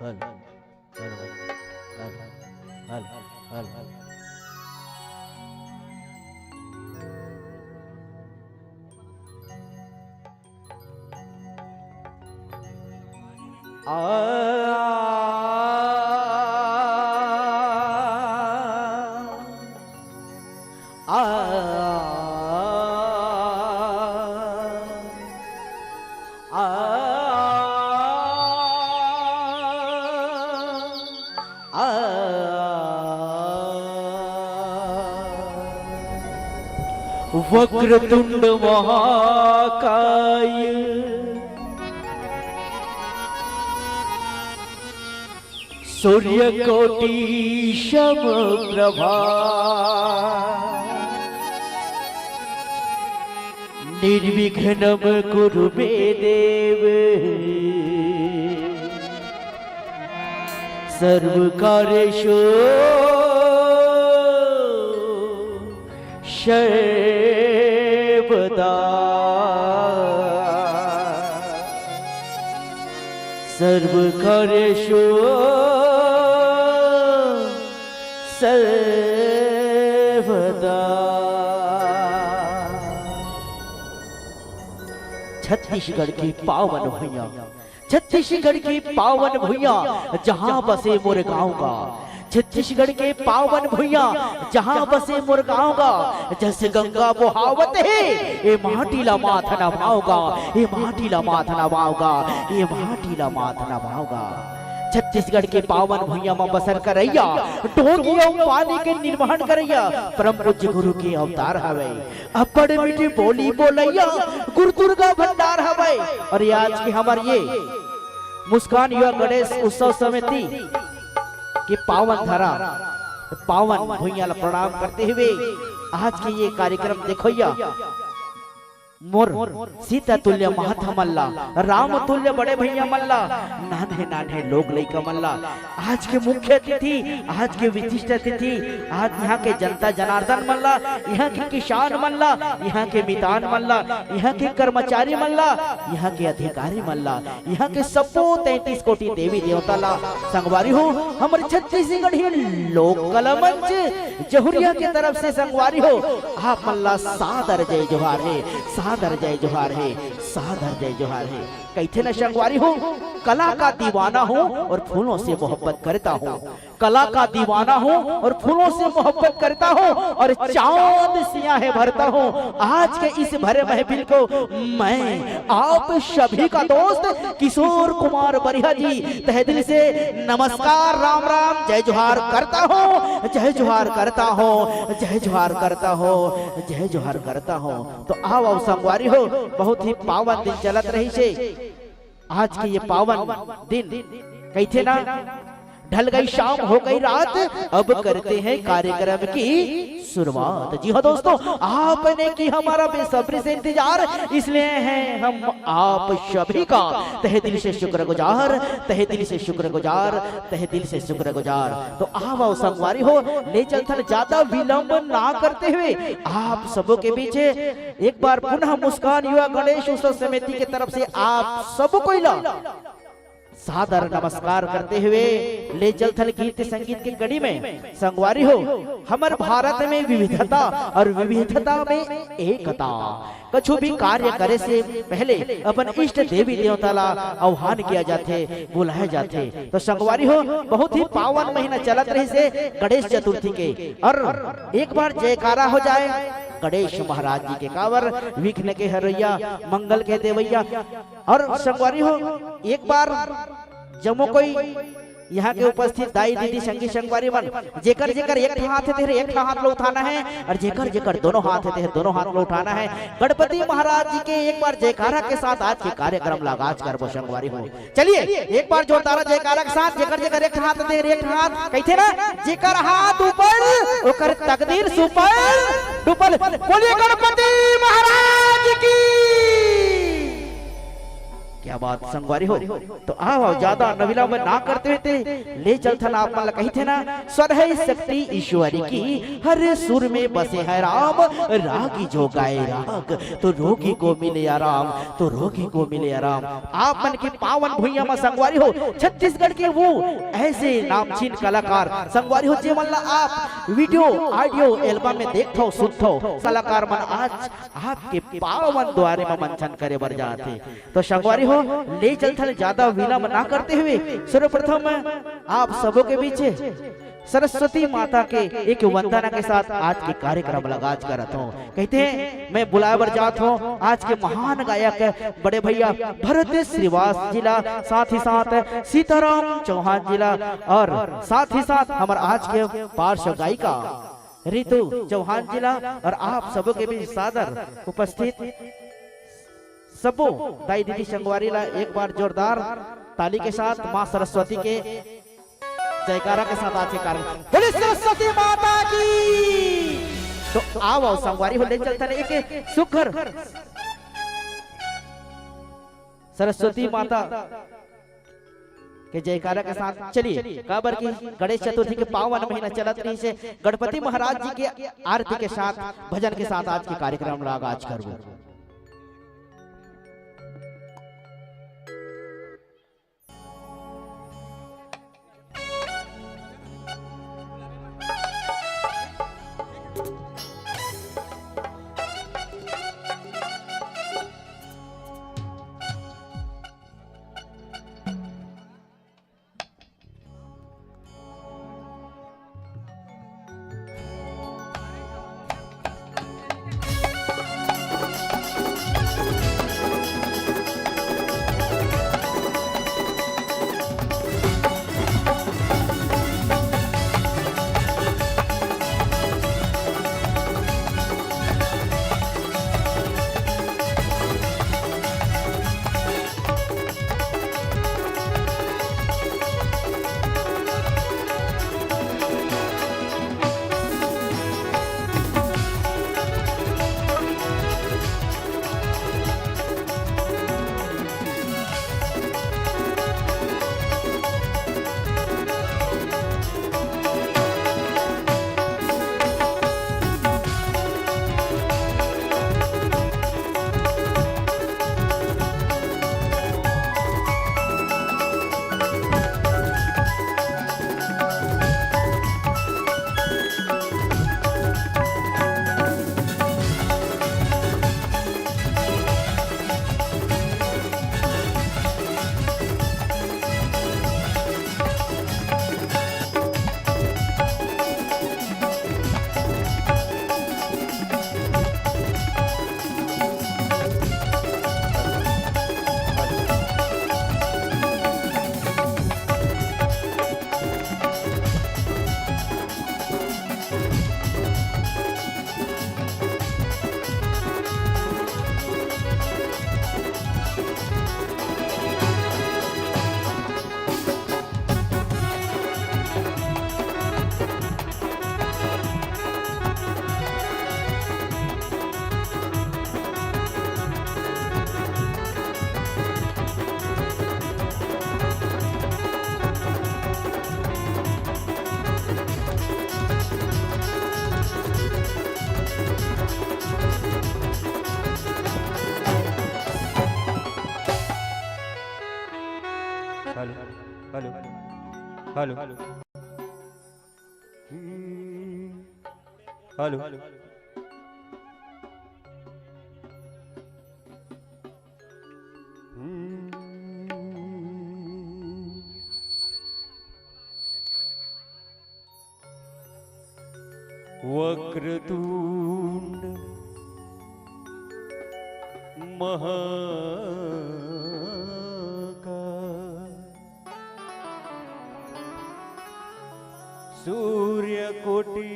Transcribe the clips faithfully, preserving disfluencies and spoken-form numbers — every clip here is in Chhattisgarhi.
Hello, hello, hello, hello, hello. आ, आ, आ, आ। वक्रतुंड महाकाय, सूर्यकोटि समप्रभा, निर्विघ्नं कुरु मे देव, सर्वकार्येषु सर्वदा। सर्वकार्येषु सर्वदा। छत्तीसगढ़ की पावन भुइयां, छत्तीसगढ़ की पावन भुइयां, जहां बसे मोर गांव गा। छत्तीसगढ़ के पावन भुइयां, जहां बसे मोर गांव गा। जस गंगा बोहावत हे, ए माटी ला माथ नवाव गा, ए माटी ला माथ नवाव गा, ए माटी ला माथ नवाव गा। छत्तीसगढ़ के पावन भुइयां म बसर करइया, डोंगी अउ पानी के निर्वहन करइया, परम पूज्य गुरु के अवतार हवय। अब्बड़ मीठी बोली बोलइया, गुरु दुर्गा भंडार हवय। अउ ये आज के हमर ये मुस्कान युवा गणेश उत्सव समिति के पावन धरा, पावन भुइयां ला प्रणाम करते हुए आज के ये कार्यक्रम देखोइया मोर सीता तुल्य माता मन ला, राम तुल्य बड़े भैया मन ला, नान्हे नान्हे लोग लइका मन ला, आज के मुख्य अतिथि, आज के विशिष्ट अतिथि, आज यहाँ के जनता जनार्दन मन ला, यहाँ के किसान मन ला, यहाँ के मितान मन ला, यहाँ के कर्मचारी मन ला, यहाँ के अधिकारी मन ला, यहाँ के सब्बो तैंतीस कोटि देवी देवता ला संगवारी हो, हमर छत्तीसगढ़ी लोक कला मंच जहुरिया के तरफ से संगवारी हो, आप मन ला सादर जय जोहार हे, सादर जय जोहार हे, सादर जय जोहार हे। कहिथे न संगवारी हो, कला का दीवाना हूँ और फूलों से मोहब्बत करता हूँ, कला का दीवाना हूँ और फूलों से मोहब्बत करता हूँ और चांद सिया है भरता हूँ। आज के इस भरे महफिल को मैं आप सभी का दोस्त किशोर कुमार बरिहा जी तहे दिल से नमस्कार, राम राम, जय जोहार करता हूँ, जय जोहार करता हूँ, जय जोहार करता हूँ, जय जोहार करता हूँ। तो आओ, आओ संगवारी हो, बहुत ही पावन दिन चलत रहिसे। आज के ये पावन दिन कहिथे ना, ढल गई शाम, हो गई रात, अब करते हैं कार्यक्रम की शुरुआत। जी हाँ दोस्तों, आपने की हमारा बेसब्री से इंतजार, इसलिए हैं हम आप सभी का तहे दिल से शुक्रगुजार, तहे दिल से शुक्रगुजार, तहे दिल से शुक्रगुजार। तो आओ, आओ संगवारी हो, ले चलथन ज्यादा विलंब ना करते हुए आप सबों के बीच एक बार पुनः मुस्कान युवा गणेश उत्सव समिति के तरफ से आप सब कोई ला सादर नमस्कार करते हुए ले चलथन गीत संगीत के कड़ी में। संगवारी हो, हमर भारत में विविधता और विविधता में एकता। कछु भी कार्य करे से पहले अपन इष्ट देवी देवता ला आह्वान किया जाथे, बुलाया जाथे। तो संगवारी हो, बहुत ही पावन महीना चलत रहिसे गणेश चतुर्थी के, और एक बार जयकारा हो जाए गणेश महाराज जी के, काबर विघ्न के हरैया, मंगल के देवैया। और संगवारी हो, एक बार जम्मो कोई यहाँ के उपस्थित दाई दीदी संगी संगवारी मन, जेकर जेकर एक ठा हाथ हे तेहर एक ठा हाथ ला उठाना हे, और जेकर जेकर दोनों हाथ हे तेहर दोनों हाथ ला उठाना हे। गणपति महाराज जी के एक बार जयकारा के साथ आज के कार्यक्रम ला आगाज करबो संगवारी हो। चलिए एक बार जोरदार जयकारा के साथ, जेकर जेकर एक ठा हाथ हे तेहर एक ठा हाथ, कहिथे ना, जेकर हाथ ऊपर ओकर तकदीर सुपर डुपर। बोलिए गणपति महाराज की। क्या बात संगवारी हो। तो आओ, आओ, ज्यादा नविला में ना करते हुए ते ले चलथन आप मन ला। कहिथे ना, "स्वरहै शक्ति ईश्वरी की, हर सुर में बसे हैं राम, रागी जो गाए राग, तो रोगी को मिले आराम, तो रोगी को मिले आराम।" आप मन के पावन भुइयां में संगवारी हो, छत्तीसगढ़ के वो ऐसे नामचीन कलाकार संगवारी हो, जे मन ला आप वीडियो, ऑडियो एल्बम में देखथो, सुनथो, कलाकार मन आज आपके पावन द्वारे में मंचन करे बर जाथे। तो संगवारी हो, ले चलथन ज्यादा विलंब ना करते हुए सर्वप्रथम आप सबों के बीच सरस्वती माता के एक वंदना के साथ आज के कार्यक्रम ला आगाज करत हों। कहिथे, मैं बुलाए बर जात हों आज के महान गायक बड़े भैया भरत श्रीवास जी ला, साथ ही साथ सीताराम चौहान जी ला, और साथ ही साथ हमर आज के पार्श्व गायिका रितु चौहान जी ला, और आप सबों के बीच सादर उपस्थित सबो दाई दीदी संगवारी ला एक बार जोरदार ताली के साथ माँ सरस्वती के जयकारा के साथ आज के कार्यक्रम, बोले सरस्वती माता की। तो आओ, आओ संगवारी हो, ले चलथन एक सुघर सरस्वती माता के जयकारा के साथ। चलिए, काबर कि गणेश चतुर्थी के पावन महीना चलत रहिसे, गणपति महाराज जी के आरती के साथ, भजन के साथ आज के कार्यक्रम ला आगाज करबो। Hello, hello, hello, hello. वक्रतुंड महाकाय, सूर्यकोटि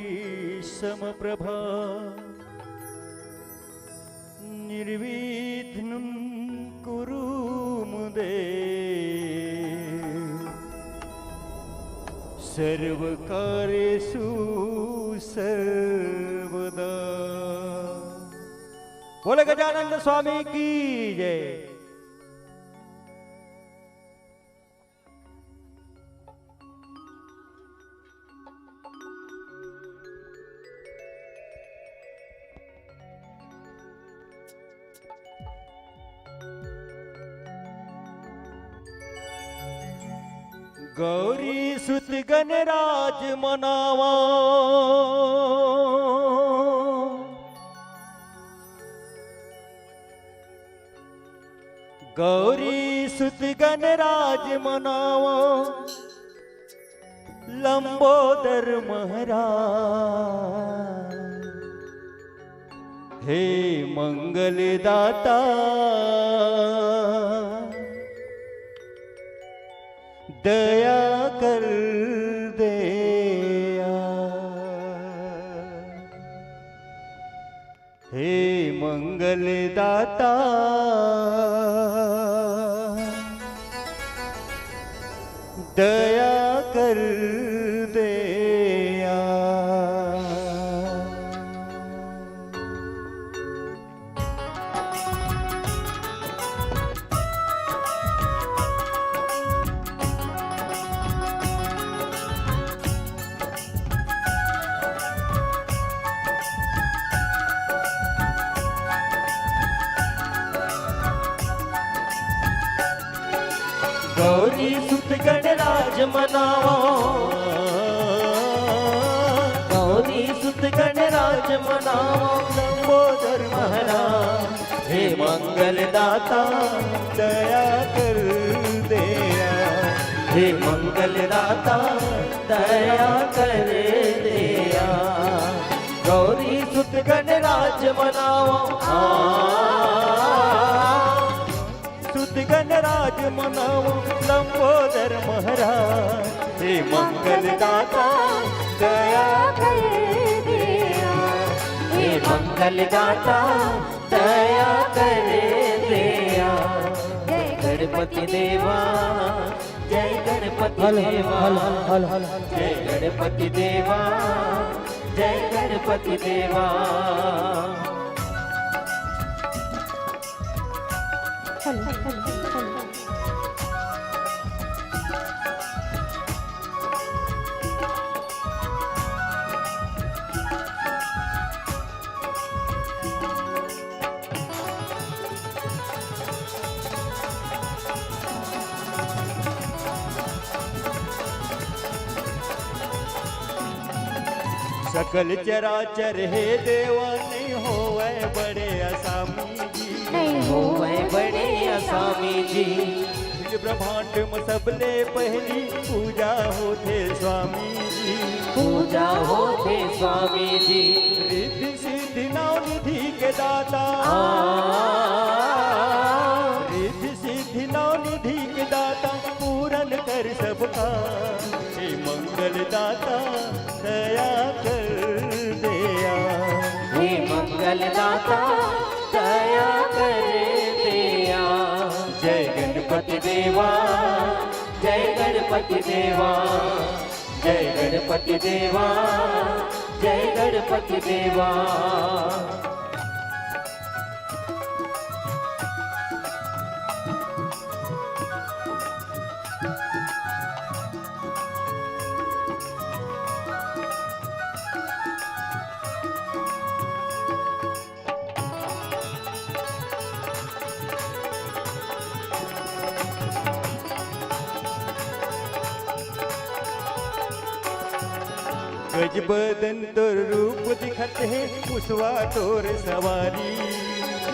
समप्रभा, निर्विघ्नं कुरु मे देव, सर्वकार्येषु सर्वदा। बोले गजानंद स्वामी की जय। गौरी सुत गणराज मनावा, गौरी सुत गणराज मनावा, लंबोदर महाराज। हे मंगलदाता, दया कर देया। हे मंगलदाता, दया कर देया। गौरी सुत गणराज मनावा, गौरी सुत गणराज मनावा, लंबोदर महाराज। हे मंगलदाता, दया कर देया। हे मंगलदाता, दया कर देया। गौरी सुत गणराज मनावा, आ, सुत गणराज मनावा, लंबोदर महाराज। हे मंगलदाता, दया कर देया। हे मंगलदाता, दया कर देया। जय गणपति देवा, जय गणपति हेलो, देवा। Hello, hello, hello. जय गणपति देवा, जय गणपति देवा। Hello, hello, hello. सकल चराचर हे देवा, नहीं होवय बड़े असामी जी। नहीं होवय बड़े असामी जी। अखिल ब्रह्मांड म सबले पहली पूजा होथे स्वामी जी। पूजा होथे स्वामी जी। रिद्धि सिद्धि नौ निधि के दाता। आ। रिद्धि सिद्धि नौ निधि के दाता, पूरन कर सबका। हे मंगलदाता, दया कर देया। हे मंगलदाता, दया कर देया। जय गणपति देवा, जय गणपति देवा, जय गणपति देवा, जय गणपति देवा। गज बदन तोर रूप दिखत हे, मुसवा तोर सवारी।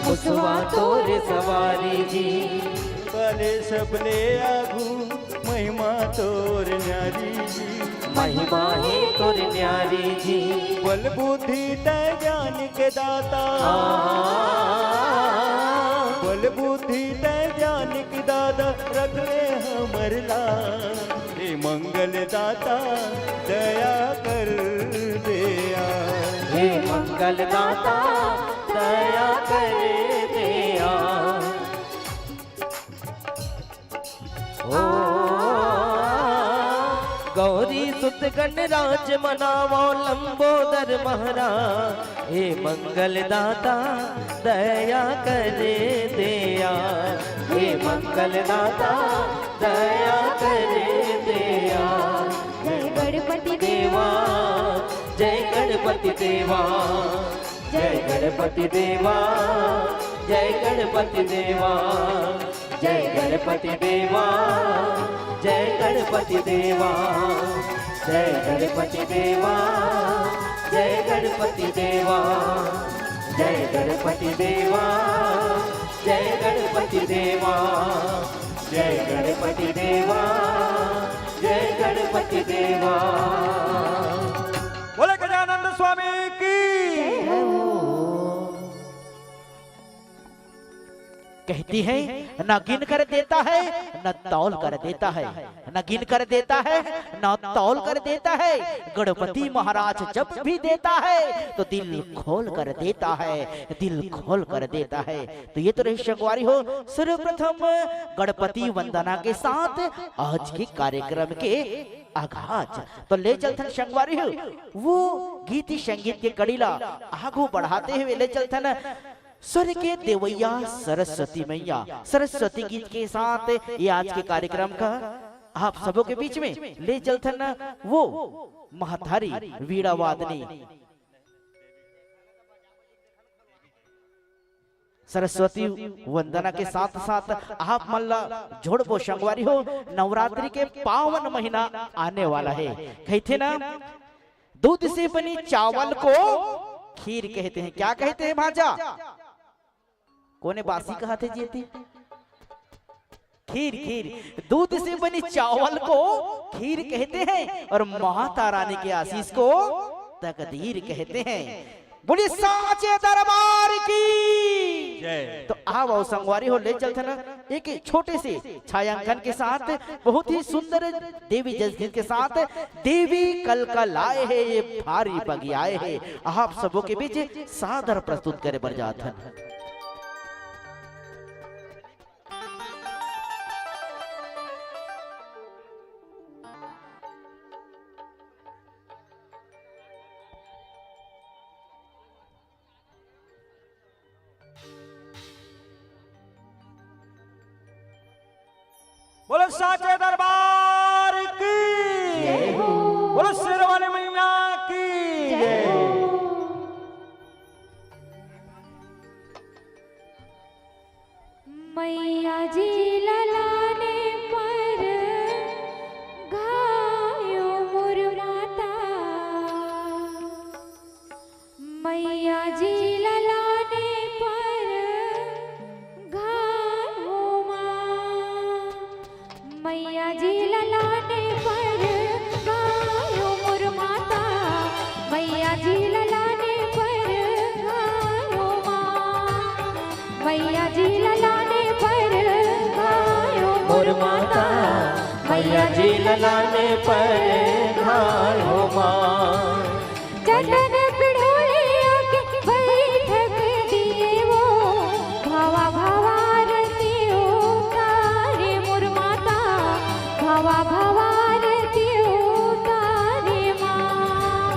मुसवा तोर सवारी जी। काले सबले आगू महिमा तोर न्यारी जी। महिमा हे तोर न्यारी जी। बल बुद्धि तै ज्ञान के दाता। आ। बल बुद्धि तै ज्ञान के दाता, रख ले हमर ला। हे मंगलदाता, दया कर देया। हे मंगलदाता, दया कर देया। ओ, गौरी सुत गणराज मनावो लंबोदर महाराज। हे मंगलदाता, दया कर देया। हे मंगलदाता, दया कर देया। जय गणपति देवा, जय गणपति देवा, जय गणपति देवा, जय गणपति देवा। जय गणपति देवा, जय गणपति देवा, जय गणपति देवा, जय गणपति देवा, जय गणपति देवा, जय गणपति देवा, जय गणपति देवा, जय गणपति देवा। बोले गजानंद स्वामी की। कहती है, न गिन कर देता है, न तौल कर देता है, न गिन कर देता है, न तौल कर देता है। गणपति महाराज जब भी देता है, तो दिल खोल कर देता है, दिल खोल कर देता है। तो ये तो रही संगवारी हो, सर्वप्रथम गणपति वंदना के साथ आज के कार्यक्रम के आगाज। तो ले चलथन संगवारी हो, वो गीत संगीत के कड़ी ला आगू बढ़ाते हुए ले चलथन स्वर के देवैया सरस्वती मैया, सरस्वती गीत के साथ ये आज के कार्यक्रम का आप सबों के बीच में ले चलथन वो महतारी वीणा वादनी सरस्वती वंदना के साथ साथ आप मन ला जोड़बो संगवारी हो, नवरात्रि के पावन महीना आने वाला है। कहते ना, दूध से बनी चावल को खीर कहते हैं। क्या कहते हैं भांजा? कोने बासी कहा थे जीती? खीर, खीर। दूध से बनी चावल को खीर कहते हैं और माता रानी के आशीष को तकदीर कहते हैं। बोलिए साचे दरबार की जय। तो आओ, आओ संगवारी हो, ले चलथन एक छोटे से छायांकन के साथ, बहुत ही सुंदर देवी जस गीत के साथ। देवी कल कल आए है, ये भारी बगियाए है, आप सबों के बीच सादर प्रस्तुत करे बर जाथन। बोलो साचे दरबार की, बोलो शेर वाले मैया की। मैया जी ललाने पर घायो मोर माता, मैया जी ललाने पर घायो माँ। मैया जी ललाने पर घायो मोर माता, मैया जी ललाने पर घायो माँ। मैया जी ललाने पर घायो मोर माता, मैया जी ललाने पर घायो माँ। चंदन पिढ़ोले आके बैठक दिए वो, भावा भावा आरती उतारे मोर माता, भावा भावा आरती उतारे माँ।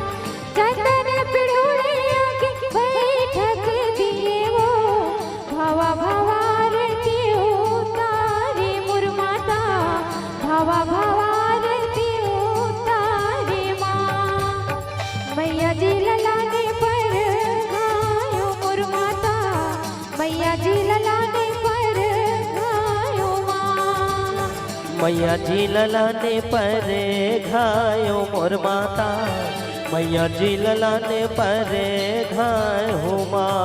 चंदन पिढ़ोले आके बैठक दिए वो, भावा भावा आरती उतारे मोर माता, भावा भावा आरती उतारे माँ। मैया जी ललाने पर घायो मोर माता, मैया जी ललाने पर घायो माँ। मैया जी ललाने पर घायो मोर माता, मैया जी ललाने पर घायो माँ।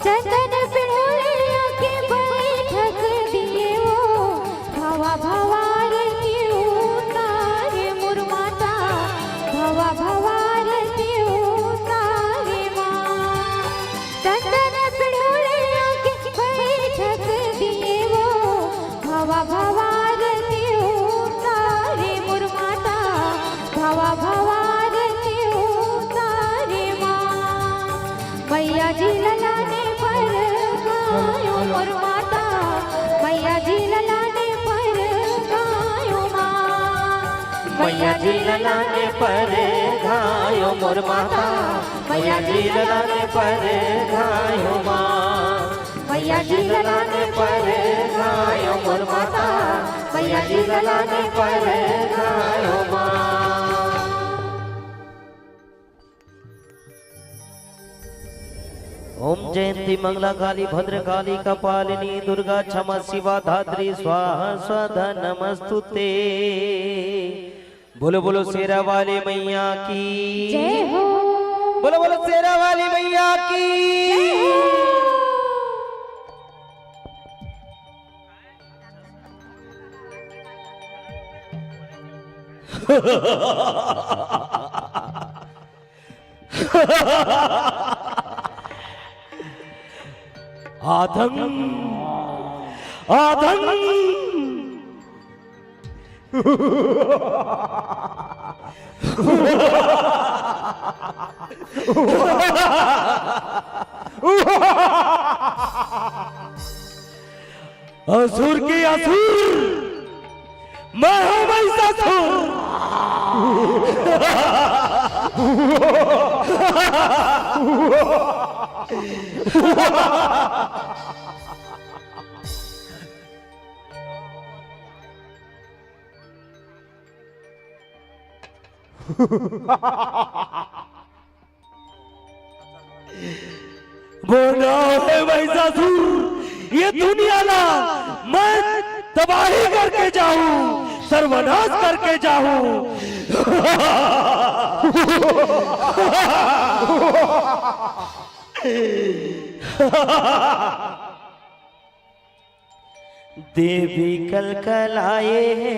चंदन पिढ़ोले आके बैठक दिए वो, भवा भवा आरती उतारे मोर माता, भवा भवा आरती उतारे माँ। चंदन पिढ़ोले आके बैठक दिए वो, भवा भवा आरती उतारे मोर माता, भवा भवा आरती उतारे माँ। मैया जी ललाने पर घायो मोर माता, मैया जी ललाने पर घायो माँ। मैया जी ला लाने परे घांव मोर माता, मैया जी ला लाने परे घांव माँ। मैया जी ला लाने परे घांव मोर माता, मैया जी ला लाने परे घांव माँ। ओम जयंती मंगला काली भद्रकाली कपालिनी दुर्गा क्षमा शिवा धात्री स्वाहा स्वधा नमस्तुते। बोलो बोलो शेरा वाली मैया की। जय हो। बोलो बोलो शेरा वाली मैया की। जय हो। आधम, आधम। असुर के असुर, मैं हूं महिषासुर। मोर नाम है महिषासुर, ये दुनिया ला मैं तबाही करके जाहूं, सर्वनाश करके जाहूं। देवी कलकलाए हे,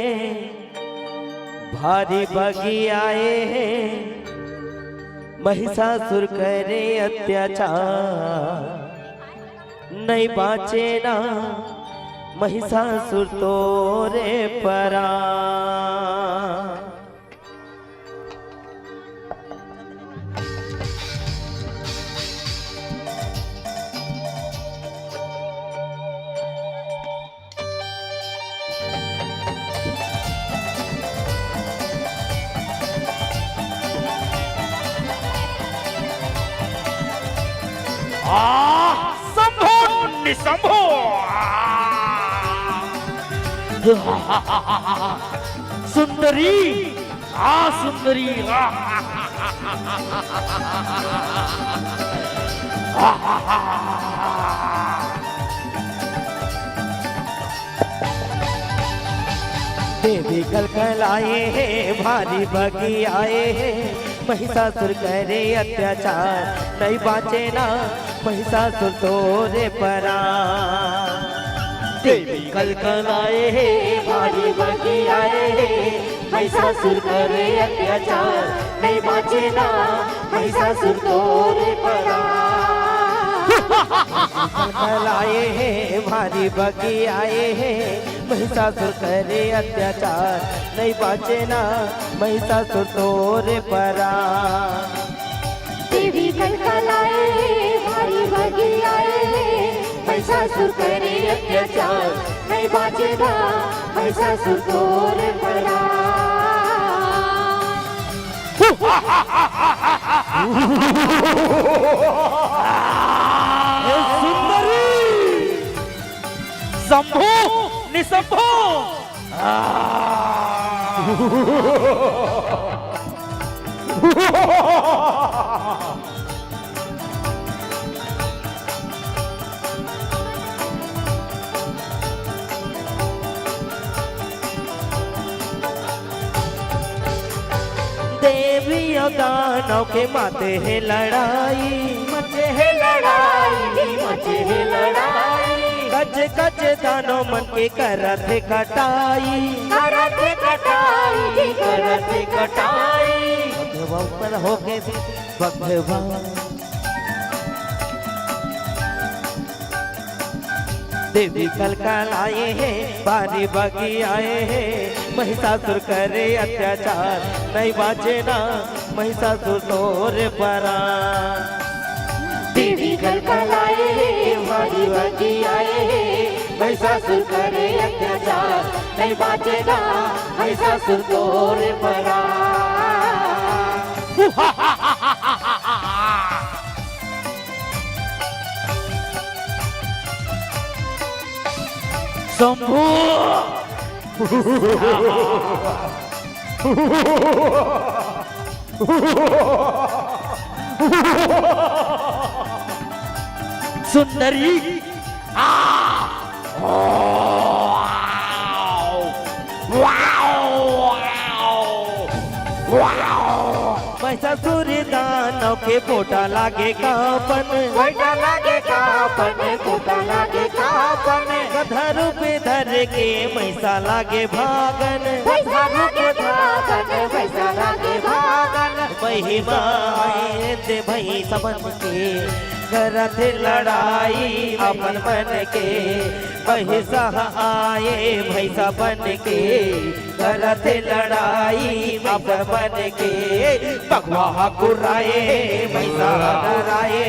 भारी बगी आए हे, महिषासुर करे अत्याचार, नइ बाँचे ना महिषासुर तोरे परान। आ, शंभो निशंभो। आ। सुंदरी, आ सुंदरी, आ। देवी कलकलाए हे, भारी बगी आए हे, महिषासुर करे अत्याचार, नइ बाँचे ना महिषासुर तोरे परान। देवी कलकलाए हे, भारी बगी आए हे, महिषासुर करे अत्याचार, नइ बाँचे ना महिषासुर तोरे परान। कलकलाए हे, भारी बगी आए हे, महिषासुर करे अत्याचार, नइ बाँचे ना महिषासुर तोरे परान। देवी कलकलाए हे, भारी बगी आए हे, महिषासुर करे अत्याचार, नइ बाँचे ना महिषासुर तोरे परान। ए सुंदरी, शंभो निशंभो। देवी अउ दानव के माते हे लड़ाई। मचे हे लड़ाई, मचे हे लड़ाई। कच कच दानव मन के करत हे कटाई। करत हे कटाई, करत हे कटाई। बघवा ऊपर होगे बघवा। देवी कलकलाए हे, भारी बगी आए हे, महिषासुर करे अत्याचार, नइ बाँचे ना महिषासुर तोरे परान। देवी कलकलाए हे, भारी बगी आए हे, ससुर करे अत्याचार, नहीं बाचे ना महिषासुर तोरे परान। शंभू। सुंदरी। आ! वाओ! वाओ! वाओ! महिषासुर दानव के पोटा लागे कांपन। पोटा लागे कांपन, पोटा लागे कांपन। गधा रूप धर के महिषा लागे भागन। महिषा लागे भागन, महिषा लागे भागन। महिमा आए ते भई सबन के, करत लड़ाई अपन मन के। महिषा आए भैंसा बन के, करत लड़ाई अपन मन के। बघवा ह कुर्राए, महिषा डराए,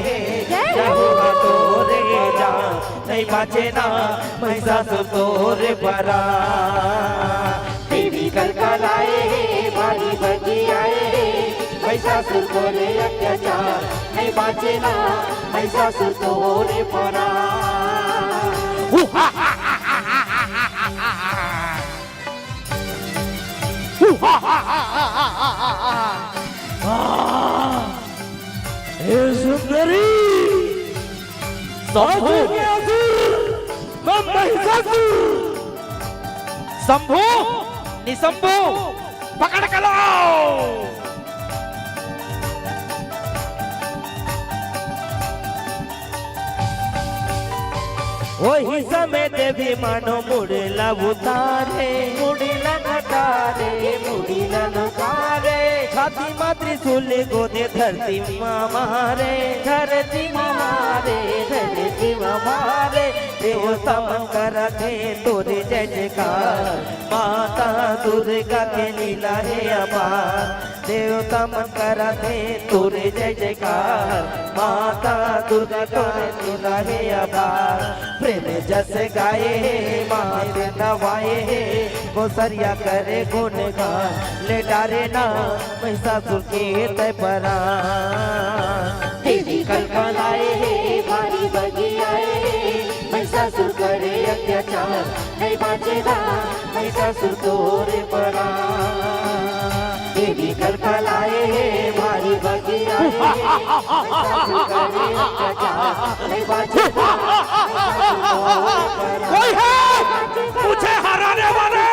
जय हो। जहू ह तोरे जा, नहीं बाचे ना महिषासुर तोरे परान। देवी कलकलाए हे, भारी बगियाए हे, महिषासुर करे अत्याचार, नहीं बाचे ना महिषासुर तोरे परान। हे सुंदरी, शंभू। मैं महिषासुर। शंभू, निशंभू, पकड़ के लाओ। वही समय देवी मानो मुड़ी ला उतारे, मुड़ी ला उतारे, मुड़ी ला उतारे। छाती मा त्रिशूल गोदे धरती मा मारे, धरती मा मारे, धरती मा मारे। देवता मन करत हे तोरे जय जयकार, माता दुर्गा के लीला हे अपार। देवता मन करत हे तोरे जय जयकार, माता दुर्गा तोरे लीला हे अपार। प्रेम जस गाए हे, माथे नवाए हे, गोसरिया करे गुणगान, ले डारे ना महिषासुर के तय परान। देवी कलकलाए हे, भारी बगियाए हे, महिषासुर करे अत्याचार, नहीं बाचेगा महिषासुर तोरे परान। देवी कलकलाए हे, भारी बगियाए हे, महिषासुर करे अत्याचार, नहीं बाचेगा महिषासुर तोरे परान। कोई है मुझे हराने वाले?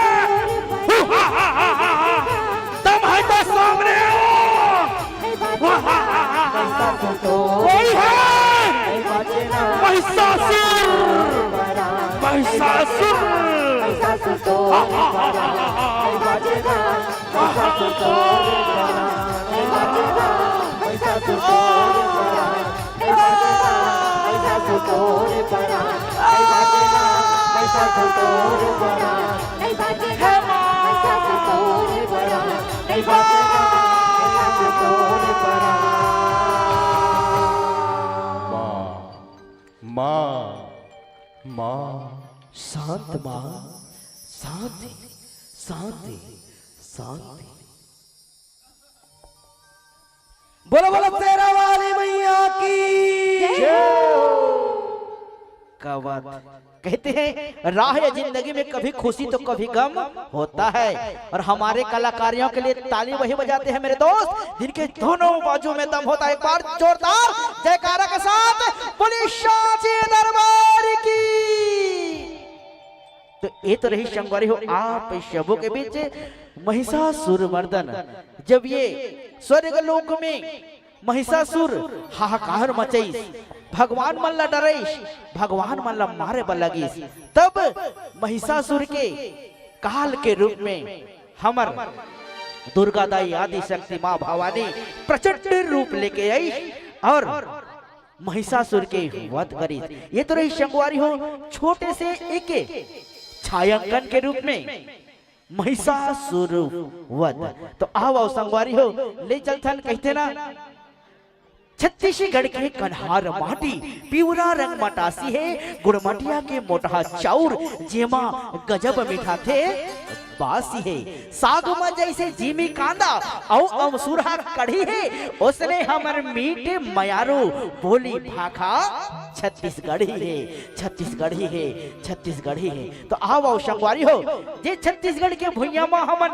दम है तो सामने आओ। कोई है? महिषासुर! महिषासुर! माँ, माँ, माँ। शांत माँ, शांति, शांति, शांति। बोलो, बोलो, शेरा वाली मैया की जय। क्या बात। कहते हैं, राह या जिंदगी में कभी खुशी तो कभी गम होता है, और हमारे कलाकारियों के लिए ताली वही बजाते हैं मेरे दोस्त, जिनके दोनों बाजू में दम होता है। एक बार जोरदार जयकारा के साथ बोलिए साचे दरबार की। तो ये तो रही संगवारी हो आप सबों के बीच महिषासुर मर्दन। जब ये स्वर्ग लोक में महिषासुर हाहाकार मचाइस, भगवान मन ला डराइस, भगवान मन ला मारे बर लगिस, तब महिषासुर के काल के रूप में हमर दुर्गा दाई आदि शक्ति माँ भवानी प्रचंड रूप लेके आइस और महिषासुर के वध करिस। ये तो रही संगवारी हो छोटे से एक छायांकन के रूप में महिषासुर वध। तो आओ, आओ संगवारी हो, ले चलथन कहते ना, छत्तीसगढ़ के कन्हार माटी, पिवरा रंग मटासी हे, गुड़मटिया के मोटहा चाउर, जेमा गजब मिठाथे बासी हे। साग म जइसे जीमी कांदा अउ अमसुरहा कढ़ी हे, ओसने हमर मीठ मयारू बोली भाखा छत्तीसगढ़ी हे, छत्तीसगढ़ी हे, छत्तीसगढ़ी हे। तो आव, आव संगवारी हो, जे छत्तीसगढ़ के भुइयां म हमन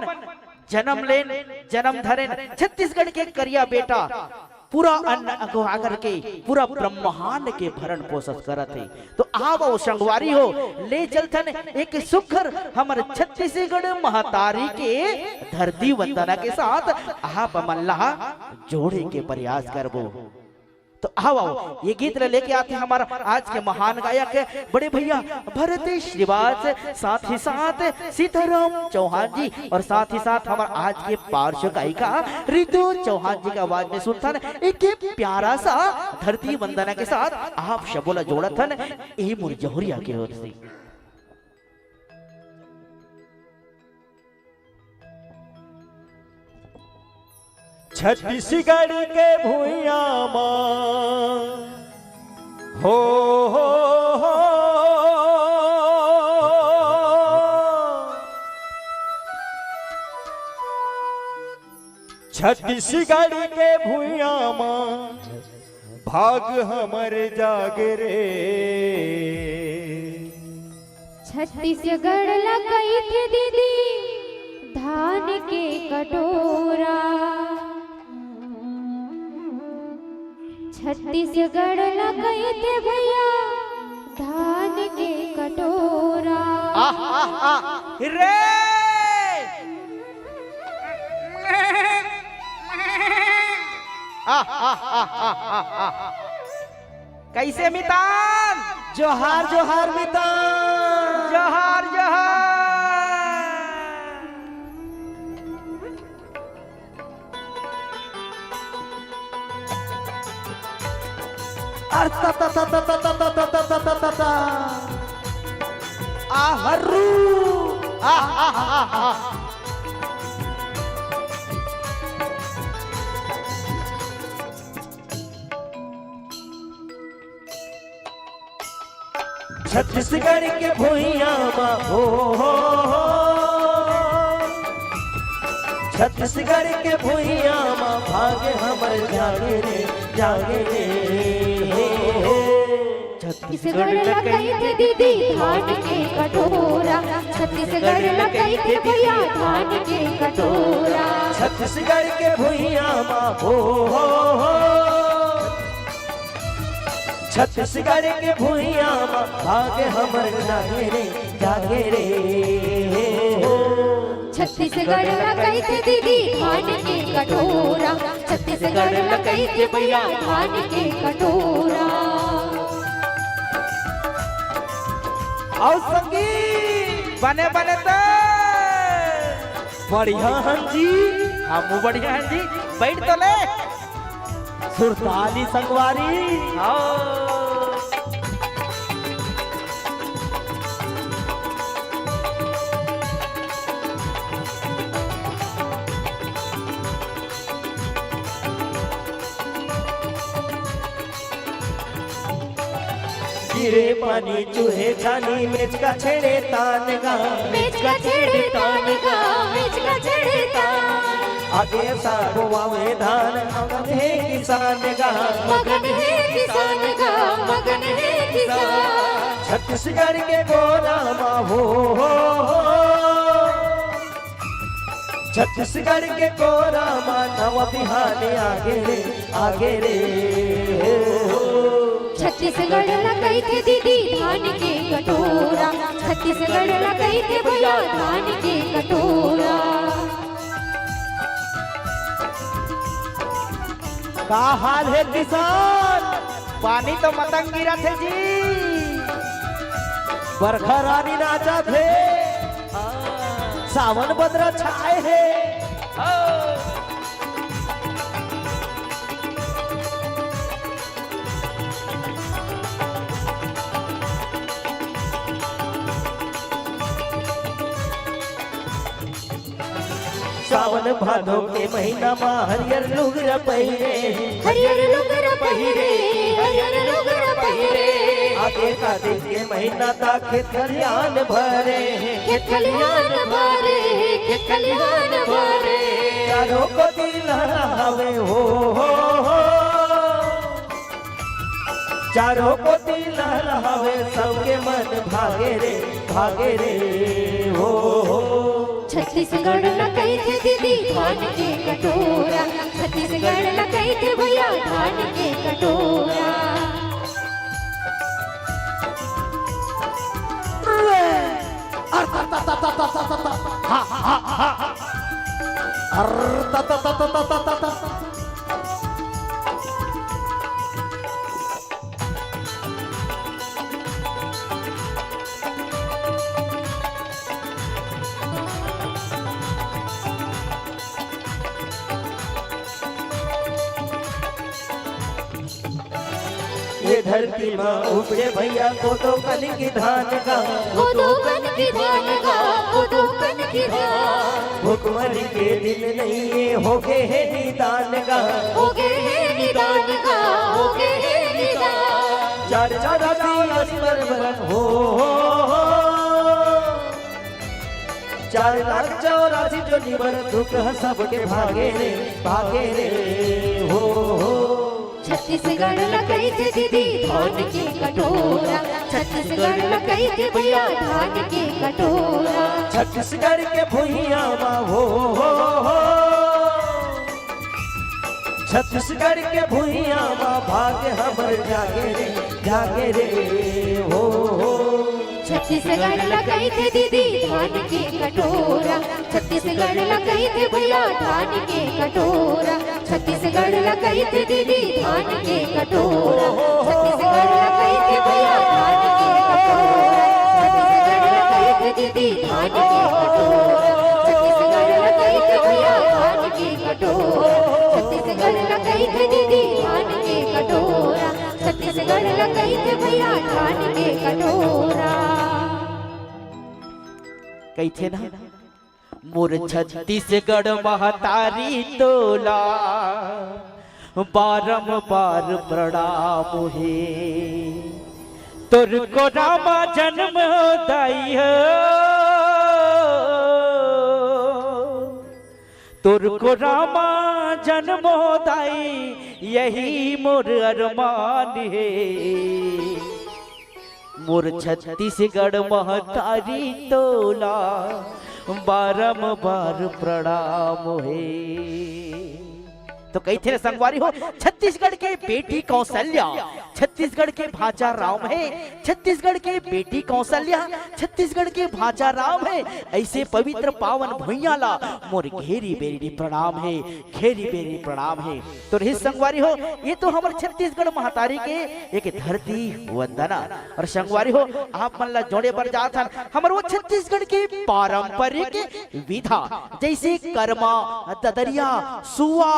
जनम लेन, जनम धरेन, छत्तीसगढ़ के करिया बेटा पूरा अन्न अगवा करके पूरा ब्रह्मांड के भरण पोषण करत हे। तो आव, आव संगवारी हो, ले चलथन एक सुघर हमर छत्तीसगढ़ महतारी के धरती वंदना के साथ आप मन ला जोड़े के प्रयास करबो। तो आव, आव, ये गीत ला लेके आथे हमर आज के महान गायक बड़े भैया भरत श्रीवास, साथ ही साथ सीताराम चौहान जी, और साथ ही साथ हमर आज के पार्श्व गायिका रितु चौहान जी के आवाज में सुनथन एक प्यारा सा धरती वंदना के साथ आप सबो ला जोड़थन ए मोर जहुरिया के ओर से। छत्तीसगढ़ के भुइयां म हो, हो, हो। छत्तीसगढ़ के भुइयां म भाग हमर जागे रे। छत्तीसगढ़ ला कहिथे दीदी धान के कटोरा। छत्तीसगढ़ ला कहिथे भैया धान के कटोरा। आह, आह, आह, रे! आह, आह, आह, आह, आह, आह। कइसे मितान? जोहार, जोहार मितान। जोहार, जोहार। अर ता ता ता। आ हर्रू। आ, आ, आ, आ। छत्तीसगढ़ के भुइयां म हो, हो, हो, हो। छत्तीसगढ़ के भुइयां म भाग हमर जागे रे, जागे रे। छत्तीसगढ़ ला कहिथे दीदी धान के कटोरा, छत्तीसगढ़ ला कहिथे भैया धान के कटोरा। छत्तीसगढ़ के भुइयां म हो, हो, हो। छत्तीसगढ़ के भुइयां म भाग हमर जागे रे, जागे रे। छत्तीसगढ़ ला कहिथे दीदी धान के कटोरा, छत्तीसगढ़ ला कहिथे भैया धान के कटोरा। अउ संगी बने बने त बढ़िया हन जी। हमू बढ़िया हन जी, बइठ तो ले। सुरताली संगवारी। आओ। गिरे पानी चूहे छानी, मेचका छेड़े तान गा। मेचका छेड़े तान गा, मेचका छेड़े तान। आगे सागो वावे धान, मगन हे किसान गा। मगन हे किसान गा, मगन हे किसान। छत्तीसगढ़ के गोरा मा हो, हो, हो। छत्तीसगढ़ के कोरा मा नवा बिहान आगे रे, आगे रे। छत्तीसगढ़ ला कहिथे दीदी धान के कटोरा, छत्तीसगढ़ ला कहिथे भैया धान के कटोरा। का हाल हे किसान? पानी तो मतंग गिरत हे जी। बरखा रानी नाचत हे। सावन बदरा छाए हे। सावन भादो के महीना मा हरियर लुगरा पहिरे, हरियर लुगरा पहिरे, हरियर लुगरा पहिरे। आगे कार्तिक के महीना ता खेत खलिहान भरे, खेत खलिहान भरे, खेत खलिहान भरे। चारों कोती लहरा हवे हो, हो, हो। चारों कोती लहरा हवे, सबके मन भागे रे, भागे रे, हो, हो। छत्तीसगढ़ ला कहिथे दीदी धान के कटोरा, छत्तीसगढ़ ला कहिथे भैया धान के कटोरा। अर ता ता ता ता ता ता ता। हा, हा, हा, हा। अर ता ता ता ता ता ता ता। ये धरती मा उपजे भैया कोदो कनकी धान गा, कोदो कनकी धान गा, कोदो कनकी धान। भुखमरी के दिन नहीं ये होगे हे निदान गा, होगे हे निदान गा, होगे हे निदान। चार चार आसी आसी बर बर हो, हो, हो, हो। चार लाख चौरासी जोनी बर दुख ह सबके भागे रे, भागे रे, हो, हो। छत्तीसगढ़ ला कहिथे दीदी धान के कटोरा, छत्तीसगढ़ ला कहिथे भैया धान के कटोरा। छत्तीसगढ़ के भुइयां मा हो, हो, हो। छत्तीसगढ़ के भुइयां मा भाग हमर जागे रे, जागे रे, हो, हो। छत्तीसगढ़ ला कहिथे दीदी धान के कटोरा, छत्तीसगढ़ ला कहिथे भैया धान के कटोरा, छत्तीसगढ़ ला कहिथे दीदी धान के कटोरा, छत्तीसगढ़ ला कहिथे भैया धान के कटोरा, छत्तीसगढ़ ला कहिथे दीदी धान के कटोरा, छत्तीसगढ़ ला कहिथे भैया धान के कटोरा, छत्तीसगढ़ ला कहिथे दीदी धान के कटोरा, छत्तीसगढ़ ला कहिथे भैया धान के कटोरा। कहिथे ना, मोर छत्तीसगढ़ महतारी तोला बारंबार प्रणाम हे। तोर कोरा मा जनम हो दाई हो, तोर कोरा मा जनम हो दाई, यही मोर अरमान हे। मोर छत्तीसगढ़ महतारी तोला बारंबार प्रणाम हे। तो कहिथे ना संगवारी हो, छत्तीसगढ़ के बेटी कौशल्या, छत्तीसगढ़ के भांचा राम हे, छत्तीसगढ़ के बेटी कौशल्या, छत्तीसगढ़ के भांचा राम हे। ऐसे पवित्र पावन भुइयां ला मोर घेरी बेरी प्रणाम हे, घेरी बेरी प्रणाम हे। तो रही संगवारी हो, ये तो हमर छत्तीसगढ़ महतारी के एक धरती वंदना। और संगवारी हो, आप मन ला जोड़े बर जात हन हमर वो छत्तीसगढ़ के पारंपरिक विधा, जैसे करमा, ददरिया, सुआ,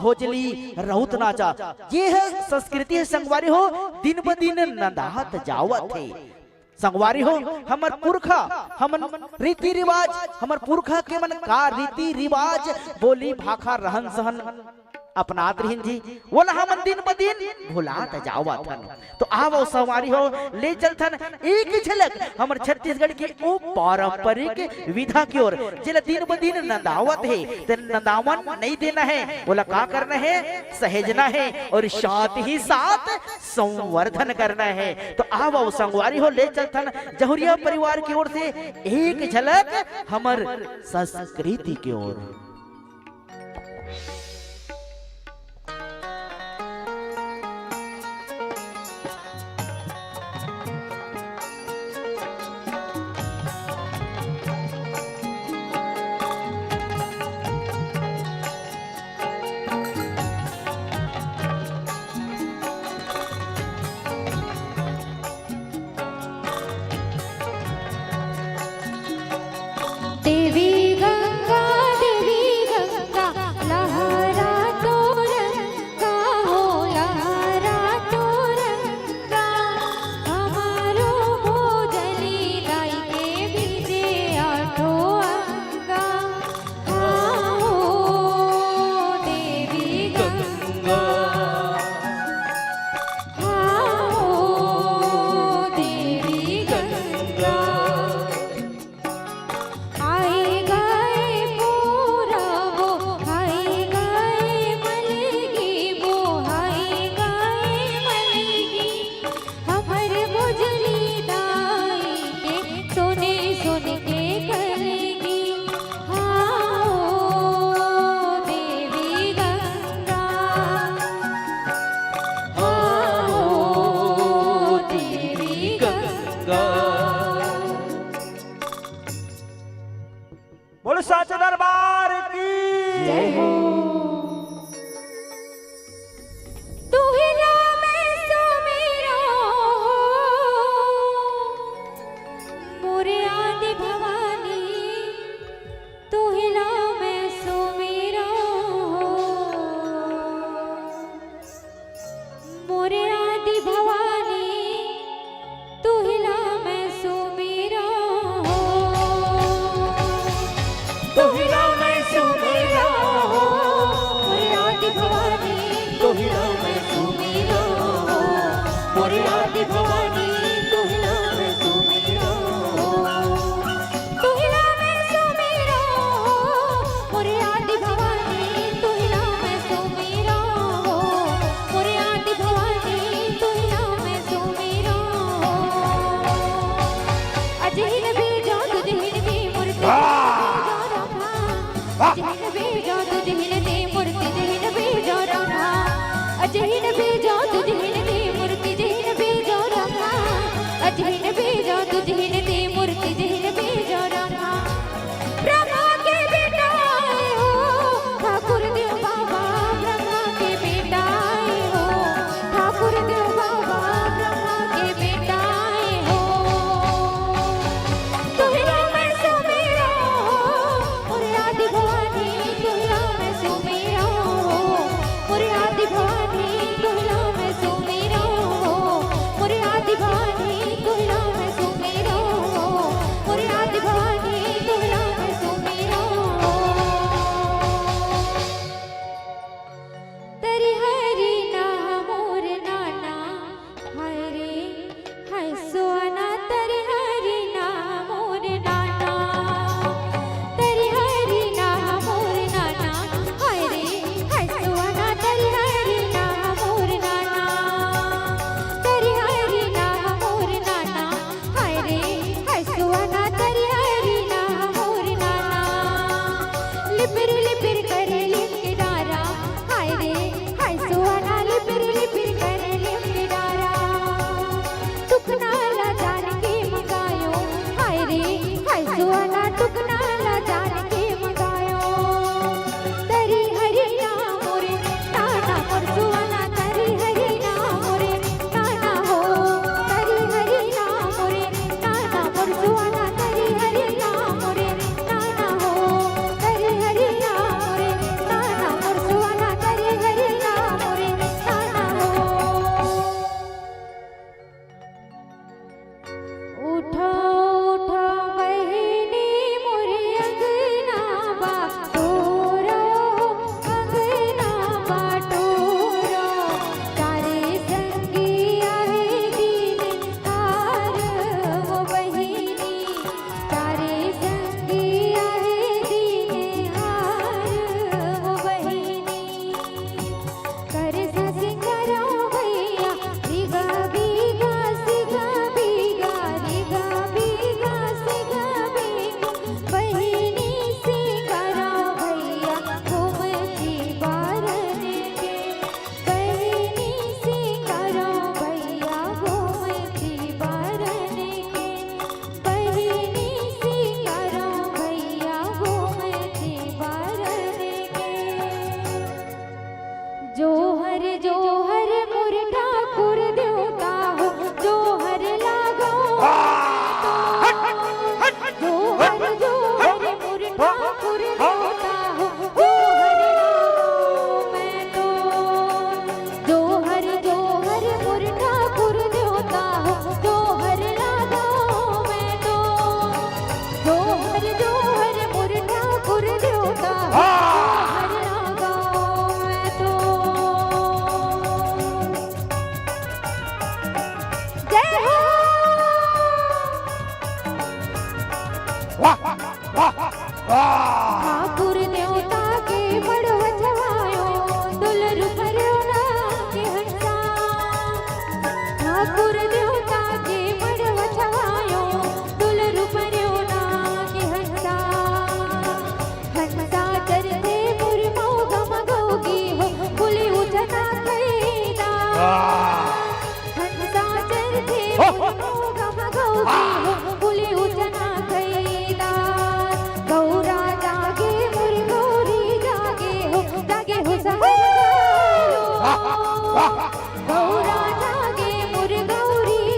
भोजली, राउत नाचा। ये है संस्कृति है संगवारी हो, दिन ब दिन नंदात जावत हे। संगवारी हो, हमर पुरखा, हमन रीति रिवाज, हमर पुरखा के मन का रीति रिवाज, बोली भाखा, रहन सहन अपनात रहिन जी, ओला हमन दिन ब दिन भुलात जावत हन। तो आवो संगवारी हो, ले चलथन एक झलक हमर छत्तीसगढ़ के ओ पारंपरिक विधा की ओर, जेला दिन ब दिन नंदावत हे, ते नंदावन नहीं देना है, ओला का करना है, सहेजना है और साथ ही साथ संवर्धन करना है। तो आवो संगवारी हो, ले चलथन जहुरिया परिवार की ओर से एक झलक हमर संस्कृति की ओर। देवी गंगा, देवी गंगा, लहरा तोर गंगा हो, लहरा तोर गंगा। हमरो भोजली दाई के बीजे आठो अंगा। हाँ हो, आदि भवानी तुहिला मैं सुमिरो, तुहिला मैं सुमिरो, मोरे आदि भवानी तुहिला मैं सुमिरो, मोरे आदि भवानी तुहिला मैं सुमिरो। अजहिन बीजा तुझहिन दी मूर्ति, वाह! अजहिन बीजा तुझहिन दी मूर्ति, जहिन बीजा रामा। अजहिन बीजा तुझहिन दी मूर्ति, जहिन बीजा रामा। अजहिन बीजा तुझहिन दी मूर्ति, जहिन बीजा रामा। ब्रह्मा के बेटा आए हो, ठाकुर देव बाबा, ब्रह्मा के बेटा आए हो, ठाकुर देव बाबा, ब्रह्मा के बेटा आए हो। तुहिला मैं सुमिरो, मोरे आदि भवानी तुहिला मैं सुमिरो, मोरे आदि भवानी तुहिला मैं सुमिरो, मोरे आदि भवानी तुहिला मैं सुमिरो, मोरे आदि भवानी तुहिला मैं सुमिरो। तरी हरि ना मोर नाना, हाय रे, हाय सुहाना, तरी हरि ना मोर नाना, तरी हरि ना मोर नाना, हाय रे, हाय सुहाना, तरी हरि ना मोर नाना, तरी हरि ना मोर नाना, हाय रे, हाय सुहाना, तरी हरि ना मोर नाना। लिपिर लिपिर करे लिपि डारा, हाय रे, हाय सुहाना, लिपिर लिपिर करे लिपि डारा। टुकना ला जान के मंगायो, हाय रे, हाय सुहाना, टुकना ला जान के मंगायो। तरी हरि ना मोरे नाना, मोर सुहाना, तरी हरि ना मोरे नाना हो, तरी हरि ना मोरे नाना, मोर सुहाना, तरी हरि ना मोरे नाना हो, तरी हरि ना मोरे नाना, मोर सुहाना, तरी हरि ना मोरे नाना हो। उठा, उठा बहिनी मोरे अंगना बाटोरा, अंगना बाटोरा। चारे संगी आहे दीन हार वो बहिनी, चारे संगी आहे दीन हार वो बहिनी। करे सा सिंगारा भैया, रिगा बिगा, सिगा बिगा, रिगा बिगा, सिगा बिगा। बहिनी सिंगारा भैया, घूमती बारन के। बहिनी सिंगारा भैया, घूमती बारन के। बहिनी सिंगारा भैया, घूमती बारन के। जोहर जोहर मोर ठाकुर देवता हो, जोहर लगाओ। जोहर जोहर मोर ठाकुर देवता हो, जोहर लगाओ मैं तो। जोहर जोहर मोर ठाकुर देवता हो, जोहर लगाओ मैं तो। जोहर जोहर मोर ठाकुर देवता हो, जोहर लगाओ मैं तो। जय हो। वाह, वाह, वाह। ठाकुर देवता के मड़वा छवायो, दुलरु परेव ना के हंसा। ठाकुर देवता के मड़वा छवायो, दुलरु परेव ना के हंसा। हंसा चरथे मोर मउगा मगउगी हो, कुली उचना खैदा। वाह। हंसा चरथे मोर मउगा मगउगी हो, कुली उचना खैदा। गौरा जागे मोर गौरी जागे हो, जागे हो सहर गौरो। गौरा जागे मोर गौरी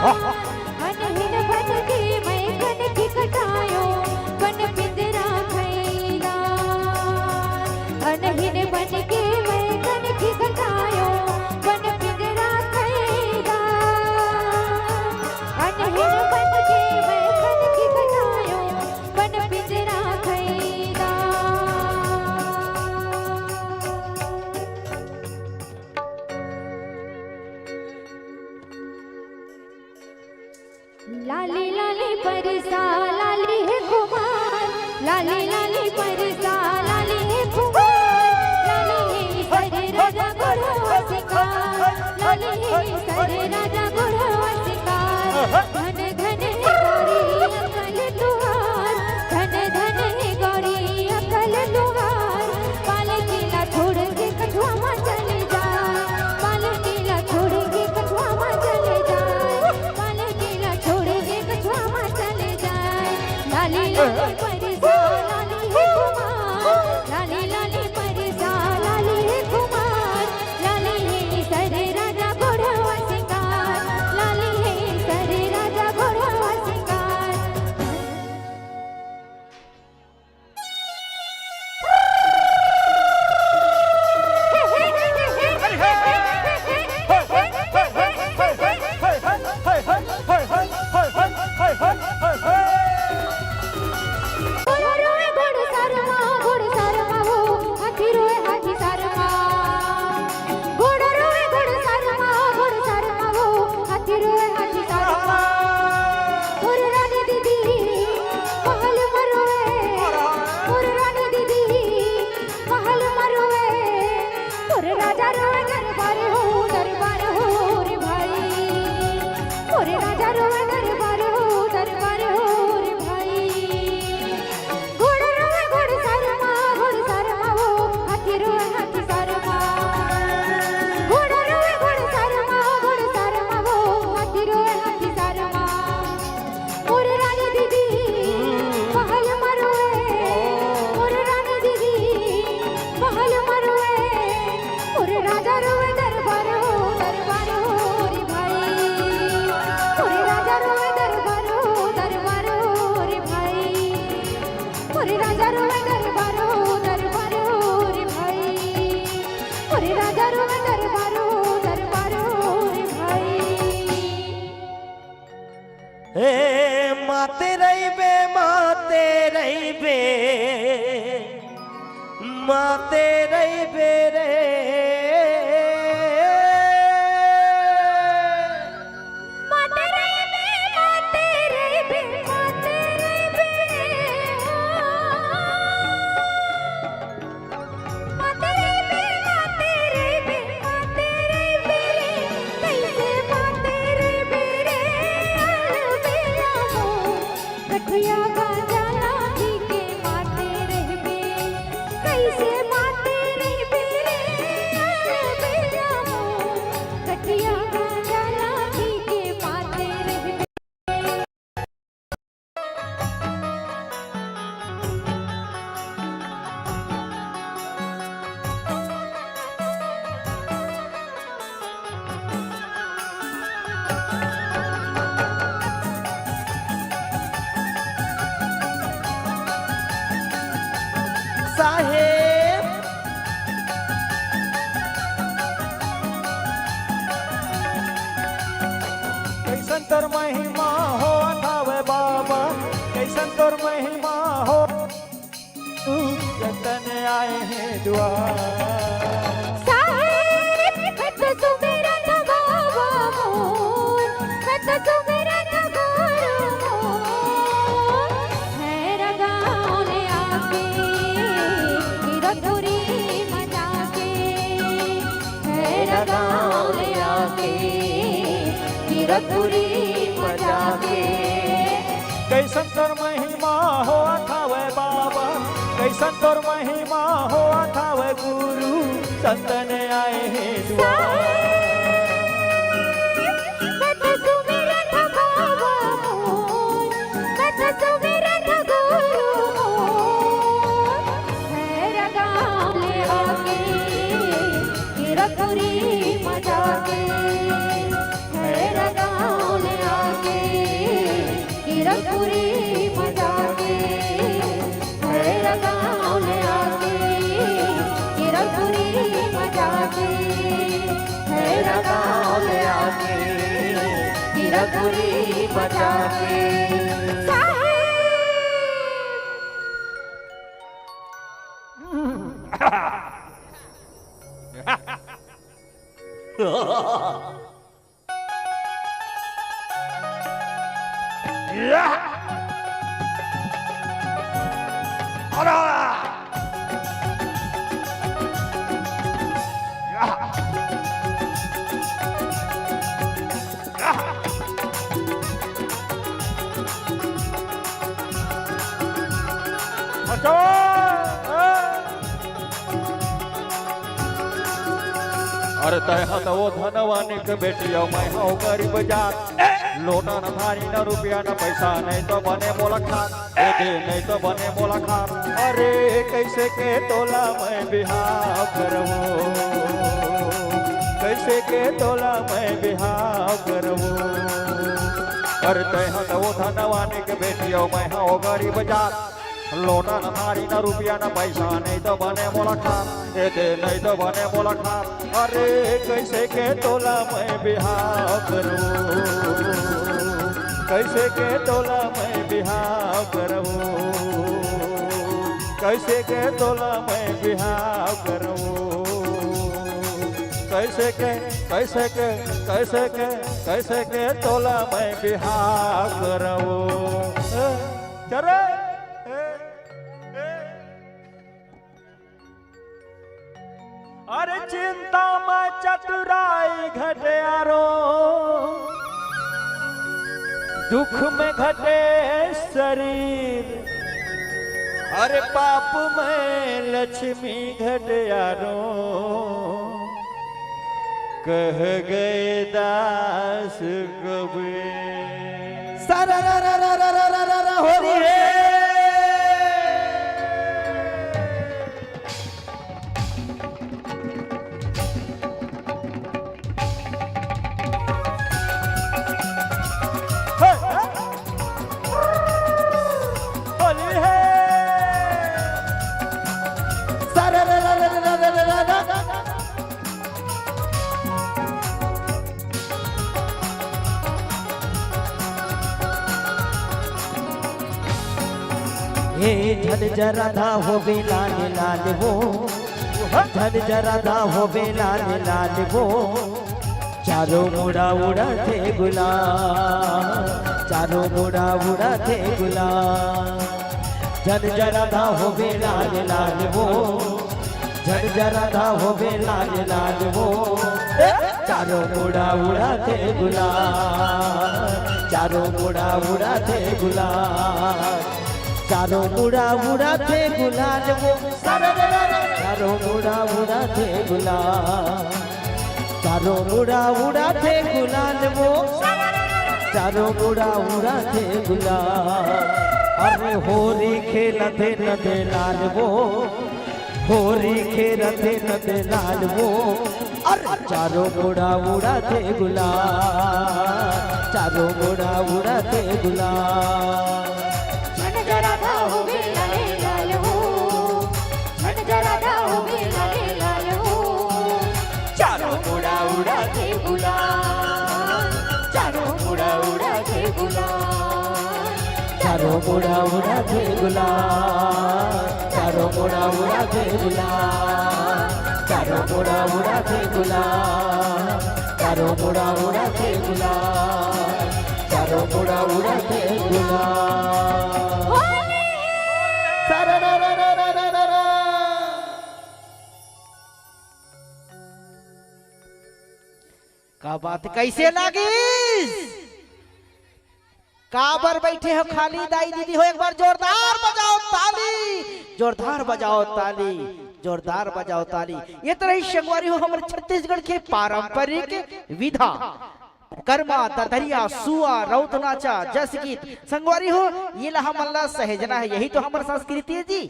अनहिन बन के मैं कनखी कटायो, बन पिंजरा खैदा। अनहिन बन के मैं कनखी कटायो, बन पिंजरा खैदा। अनहिन बन के मैं कनखी कटायो, बन पिंजरा खैदा। लाली लाली परसा लाली हे खुमार, लाली लाली परसा लाली हे खुमार, लाली हे सरे राजा गोरवा सिंगार, लाली हे सरे राजा गोरवा सिंगार। धन धन हे गोरी अकल तुहार, धन धन हे गोरी अकल तुहार। पालकी ला छोड़ के कछुआ मा चले जा, पालकी ला छोड़ के कछुआ मा चले जा, पालकी ला छोड़ के कछुआ मा चले जा। लाली लाली परसा लाली हे खुमार, लाली लाली परसा लाली हे खुमार, लाली हे सरे राजा गोरवा सिंगार, लाली हे सरे राजा गोरवा सिंगार। घोड़ा रोए घोड़ सारमा, घोड़ सारमा वो, हाथी रोए हाथी सारमा। घोड़ा रोए घोड़ सारमा, घोड़ सारमा वो, हाथी रोए हाथी सारमा। घोड़ रानी दीदी महल मरोए, घोड़ रानी दीदी महल मरोए। घोड़ राजा रोए दरबार हो, दरबार हो रे भाई। घोड़ राजा रोए दरबार हो, दरबार हो रे भाई। घोड़ा रोए घोड़ सारमा, घोड़ सारमा वो, हाथी रोए हाथी सारमा। घोड़ा रोए घोड़ सारमा, घोड़ सारमा वो, हाथी रोए हाथी सारमा। मोर रानी दीदी महल मरोए, मोर रानी दीदी महल मरोए। मोर राजा रोए दरबार हो, दरबार हो रे भाई। मोर राजा रोए दरबार हो, दरबार हो रे भाई। मोर राजा रोए दरबार हो, दरबार हो रे भाई। मोर राजा रोए दरबार हो, दरबार हो रे भाई। ए माते रहिबे, माते रहिबे, माते रहिबे रे। माते रहिबे, माते रहिबे, माते रहिबे रे। माते रहिबे, माते रहिबे, माते रहिबे रे। कइसे माते रहिबे रे, अलबेला मोर। गठिया गांजा लाठी के माते रहिबे। कइसे माते रहिबे रे, अलबेला मोर। गठिया गांजा लाठी के माते रहिबे। साहेब। कइसन तोर महिमा होवत हावय बाबा, कइसन तोर महिमा हो। तू रतन आए हे दुआर। साहेब, मैं तो सुमिरन गावा मोर, मैं तो सुमिरन गावा मोर। भैरा गाँव ले आके, गिरथुरी मजा के। भैरा गाँव ले आके, गिरथुरी मजा के। कइसन तोर महिमा होवत हावय बाबा, कइसन तोर महिमा होवत हावय गुरु, संत ने आए हे दुआर। मैं तो सुमिरन गावा मोर, मैं तो सुमिरन गुरु मोर। भैरा गाँव ले आके, गिरथुरी मजा के। भैरा गाँव ले रघुरी मजा के, भैरा गाँव ले आके, ये रघुरी मजा के, भैरा गाँव ले आके, ये रघुरी मजा के। साहेब। अरे तैं ह त वो धनवानी के बेटी अउ मैं ह वो गरीब जात। लोटा न थारी न रुपया न पैसा, नहीं तो बने मोला खात। ए दे, नहीं तो बने मोला खात। अरे कैसे के तोला मैं बिहाव करवो, कैसे के तोला मैं बिहाव करवो। अरे तैं ह त वो धनवानी के बेटी अउ मैं ह वो गरीब जात। लोटा न थारी न रुपया न पैसा, नहीं तो बने मोला खात। ए दे, नहीं तो बने मोला खात। अरे कैसे के तोला मैं बिहाव करवो, कैसे के तोला मैं बिहाव करवो, कैसे के तोला मैं बिहाव करवो, कैसे के, कैसे के, कैसे के, कैसे के तोला मैं बिहाव करवो। ए, चल रे, ए, ए। अरे चिंता में चतुराई घटे आरो, दुख में घटे शरीर, अरे पाप में लक्ष्मी घटे आरो। कह गए दास कबीर। सारा रा रा रा रा रा रा रा रा होरी है। हे, हे। होली है। सारा रा रा रा रा रा रा रा। हे झन जरा धा होवे लाल लाल वो, झन जरा धा होवे लाल लाल वो। चारों मुड़ा उड़ाथे गुलाल, चारों मुड़ा उड़ाथे गुलाल। झन जरा धा होवे लाल लाल वो, झन जरा धा होवे लाल लाल वो। ए, चारों मुड़ा उड़ाथे गुलाल, चारों मुड़ा उड़ाथे गुलाल, चारों मुड़ा उड़ाथे गुलाल वो। सारा रा रा रा। चारों मुड़ा उड़ाथे गुलाल, चारों मुड़ा उड़ाथे गुलाल वो। चारों मुड़ा उड़ाथे गुलाल। अरे होरी खेलथे नंदलाल वो, होरी खेलथे नंदलाल वो। अरे चारों मुड़ा उड़ाथे गुलाल, चारों मुड़ा उड़ाथे गुलाल। झन जरा धा होवे लाल लाल हो, झन जरा धा होवे लाल लाल हो। चारों मुड़ा उड़ाथे गुलाल, चारों मुड़ा उड़ाथे गुलाल। चारों मुड़ा उड़ाथे गुलाल, चारों मुड़ा उड़ाथे गुलाल, चारों मुड़ा उड़ाथे गुलाल, चारों मुड़ा उड़ाथे गुलाल, चारों मुड़ा उड़ाथे गुलाल। सारा रा रा रा रा रा रा। का बात, कैसे लागिस? काबर बैठे हो खाली दाई दीदी हो, एक बार जोरदार बजाओ ताली, जोरदार बजाओ ताली, जोरदार बजाओ ताली। ये तो रही संगवारी हो हमर छत्तीसगढ़ के पारंपरिक विधा, करमा, ददरिया, सुआ, रउत नाचा, जस गीत। संगवारी हो, ये ला हमन ला सहेजना है, यही तो हमर संस्कृति है जी।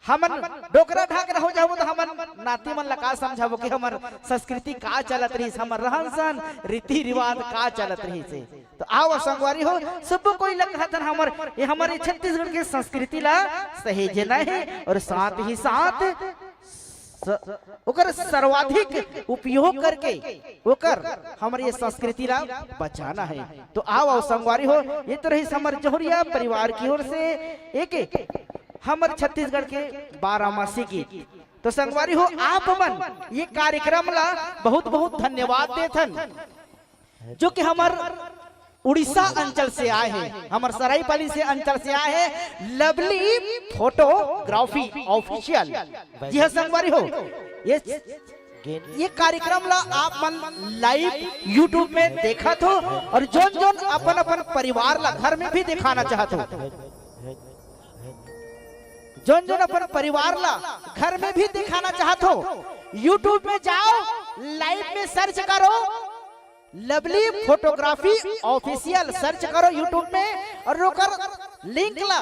हमन डोकरा ढाकरा हो जाबो, तो हमन नाती मन ला का समझाबो कि हमर संस्कृति का चलत रहिस, हमर रहन सहन, रीति रिवाज का चलत रहिस हे। तो आओ संगवारी हो, सब कोई ला कहत हन, हमर ये, हमर ये छत्तीसगढ़ के संस्कृति ला सहेजना हे और साथ ही साथ स-, ओकर सर्वाधिक उपयोग करके ओकर हमर ये संस्कृति ला बचाना हे। तो आओ, आओ संगवारी हो, ये तो रहिस हमर जौहरिया परिवार की ओर से एक हमर छत्तीसगढ़ के बारामासी गीत। तो संगवारी हो, आप मन ये कार्यक्रम ला बहुत बहुत धन्यवाद देथन, जो कि हमर उड़ीसा अंचल से आए हे, हमर सरायपाली से अंचल से आए हे, लवली फोटोग्राफी ऑफिशियल। जी हाँ संगवारी हो, ये ये कार्यक्रम ला आप मन लाइव YouTube में देखत हो और जोन जोन अपन अपन परिवार ला घर में भी दिखाना चाहत हो, जोन जोन अपन परिवार ला घर में भी दिखाना चाहत हो, YouTube में जाओ, लाइव में सर्च करो, लवली फोटोग्राफी ऑफिशियल सर्च करो YouTube में और ओकर लिंक ला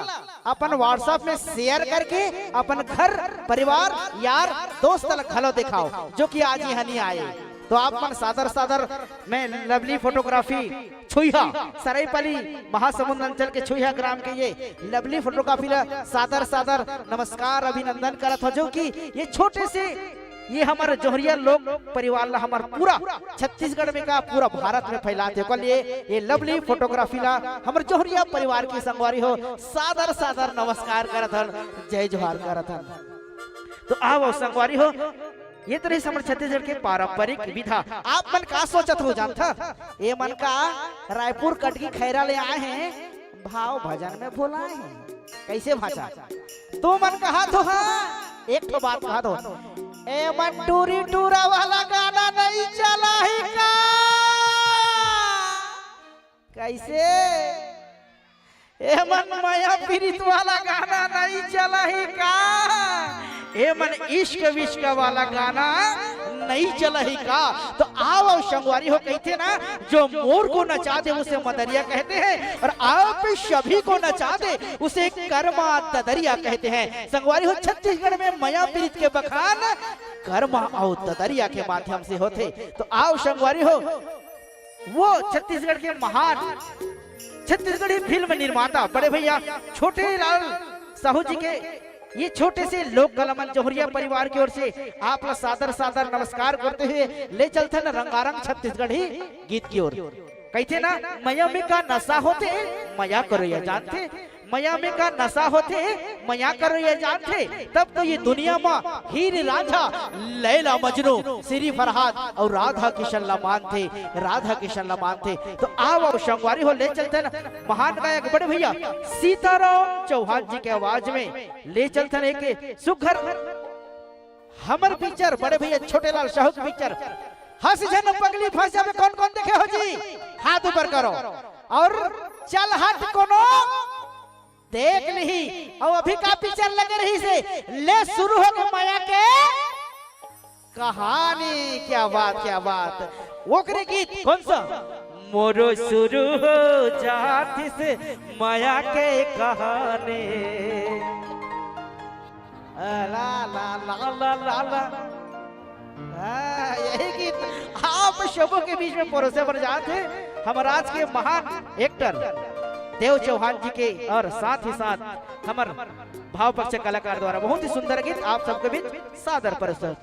अपन WhatsApp में शेयर करके अपन घर परिवार यार दोस्त ला घलो दिखाओ, जो कि आज यहाँ नहीं आए। तो आप मन सादर सादर मैं लवली फोटोग्राफी छुईहा, सरायपाली महासमुंद अंचल के छुईहा ग्राम के ये लवली फोटोग्राफी ला सादर सादर नमस्कार अभिनंदन करत हो, जो कि ये छोटे से ये हमर जौहरिया लोक परिवार ला हमर पूरा छत्तीसगढ़ में का पूरा भारत में फैलात हे। ओकर लिए ये लवली फोटोग्राफी ला हमर जौहरिया परिवार की संगवारी हो सादर सादर नमस्कार करत हन, जय जोहार करत हन। तो आओ संगवारी हो, ये तो रहिस हमर छत्तीसगढ़ के पारंपरिक विधा। आप मन का सोचत हो जानथा? ये मन का रायपुर कटकी खैरा ले आए हैं, भाव भजन में बोलाए हैं। कैसे भाषा? तू मन कहा तो हाँ, एक ठो बात कहा तो, ए मन टूरी टूरा वाला गाना नहीं चला ही का? कैसे? ए मन मया पीरित वाला गाना नहीं चला ही का? ए मन इश्क विश्क वाला गाना नहीं चला ही का? तो आओ, आओ संगवारी हो, कहते ना, जो मोर को नचा दे उसे मदरिया कहते हैं और आप सभी को नचा दे उसे कर्मा ददरिया कहते हैं। संगवारी हो, छत्तीसगढ़ में मया पीरित के बखान कर्मा और ददरिया के माध्यम से होथे। तो आओ संगवारी हो, वो छत्तीसगढ़ के महान छत्तीसगढ़ी फिल्म निर्माता बड़े भैया छोटे लाल साहू जी के ये छोटे से लोक कलामन जौहरिया परिवार की ओर से आप ला सादर सादर नमस्कार करते हुए ले चलथन रंगारंग छत्तीसगढ़ी गीत की ओर। कहते ना, मया में का नशा होथे, मया करो या जानथे, मया में का नशा होथे, मया करो या जानथे, तब तो ये दुनिया मा हीर रांझा, लैला मजनू, श्री फरहाद और राधा किशन ला मानथे, राधा किशन ला मानथे। तो आओ, आओ संगवारी हो, ले चलथन महान गायक बड़े भैया सीताराम चौहान जी के आवाज में ले चलथन एक सुघर हमर पिक्चर, बड़े भैया छोटे लाल साहू के पिक्चर हंस झन पगली फंस जाबे। कौन कौन देखे हो जी, हाथ ऊपर करो। और चल हट कोनो देख लिही। और अभी का पिक्चर लगे रहिस हे, ले शुरू हो के मया के कहानी। क्या बात, क्या बात। ओकरे गीत कौन सा? मोरो शुरू हो जातिस मया के कहानी। ला, ला, ला, ला, ला, ला। हाँ, यही गीत आप सबों के बीच में परोसे बर जात हे। हमर आज के महान एक्टर देव चौहान जी के और साथ ही साथ हमर भाव पक्ष कलाकार द्वारा बहुत ही सुंदर गीत आप सबके बीच सादर परोसे।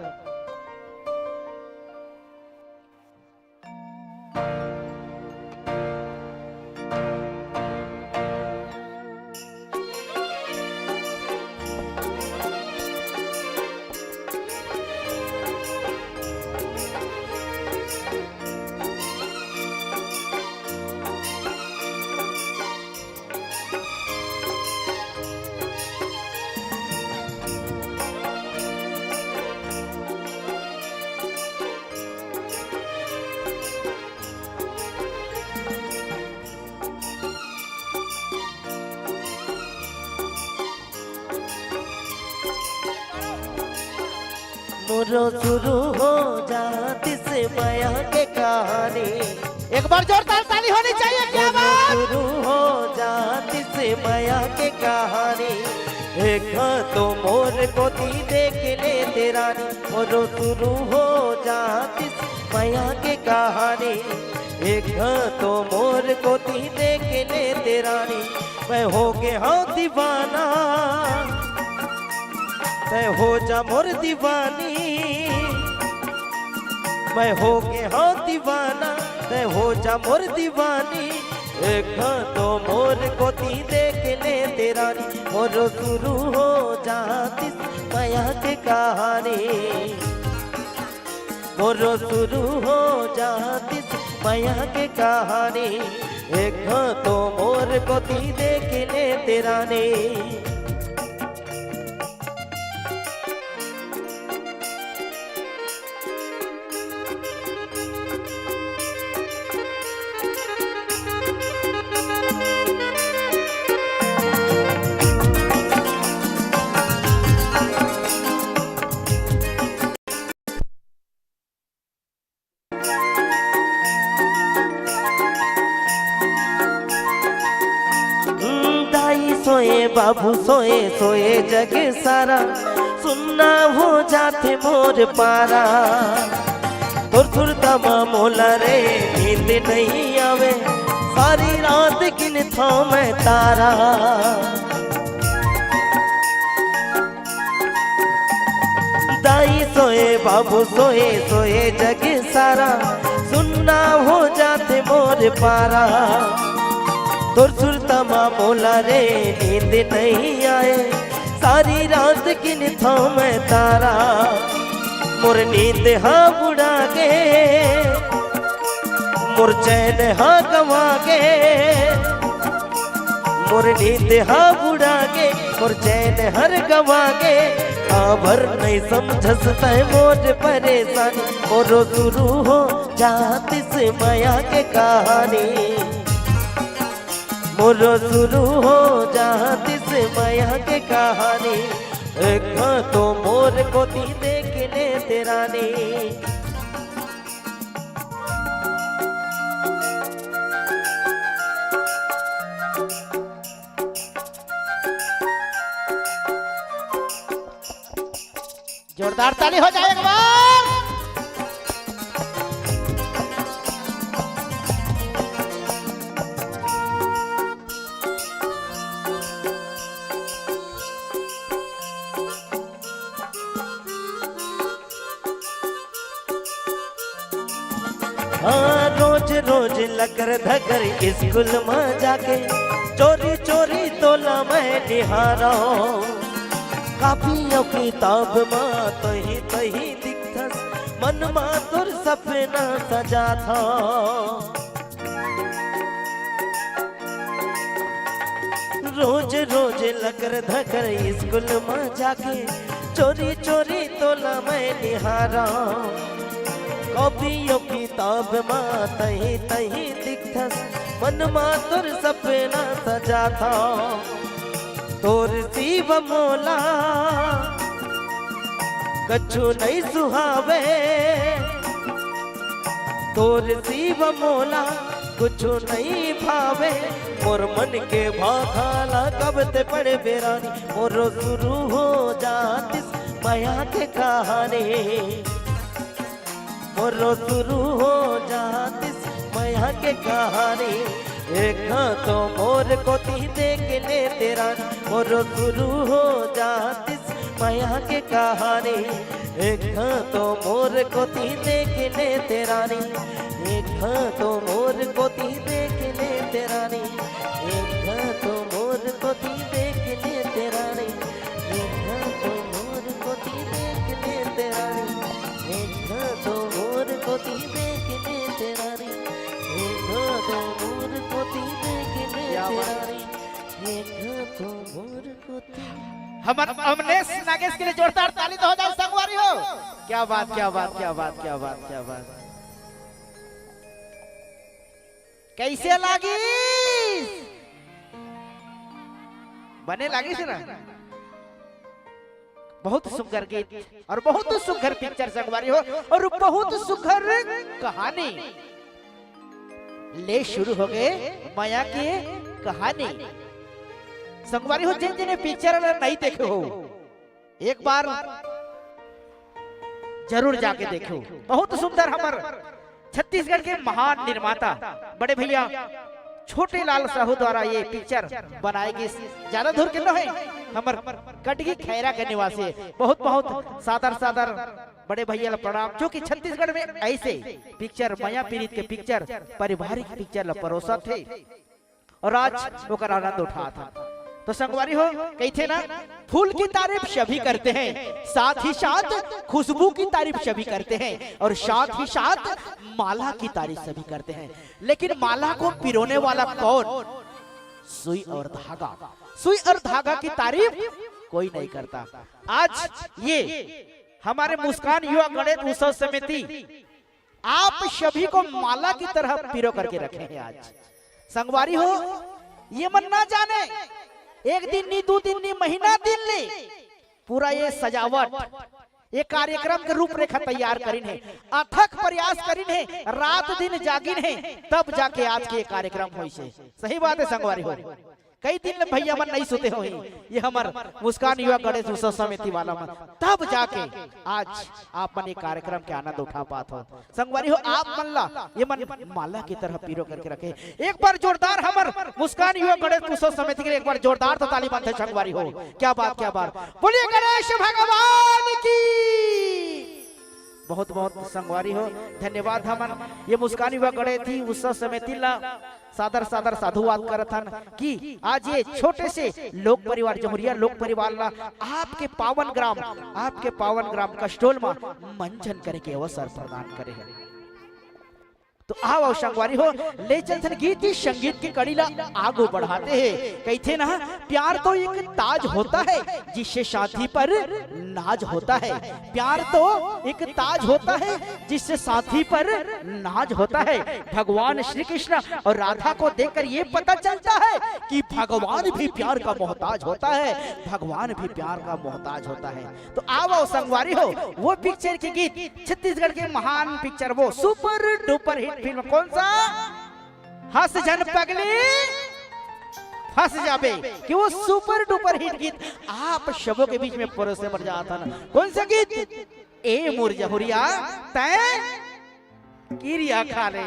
मोरो शुरू हो जातिस मया के कहानी। एक बार जोरदार ताली होनी चाहिए, क्या बात? शुरू हो जातिस मया के कहानी। देखा तो मोर कोती देख ले ते रानी, मोरो शुरू हो जातिस मया के कहानी। देखा तो मोर कोती देख ले ते रानी, मैं हो गे हंव दीवाना, तैं हो जा मोर दीवानी। मैं हो गे हंव दीवाना, तैं हो जा मोर दीवानी। देखा तो मोर कोती देख ले ते रानी, मोरो शुरू हो जातिस मया के कहानी। मोरो शुरू हो जातिस मया के कहानी। देखा तो मोर कोती देख ले ते रानी। दाई सोए, बाबू सोए, सोए जग सारा, सुन्ना हो जाथे मोर पारा। तोर सुरता म मोला रे नींद नइ आवे, सारी रात गिनथंव मैं तारा। दाई सोए, बाबू सोए, सोए जग सारा, सुन्ना हो जाथे मोर पारा। तोर सुरता म मोला रे नींद नइ आए, सारी रात गिनथंव मैं तारा। मोर नींद ह उड़ा गे, मोर चैन ह गंवा गे, मोर नींद ह उड़ा गे, मोर चैन हर गंवा गे। काबर नइ समझस तैं मोर परेशानी, मोरो शुरू हो जातिस मया के कहानी। मोरो शुरू हो जातिस मया के कहानी। देखा तो मोर कोती देख ले ते रानी। जोरदार ताली हो जाए एक बार। हाँ, रोज रोज लकर धकर स्कूल म जाके चोरी चोरी तोला मैं निहारंव। कापी अउ किताब म तहीं तहीं दिखथस, मन म तोर सपना सजाथंव। रोज रोज लकर धकर स्कूल म जाके चोरी चोरी तोला मैं निहारंव। कापी अउ किताब म तहीं तहीं दिखथस, मन म तोर सपना सजाथंव। तोर सिवा मोला कछु नइ सुहावे, तोर सिवा मोला कुछु नइ भावे। मोर मन के भाखा ला कब तैं पढ़बे रानी, मोरो शुरू हो जातिस मया के कहानी। मोरो शुरू हो जातिस मया के कहानी। देखा तो मोर कोती देख ले ते रानी, मोरो शुरू हो जातिस मया के कहानी। देखा तो मोर कोती देख ले ते रानी, देखा तो मोर कोती देख ले ते रानी, देखा तो मोर कोती देख ले ते रानी, देखा तो मोर कोती देख ले ते रानी, देखा तो मोर कोती देख ले ते रानी, देखा तो मोर कोती देख ले ते रानी, देखा तो मोर कोती। हमर अमलेश नागेश के लिए जोरदार ताली तो हो जाए संगवारी हो। क्या बात, क्या बात, क्या बात, क्या बात, क्या बात। कैसे लागिस? बने लागिस ना? बहुत सुंदर गीत अउ बहुत सुंदर पिक्चर संगवारी हो, अउ बहुत सुंदर कहानी ले शुरू हो गे मया के कहानी। संगवारी हो, जेन जेन ये पिक्चर ला नइ देखे हो, एक बार जरूर जाके देखो। बहुत सुंदर हमर छत्तीसगढ़ के महान निर्माता बड़े भैया छोटे लाल साहू द्वारा ये पिक्चर बनाए गिस। ज्यादा दूर के नोहे, हमर कटगी खैरा के निवासी। बहुत बहुत सादर सादर बड़े भैया ला प्रणाम, जो कि छत्तीसगढ़ में ऐसे पिक्चर, मया पीरित के पिक्चर, पारिवारिक पिक्चर ला परोसत हे। अउ आज ओकर आनंद उठात हन। तो संगवारी हो, कहिथे ना, फूल की तारीफ सभी करते हैं, साथ ही साथ खुशबू की तारीफ सभी करते हैं, और साथ ही साथ माला की तारीफ सभी करते हैं। लेकिन माला को पिरोने वाला कौन? सुई और धागा। सुई और धागा की तारीफ कोई नहीं करता। आज ये हमारे मुस्कान युवा गणेश उत्सव समिति आप सभी को माला की तरह पिरो करके रखे हैं आज। संगवारी हो, ये मन ना जाने, एक दिन नी, दू दिन नी, महीना दिन ले पूरा ये सजावट, ये कार्यक्रम के रूपरेखा तैयार करिन हे, अथक प्रयास करिन हे, रात दिन जागिन हे, तब जाके आज के ये कार्यक्रम होइस हे। सही बात है संगवारी हो। कई दिन ले भैया मन नइ सुते होही, ये हमर मुस्कान युवा गणेश उत्सव समिति वाला मन, तब जाके आज आप मन ये कार्यक्रम के आनंद उठा पात हो। संगवारी हो, आप मन ला ये मन माला की तरह पिरो करके रखे। एक बार जोरदार हमर मुस्कान युवा गणेश उत्सव समिति के लिए एक बार जोरदार तो ताली बनथे संगवारी हो। क्या बात, क्या बात। बोलिए गणेश भगवान की। बहुत बहुत संगवारी हो, धन्यवाद। हमन ये मुस्कान युवा गणेश उत्सव समिति ला सादर सादर साधुवाद करत हन कि आज ये छोटे से लोक परिवार, जहुरिया लोक परिवार ला आपके पावन ग्राम, आपके पावन ग्राम कसडोल मा मंचन करे के अवसर प्रदान करे हे। तो आओ, आओ संगवारी हो, ले चलथन गीत संगीत के कड़ी ला आगू बढ़ाते हे। कहिथे ना, प्यार तो एक ताज होता है जिससे साथी पर नाज होता है। प्यार तो एक ताज होता है जिससे साथी पर नाज होता है। भगवान श्री कृष्ण और राधा को देखकर ये पता चलता है कि भगवान भी प्यार का मोहताज होता है, भगवान भी प्यार का मोहताज होता है। तो आओ, आओ संगवारी हो, वो पिक्चर के गीत, छत्तीसगढ़ के महान पिक्चर, वो सुपर डुपर हिट फिल्म कौन सा? हंस झन पगली फंस जाबे, कि वो सुपर डुपर हिट गीत आप सबों के बीच में परोसे बर जात हन। कौन सा गीत? ए मोर जहुरिया तैं किरिया खा ले।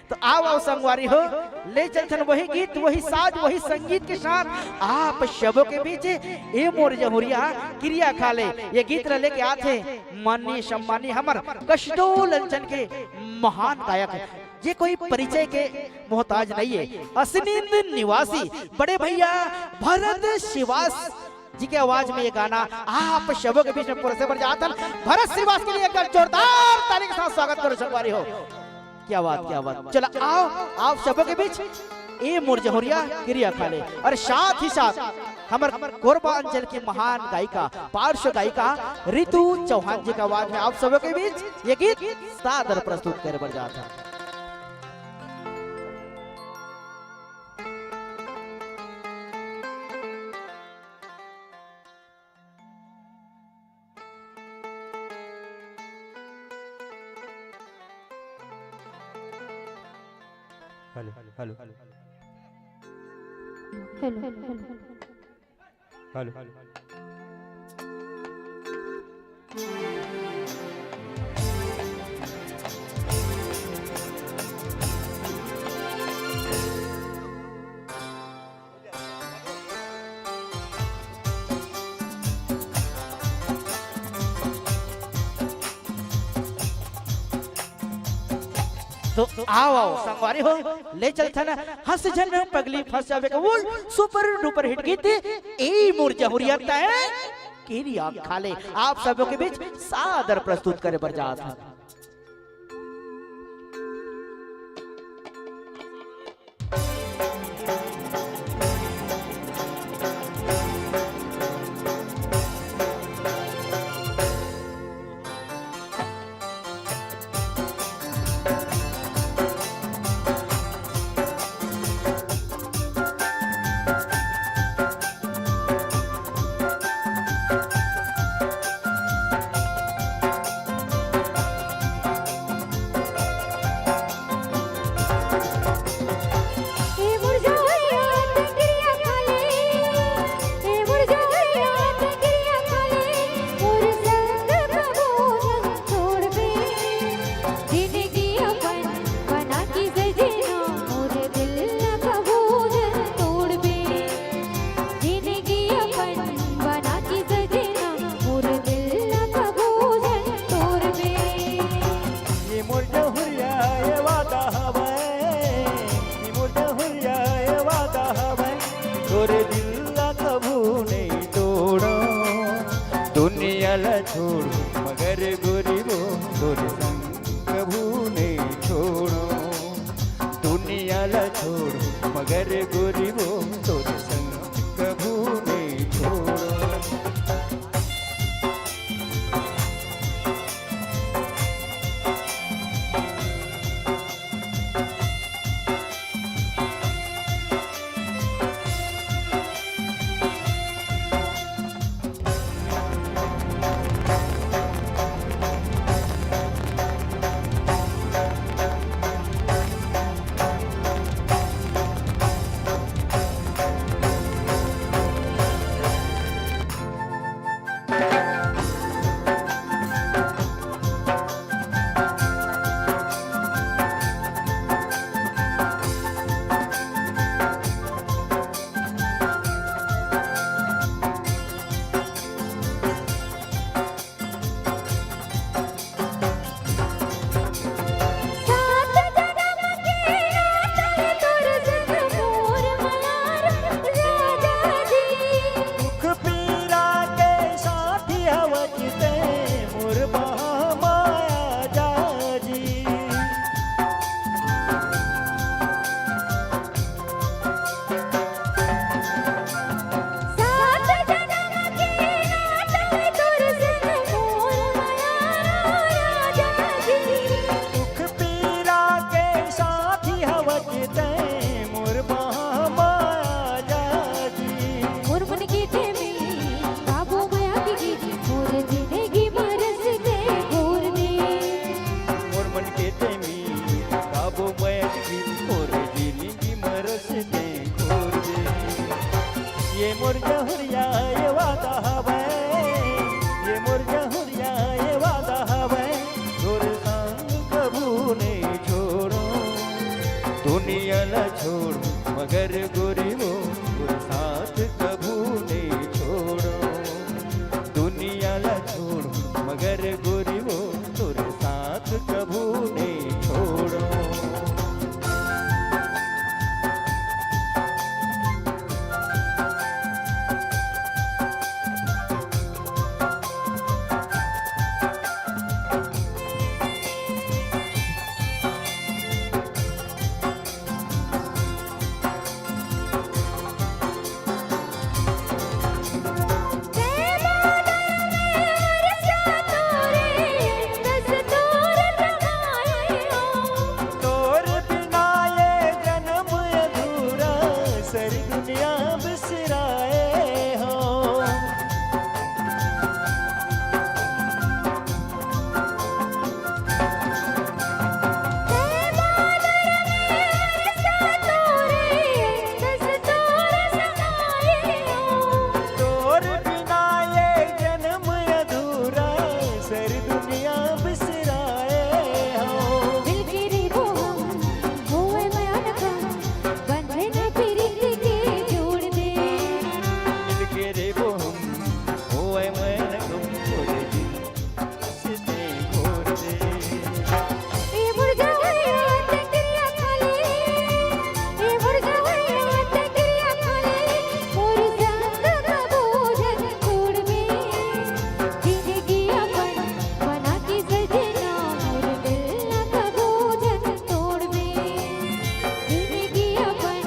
तो आओ, आओ संगवारी हो, ले चलथन वही गीत, वही साज, वही संगीत के साथ आप सबों के बीच ए मोर जहुरिया किरिया खा ले। ये गीत ला लेके आथे माननीय सम्माननीय हमर कसडोल अंचल के महान गायक, जे कोई परिचय के मोहताज नहीं है, असनींद निवासी बड़े भैया भरत श्रीवास जी के आवाज में ये गाना आप सबों के बीच में परोसे बर जात हन। भरत श्रीवास के लिए एक बार जोरदार ताली के साथ स्वागत करो संगवारी हो। क्या बात, क्या बात। चला आओ, आप सबों के बीच ए मोर जहुरिया किरिया खा ले। और साथ ही साथ हमर कोरबा अंचल की महान गायिका, पार्श्व गायिका रितु चौहान जी के आवाज में आप सबों के बीच ये गीत सादर प्रस्तुत करे बर जात हे। Hello, hello, hello. Hello, hello. तो आओ, आओ, संगवारी हो, ले चलथन हंस झन पगली फंस जाबे का वो सुपर डुपर हिट गीत, ए मोर जहुरिया तैं किरिया खा ले। आप सबों के बीच सादर प्रस्तुत करे बर जात हन। तोर दिल ला कभू नइ तोड़ो, दुनिया ला छोड़ मगर गोरी वो तोर संग कभू नइ छोड़ो। दुनिया ला छोड़ मगर गोरी वो तोर संग कभू नइ छोड़ो। सात जनम के नाता तोर संग मोर मयार राजा जी। दुख पीरा के साथी हवस ते मोर बाह माया जाजी। सात जनम के नाता तोर संग मोर मयारो राजा जी। दुख पीरा के साथी हवस ते मोर बाह माया जाजी। मोर मन के टेमी बाबू मया की मोर जिंदगी मरस ते घोर दे। मोर मन के टेमी बाबू मया की मोर जिंदगी मरस ते घोर दे। ये मोर जहुरिया ये वादा हवय, ये मोर जहुरिया ये वादा हवय, तोर संग कभू नइ छोड़ो। दुनिया ला छोड़ मगर गोरी वो तोर साथ कभू नइ छोड़ो। दुनिया ला छोड़ मगर गोरी वो तोर साथ कभू नइ छोड़ो। तोर बिना ये जनम अधूरा, सारी दुनिया बिसराए हो। तोर बिना ये जनम अधूरा, सारी दुनिया बिसराए हो। मिलके रहिबो हम, होए मया न कम, बंधन पीरित के जोड़ दे। मिलके रहिबो हम, होए मया न कम, तोरे दिल से घोर दे। ए मोर जवैया तकरिया खाले, ए मोर जवैया तकरिया खाले, मोर संग कभू झन छोड़बे। जिंदगी अपन बना के सजना, मोर दिल ला कभू झन तोड़बे। जिंदगी अपन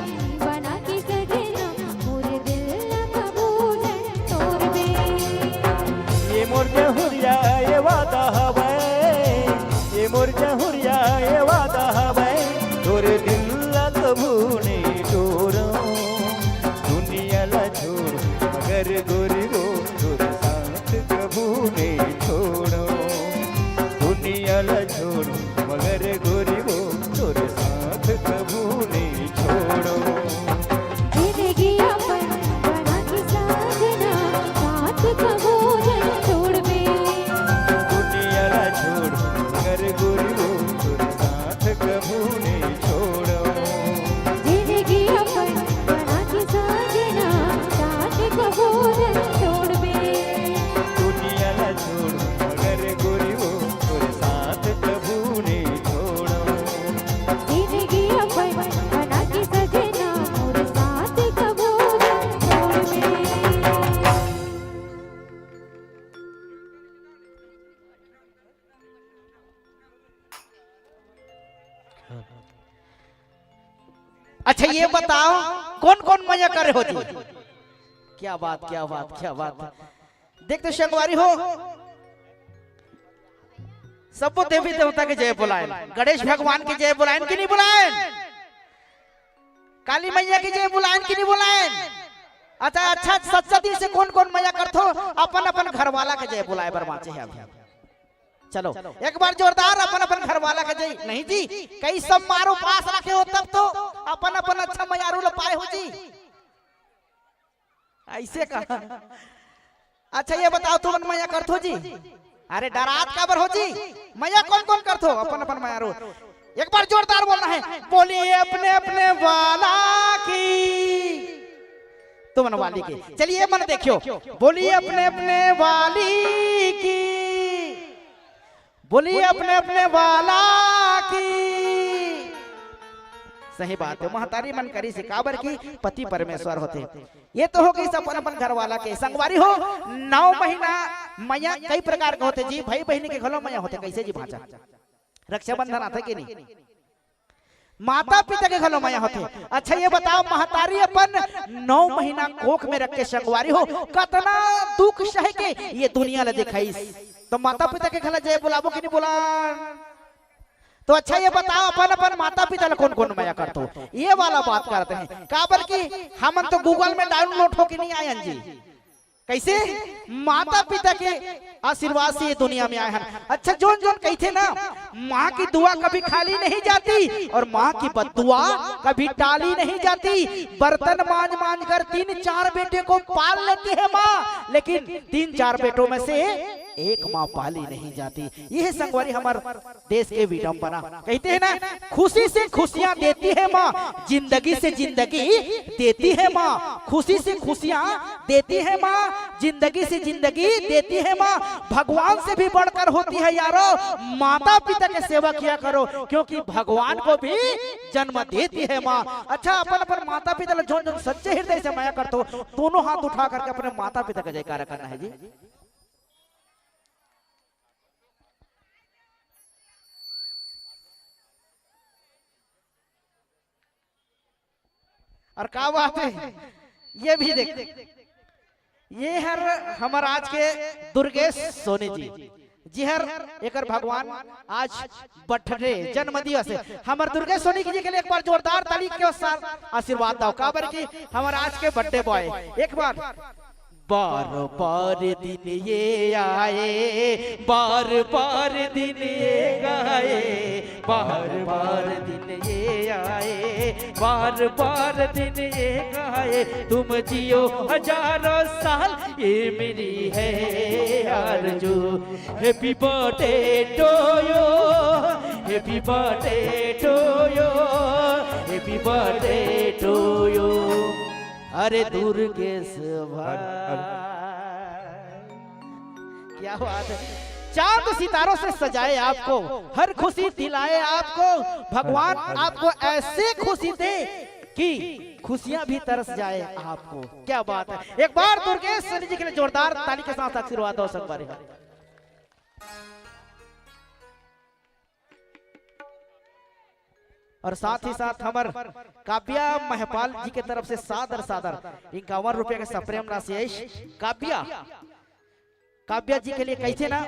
बना के सजना, मोर दिल ला कभू झन तोड़बे। ये मोर जहुरिया ये वादा हवय, ये मोर जहुरिया ये वादा हवय, तोर दिल ला कभू नइ तोड़ो। दुनिया ला छोड़ मगर गोरी वो तोर साथ कभू नइ छोड़ो। दुनिया ला छोड़ मगर गोरी वो तोर साथ कभू नइ छोड़ो। जिंदगी अपन बना के साजना, साथ कभू झन छोड़बे। दुनिया ला छोड़ मगर गोरी वो कौन कौन मैया करे हो जी? क्या बात, क्या बात, क्या बात। देख तो संगवारी हो, सबो देवी देवता के जय बुलाएन, गणेश भगवान के जय बुलाएन कि नहीं बुलाएन? काली मैया के जय बुलाएन कि नहीं बुलाएन? अच्छा, अच्छा, सच्चा दिल से कौन कौन मैया करथो, अपन अपन घरवाला के जय बुलाए बर बांचे हे अभी। चलो, एक बार जोरदार अपन अपन घरवाला के जय। नहीं जी, कई सब मारो पास रखे हो तब तो अपन अपन अच्छा मयारू ल पाए हो जी। ऐसे कहा। अच्छा, ये बताओ, तुमन मैया करथो जी? अरे, डरात काबर हो जी? मैया कौन कौन करथो? अपन अपन मयारू। एक बार जोरदार बोलना है, बोलिए अपने अपने वाला की। तुमन वाली की। चलिए, मन देखियो, बोलिए अपने अपने वाली की। बोलिए अपने अपने वाला की। सही बात है, महतारी मन करी से काबर की पति परमेश्वर होथे। ये तो हो गई सब अपन अपन घर वाला के। संगवारी हो, नौ महीना मैया कई प्रकार के होथे जी, भाई बहिनी के घलो मैया होथे। कैसे जी भांचा? रक्षाबंधन आथे कि नहीं? माता पिता के घलो मैया होथे। अच्छा, ये बताओ, महतारी अपन नौ महीना कोख में रख के, संगवारी हो, कतना दुख सह के ये दुनिया ला दिखाइस, तो माता पिता के घला जय बुलाबो कि नहीं बुलान? तो अच्छा, ये बताओ, अपन अपन माता पिता ला कौन कौन मैया करथो? ये वाला बात करते हैं, काबर कि हमन तो Google में download होके नहीं आयन जी। कैसे? माता पिता के आशीर्वाद से ये दुनिया में आए हन। अच्छा, जोन जोन कहिथे ना, माँ की दुआ कभी खाली नहीं जाती और माँ की बददुआ कभी टाली नहीं जाती। बर्तन मांज मांज कर तीन चार बेटे को पाल लेती है माँ, लेकिन तीन चार बेटों में से एक माँ पाली नहीं जाती। ये है संगवारी हमर देश के विडंबना। कहिथे ना, खुशी से खुशियां देती है माँ, जिंदगी से जिंदगी देती है माँ। खुशी से खुशियां देती है माँ, जिंदगी से जिंदगी देती है माँ। भगवान से भी बढ़कर होती है यारो, माता पिता के सेवा किया करो, क्योंकि भगवान को भी जन्म देती है माँ। अच्छा, अपन अपन माता पिता ला जोन जोन सच्चे हृदय से मया करथो, दोनों हाथ उठा करके अपने माता पिता का जयकारा करना है जी। और का बात है, ये भी देख, ये हर हमर आज के दुर्गेश सोनी जी, जी हर एकर भगवान आज birthday, जन्म दिवस है। हमर दुर्गेश सोनी जी के लिए एक बार जोरदार ताली के साथ आशीर्वाद दो, काबर कि हमर आज के birthday boy। एक बार बार बार दिन ये आए, बार बार दिन ये गाए, बार बार दिन ये आए, बार बार दिन ये गाए। तुम जियो हजारों साल, ये मेरी है आरज़ू। Happy birthday to you, happy birthday to you, happy birthday to you। अरे दुर्गेश भाई, क्या बात है। चांद सितारों से सजाए आपको, हर खुशी दिलाए आपको। भगवान आपको ऐसे खुशी दे कि खुशियां भी तरस जाए आपको। क्या बात है। एक बार दुर्गेश सोनी जी के लिए जोरदार ताली के साथ आशीर्वाद दो संगवारी। और साथ ही साथ हमर काव्या महपाल जी के तरफ से सादर सादर इक्यावन रुपया के सप्रेम राशि आइस। काव्या, काव्या जी के लिए कहिथे ना,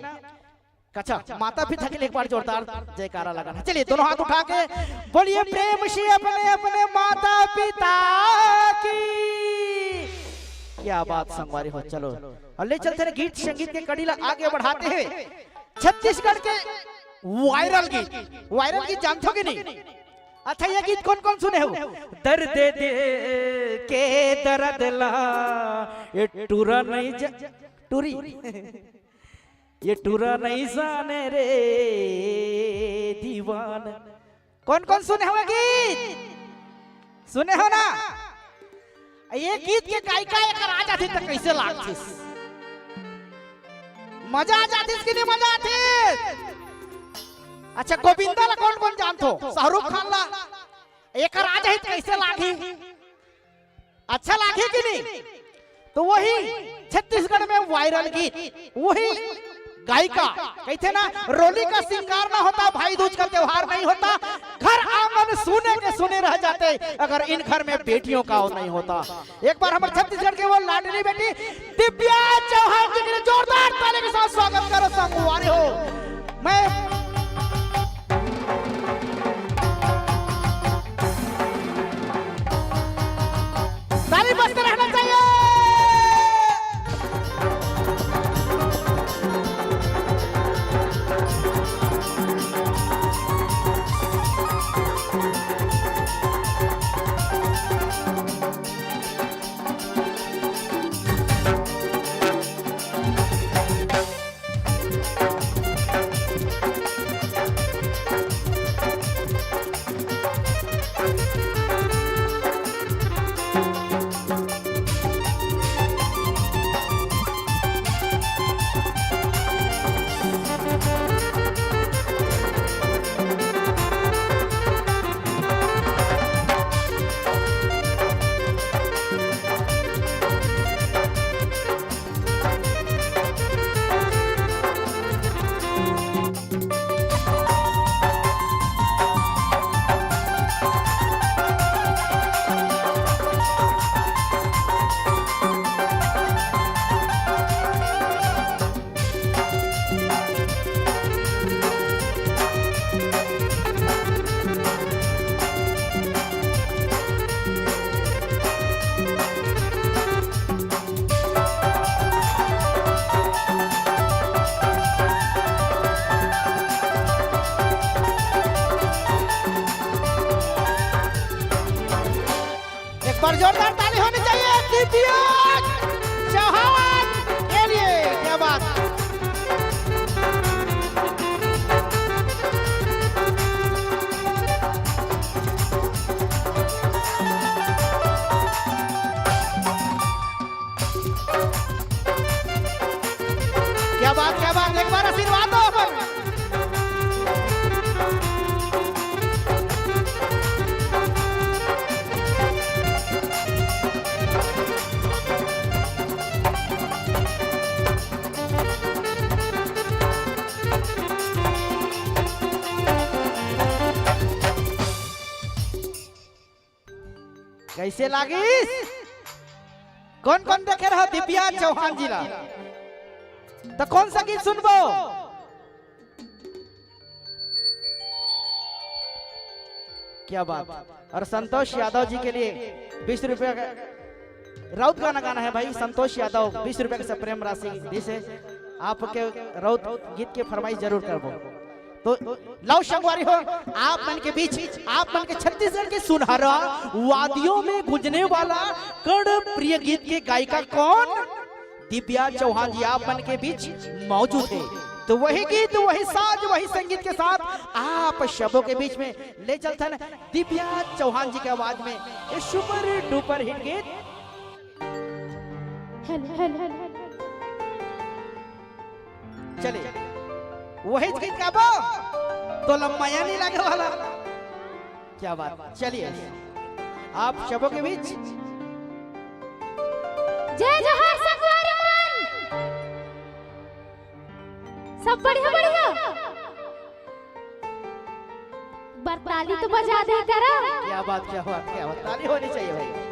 अच्छा, माता पिता के लिए एक बार जोरदार जयकारा लगाना। चलिए, दोनों हाथ उठा के बोलिए प्रेम से अपने अपने माता पिता की। क्या बात संगवारी हो, चलो और ले चलते हैं गीत संगीत के कड़ी ला आगे बढ़ाते हुए। छत्तीसगढ़ के viral गीत, viral गीत जानथो कि नहीं? अच्छा, ये गीत कौन कौन सुने हो? दर्द दिल के दर्द ला, ये टूरा नहीं जा, टूरी, ये टूरा नहीं जाने रे दीवान। कौन कौन सुने हो ये गीत? सुने हो ना? ये गीत के गायिका एकर आ जाती त कैसे लागतिस? मजा आ जातिस कि नहीं मजा आतिस? अच्छा, गोविंदा ला कौन कौन जानथो? शाहरुख खान ला। एकर आ जाही त कैसे लागही? अच्छा लागही कि नहीं? तो वही छत्तीसगढ़ में viral गीत, वही गायिका कहिथे ना, रोली का सिंगार ना होता, भाई दूज का त्योहार नहीं होता। घर आंगन सूने के सूने रह जाते अगर इन घर में बेटियों का नहीं होता। एक बार हमर छत्तीसगढ़ के वो लाडली बेटी दिव्या चौहान जी के लिए जोरदार ताली के साथ स्वागत करो संगवारी हो। मैं ताली बजते रहना चाहिए। एक बार जोरदार ताली होनी चाहिए दिव्या चौहान के लिए। क्या बात। क्या बात, क्या बात, एक बार आशीर्वाद दो अपन। कैसे लागिस? कौन कौन देखे रहो दिव्या चौहान जी ला? तो कौन सा गीत सुनबो? क्या बात। और संतोष यादव जी के लिए बीस रुपया का राउत गाना गाना है भाई। संतोष यादव बीस रुपया का प्रेम राशि दिस हे। आपके राउत गीत के फरमाइश जरूर करबो। तो लव संगवारी हो, आप मन के बीच, आप मन के छत्तीसगढ़ के सुनहरा वादियों में गूंजने वाला कण प्रिय गीत के गायिका कौन? दिव्या चौहान जी आप मन के बीच मौजूद हे। तो वही गीत, वही साज, वही संगीत के साथ आप सबों के बीच में ले चलथन दिव्या चौहान जी के आवाज में ये सुपर डुपर हिट गीत। Hello, hello, hello, hello. चलिए, वही गीत गाबो तो लम्बाया नहीं लगे वाला। क्या बात, चलिए आप सबों के बीच। जय जोहार संगवारी मन, सब बढ़िया बढ़िया। बर ताली तो बजा दे करा। क्या बात, क्या बात, क्या बात, ताली होनी चाहिए भाई।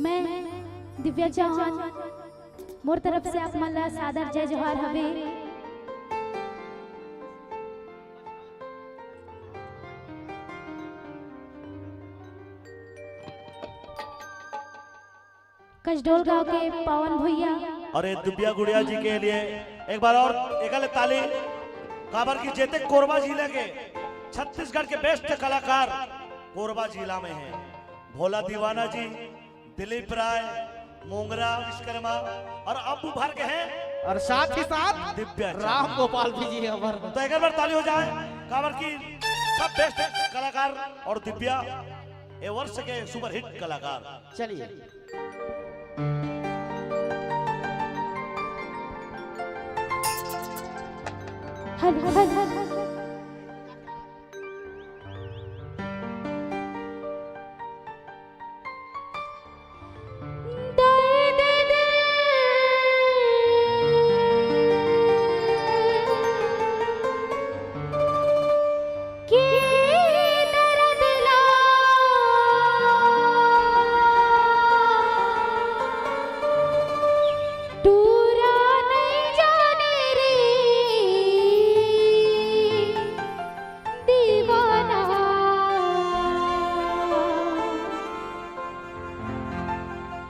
मैं दिव्या चौहान, मोर तरफ से आप मन ला सादर जय जोहार हवे। कसडोल गांव के पवन भैया। और ये दुबिया गुड़िया जी के लिए एक बार और एकल ताली। काबर की जेते कोरबा जिला के छत्तीसगढ़ के बेस्ट कलाकार कोरबा जिला में है। भोला दीवाना जी, दिलीप राय, मोंगरा विश्वकर्मा और अब्बू भर के हैं। और साथ ही साथ दिव्या राम गोपाल भी जी हमारे। तो एक बार ताली हो जाए, काबर की सब बेस्ट कलाकार और दिव्या ये वर्ष के सुपरहिट कलाकार। चलिए। हल हल हल।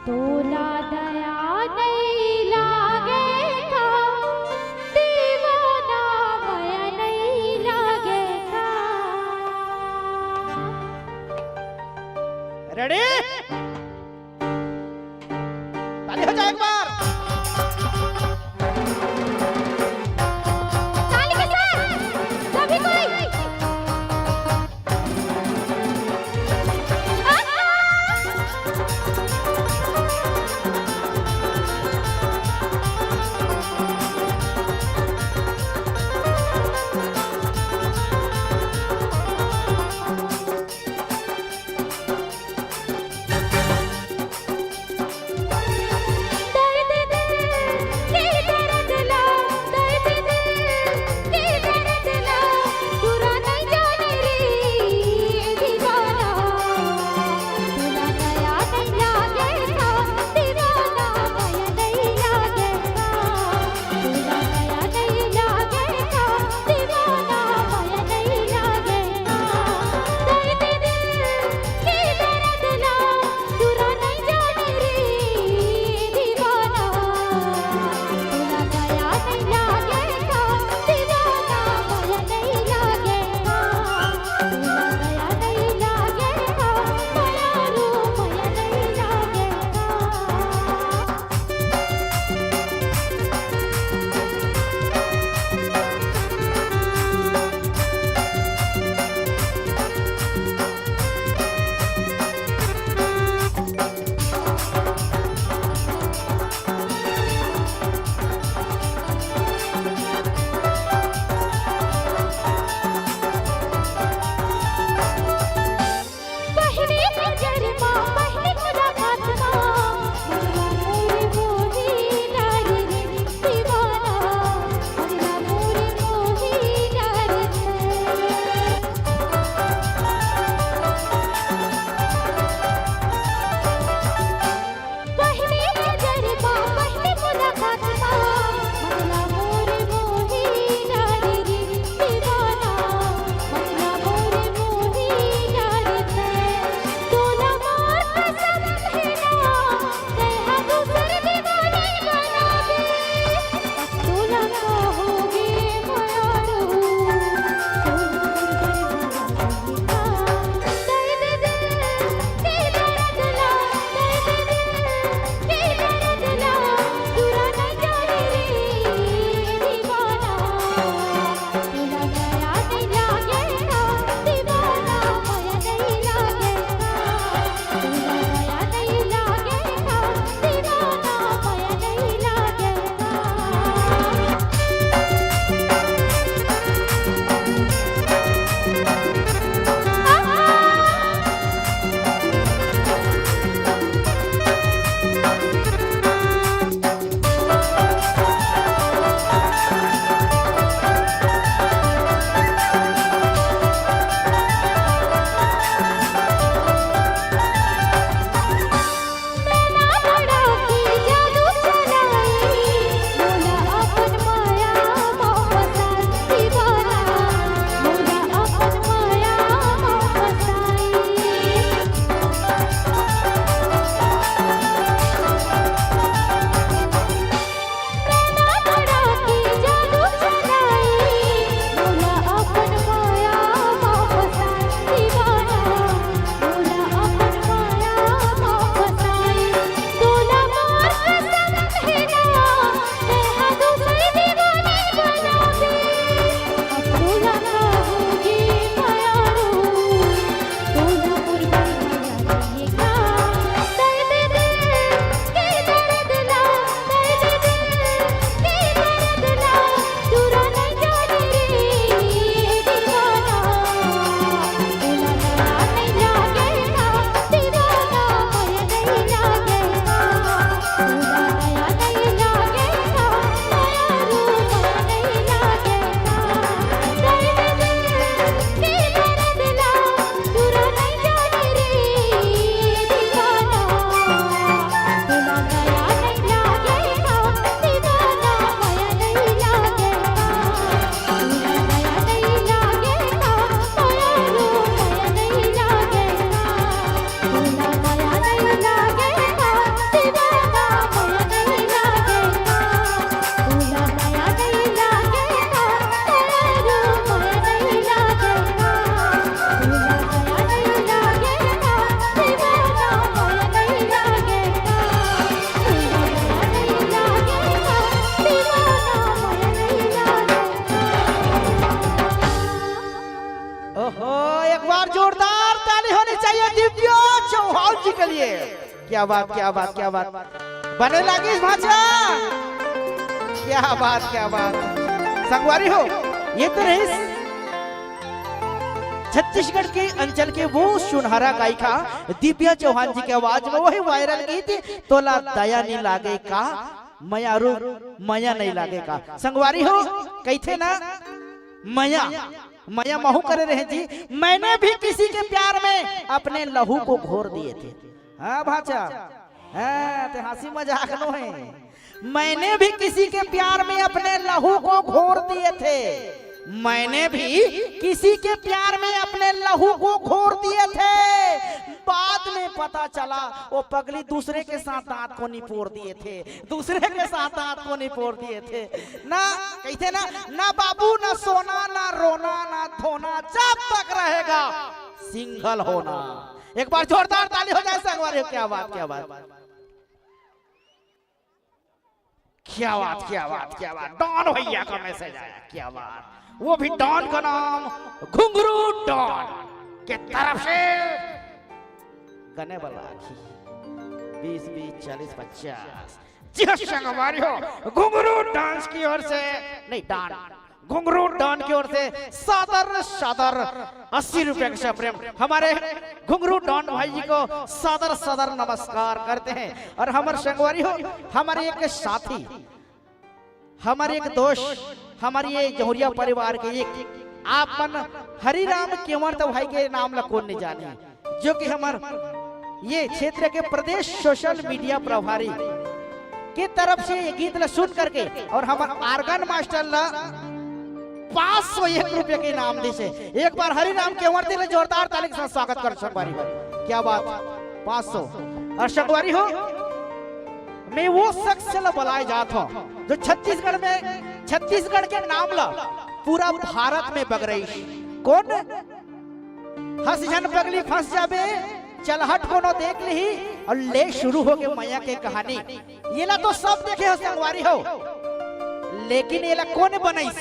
तोला दया नइ लागे का, दीवाना मया नइ लागे का। Ready? ताली हो जाए एक बार। ताली के साथ सभी कोई। दिव्या चौहान जी के लिए। क्या बात, क्या बात, क्या बात। बने लागिस भांचा। क्या बात, क्या बात। संगवारी हो, ये तो रहिस छत्तीसगढ़ के अंचल के वो सुनहरा गायिका दिव्या चौहान जी के आवाज में वही वायरल गीत तोला दया नहीं लागे का, मया रूप मया नहीं लागे का। संगवारी हो, कहिथे ना, मया, मया महू करे रहे जी। मैंने भी किसी के प्यार में अपने लहू को घोर दिए थे। हाँ भांचा, हाँ, ते हंसी मजाक नो है। मैंने भी किसी के प्यार में अपने लहू को घोर दिए थे। मैंने भी किसी के प्यार में अपने लहू को घोर दिए थे। बाद में पता चला वो पगली दूसरे के साथ दांत को निपोर दिए थे, दूसरे के साथ दांत को निपोर दिए थे। ना, कहिथे ना, ना बाबू, ना सोना, ना रोना, ना धोना, जब तक रहेगा सिंगल होना। एक बार जोरदार ताली हो जाए संगवारी, क्या बात, क्या बात। क्या बात, क्या बात, क्या बात। डॉन भैया का मैसेज आया, क्या बात। वो भी डॉन का नाम घुंघरू डॉन के तरफ से गने वाला की बीस, बीस, चालीस, पचास। जी हाँ, संगवारी हो, घुंघरू डांस की ओर से, नहीं, डॉन, घुंघरू डॉन की ओर से सादर सादर अस्सी रुपए का प्रेम हमारे घुंघरू डॉन भाई जी को सादर सादर नमस्कार करते हैं। और हमारे संगवारी हो, हमारे एक साथी, हमारे एक दोस्त, हमारे ये जहुरिया परिवार के एक आप मन हरिराम केवंत भाई के नाम ला कोन नहीं जाने, जो कि हमार ये क्षेत्र के प्रदेश सोशल मीडिया प्रभारी के तरफ से ये गीत ला सुन करके और हमार आर्गन मास्टर ला पाँच सौ एक रुपया के इनाम दिसे। एक बार हरिराम केवंत ला जोरदार ताली के साथ स्वागत कर संगवारी हो। क्या बात, पाँच सौ। और संगवारी हो, मैं वो शख्स ला बुलाए जात हूँ जो छत्तीसगढ़ में, छत्तीसगढ़ के नाम ला पूरा भारत में बगरई। कौन? हंस झन पगली फंस जाबे, चल हट कोनो देख लिही, और ले शुरू हो के मया के कहानी। ये ला तो सब देखे हो संगवारी हो, लेकिन ये ला कौन बनईस,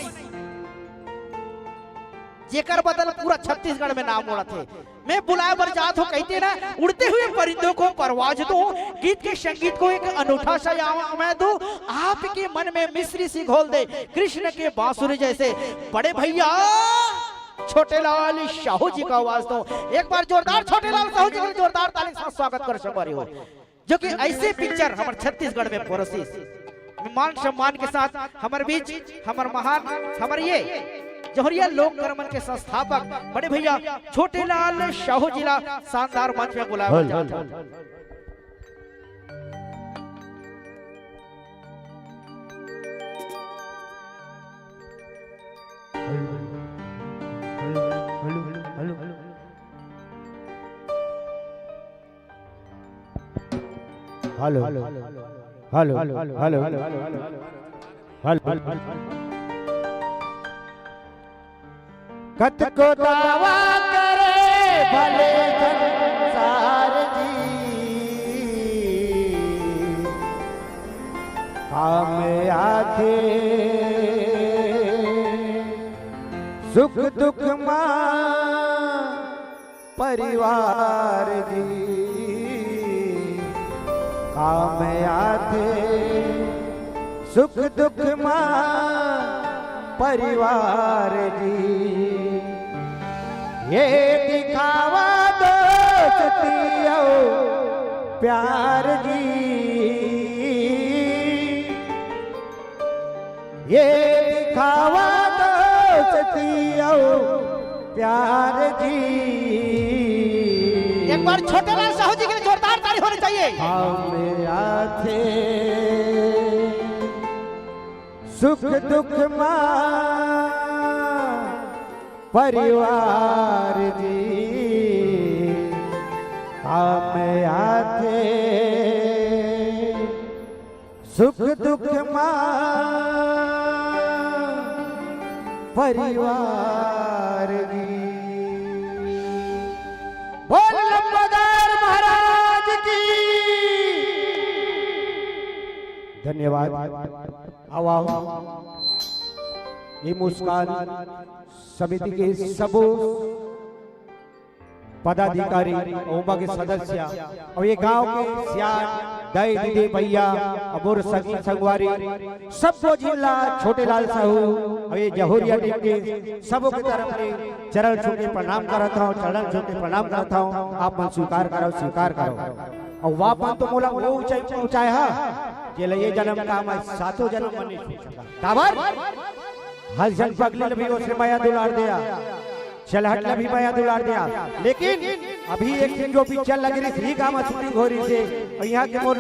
जेकर बदल पूरा छत्तीसगढ़ में नाम उड़त हे? मैं बुलाए बर जात हूँ, कहिथे ना, उड़ते हुए परिंदों को परवाज दूं, गीत के संगीत को एक अनूठा सा आयाम मैं दूं, आपके मन में मिश्री सी घोल दे, कृष्ण के बांसुरी जैसे बड़े भैया छोटे लाल साहू जी का आवाज दो। एक बार जोरदार छोटे लाल साहू जी के लिए जोरदार ताली के साथ स्वागत कर सकते हो, जो कि ऐसे पिक्चर हमारे छत्तीसगढ़ में परोसिस। मान सम्मान के साथ हमारे बीच हमारे महान, हमारे ये जहुरिया लोक कर्मन के संस्थापक बड़े भैया छोटे लाल साहू जी ला शानदार मंच में बुलाया जाता है। Hello, hello, hello, hello, hello. Hello, hello, hello, hello, hello. कतको दावा करे भले संसार जी, काम आथे सुख दुख मा परिवार जी, काम आथे सुख दुख मा परिवार जी। ये दिखावा दोस्ती अउ प्यार जी, ये दिखावा दोस्ती अउ प्यार जी। एक बार छोटे लाल साहू जी के लिए जोरदार ताली होनी चाहिए। काम आथे सुख दुख मा परिवार जी, काम आथे सुख दुख मा परिवार जी। बोल लंबरदार महाराज की। धन्यवाद। आओ, आओ। ये मुस्कान समिति के सबो पदाधिकारी, ओमा के सदस्य, अउ ये गांव के सियान, दाई दीदी, भैया, अउ मोर सगी संगवारी, सबो जिला छोटे लाल साहू, अउ ये जहुरिया टीम के सबो के तरफ ले चरण छू के प्रणाम करत हंव, चरण छू के प्रणाम करत हंव। आप मन स्वीकार करव, स्वीकार करव। अउ आप मन तो मोला वो ऊंचाई पहुंचाए हा, जेला ये जन्म का मैं सातों जन्म मन नहीं छू सका। काबर? हरिचंद पगली ल भी ओसने मया दुलार देया, चलहट ल भी मया दुलार देया, लेकिन अभी एक दिन जो पिक्चर लगे रहिस, ही गांव म शूटिंग हो रहिस हे, अउ इहां के मोर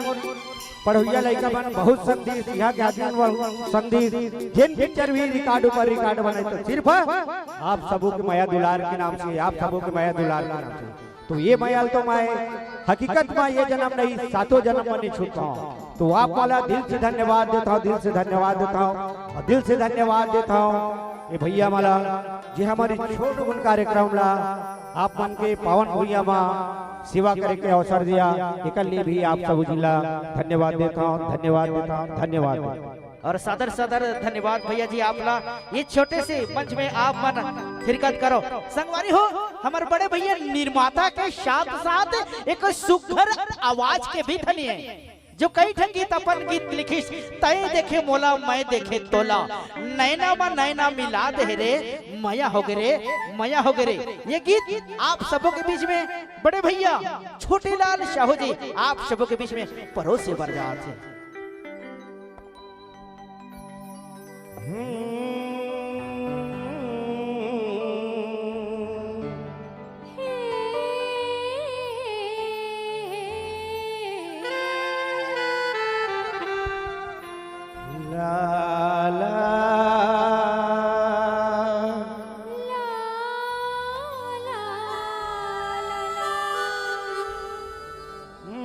पढ़ोइया लइका मन बहुत संग दिस, इहां के आदमी मन संग दिस, जेन पिक्चर भी रिकॉर्ड ऊपर रिकॉर्ड बने, तो सिर्फ आप सबो के मया दुलार के नाम से, आप सबो के मया दुलार के नाम से। तो ये मया ल तो मैं हकीकत म ये जन्म नहीं, सातों जन्म म नहीं छू पांव। तो आप मन ला दिल से धन्यवाद देत हंव, दिल से धन्यवाद देत हंव अउ दिल से धन्यवाद देत हंव ये भैया मन ला, जे हमर छोटकुन कार्यक्रम ला आप मन के पावन भुइयां म सेवा करे के अवसर दिया, एकर लिए भी आप सबो झन ला धन्यवाद देत हंव, धन्यवाद देत हंव, धन्यवाद देत हंव। अउ सादर सादर धन्यवाद भैया जी आप ला, ये छोटे से मंच में आप मन शिरकत करव। संगवारी हो, हमर बड़े भैया निर्माता के साथ साथ एक सुघर आवाज के भी धनी हे, जो कई ठन गीत, अपन गीत लिखिस, तैं देखे मोला, मैं देखे तोला, नैना म नैना मिला दे रे, मया होगे रे, मया होगे रे। ये गीत आप सबो के बीच में बड़े भैया छोटे लाल साहू जी आप सबो के बीच में परोसे बर जात हे।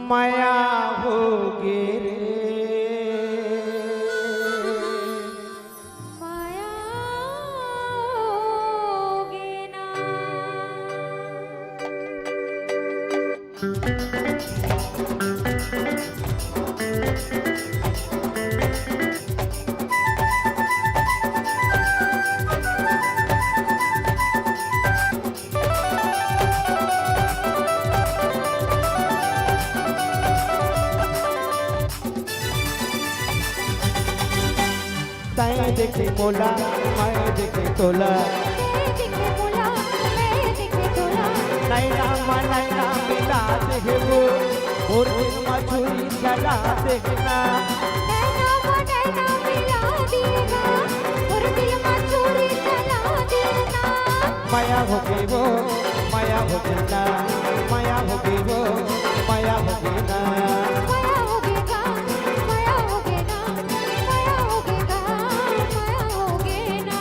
मया होगे रे। मया होगे ना। तैं देखे मोला, मैं देखे तोला। तैं देखे मोला, मैं देखे तोला। नैना म नैना मिला देहे वो, मोर दिल म छुरी चला देहे ना। नैना म नैना मिला देहे ना, मोर दिल म छुरी चला देहे ना। मया होगे वो, मया होगे ना, मया होगे वो, मया होगे ना। मया होगे ना, मया होगे ना। मया होगे ना, मया होगे ना।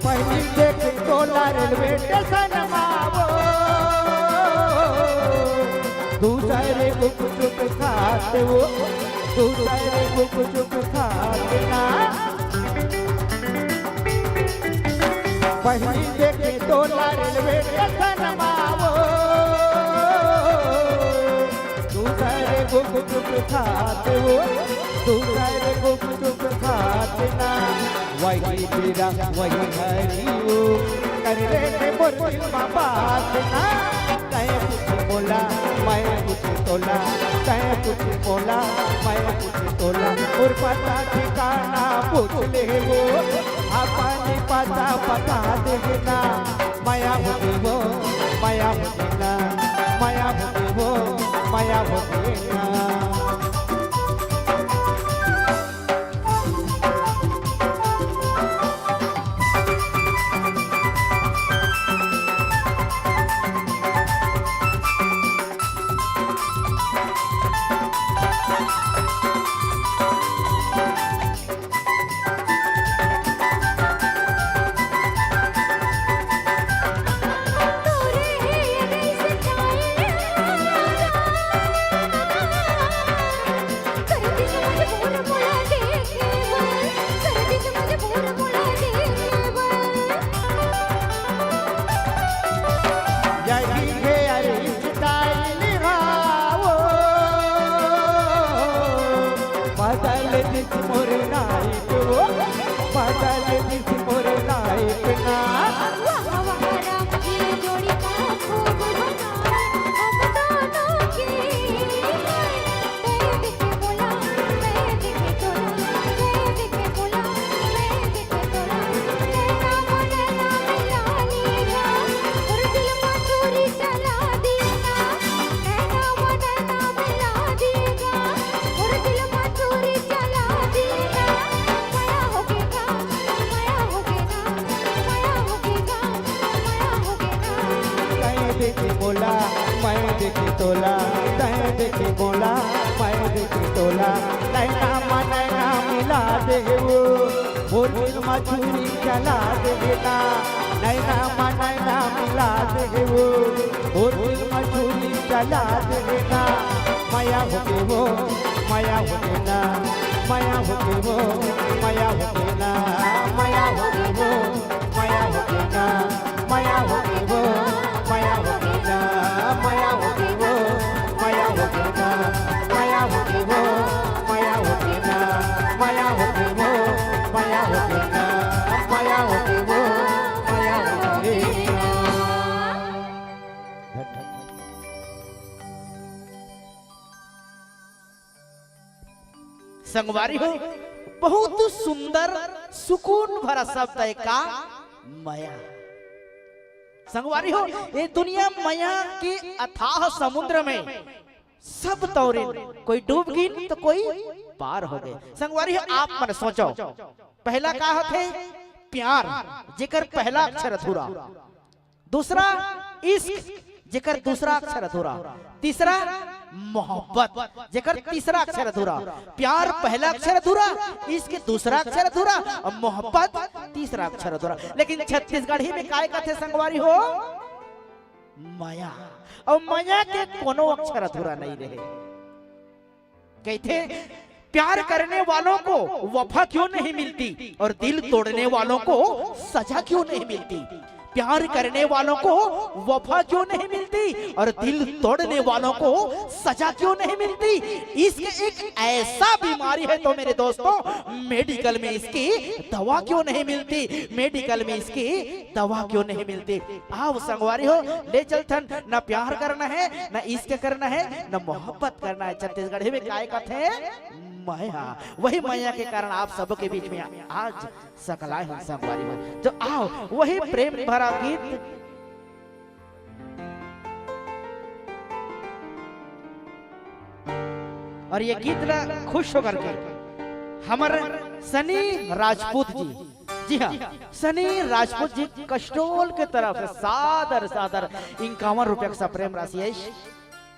पहिली देखे तोला रेलवे स्टेशन मा वो, दूसरे गुपचुप खात वो, दूसरे गुपचुप खात ना। पहिली देखे तोला रेलवे स्टेशन मा वो, दूसरे गुपचुप खात वो, दूसरे गुपचुप खात ना। वही बेरा वही घरी वो, कर ले ने मोर दिल मा बात ना। तैं कुछ बोला, मैं कुछ तोला, तैं कुछ बोला, मैं कुछ तोला। मोर पता ठिकाना पूछ ले वो, अपन पता बता देना। मया होगे वो, मया होगे ना, मया होगे वो, मया होगे ना। अरे दिस मोरे लाइफ ना। वाह, वाह, राम जी जोड़ी का खूब बनाए, हम दोनों की। मैं देखे बोला, मैं देखे तोला, मैं देखे बोला, मैं देखे तोला। नैना मा नैना मिला लीजा, और दिल मा छुरी चला दीना। नैना मा नैना मिला दीना, और दिल मा छुरी चला दीना। मया होगे ना, मया होगे ना, मया होगे ना, मया होगे ना। तैं देखे मोला, मैं देखे तोला, तैं देखे मोला, मैं देखे तोला। नैना मा नैना मिला दे वो, मोर दिल मा छुरी चला दे ना। नैना मा नैना मिला दे वो, मोर दिल मा छुरी चला दे ना। मया होगे वो, मया होगे ना, मया होगे वो, मया होगे ना, मया होगे वो, मया होगे ना, मया होगे वो, मया होगे ना, मया होगे वो, मया होगे ना, मया होगे वो, मया होगे ना, मया होगे वो, मया होगे ना, मया होगे वो, मया होगे ना। संगवारी हो, बहुत सुंदर, सुकून भरा शब्द है का मया। संगवारी हो, ये दुनिया मया के अथाह समुद्र में सब तौरिन कोई डूब गिन तो कोई पार हो गए। संगवारी हो, आप मन सोचो, पहला का होथे? प्यार, जेकर पहला अक्षर अधूरा। दूसरा इश्क, जेकर दूसरा अक्षर अधूरा। तीसरा मोहब्बत, जेकर तीसरा अक्षर अधूरा। प्यार पहला अक्षर अधूरा, इश्क दूसरा अक्षर अधूरा, और मोहब्बत तीसरा अक्षर अधूरा। लेकिन छत्तीसगढ़ी में काय कथे संगवारी हो? मया। और मया के कोनो अक्षर अधूरा नहीं रहे। कहते, प्यार करने वालों को वफा क्यों नहीं मिलती और दिल तोड़ने वालों को सजा क्यों नहीं मिलती? प्यार करने वालों को वफा क्यों नहीं मिलती और दिल तोड़ने वालों को सजा क्यों नहीं मिलती? इश्क एक ऐसा बीमारी है, तो मेरे दोस्तों, मेडिकल में इसकी दवा क्यों नहीं मिलती? मेडिकल में इसकी दवा क्यों नहीं मिलती? आओ संगवारी हो, ले चलथन। न प्यार करना है, न इश्क करना है, न मोहब्बत करना है। छत्तीसगढ़ी में काय कथे? मया। वही मया के कारण आप सबके बीच में आज सकलाय हन संगवारी हो। तो आओ, वही प्रेम भरा गीत। और ये गीत ला खुश होकर के हमर सनी राजपूत जी, जी हाँ, सनी राजपूत जी कस्टोल के तरफ से सादर सादर इक्यावन रुपया का प्रेम राशि है।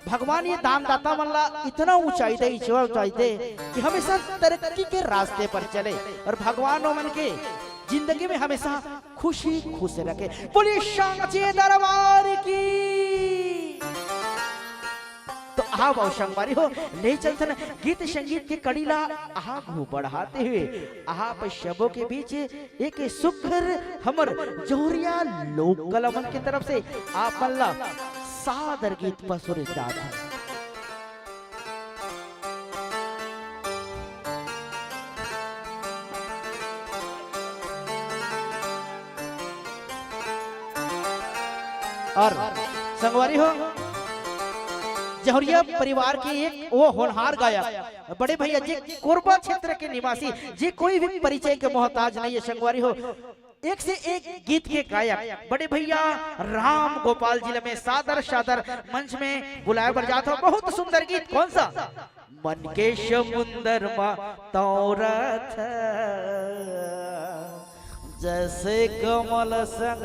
भगवान ये दानदाता मन ला इतना ऊंचाई दे, इतना ऊंचाई दे कि हमेशा तरक्की के रास्ते पर चले और भगवान ओमन के जिंदगी में हमेशा खुशी खुश रखे। बोलिए सांचे दरबार की। तो आओ, आओ संगवारी हो, ले चलथन गीत संगीत के कड़ी ला आगू बढ़ाते हुए आप सबो के बीच एक सुघर हमर जौहरिया लोक कला मन के तरफ से आप मन ला सादर गीत प्रस्तुत करत हन। और संगवारी हो, जौहरिया परिवार के एक वो होनहार गायक, बड़े भैया जी, कोरबा क्षेत्र के निवासी जी, कोई भी परिचय के मोहताज नहीं है संगवारी हो, एक से एक गीत के गायक बड़े भैया राम गोपाल जी ल मैं सादर सादर मंच में बुलाए बर जात हूँ। बहुत सुंदर गीत, कौन सा? मन के समुंदर मा तौरत जैसे कमल संग।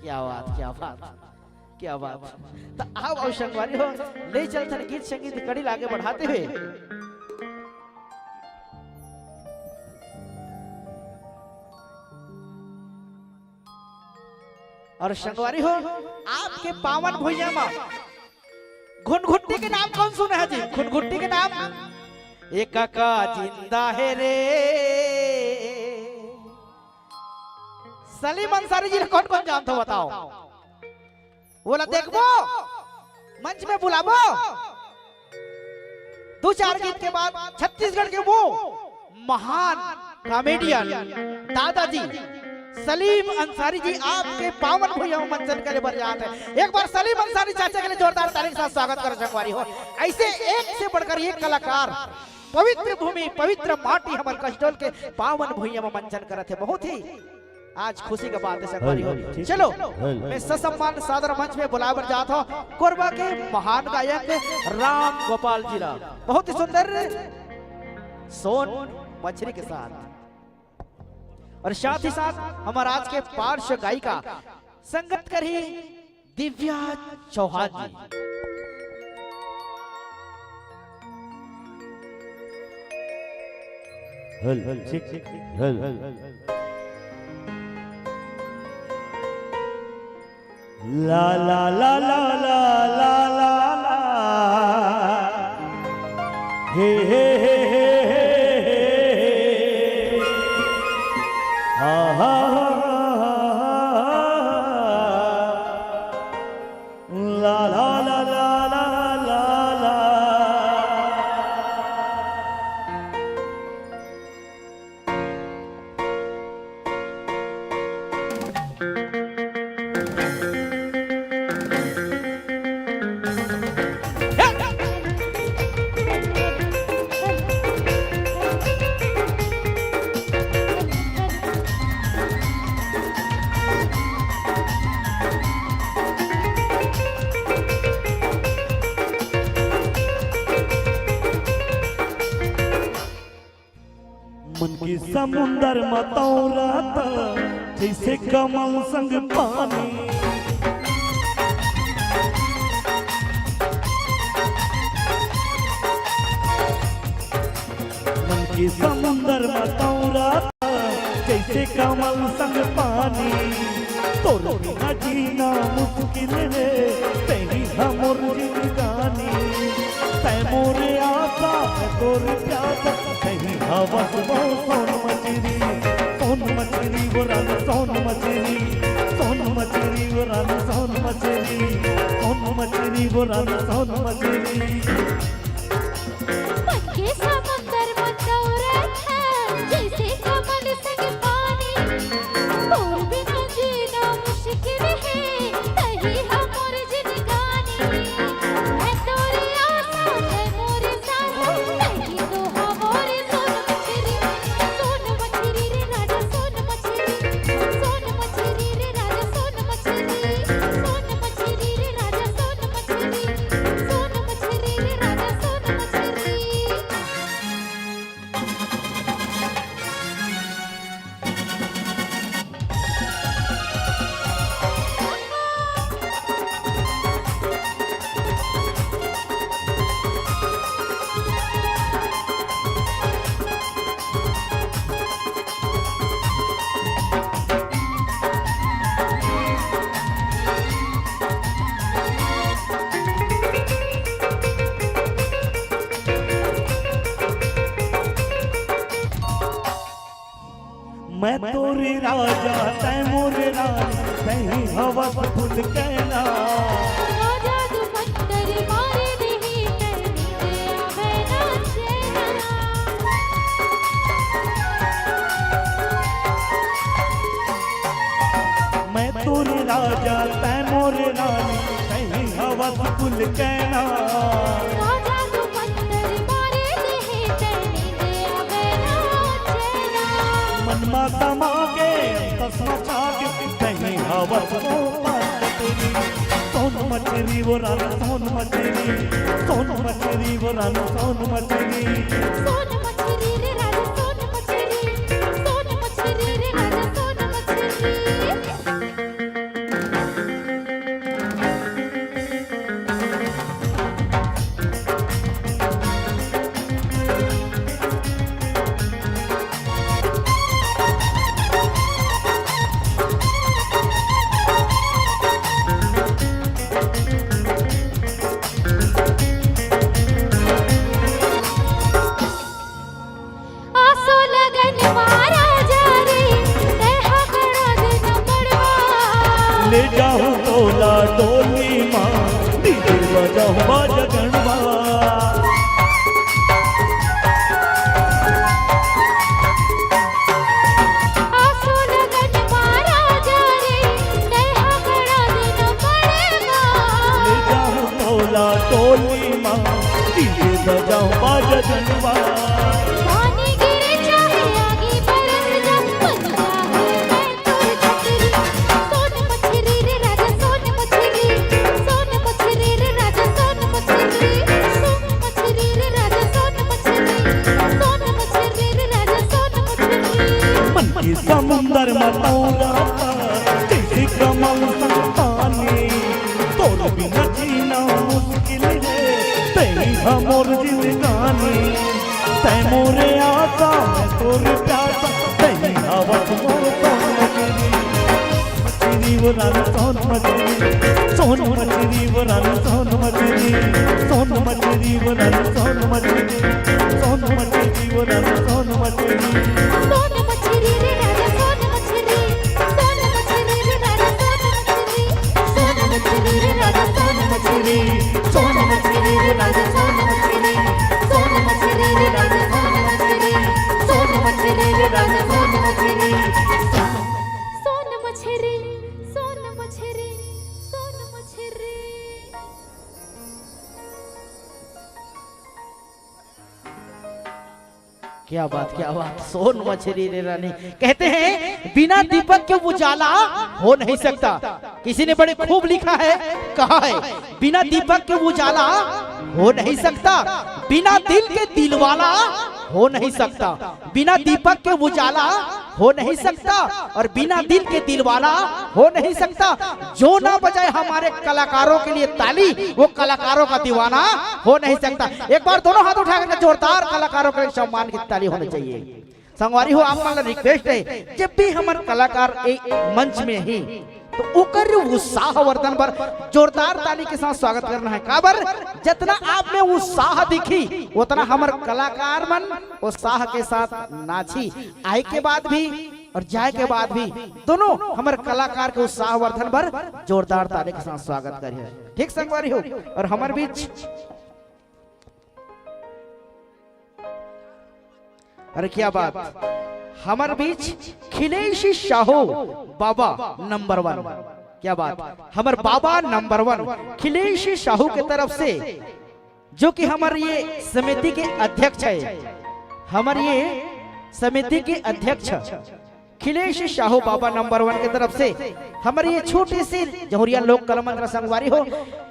क्या बात, क्या बात, क्या बात। तो आओ, आओ संगवारी हो, ले चलथन गीत संगीत कड़ी ला आगे बढ़ाते हुए। और संगवारी हो, आपके पावन भुइयां मा घुनघुट्टी के नाम कौन सुना है जी? घुनघुट्टी के नाम। ए काका जिंदा है रे। सलीम अंसारी जी ला कौन कौन जानत हो बताओ? वो ला देखबो, मंच में बुलाबो। दो चार गीत के बाद छत्तीसगढ़ के वो महान कॉमेडियन दादाजी सलीम अंसारी जी आपके पावन भुइयां म मंचन करे बर जात हे। एक बार सलीम अंसारी चाचा के लिए जोरदार ताली के साथ स्वागत करो संगवारी हो। ऐसे एक से बढ़कर एक कलाकार, पवित्र भूमि, पवित्र माटी हमर कसडोल के पावन भुइयां म मंचन करत हे। बहुत ही आज खुशी का बात हे संगवारी हो। चलो, मैं ससम्मान सादर मंच में बुलाए बर जात हूं कोरबा के महान गायक राम गोपाल जी ला। बहुत ही सुंदर सोन मछरी के साथ, और साथ ही साथ हमर आज के पार्श्व गायिका संगत करही Divya Chauhan ji. Hello, hello, check, check, hello, hello, hello. ला, ला, ला, ला। हे, हे, हे। हा, हा, हा। ला, ला, ला। मन के समुंदर म तौरत, जैसे कमल संग पानी। मन के समुंदर म तौरत, जैसे कमल संग पानी। तोर बिना जीना मुश्किल हे, तहीं हमर जिंदगानी। तै मोरे आशा, तोर प्यासा, तहीं हवस वो सोन मछरी, सोन मछरी वो रानी सोन मछरी, सोन मछरी वो रानी सोन मछरी, सोन मछरी वो रानी सोन मछरी। मन के समुंदर म तौरत हे, जैसे कमल संग पानी। तोर बिना जीना मुश्किल हे, तहीं हमर जिंदगानी। मैं तोरे आशा, तै मोरे साथ, तहीं तो हमर सोन मछरी, सोन मछरी रे राजा, सोन मछरी, सोन मछरी रे राजा, सोन मछरी, सोन मछरी रे राजा, सोन मछरी, सोन मछरी रे राजा, सोन मछरी। मैं तोरे राजा, तै मोरे रानी, तहीं हवस फूल कहना। राजा तू मंतर मारे नहीं, तै नींद आवे ना चैना। मैं तोरे राजा, तै मोरे रानी, तहीं हवस फूल कहना। राजा तू मंतर मारे नहीं, तै नींद आवे ना चैना। मन मा समा के, तसमा छा के, तहीं हवस वो पान मछरी। सोन मछरी वो रानी, सोन मछरी, सोन मछरी वो रानी, सोन मछरी। सोन मछरी रे राजा, सोन मछरी, सोन मछरी रे राजा, सोन मछरी। गगनवा। पानी गिरे चाहे आगी बरस जा, बन जाहूँ मैं तोर छतरी। सोन मछरी रे राजा, सोन मछरी, सोन मछरी रे राजा, सोन मछरी, सोन मछरी रे राजा, सोन मछरी, सोन मछरी रे राजा, सोन मछरी। मन के समुंदर म तौरता, जैसे कमल सन पानी। तोर बिना जीना मुश्किल हे, तैं ह मोर जिंदगानी। तैं मोरे आशा, मैं तोर प्यासा, तैं हवस मोर सोन मछरी। मछरी वो रानी सोन मछरी, सोन मछरी वो रानी सोन मछरी, सोन मछरी वो रानी सोन मछरी, सोन मछरी वो रानी सोन मछरी। सोन मछरी रे राजा सोन मछरी, सोन मछरी रे राजा सोन मछरी, सोन मछरी रे राजा सोन मछरी, सोन मछरी रे राजा सोन मछरी, सोन मछरी रे राजा सोन मछरी, सोन मछरी रे राजा सोन मछरी। सोन मछरी, सोन मछरी, सोन मछरी। क्या बात, क्या बात, सोन मछरी रे रानी। कहते हैं, बिना दीपक के उजाला हो नहीं सकता। किसी ने बड़े खूब लिखा है, कहा है, बिना दीपक के उजाला हो नहीं सकता, बिना दिल के दिलवाला हो नहीं सकता, बिना दीपक के उजाला हो नहीं सकता और बिना दिल के दिलवाला हो नहीं सकता। जो ना बजाए हमारे कलाकारों के लिए ताली, वो कलाकारों का दीवाना हो नहीं सकता। एक बार दोनों हाथ उठा करके जोरदार कलाकारों के लिए सम्मान की ताली होनी चाहिए। संगवारी हो, आप मन ला रिक्वेस्ट है, जब भी हमर कलाकार ए मंच में ही, तो ओकर उत्साहवर्धन बर जोरदार ताली के साथ स्वागत करना है। काबर, जितना आप में उत्साह दिखी, उतना हमर कलाकार मन उत्साह के साथ नाची। आए के बाद भी और जाए के बाद भी दोनों हमर कलाकार के उत्साहवर्धन बर जोरदार ताली के साथ स्वागत करिए। ठीक संगवारी हो, और हमर बीच, अरे क्या बात, हमर बीच खिलेश साहू बाबा नंबर वन। क्या बात, हमर बाबा नंबर वन खिलेश साहू के तरफ से, जो कि हमर ये समिति के अध्यक्ष है, हमर ये समिति के अध्यक्ष खिलेश साहू बाबा नंबर वन के तरफ से हमर ये छोटे से जहुरिया लोक कला मंच संगवारी हो,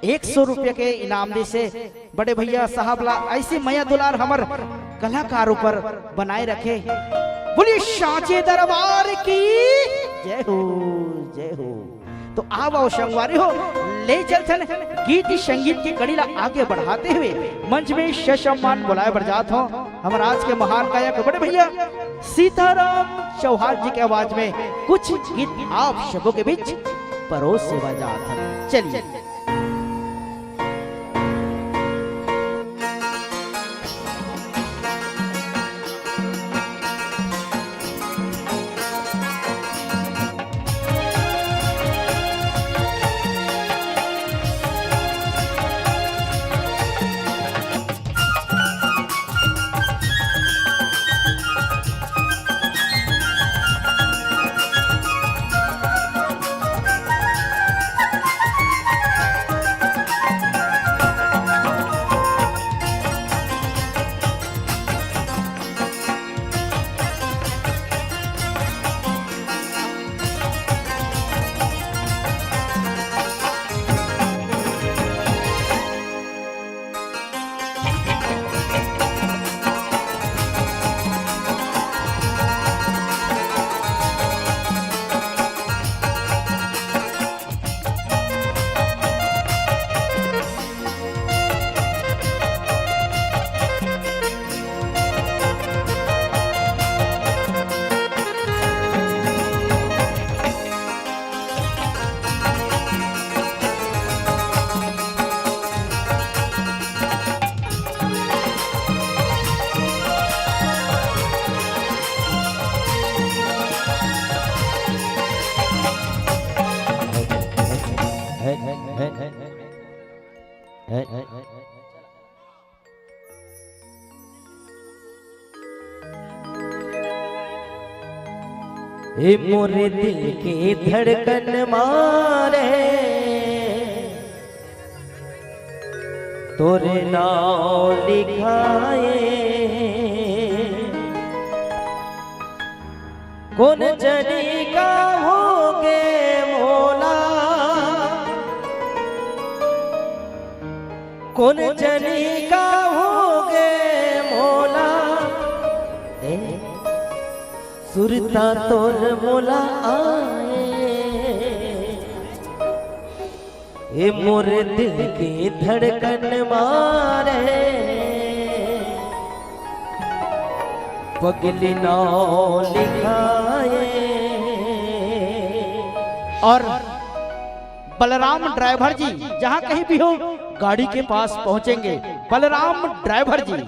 एक सौ रुपया के इनाम दे से बड़े भैया साहब ला ऐसी मया दुलार हमर कलाकार ऊपर बनाए रखे। बोलिए सांचे दरबार की जय हो, जय हो। तो आव, आव संगवारी हो, ले चलथन गीत संगीत की कड़ी ला आगे बढ़ाते हुए मंच में ससम्मान बुलाए बर जात हो हमर आज के महान गायक बड़े भैया सीताराम चौहान जी के आवाज में कुछ गीत आप सबों के बीच परोसे बर जात हन। चलिए। ए मोरे दिल के धड़कन मारे, तोरे नाव लिखाए कोन जनी का होगे मोला, कोन जनी का होगे मोला, ए, सुरता तोर मोला आए। ए मोर दिल के धड़कन मारे, पगली नाव लिखाए। और बलराम ड्राइवर जी जहां कहीं भी हो, गाड़ी के पास पहुंचेंगे। बलराम ड्राइवर जी।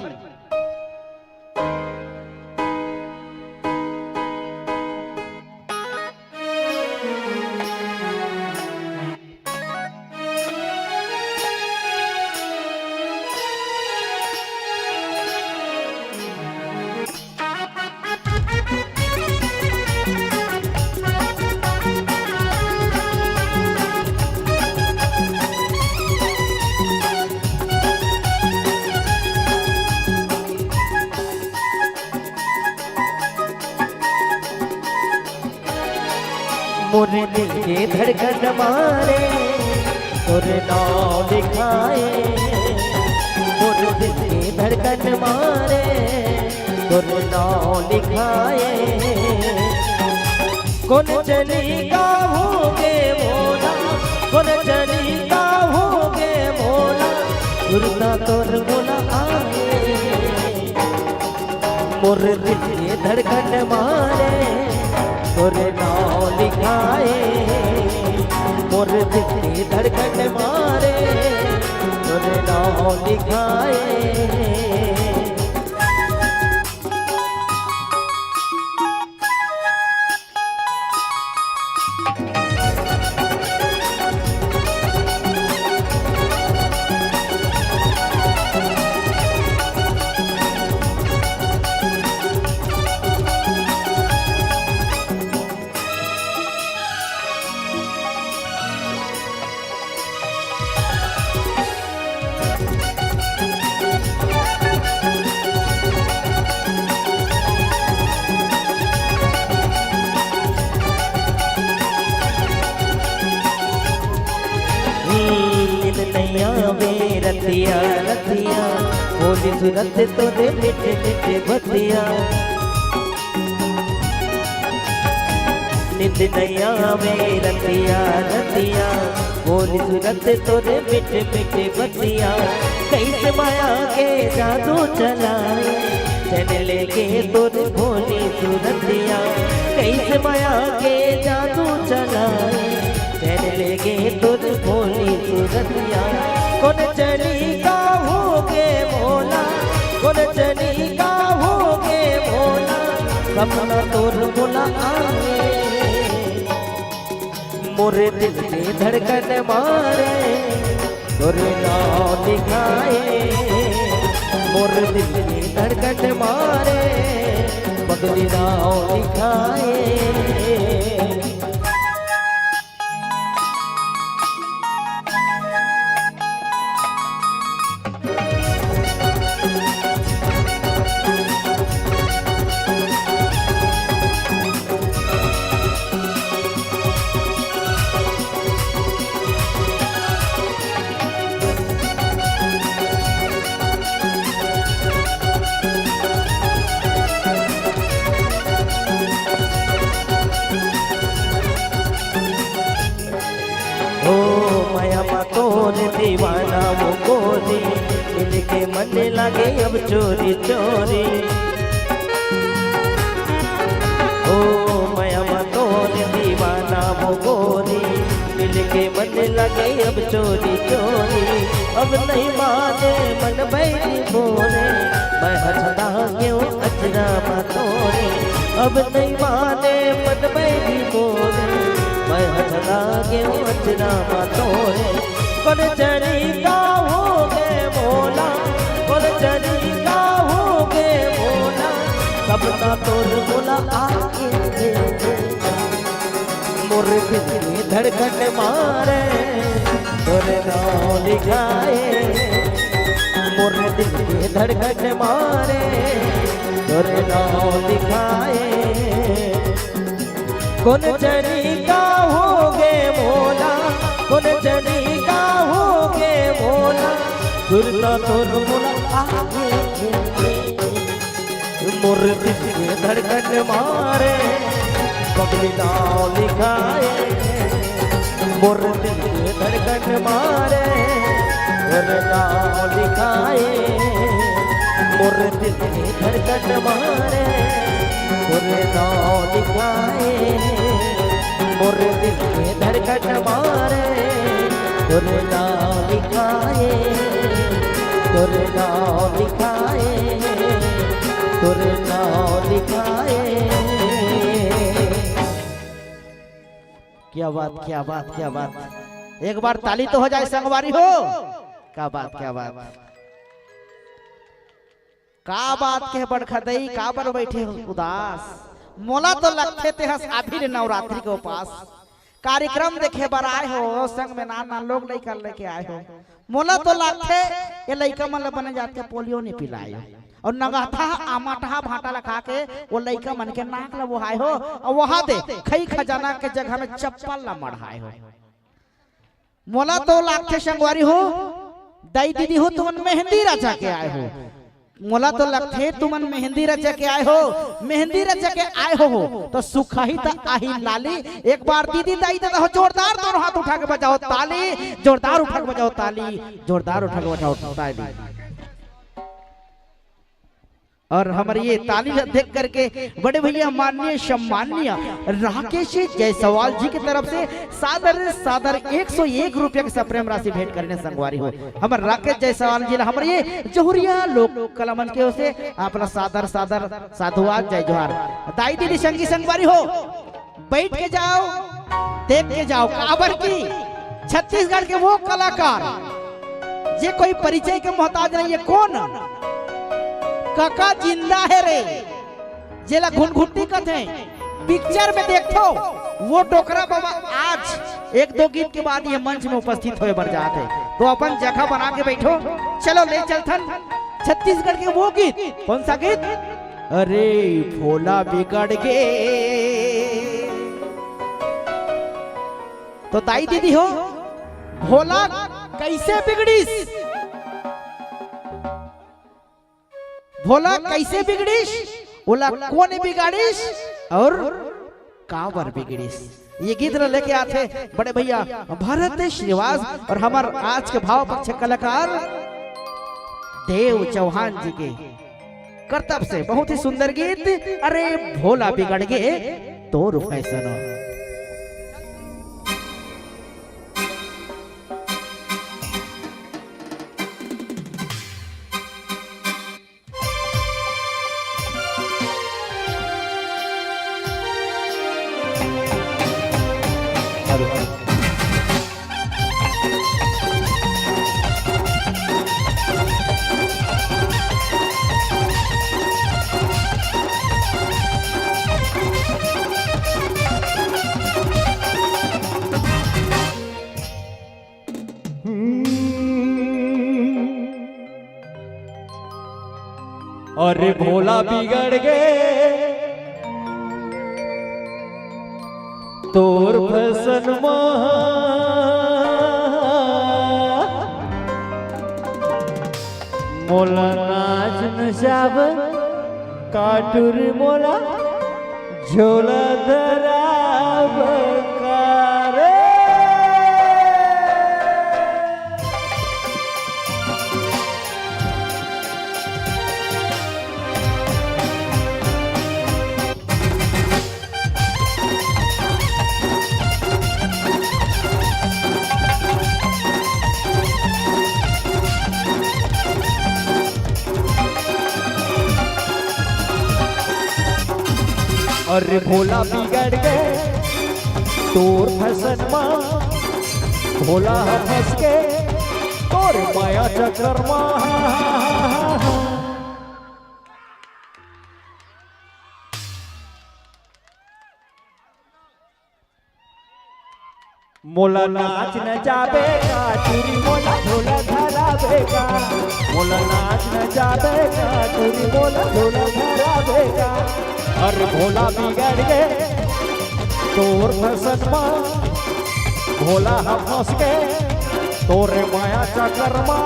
मोर दिल के धड़कन मारे, तोर नाव लिखाए। मोर दिल के धड़कन मारे, तोर नाव लिखाए। कोन जनी का होगे मोला, कोन जनी का होगे मोला, सुरता तोर मोला आए। मोर दिल के धड़कन मारे, तोर नाव लिखाए। मोर दिल के धड़कन मारे, तोर नाव लिखाए। नींद नइ आवे रतिया, रतिया, बोली सूरत तोरे मीठ मीठ बतिया। नींद नइ आवे रतिया, रतिया, बोली सूरत तोरे मीठ मीठ बतिया। कैसे माया के जादू चलाए, चैन लेके तोरे भोली सूरतिया। कैसे माया के जादू चलाए, चैन लेके तोरे भोली सूरतिया। कोन जनी का होगे मोला, कोन जनी का होगे मोला, सपना तोर मोला आए। मोर दिल के धड़कन मारे, तोर नाव लिखाए। मोर दिल के धड़कन मारे, पगली नाव लिखाए। ओ मया मा तोर दीवाना वो गोरी, मिलके मन लागे अब चोरी चोरी। ओ मया मा तोर दीवाना वो गोरी, मिलके मन लागे अब चोरी चोरी। अब नहीं माने मन बैरी मोरे, मैं हंसता क्यों अचरा मा तोरे। अब नहीं माने मन बैरी मोरे, मैं हंसता क्यों अचरा मा तोरे। कोन जनी का होगे मोला, कोन जनी का होगे मोला, सपना तोर मोला आके दे दे। मोर दिल के धड़कन मारे, तोर नाव लिखाए। मोर दिल के धड़कन मारे, तोर नाव लिखाए। कोन जनी का होगे मोला, कोन जनी का होगे मोला, सुरता तोर मोला आगे। मोर दिल के धड़कन मारे, बबली नाव लिखाए। मोर दिल के धड़कन मारे, तोर नाव लिखाए। मोर दिल के धड़कन मारे, तोर नाव लिखाए। मोर दिल के धड़कन मारे, तोर नाव लिखाए। तोर नाव लिखाए। तोर नाव लिखाए। क्या बात, क्या बात, क्या बात। एक बार ताली तो हो जाए संगवारी हो। क्या बात, क्या बात। का बात के बड़खा दई, काबर बैठे हो उदास? मोला तो लगथे तेहस अभी ले नवरात्रि के उपास। कार्यक्रम देखे बर आए हो, संग में नान नान लोग लइका लेके आए हो। मोला तो लगथे ये लइका मन ल बने जात के पोलियो नइ पिलाए हो। अउ नगहथा आमाटहा भांटा ल खा के वो लइका मन के नाक ल बोहाए हो, अउ वहां दे खई खजाना के जगह में चप्पल ल मढ़ाए हो। मोला तो लागथे संगवारी हो, दाई दीदी हो, तुमन मेहंदी रचा के आए हो। मोला तो लगथे तुमन मेहंदी रचा के आए हो, मेहंदी रचा के आए हो, हो तो सुखाही त आही लाली। एक बार दीदी दाई ददा हो जोरदार दोनों हाथ उठा के बजाओ ताली, जोरदार उठा के बजाओ ताली, जोरदार उठा के बजाओ ताली। और हमर ये ताली ला देख करके बड़े भैया माननीय सम्माननीय राकेश जायसवाल जी की तरफ से सादर सादर एक सौ एक रुपया के सप्रेम राशि भेंट करने संगवारी हो। हमर राकेश जायसवाल जी ला हमर ये जहुरिया लोक कला मंच के ओर से आप ला सादर सादर साधुवाद, जय जोहार। दाई दीदी संगी संगवारी हो, बैठ के जाओ, देख के जाओ, काबर की छत्तीसगढ़ के वो कलाकार जे कोई परिचय के मोहताज नहीं है। कौन? काका जिंदा है रे, जेला घुनघुट्टी कथे, पिक्चर में देखथो, वो डोकरा बाबा आज एक दो गीत के बाद ये मंच में उपस्थित होए बर जात है। तो अपन जगह बना के बैठो, चलो ले चलथन छत्तीसगढ़ के वो गीत। कौन सा गीत? अरे भोला बिगड़ गे। तो दाई दीदी हो, भोला कैसे बिगड़िस? भोला कैसे बिगड़िस? ओला कोन बिगाड़िस और काबर बिगड़िस? ये गीत ला लेके आथे बड़े भैया भरत श्रीवास और हमर आज के भाव पक्ष कलाकार देव चौहान जी के करतब से बहुत ही सुंदर गीत, अरे भोला बिगड़ गे तोर फैशन। अरे भोला बिगड़ गे तोर फैशन मा। मोला नाच नचाब काटुर मोला झोला धराब का रे। अरे भोला बिगड़ गे तोर फैशन मा, भोला ह फंस गे तोर माया चक्कर मा। मोला नाच नचाबे का, टूरी मोला झोला धराबे का। मोला नाच नचाबे का, टूरी मोला झोला धराबे का। अरे भोला बिगड़ गे, तोर फैशन मा भोला ह फंस गे, तोरे माया चक्कर मा।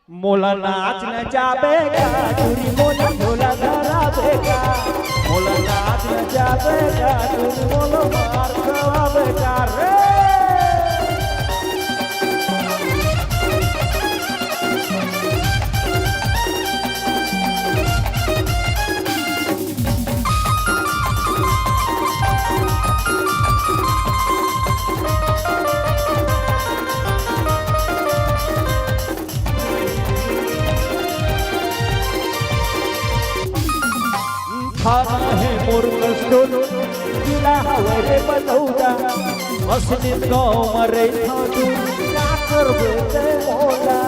मोला नाच नचाबे का टूरी, मोला झोला धराबे का। मोला नाच नचाबे का टूरी, मोला मार खवाबे का रे। थाना हे मोर कस्टोल, जिला हवे रे बलौदा। असली गाँव म रहिथव तू, का करबे ते मोला?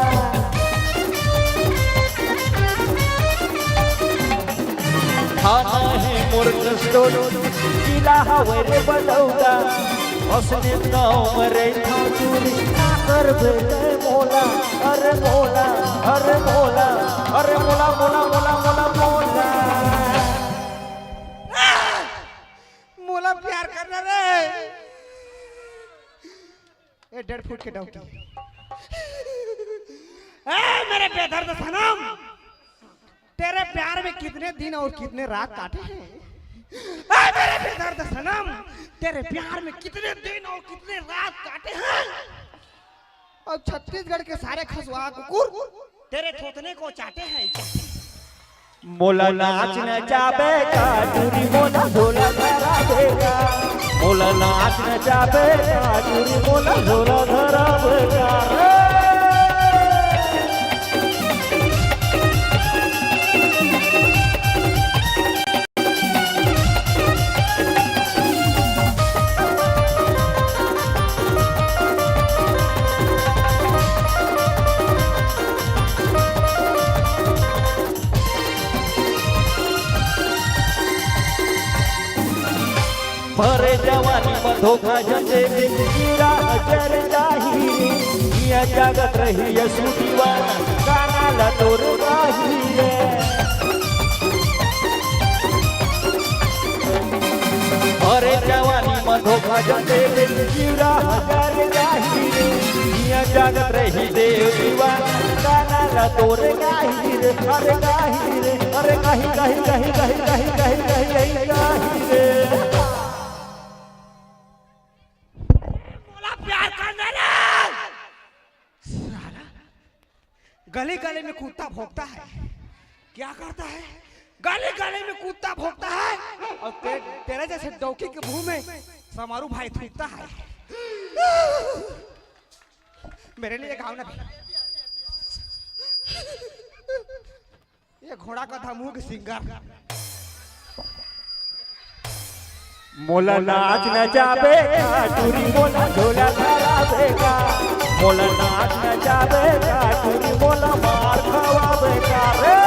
थाना हे मोर कस्टोल, जिला हवे रे बलौदा। असली गाँव म रहिथव तू, का करबे ते मोला? अरे मोला, अरे मोला, अरे मोला, मोला, मोला, मोला, मोला। मोला प्यार करना रे। ए डेढ़ फुट के डौकी। ए मेरे बेदर्द सनम, तेरे प्यार में कितने दिन और कितने रात काटे हैं। ए मेरे बेदर्द सनम, तेरे प्यार में कितने दिन और कितने रात काटे हैं। अब छत्तीसगढ़ के सारे खसुआ कुकुर तेरे थोथने को चाटे हैं, चाटे हैं। मोला नाच नचाबे का टूरी, मोला झोला धराबे का। मोला नाच नचाबे का टूरी, मोला झोला धराबे का रे। भरे जवानी म धोखा झन देबे, कीड़ा ह जर जाही रे। जिया जागत रही ये सुदीवाना, गाना ला तोर गाही रे। भरे जवानी म धोखा झन देबे, कीड़ा ह जर जाही रे। जिया जागत रही देव दीवाना, गाना ला तोर गाही रे, अरे गाही रे, अरे गाही, गाही, गाही रे। मोला प्यार करना रे। साला, गली गली में कुत्ता भौंकता है। क्या करता है? गली गली में कुत्ता भौंकता है। और ते-, तेरे जैसे डौकी के मुंह में समारू भाई थूकता है। मेरे लिए गाओ ना। ये घोड़ा का था मुंह के सिंगर। मोला नाच नचाबे का टूरी, मोला झोला धराबे का। मोला नाच नचाबे का टूरी, मोला मार खवाबे का रे।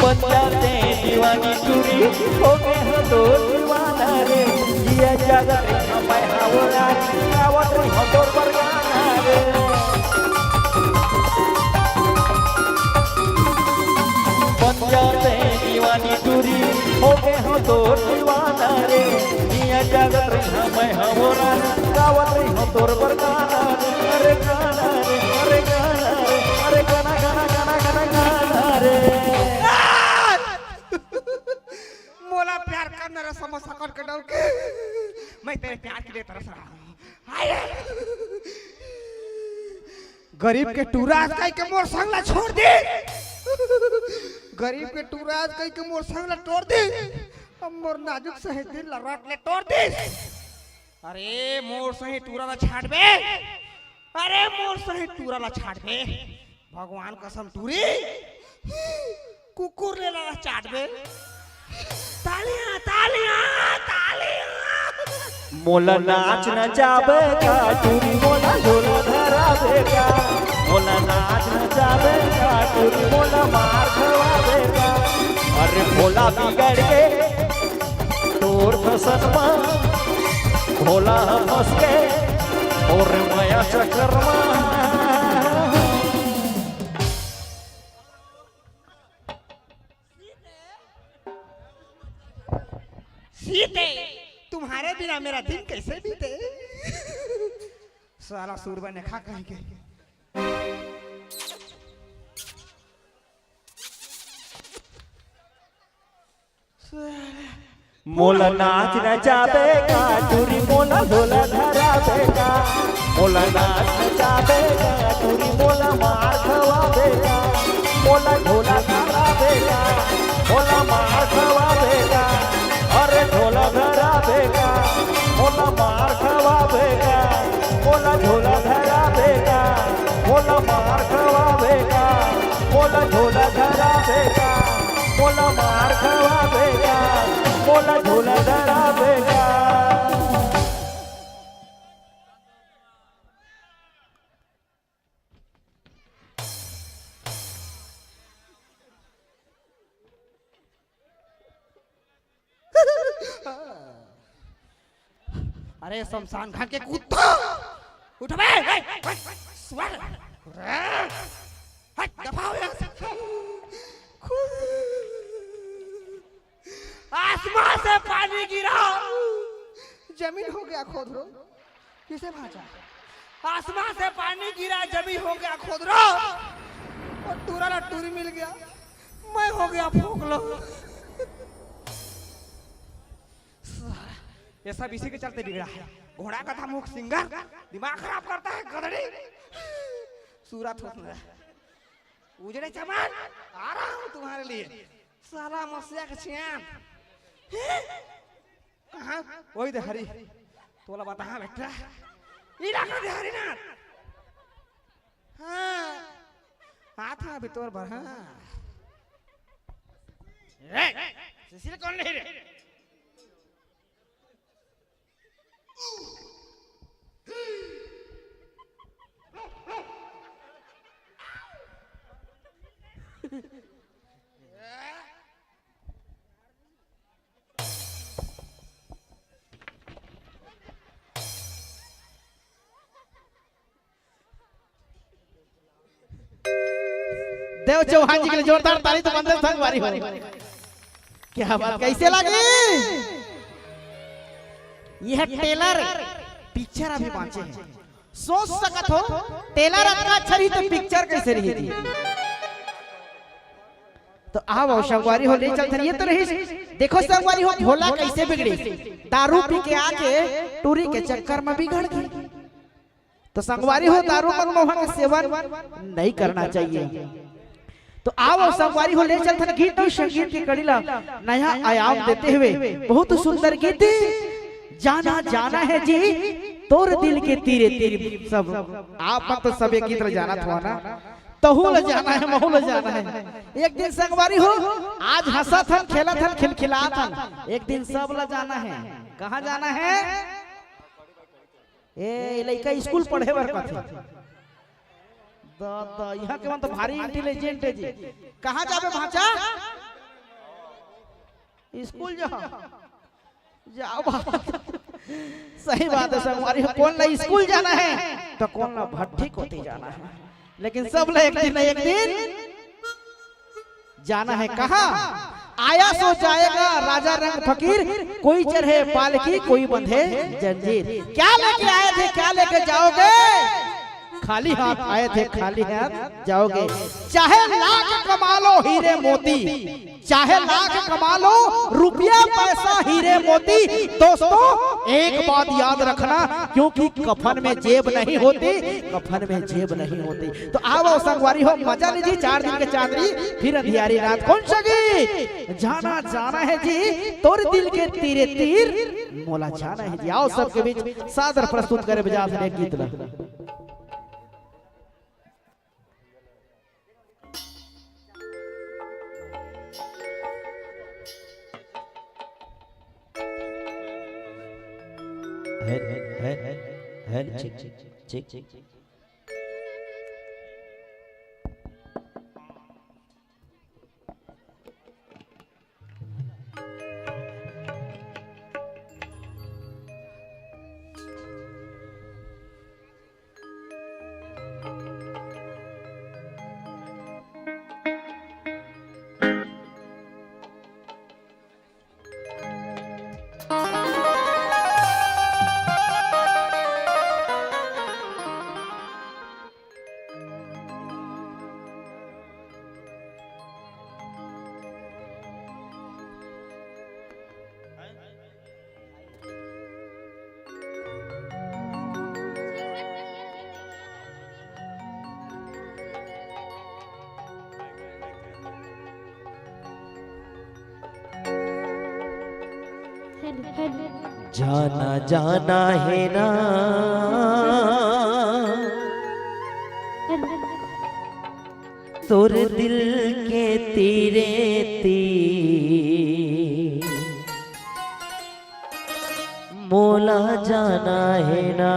बन जाते दीवानी टूरी, हो गे हो तो दीवाना रे। जिया जागत रही मैं हावरा, गावत रही हम तोर बर गाना रे। बन जाते दीवानी टूरी, हो गे हो तो दीवाना रे। जिया जागत रही मैं हावरा, गावत रही हम तोर बर गाना रे। अरे गाना रे, अरे गाना रे, अरे गाना, गाना, गाना, गाना, गाना रे। मोला प्यार करना रे समोसा कट के डौकी। मैं तेरे प्यार के लिए तरस रहा हूँ। हाय। गरीब के टूरा आज कह के मोर संग ला छोड़ दे। गरीब के टूरा आज कह के मोर संग ला तोड़ दे। अब मोर नाजुक सहे दिल ला रट ले तोड़ दे। अरे मोर सही टूरा ला छाटबे, अरे मोर सही टूरा ला छाटबे, भगवान कसम टूरी, कुकुर ले ला चाटबे। तालियां, तालियां, तालियां। मोला नाच नचाबे का टूरी, मोला झोला धराबे का, मोला नाच नचाबे का टूरी, मोला मार खवाबे का। अरे भोला बिगड़ के तोर फसन मा, भोला ह फंस के तोर मया चक्कर मा। सीते, तुम्हारे बिना मेरा दिन कैसे बीते? साला सूरबा ने खा कहीं के। मोला नाच नचाबे का टूरी, मोला झोला धराबे का। मोला नाच नचाबे का टूरी, मोला मार खवाबे का। मोला झोला धराबे का, मोला मार खवाबे का। अरे झोला धराबे का, मोला मार खवाबे का। मोला झोला धराबे का, मोला मार खवाबे का। मोला झोला धराबे का, मोला मार खवाबे का, मोला झोला धराबे का। अरे शमशान घाट के कुत्ता, उठ बे, ए, ए, सुअर, हट, दफा हो यहाँ से। आसमान से पानी गिरा, जमीन हो गया खोदरो। किसे भांचा? आसमान से पानी गिरा, जमीन हो गया खोदरो, और टूरा ला टूरी मिल गया, मैं हो गया फोकलो। ये सब इसी के चलते बिगड़ा है। घोड़ा, गधा, मूर्ख, सिंगर, दिमाग खराब करता है गधड़ी। सूरत हो, उजड़े चमन, आ रहा हूँ तुम्हारे लिए। साला मसिया के छियान। कहाँ? वही दे हरी। तोला बताहा बेटा। इलाका दे हरी ना। हाँ। हाथ में अभी तोर बर, हाँ। ए, सुशील कौन नहीं रे? देव चौहान जी के लिए जोरदार ताली तो बंदे संगवारी हो। क्या बात, कैसे लगी? यह टेलर पिक्चर अभी बांचे हैं। सोच सकत हो, टेलर अतना अच्छा रही तो पिक्चर कैसे रही थी? तो आओ, आओ, संगवारी हो, ले चलथन। ये तो रही, देखो संगवारी हो, भोला कैसे बिगड़े। दारू पी के आके टूरी के चक्कर में बिगड़ गई। तो संगवारी हो, दारू मनमोहन के सेवन नहीं करना चाहिए। तो आओ संगवारी हो, ले चलथन गीत अउ संगीत के कड़ी ला नया आयाम देते हुए बहुत सुंदर गीत, जाना जाना है जी तोर दिल के तीरे तीर। सब आप मन तो सब ये गीत ला जानत हो ना, तहू ला जाना है, महू ला जाना है। एक दिन संगवारी हो, आज हंसत हन, खेलत हन, खिलखिलात हन, एक दिन सब ला जाना है। कहाँ जाना है? ए लइका स्कूल पढ़े बर कथे। द, द, यहाँ के मन तो भारी इंटेलिजेंट है जी। कहाँ जाबे भांचा? स्कूल जाओ। जाओ बाबा। सही बात है संगवारी, कौन ला स्कूल जाना है तो कौन ला भट्ठी कोती जाना है, लेकिन सब ला एक दिन न एक दिन जाना है। कहाँ? आया सो जाएगा राजा रंग फकीर, कोई चढ़े पालकी, कोई बंधे जंजीर। क्या लेके आए थे, क्या लेके जाओगे? खाली हाथ आए थे, खाली हाथ जाओगे। चाहे लाख कमा लो हीरे मोती, चाहे लाख कमा लो, रुपया पैसा हीरे मोती, दोस्तों, एक बात याद रखना, क्योंकि कफन में जेब नहीं होती, कफन में जेब नहीं होती। तो आवो संगवारी हो, मजा लीजिए चार दिन के चांदनी, फिर अंधियारी रात। कौन सा गीत? जाना जाना है जी तोर दिल के तीरे तीर, मोला जाना है जी। आओ सबके बीच सादर प्रस्तुत करे बजा से एक गीत ला। Head, head, head, head, check, check, check, check. जाना जाना है ना तोर दिल के तीरे तीर, मोला जाना है ना।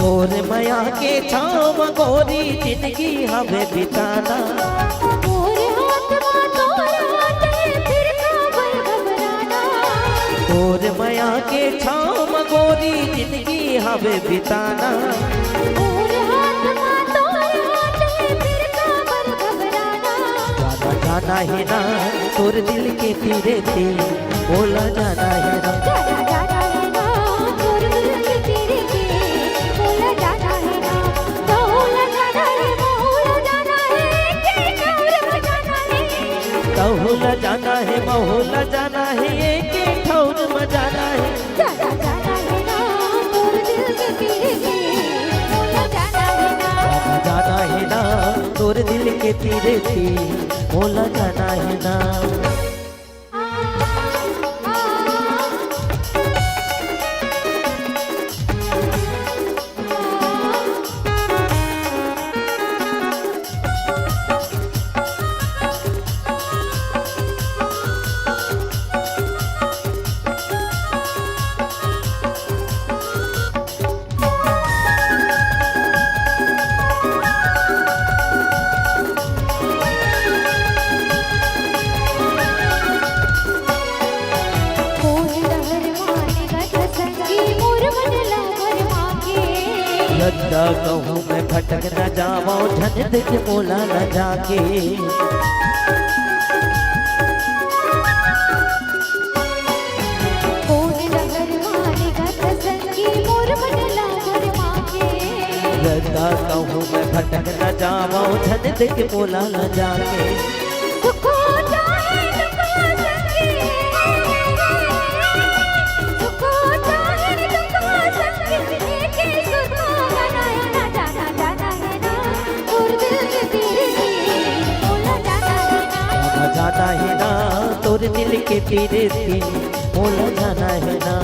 तोर मया के छाँव म गोरी जिनगी हवे बिताना। मोर हाथ म तोर हाथ हे, फिर काबर घबराना। तोर मया के छाँव म गोरी जिनगी हवे बिताना। मोर हाथ म तोर हाथ हे, फिर काबर घबराना। जाना जाना हे ना तोर दिल के तीरे तीर, मोला जाना हे ना। जाना जाना हे ना तोर दिल के तीरे तीर, मोला जाना हे ना। तोला जाना हे, मोला जाना हे, के ठौर म जाना हे। तोला जाना हे, मोला जाना हे, के ठौर म जाना हे। जाना जाना हे ना तोर दिल के तीरे तीर, मोला जाना हे ना। जाना जाना हे ना तोर दिल के तीरे तीर, मोला जाना हे ना। कोन डहर माने गठ संगी मोर मन ला भरमा के। लद्दा कहूँ मैं भटक न जावं, झन देख मोला लजा के। कोन डहर माने गठ संगी मोर मन ला भरमा के। लद्दा कहूँ मैं भटक न जावं, झन देख मोला लजा के। सुख हो चाहे दुख हो संगी, सुख हो चाहे दुख हो संगी, एके सुर म गाना हे ना, जाना जाना हे ना तोर दिल के तीरे तीर, मोला जाना हे ना। जाना जाना हे ना तोर दिल के तीरे तीर, मोला जाना हे ना।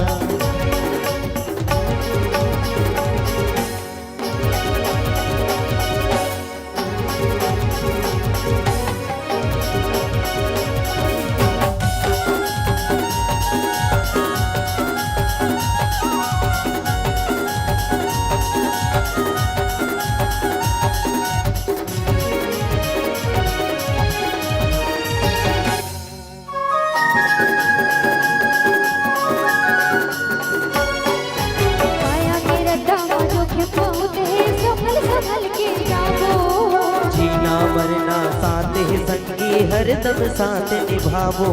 हरदम साथ निभावो।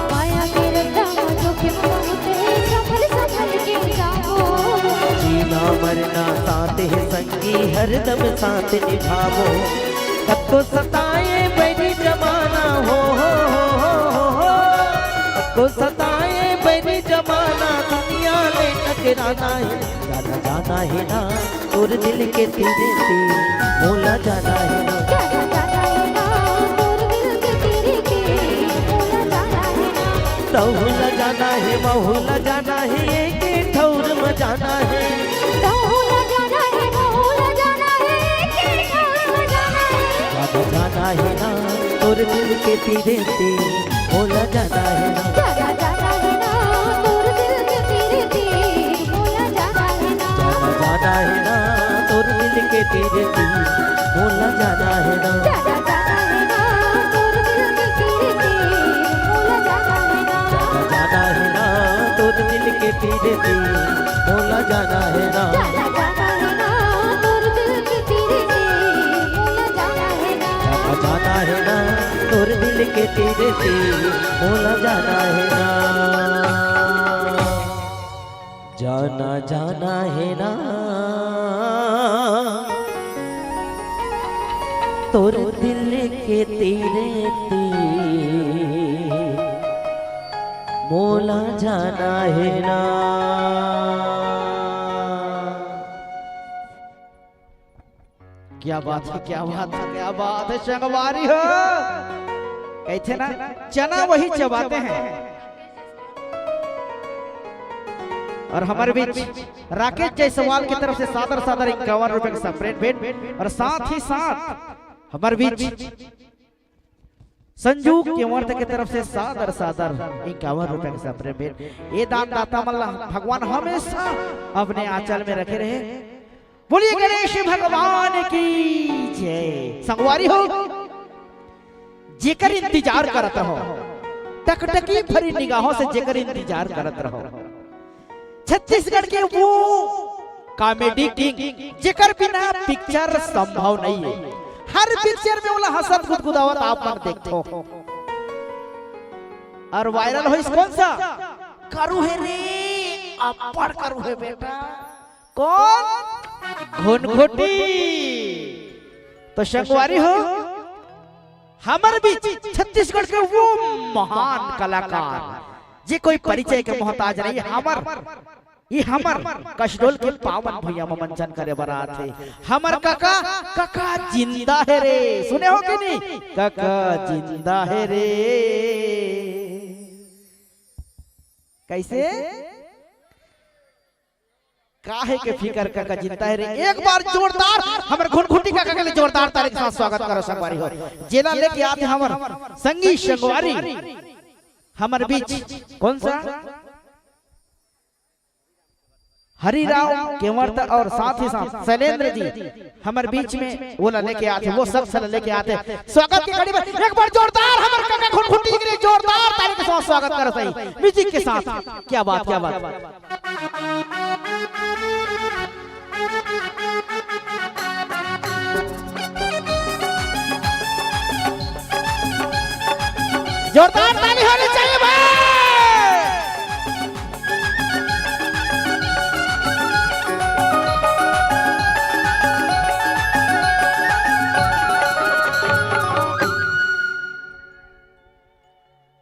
माया के रद्दा म जोखिम बहुत हे, संभल संभल के जावो। जीना मरना साथ हे संगी, हरदम साथ निभावो। सबको सताए बैरी जमाना हो, हो, हो, हो, हो, हो। सबको सताए बैरी जमाना, दुनिया ले टकराना हे। जाना जाना हे ना तोर दिल के तीरे ते, मोला जाना हे ना। जाना जाना हे ना तोर दिल के तीरे ते, मोला जाना हे ना। तहू ला जाना हे, महू ला जाना हे, एक ठौर म जाना हे। तहू ला जाना हे, महू ला जाना हे, एक ठौर म जाना हे। जाना जाना हे ना तोर दिल के तीरे ते, मोला जाना हे ना। जाना जाना हे ना तोर दिल के तीरे ते, मोला जाना हे ना। जाना जाना हे ना तोर दिल के तीरे ते, मोला जाना हे ना। जाना जाना हे ना तोर दिल के तीरे ते, मोला जाना हे ना। जाना जाना हे ना तोर दिल के तीरे ते, मोला जाना हे ना। जाना जाना हे ना तोर दिल के तीरे ते, मोला जाना हे ना। जाना जाना हे ना तोर दिल के तीरे ते, मोला जाना हे ना। जाना जाना हे ना तोर दिल के तीरे ते, मोला जाना हे ना। क्या बात है, क्या बात है, क्या बात है, संगवारी हो। कहते ना, चना वही चबाते हैं। और हमारे बीच राकेश जायसवाल की तरफ से सादर सादर इक्यावन रुपए का separate भेंट, और साथ ही साथ हमारे बीच संजू केवंत के तरफ से सादर सादर इक्यावन रुपए का separate भेंट। ये दानदाता मन ला भगवान हमेशा अपने आंचल में रखे रहे। बोलिए गणेश भगवान की जय। संगवारी हो, जेकर इंतजार करत रहो, टकटकी भरी निगाहों से जेकर इंतजार करत रहो, छत्तीसगढ़ के वो comedy king, जेकर बिना picture संभव नहीं है। हर picture में ओला हंसत गुदगुदावत आप मन देखथो। और viral होइस कौन सा? करू हे रे, अब्बड़ करू हे बेटा। कौन? घुनघुटी। तो संगवारी हो, हमर बीच छत्तीसगढ़ के वो महान कलाकार, जे कोई परिचय के मोहताज नहीं, हमर, ये हमर कसडोल के पावन भुइयां म मंचन करे बर आथे। हमर कका, कका जिंदा हे रे, सुने हो कि नहीं? कका जिंदा हे रे। कैसे? काहे के फिकर कका जिंदा हे रे। एक बार जोरदार हमर घुनघुटी कका के लिए जोरदार ताली के साथ स्वागत करो संगवारी हो। जेला लेके आथे हमर संगी संगवारी हमर बीच कौन सा हरिराव केवंत और साथ ही साथ शैलेंद्र जी हमर बीच में वो ला लेके आथे, वो शख्स ला लेके आथे। स्वागत के कड़ी में एक बार जोरदार हमर कका घुनघुटी के लिए जोरदार ताली के साथ स्वागत करो सही music के साथ। क्या बात, क्या बात। जोरदार ताली होनी चाहिए भाई।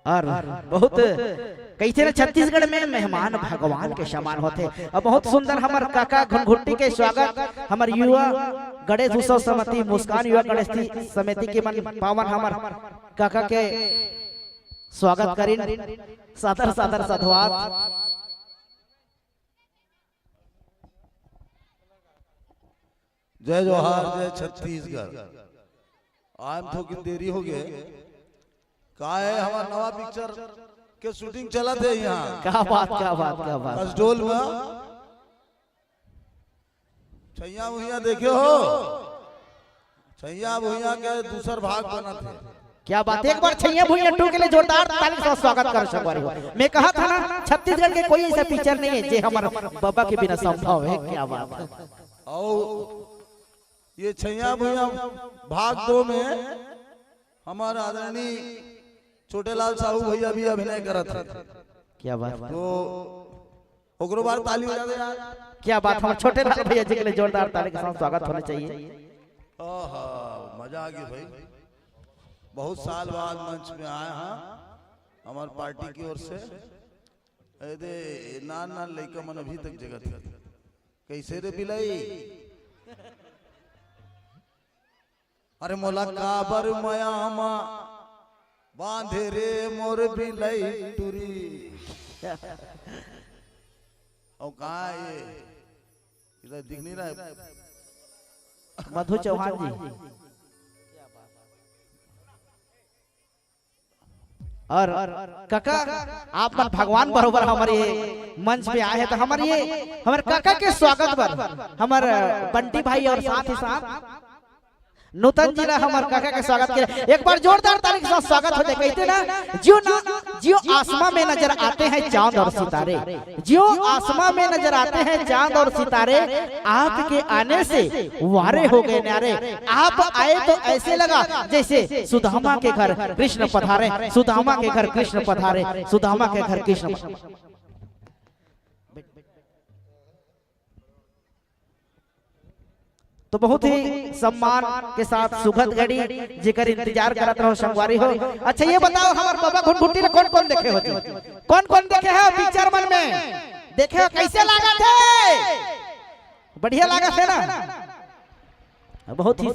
और बहुत कहिथे ना, छत्तीसगढ़ में मेहमान भगवान के समान होथे। और बहुत सुंदर हमर काका घुनघुट्टी के स्वागत, हमर युवा गणेश उत्सव समिति, मुस्कान युवा गणेश समिति के मन पावन हमर काका के स्वागत करिन। सादर सादर साधुवाद। जय जोहार, जय छत्तीसगढ़। आए म थोकिन देरी हो गए। का है, हमार नवा पिक्चर के शूटिंग चलत है यहाँ। क्या बात, क्या बात, क्या बात। कसडोल में छैया भुइया देखे हो? छैया भुइया के दूसर भाग बनत है। क्या बात है, एक बार छैया भुइया टू के लिए जोरदार ताली से स्वागत करो संगवारी हो। मैं कहा था ना, छत्तीसगढ़ के कोई ऐसा पिक्चर नहीं है जे हमर बबा के बिना संभव है। क्या बात है। और ये छैया भुइया भाग दो में हमार आदरणीय छोटेलाल साहू भैया भी अभिनय करत हे। क्या बात। तो ओकरो बार ताली बजा दे यार। क्या बात, हमारे छोटेलाल भैया जी के लिए जोरदार ताली के साथ स्वागत होना चाहिए। आहा, मजा आ गई भाई, बहुत साल बाद मंच में आए हैं हमार पार्टी की ओर से। ए दे, नान नान लइका मन अभी तक जगत हे। कैसे रे बिलाई? अरे मोला काबर मया मा बांधे रे मोर बिलाई टुरी। अउ कहाँ हे ये? इधर दिख नहीं रहा है। मधु चौहान जी। और कका, आप मन भगवान बरोबर हमर ये मंच पे आए हैं, तो हमर ये, हमर कका के स्वागत बर हमर बंटी भाई और साथ ही साथ नूतन जी ला हमर कका के स्वागत के एक बार जोरदार ताली के साथ स्वागत हो जाए। कहते ना, जियो ना, जियो आसमां में नजर आते हैं चांद और सितारे, जियो आसमां में नजर आते हैं चांद और सितारे, आपके आने से वारे हो गए न्यारे। आप आए तो ऐसे लगा जैसे सुदामा के घर कृष्ण पधारे, सुदामा के घर कृष्ण पधारे, सुदामा के घर कृष्ण पधारे। तो बहुत ही सम्मान के साथ सुखद घड़ी, जेकर इंतजार करत रहो संगवारी हो। अच्छा, ये बताओ, हमार बाबा घुनघुटी ला कौन कौन देखे हो जी? कौन कौन देखे हो पिक्चर मन में? देखे हो, कैसे लागत हे? बढ़िया लागत हे ना? बहुत ही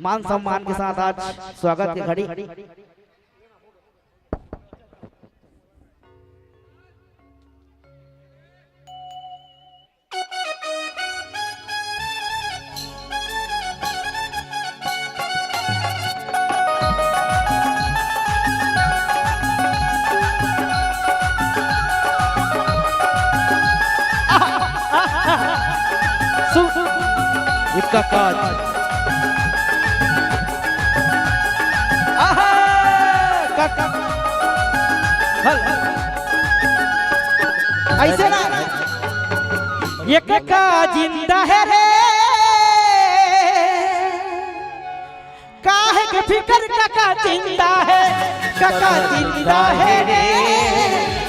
मान सम्मान के साथ आज स्वागत के घड़ी। सु-, ये कका। आहा, कका। हल। ऐसे ना। ये कका जिंदा हे रे, काहे के फिकर कका जिंदा हे, कका जिंदा हे रे,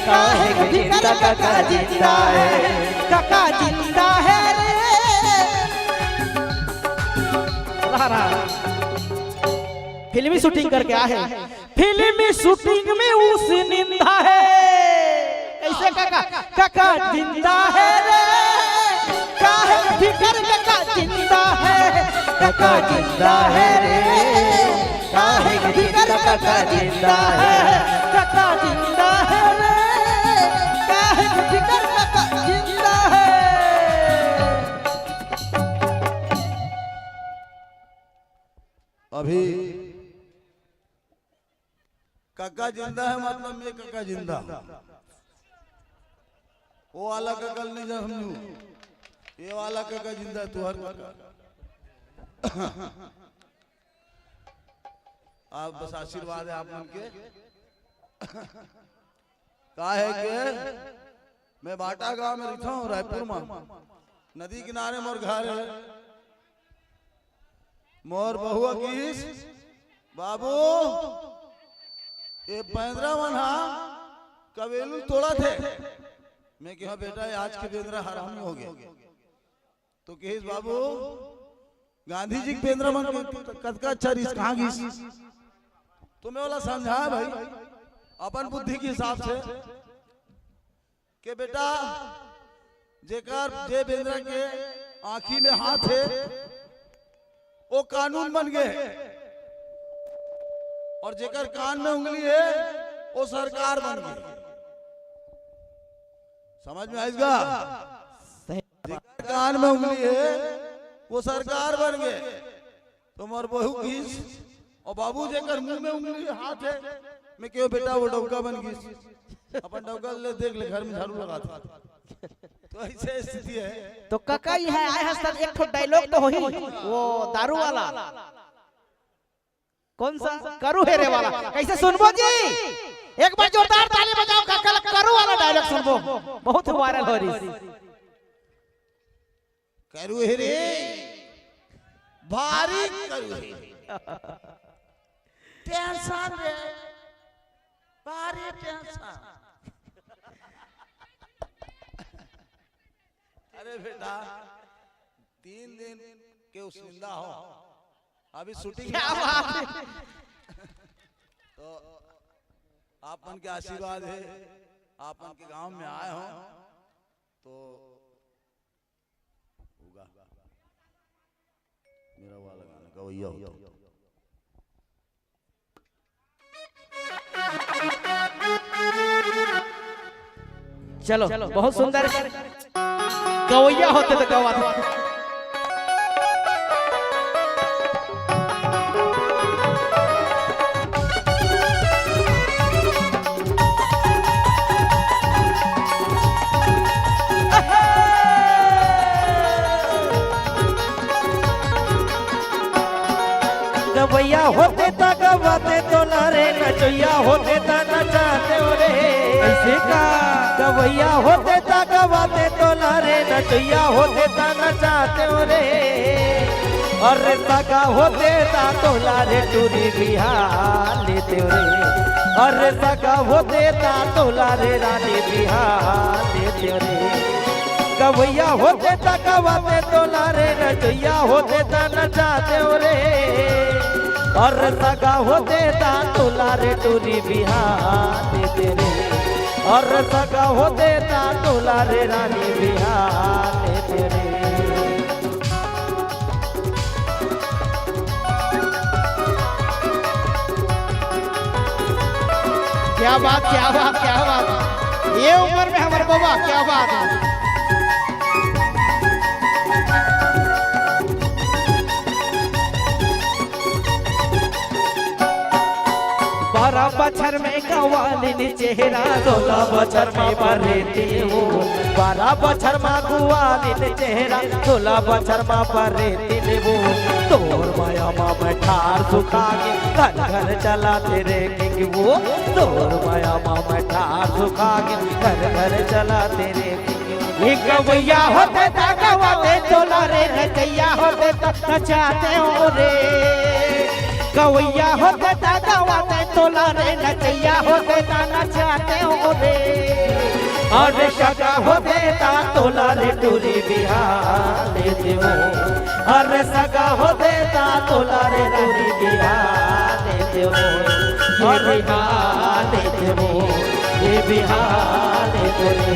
काहे के फिकर कका जिंदा हे, कका जिंदा हे रे। फिल्मी शूटिंग करके आए हैं। फिल्मी शूटिंग में उस निंदा हे। कैसे कका? कका जिंदा हे रे, काहे के फिकर कका जिंदा हे, कका जिंदा हे रे, काहे के फिकर कका जिंदा हे, कका जिंदा हे रे, काहे के फिकर कका जिंदा हे। अभी कका जिंदा हे, मतलब मैं कका जिंदा। वो वाला कका नहीं जा समझू, ये वाला कका जिंदा हे, तुहर कका। आप बस आशीर्वाद हे आप मन के। काहे के मैं बाटा गांव में रहता हूँ, रायपुर में, नदी किनारे मोर घर हे। मोर बहुआ किहिस, "बाबू, ये बेंदरा मन हा कबेलू तोड़त हे।" मैं कहा, "बेटा, ये आज के बेंदरा हरामी हो गया।" तो किहिस, "बाबू, गांधी जी के बेंदरा मन के कतका अच्छा रिहिस, कहाँ गिस?" तो मैं ओला समझा भाई, अपन बुद्धि के हिसाब से, के बेटा, जेकर, जे बेंदरा के आँखी में हाथ हे, वो कानून बन गए, और जेकर कान में उंगली हे, वो सरकार बन गए। समझ में आइस गा? सही। जेकर कान में उंगली हे, वो सरकार बन गए। तो मोर बहू किहिस, "अउ बाबू, जेकर मुंह में उंगली हाथ हे।" मैं कहेंव, "बेटा, वो डौका बन गिस।" अपन डौका ले देख ले, घर में झाड़ू लगाथे। तो ऐसे स्थिति हे। तो कका इहाँ आए हस त एक ठो डायलॉग तो होही, वो दारू वाला। कौन सा? करू हेरे वाला। कैसे सुनबो जी? एक बार जोरदार ताली बजाओ, कका ला करू वाला डायलॉग सुनबो। बहुत वायरल हो रही। करू हेरे, भारी करू हे। टेंशन रे, भारी टेंशन। अरे बेटा, तीन दिन के उसिंदा हो, अभी शूटिंग क्या बात है? तो आप मन के आशीर्वाद है, आप मन के गांव में आए हो तो होगा। मेरा वाला गाना गवैया हो। चलो, बहुत सुंदर। गवैया होते तो गवा था। गवैया होते त गवाते तोला रे, नचैया होते त नचाते हो रे। ऐसे का? गवैया होते त गवाते तोला रे, नचैया होते त नचाते हो रे। अरे सगा होते त तोला रे टूरी बिहा लेते हो रे। अरे सगा होते त तोला रे रानी बिहा लेते हो रे। गवैया होते त गवाते तोला रे, नचैया होते त नचाते हो रे। अरे सगा होते त तोला रे टूरी बिहा देते रे। अरे सगा होते त तोला रे रानी बिहा देते रे। क्या बात, क्या बात, क्या बात। ये उम्र में हमारे बाबा, क्या बात है। बारह बछर में गवालिन चेहरा, सोलह बछर में बरेती वो। बारह बछर में गवालिन चेहरा, सोलह बछर में बरेती वो। तोर माया मा मैं ठार सुखा के घर घर चलाते रे किंग वो। तोर माया मा मैं ठार सुखा के घर घर चलाते रे किंग वो। ये गवैया होते त गवाते तोला रे, नचैया होते त नचाते हो रे। गवैया होते त गवाते तोला रे, नचैया होते त नचाते हो रे। अरे सगा होते त तोला रे टूरी बिहा लेते हो। अरे सगा होते त तोला रे टूरी बिहा लेते हो। ये बिहा लेते हो, ये बिहा लेते हो,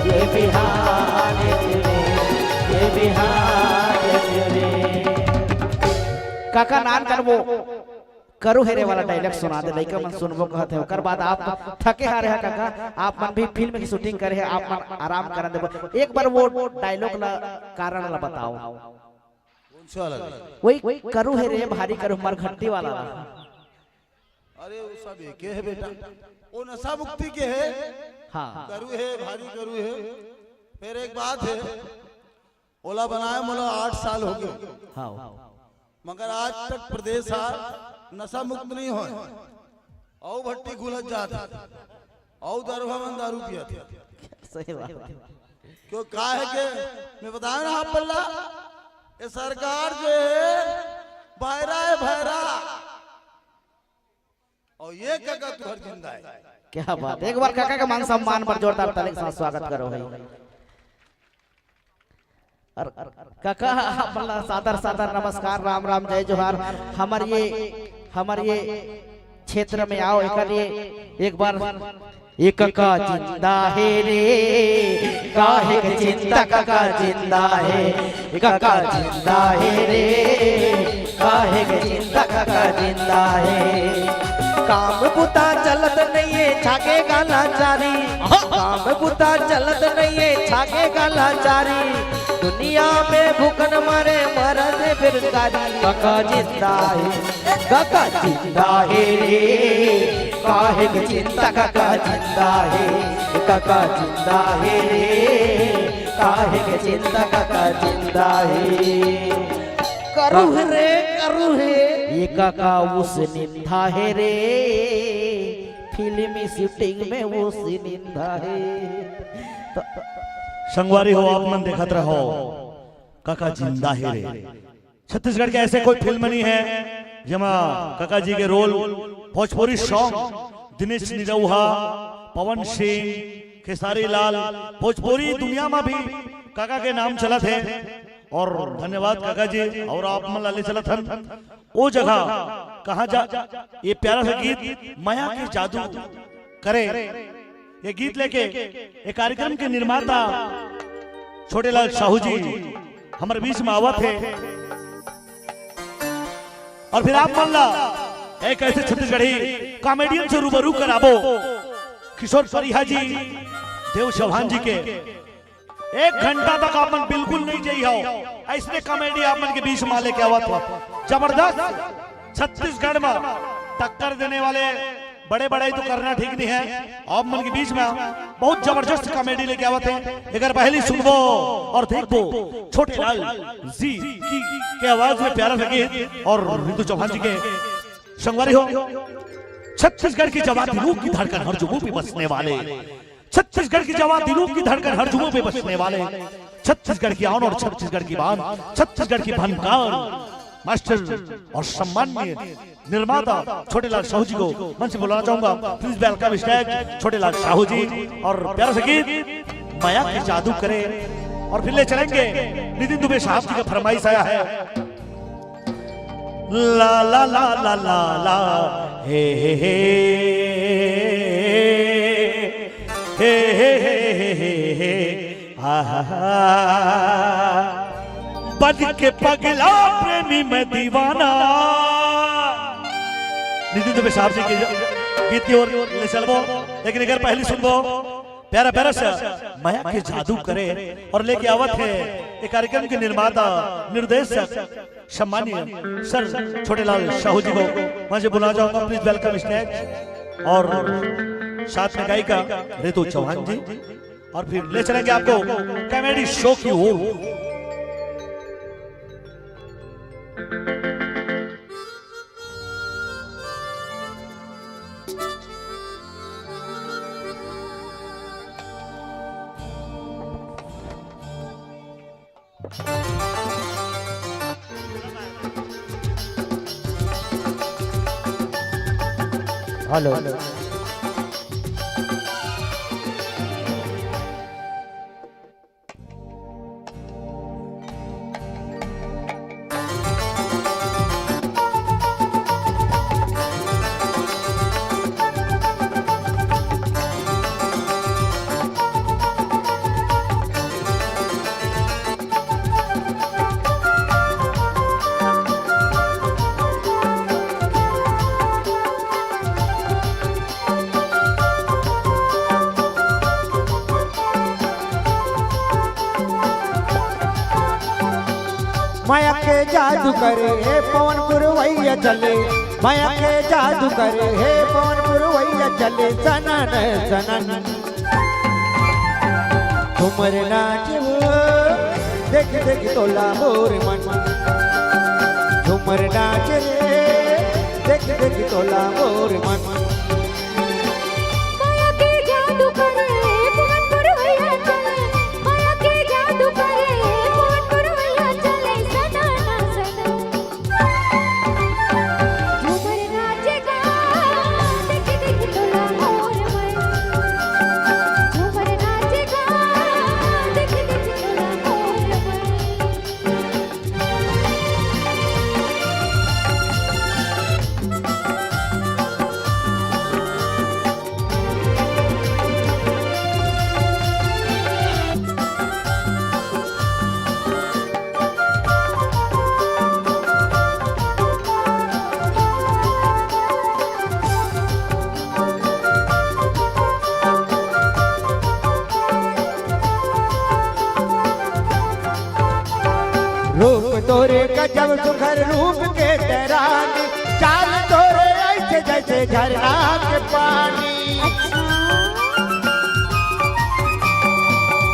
ये बिहा लेते हो, ये बिहा लेते हो। काका नान कर वो करू हेरे वाला डायलॉग सुना दे, लइका मन सुनबो कहत हे। ओकर बाद आप थके हारे हा काका, आप मन भी फिल्म की शूटिंग करे हे, आप मन आराम करन देबो। एक बार वो डायलॉग ला, कारण ला बताओ। कौन सा वाला? वही करू हेरे भारी करू मरघट्टी वाला ला। अरे वो सब एके हे बेटा, वो नशा मुक्ति के हे। हाँ। करू हे, भारी करू हे। फिर एक बात हे, ओला बनाए मोला आठ साल हो गए। हाँ। मगर आज तक प्रदेश हा नशा मुक्त नहीं होय। अउ भट्टी खुलत जात हे। अउ दरुहा मन दारू पियत हे। सही बात। क्यों, काहे के मैं बताया ना आप बल्ला, ये सरकार जो हे, भैरा हे, भैरा। अउ ये काका तुहर जिंदा हे। क्या बात, एक बार काका के मान सम्मान बर जोरदार ताली के साथ स्वागत करो भाई। अउ काका, आप मन ला सादर सादर नमस्कार, राम राम, जय जोहार। हमर ये, हमर ये क्षेत्र में आओ, एकर लिए एक बार। ए कका जिंदा हे रे, काहे के चिंता कका जिंदा हे, ए कका जिंदा हे रे, काहे के चिंता कका जिंदा हे। काम बुता चलत नइये, छागे गाला चारी। काम बुता चलत नइये, छागे गाला चारी। दुनिया में भूखन मरे मरत बेरोजगारी। कका जिंदा हे, कका जिंदा हे रे, काहे के चिंता कका जिंदा हे, कका जिंदा हे रे, काहे के चिंता कका जिंदा हे। करू हे रे, करू हे। ए कका उस निंदा हे रे, फिल्मी शूटिंग में उस निंदा हे। तो संगवारी हो, आप मन देखत रहो, कका जिंदा हे रे। छत्तीसगढ़ के ऐसे कोई फिल्म नहीं है जेमा काका जी के रोल, भोजपुरी सॉन्ग, दिनेश निरहुआ, पवन सिंह, खेसारी लाल, भोजपुरी दुनिया में भी काका के नाम चलत हे। और धन्यवाद काका जी, और आप मन ला ले चलत हन ओ जगह कहाँ जा, ये प्यारा सा गीत मया के जादू करे। ये गीत लेके ये कार्यक्रम के निर्माता छोटेलाल साहू जी हमर बीच में आवत हे। और फिर आप मन ला एक ऐसे छत्तीसगढ़ी कॉमेडियन से रूबरू कराबो, किशोर परिहा जी, देव चौहान जी के। एक घंटा तक आप मन बिल्कुल नहीं जई हो, ऐसने कॉमेडी आप मन के बीच में लेके आवत हो। जबरदस्त। छत्तीसगढ़ में टक्कर देने वाले बड़े बड़े तो करना ठीक नहीं है। आप मन के बीच में बहुत जबरदस्त कॉमेडी लेके आवत हे। अगर पहली सुनबो और देखबो छोटेलाल जी की के आवाज में प्यारा सा गीत और रितु चौहान जी के संगवारी हो। छत्तीसगढ़ की जवान दिलों की धड़कन हर जुबों पे बसने वाले, छत्तीसगढ़ की जवान दिलों की धड़कन हर जुबों पे बसने वाले, छत्तीसगढ़ की आन और छत्तीसगढ़ की बान, छत्तीसगढ़ की भनकार मास्टर और सम्माननीय निर्माता छोटेलाल साहू जी को मंच से बुलाना चाहूंगा। Please welcome stage Chhotelal Sahu ji और प्यारा सा गीत मया के जादू करे। और फिर ले चलेंगे नितिन दुबे साहब जी का फरमाइश आया है। ला ला ला ला ला ला, हे हे हे, हे हे हे हे हे, आहा। बन के पगला प्रेमी मैं दीवाना। नितिन दुबे साहब जी के गीत की ओर ले चलबो, लेकिन अगर पहली सुनबो प्यारा प्यारा सा मया के जादू करे और लेके आवत हे ये कार्यक्रम के निर्माता, निर्देशक, सम्मानीय सर छोटेलाल साहू जी को मंच पे बुलाना चाहूंगा। Please welcome stage. और साथ में गायिका रितु चौहान जी, और फिर ले चलेंगे आपको कॉमेडी शो की ओर। हेलो। मया के जादू करे हे पवन पुरवैया चले, मया के जादू करे हे पवन पुरवैया चले, सनन सनन। झूमर नाचे वो, देख देख तोला मोर मन। झूमर नाचे रे, देख देख तोला मोर मन। मया के जादू करे, पवन पुरवैया चले। मया के जादू करे, पवन पुरवैया चले। सनन सनन। झूमर नाचेगा, देख देख तोला मोर मन। झूमर नाचेगा, देख देख तोला मोर मन। रूप तोरे गजब सुघर रूप के तैरानी, चाल तोरे ऐसे जैसे झरना के पानी।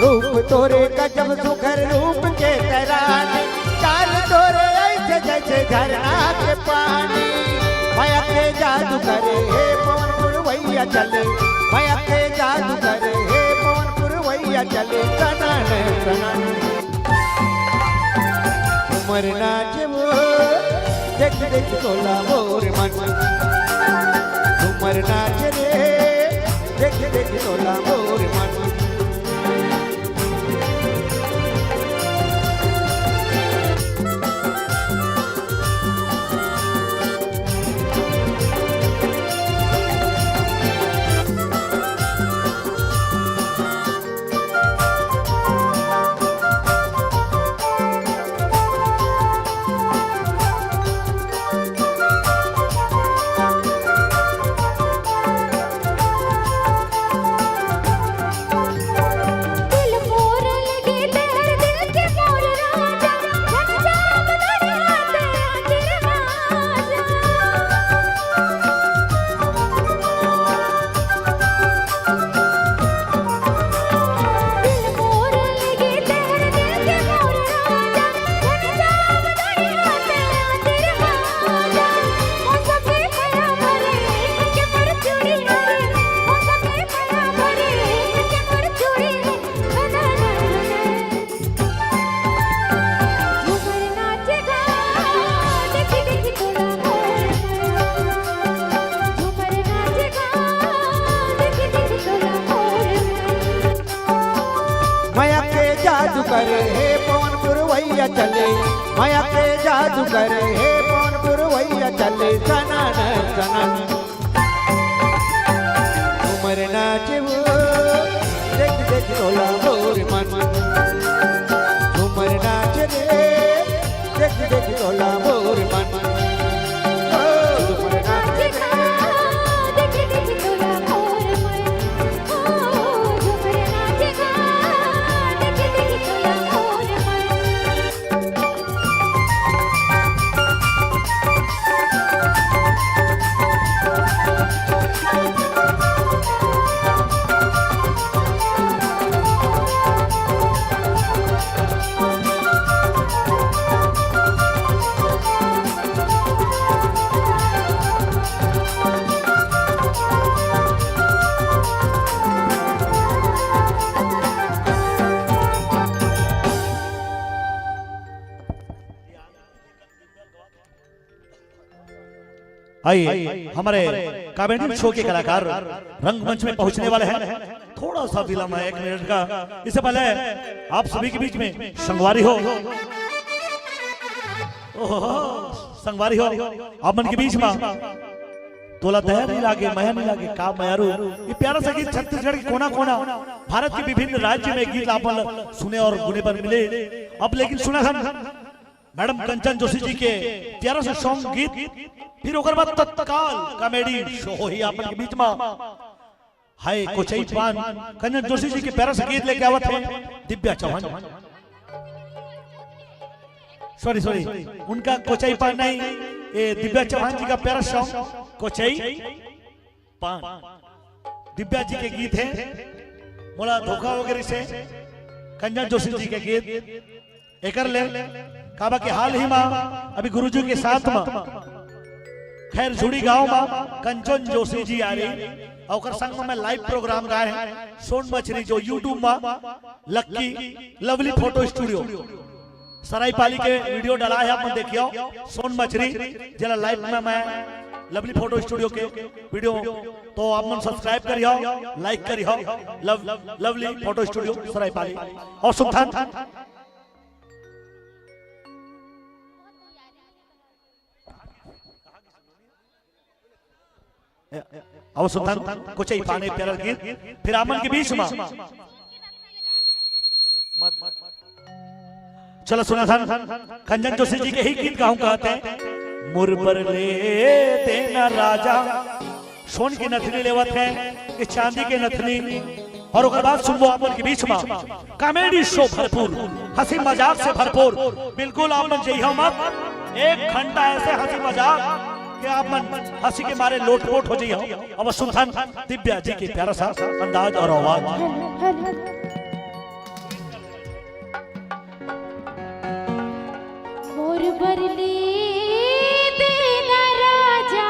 रूप तोरे गजब सुघर रूप के तैरानी, चाल तोरे ऐसे जैसे झरना के पानी। मया के जादू करे हे पवन पुरवैया चले, मया के जादू करे हे पवन पुरवैया चले, सनन सनन। झूमर नाचे वो, देख देख तोला मोर मन। झूमर नाचे रे, देख देख तोला मोर मन। मया के जादू करे हे पवन पुरवैया चले, मया के जादू करे हे पवन पुरवैया चले, सनन सनन। झूमर नाचे वो, देख देख तोला मोर मन। झूमर नाचे रे, देख देख तोला मोर मन। ओ, झूमर नाचे रे। आइए, हमारे कॉमेडी शो के कलाकार रंगमंच में पहुंचने वाले हैं। थोड़ा सा विलंब है, एक मिनट का। इससे पहले आप सभी के बीच में संगवारी हो, ओहो, संगवारी हो, आप मन के बीच में तोला दया नहीं लागे, मया नहीं लागे, का मयारू। ये प्यारा सा गीत छत्तीसगढ़ के कोना कोना, भारत के विभिन्न राज्य में गीत आप मन सुने और गुने बर मिले। अब लेकिन सुना था मैडम कंचन जोशी जी के प्यारा सा सॉन्ग गीत, फिर ओकर बाद तत्काल कॉमेडी शो होही आप मन के बीच में। हाय कोचई पान, कंचन जोशी जी के प्यारा सा गीत लेके आवत हे दिव्या चौहान। सॉरी सॉरी, उनका कोचई पान नहीं, ये दिव्या चौहान जी का प्यारा सॉन्ग कोचई पान। दिव्या जी के गीत हे मोला धोखा हो गे रिसे, कंचन जोशी जी के गीत। एकर ले काबर के हाल ही मा अभी गुरुजी के साथ मा खैर झुड़ी गांव मा कंचन जोशी जी आ रही, और ओकर संग में लाइव प्रोग्राम गाए हैं सोन मछरी जो YouTube मा lucky lovely photo studio Saraipali के वीडियो डाला है, आप मन देखियो सोन मछरी जेला लाइव में मैं लवली फोटो स्टूडियो के वीडियो, तो आप मन सब्सक्राइब करियो, लाइक करियो, लव लवली फोटो स्टूडियो सरायपाली। और सुनथन अब सुनथन कोचई पान प्यारा गीत, फिर आप मन के बीच में चलो सुना था कंचन जोशी जी के ही गीत गाऊं कहते हैं, मुरबर ले देना राजा, सोन की नथनी लेवत है कि चांदी के नथनी। और ओकर बाद सुनबो आप मन के बीच में कॉमेडी शो भरपूर, हंसी मजाक से भरपूर। बिल्कुल आप मन जइहो मत, एक घंटा ऐसे हंसी मजाक कि आप मन हंसी के मारे लोटपोट हो जइहो। अब सुनथन दिव्या जी के प्यारा सा अंदाज और आवाज। मोर बरली देना राजा।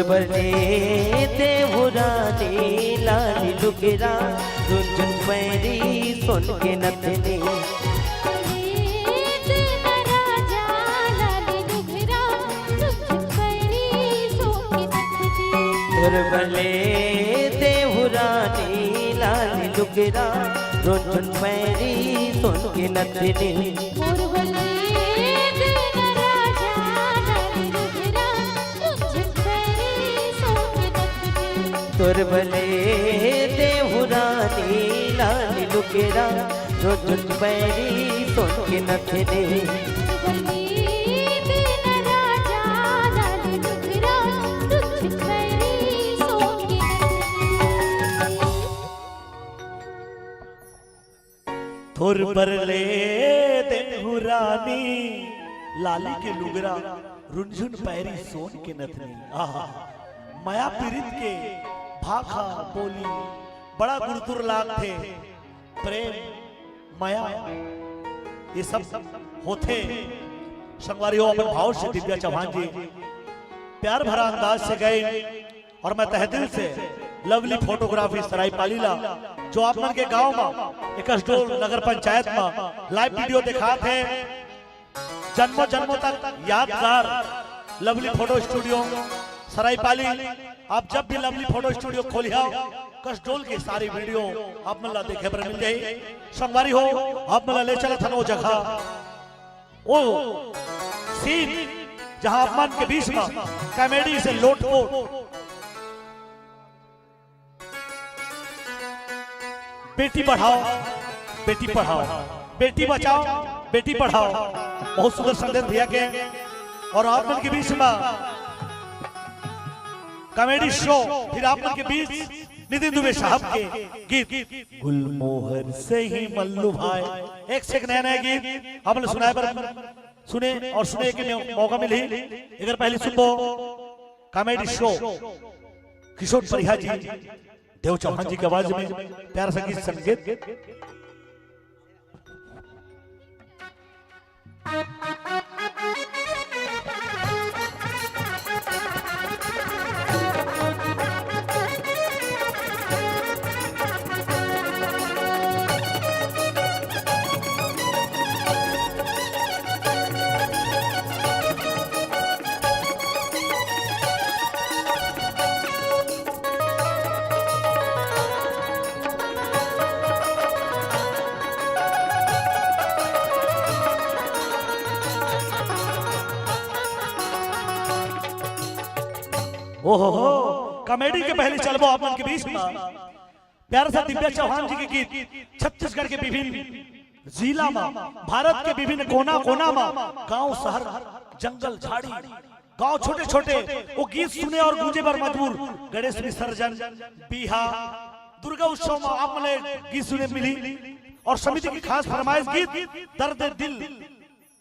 बने देहु रानी लाली लुगरा, रुंझुन पैरी सोन के नथनी। तोर बने देहु रानी लाली लुगरा, रुंझुन पैरी सोन के नथनी। तोर बले देहु रानी लाली लुगरा, रुंझुन पैरी सोन के नथनी। तोर बर ले देहु रानी लाली के लुगरा, रुंझुन पैरी सोन के नथनी। आहा, मया पीरित के भाखा बोली बड़ा गुरतुर लागथे। प्रेम, मया, ये सब होथे। संगवारी हो, अपन भाव से दिव्या चौहान जी प्यार भरा अंदाज से गए। और मैं तहे दिल से लवली फोटोग्राफी सरायपाली ला, जो आप मन के गांव मा एकसडोल नगर पंचायत मा लाइव वीडियो दिखात हे, जन्मों जन्मों तक यादगार लवली फोटो स्टूडियो सरायपाली। आप जब भी लवली फोटो स्टूडियो खोलिहा, कसडोल के सारी वीडियो आप मन ला देखे बर मिल जाही। संगवारी हो, आप मन ला ले चलत हन ओ जगह, ओ सीन, जहां आप मन के बीच में कॉमेडी से लोटपोट, बेटी बढ़ाओ, बेटी पढ़ाओ, बेटी बचाओ, बेटी पढ़ाओ। बहुत सुंदर संदेश भैया के। और आप मन के बीच में कॉमेडी शो, फिर आप मन के बीच नितिन दुबे साहब के गीत गुलमोहर से ही मल्लू भाई, एक से एक नया नया गीत आप मन सुनाए बर, सुने और सुने के मौ-, मौका मिलही। अगर पहले सुनबो कॉमेडी शो किशोर परिहार जी, देव चौहान जी के आवाज में प्यारा सा गीत संगीत। ओहो हो, कॉमेडी के पहले चलबो आप मन के बीच में। प्यारा सा दिव्या चौहान जी के गीत छत्तीसगढ़ के विभिन्न जिला में, भारत के विभिन्न कोना कोना में, गांव, शहर, जंगल, झाड़ी, गांव छोटे छोटे, वो गीत सुने और गूंजे बर मजबूर। गणेश विसर्जन, बिहा, दुर्गा उत्सव में आप मन ला गीत सुने मिली। और समिति की खास फरमाइश गीत दर्द दिल,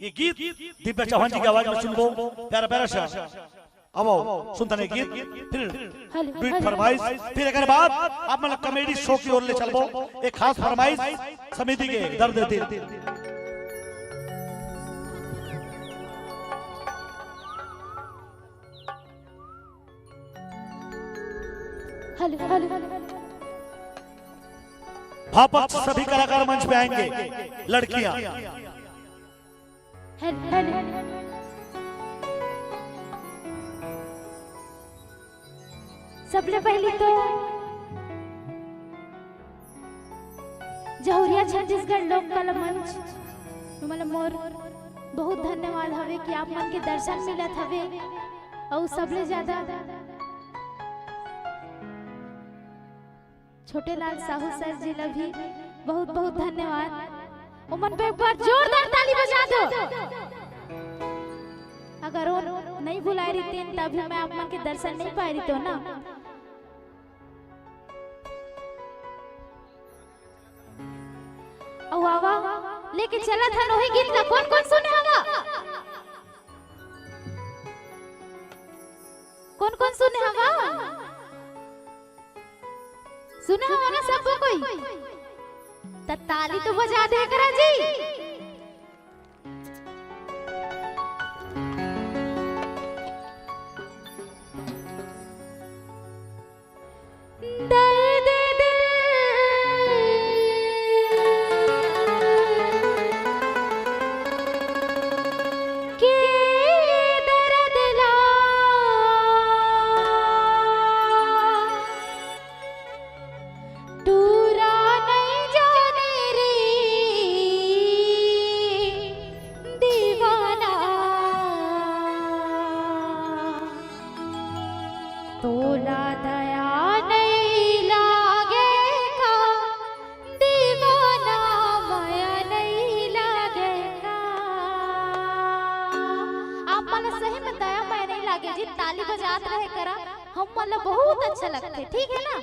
ये गीत दिव्या चौहान जी की आवाज में सुनबो। प्यारा प्यारा सा, अब आओ सुनथन ये गीत, फिर हेलो, डुएट हेलो। फरमाइश, फिर एकर बाद आप मन ला कॉमेडी शो की ओर ले चलबो। एक खास फरमाइश समिति के दर्द दिल। Hello, hello. भापक सभी कलाकार मंच पे आएंगे, लड़कियां। Hello, hello. सबले पहली तो जहुरिया छत्तीसगढ़ लोक कला मंच, तुमन ला मोर बहुत धन्यवाद हवे कि आप मन के दर्शन मिलत हवे। अउ सबले ज्यादा छोटे लाल साहू सर जी ला भी बहुत बहुत धन्यवाद। ओमन पे एक बार जोरदार ताली बजा दो। अगर वो नहीं बुलाए रहितेन, तभी मैं आप मन के दर्शन नहीं पाए रहितेन ना। अउ आवा, लेके चलत हन ओही गीत ला। कोन कोन सुने हवा? कोन कोन सुने हवा? सुने हवा ना सबो कोई? त ताली तो बजा दे करा जी। मतलब बहुत अच्छा लगथे, ठीक है ना?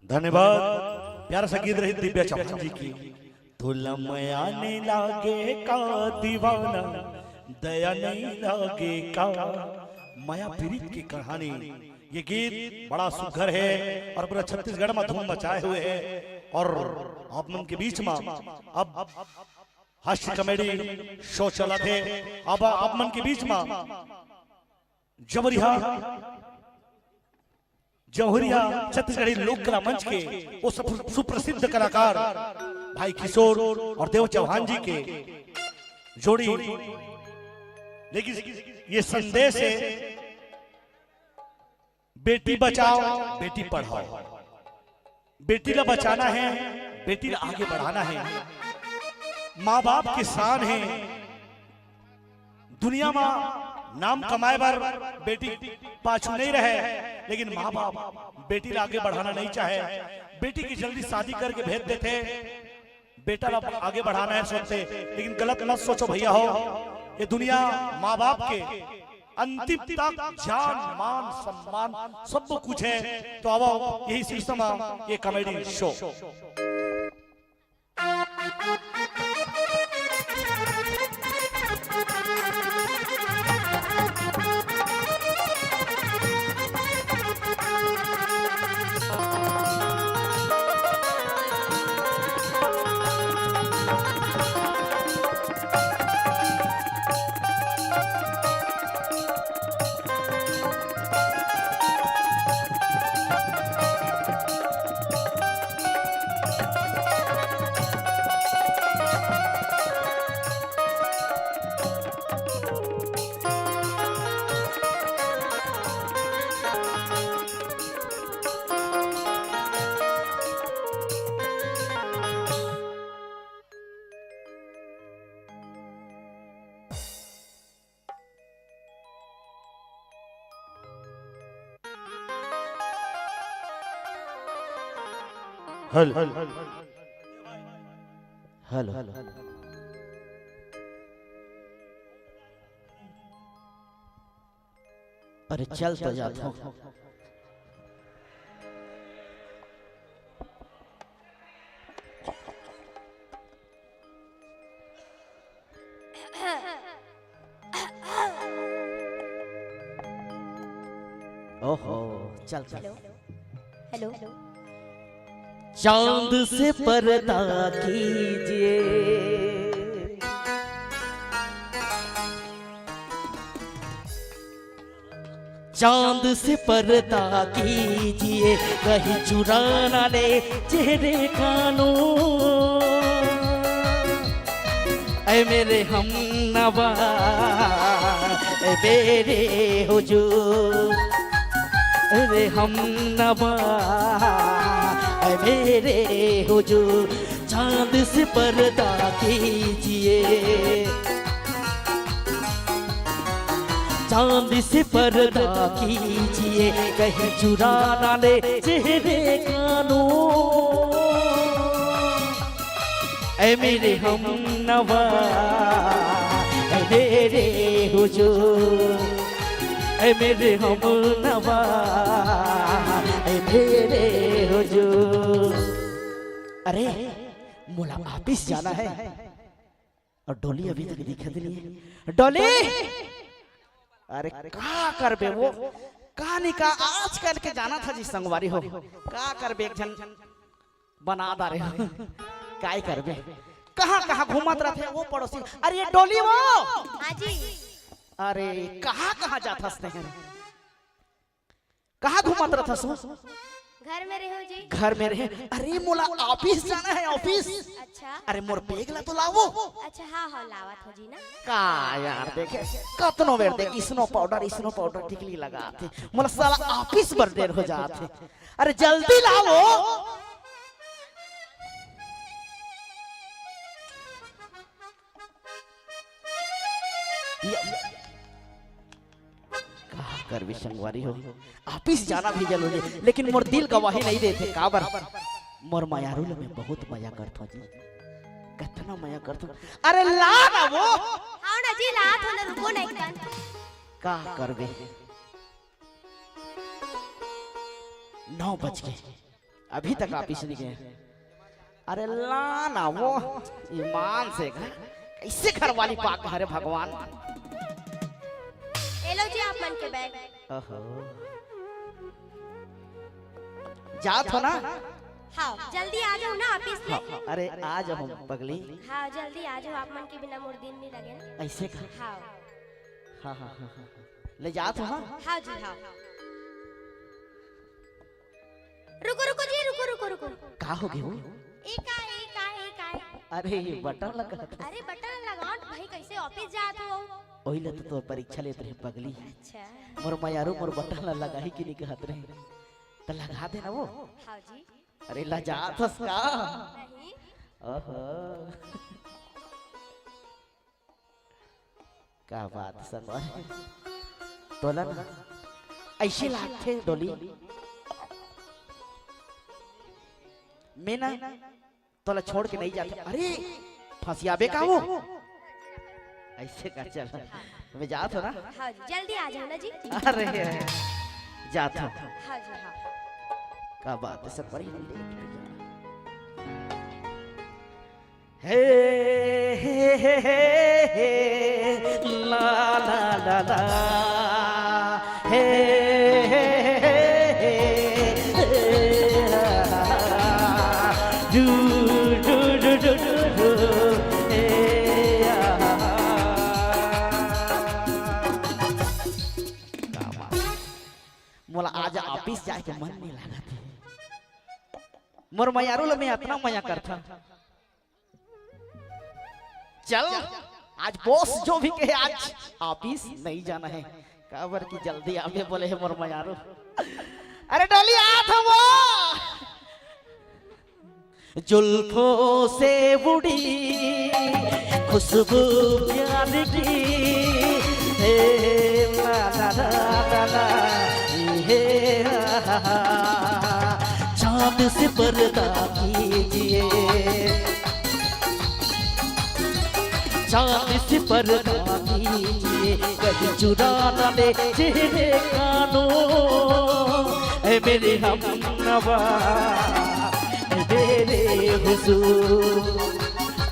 धन्यवाद। प्यारा सा गीत रही दिव्या चौहान जी की, तोला मया नहीं लागे का दीवाना, दया नहीं लागे का। मया पीरित की कहानी, ये गीत बड़ा सुघर है और पूरा छत्तीसगढ़ में धूम मचाए हुए है। और आप मन के बीच में अब हास्य कॉमेडी शो चलत है। अब आप मन के बीच में जबरिया जौहरिया छत्तीसगढ़ी लोक कला मंच के वो सुप-, सुप्रसिद्ध कलाकार भाई किशोर और देव चौहान जी के जोड़ी लेके ये संदेश है, बेटी बचाओ, बेटी पढ़ाओ। बेटी ला बचाना है, बेटी ला आगे बढ़ाना है। माँ बाप के शान है, दुनिया में नाम कमाए बर बेटी पाछू नहीं रहे, लेकिन माँ बाप बेटी ला आगे बढ़ाना नहीं चाहे। बेटी की जल्दी शादी करके भेज देथे, बेटा ला आगे बढ़ाना है सोचते, लेकिन गलत मत सोचो भैया हो। ये दुनिया माँ बाप के अंतिम तक जान, मान, सम्मान सब कुछ है। तो आओ यही सिलसिला में ये कॉमेडी शो। हेलो। हेलो। अरे चल तो जात हो। ओहो, चल, चल। Hello, hello. चांद से पर्दा कीजिए, चांद से पर्दा कीजिए, कहीं चुरा ना ले चेहरे का नूर। ऐ मेरे हमनवा, ऐ मेरे हुजूर, ऐ मेरे हमनवा, ऐ मेरे हुजूर, चांद से पर्दा कीजिए, चांद से पर्दा कीजिए, कहीं चुरा ना ले चेहरे का नूर। ऐ मेरे हमनवा, ऐ मेरे हुजूर, ऐ मेरे हमनवा, ऐ मेरे हुजूर। अरे, मोला ऑफिस जाना है। और डोली अभी तक दिखत नहीं है। डोली! अरे का करबे वो? का नहीं का आजकल के जाना था जी संगवारी हो। का करबे एक झन बना डारे हो। काय करबे? कहाँ कहाँ घूमत रहथे वो पड़ोसी। अरे ये डोली वो! हाँ जी। अरे कहाँ कहाँ जात हस तें? कहाँ घूमत रथस वो? घर में रहूं जी। घर में रहे। अरे मोला ऑफिस जाना है, ऑफिस। अच्छा। अरे मोर बैग ला तो लावो। अच्छा, हाँ हाँ, लावत हो जी ना। का यार, देखे कतनो बेर देख, स्नो पाउडर, स्नो पाउडर टिकली लगाथे, मोला साला ऑफिस बर देर हो जाथे। अरे जल्दी लावो। या, या। का करबे संगवारी हो, ऑफिस जाना भी जरूरी हे, लेकिन मोर दिल गवाही नहीं देथे। काबर? मोर मयारू ले मैं बहुत मया करथों जी, कतना मया करथों। अरे ला ना वो। हाँ ना जी, लात हो ना, रुको ना एक कन। का करबे, नौ बज गए, अभी तक ऑफिस नहीं गए। अरे ला ना वो, ईमान से घर, कैसे घर वाली पाक, अरे भगवान। ए लो जी आप मन के बैग। ओहो। जात हो ना? हाँ, जल्दी आ जाओ ना ऑफिस में। हाँ, अरे आ जाओ पगली। हाँ, जल्दी आ जाओ, आप मन के बिना मोर दिन नहीं लगे ना। ऐसे का? हाँ। हाँ, हाँ, हाँ, हाँ, हाँ। ले जात हो, हाँ? हाँ जी, हाँ। रुको, रुको जी, रुको, रुको, रुको। का हो गयो? ए का, ए का, ए का? अरे, ये बटन लगा था। अरे, बटन लगाओ न भाई, कैसे ऑफिस जात हो? ओही ले तो, तो परीक्षा लेत रहे पगली। अच्छा। मोर मयारू मोर बटन ला लगाही कि नहीं कहत रहे। तो लगा दे ना वो। हाँ जी। अरे, लजात हस का? नहीं। ओहो। का बात संगवारी। तोला ना ऐसे लागथे डोली। मैं ना तोला छोड़ के नहीं जाथे। अरे फंसियाबे का वो? ऐसे का चल। मैं जात हो ना? हाँ, जल्दी आ जाओ ना जी। अरे जात हो। हाँ जी, हाँ। का बात है संगवारी। हे, हे, हे, हे, हे, ला, ला, ला, ला। हे, हे, हे, हे, हे, ला, ला, ला। Do, do, do, do, do, do. हे, आ। का बात। मोला आज ऑफिस जाए के मन नहीं लागत हे। मोर मयारू ल मैं अतना मया करथन। चल, आज बॉस जो भी कहे, आज ऑफिस नहीं जाना है, काबर की जल्दी आवे बोले है मोर मयारू। अरे डोली, आ था वो। जुल्फों से उड़ी खुशबू प्यार की, हे ला ला ला ला ला, हे हा हा हा। चांद से पर्दा कीजिए, चांद से पर्दा कीजिए, कहीं चुरा ना ले चेहरे का नूर। ऐ मेरे हमनवा, ऐ मेरे हुजूर,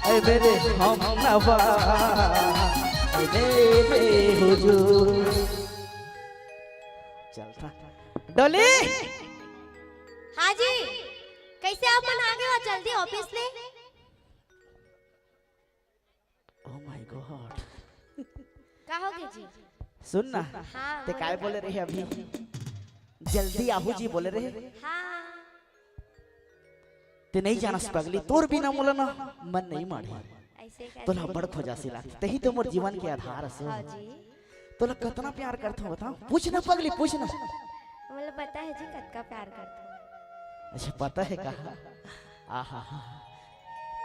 ऐ मेरे हमनवा, ऐ मेरे हुजूर। चल था। डोली। हाँ जी, कैसे आप मन आ गए हो जल्दी ऑफिस ले? Oh my God। का हो गए जी? सुन ना, हाँ, ते बोलो। काय बोले रहे अभी? जल्दी आहू जी बोले रहे। हाँ। ते नहीं जानस पगली, तोर बिना मोला ना मन नहीं माढ़े। ऐसे कैसे? तोला बड़ खोजासी लागथे, तेही तो मोर जीवन के आधार हस। हाँ जी। तोला कतना प्यार करथों बता, पूछ ना पगली, पूछ ना। मोला पता है जी कतका प्यार करथों। अच्छा, पता है का? आहा,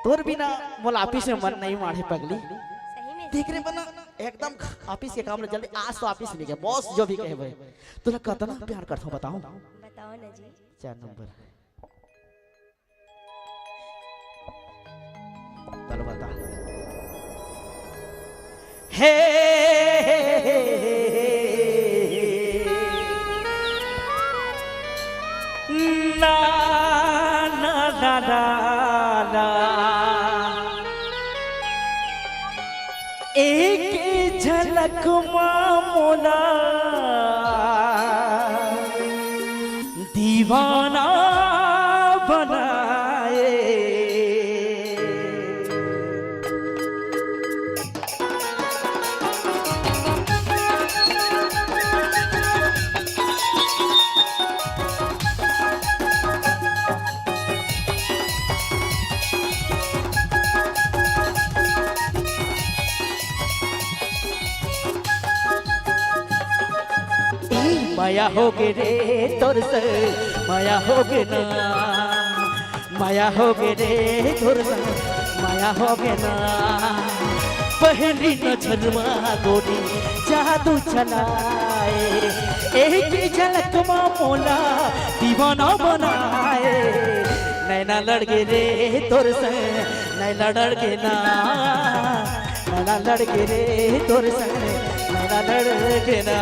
तोर बिना मोला ऑफिस में मन नहीं माढ़े पगली। सही में? तेकरे बना एकदम ऑफिस के काम ले जल्दी, आज तो ऑफिस नहीं गया, बॉस जो भी कहे भाई। तोला कतना प्यार करथों बताओ। बताओ ना जी। चार नंबर। चलो बता। हे, ना, ना, ना, ना, ना। एक झलक मा मोला दीवाना बनाए। ए, मया होगे रे तोर से, मया होगे ना, मया होगे रे तोर से, मया होगे ना। पहली नजर मा गोरी जादू चलाए, एक झलक मा मोला दीवाना बनाए। नैना लड़गे रे तोर से, नैना लड़गे ना, नैना लड़गे रे तोर से, नैना लड़गे ना।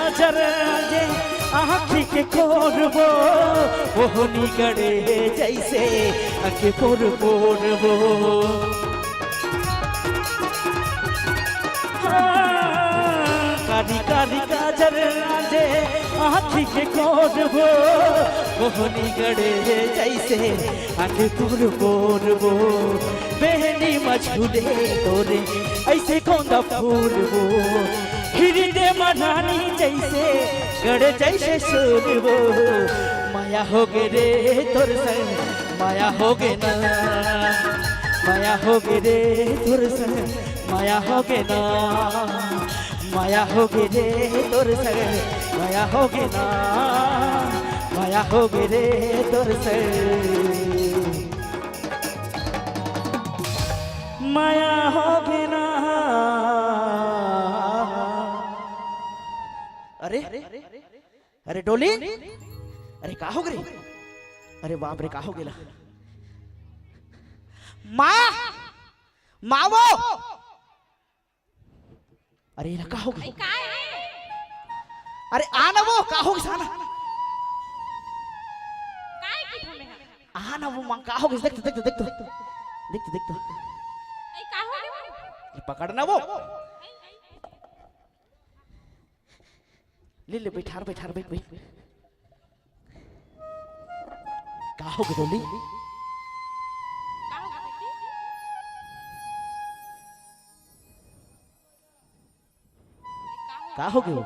जरा जे आँखी के कोरबो, ओहनी गड़े जैसे आँखी पोर पोरबो। हाँ, कारी कारी काजर जे आँखी के कोरबो, ओहनी गड़े जैसे आँखी पोर पोरबो। बेहनी मझुले तोरे ऐसे कौन दा फूलबो। हिरदे मनानी जैसे गड़ जैसे सुरबो। माया होगे रे तोर संग, माया होगे ना, माया होगे रे तोर संग, माया होगे ना, माया होगे रे तोर संग, माया होगे ना, माया होगे रे तोर संग, माया होगे ना। अरे, अरे डोली, अरे का होगे रे? अरे बाप रे, का होगे ला? माँ, माँ वो। अरे एला का होगे? अरे का है? अरे आ ना वो, का होगे सा ना? काय की थमे है? आ ना वो माँ, का होगे? देख तो, देख तो, देख तो। देख तो, देख तो। अरे का होगे वो? ये पकड़ ना वो। ले, ले, बैठार, बैठार, बैठ, बैठ। का होगे डोली? का होगे बेटी? का होगे वो?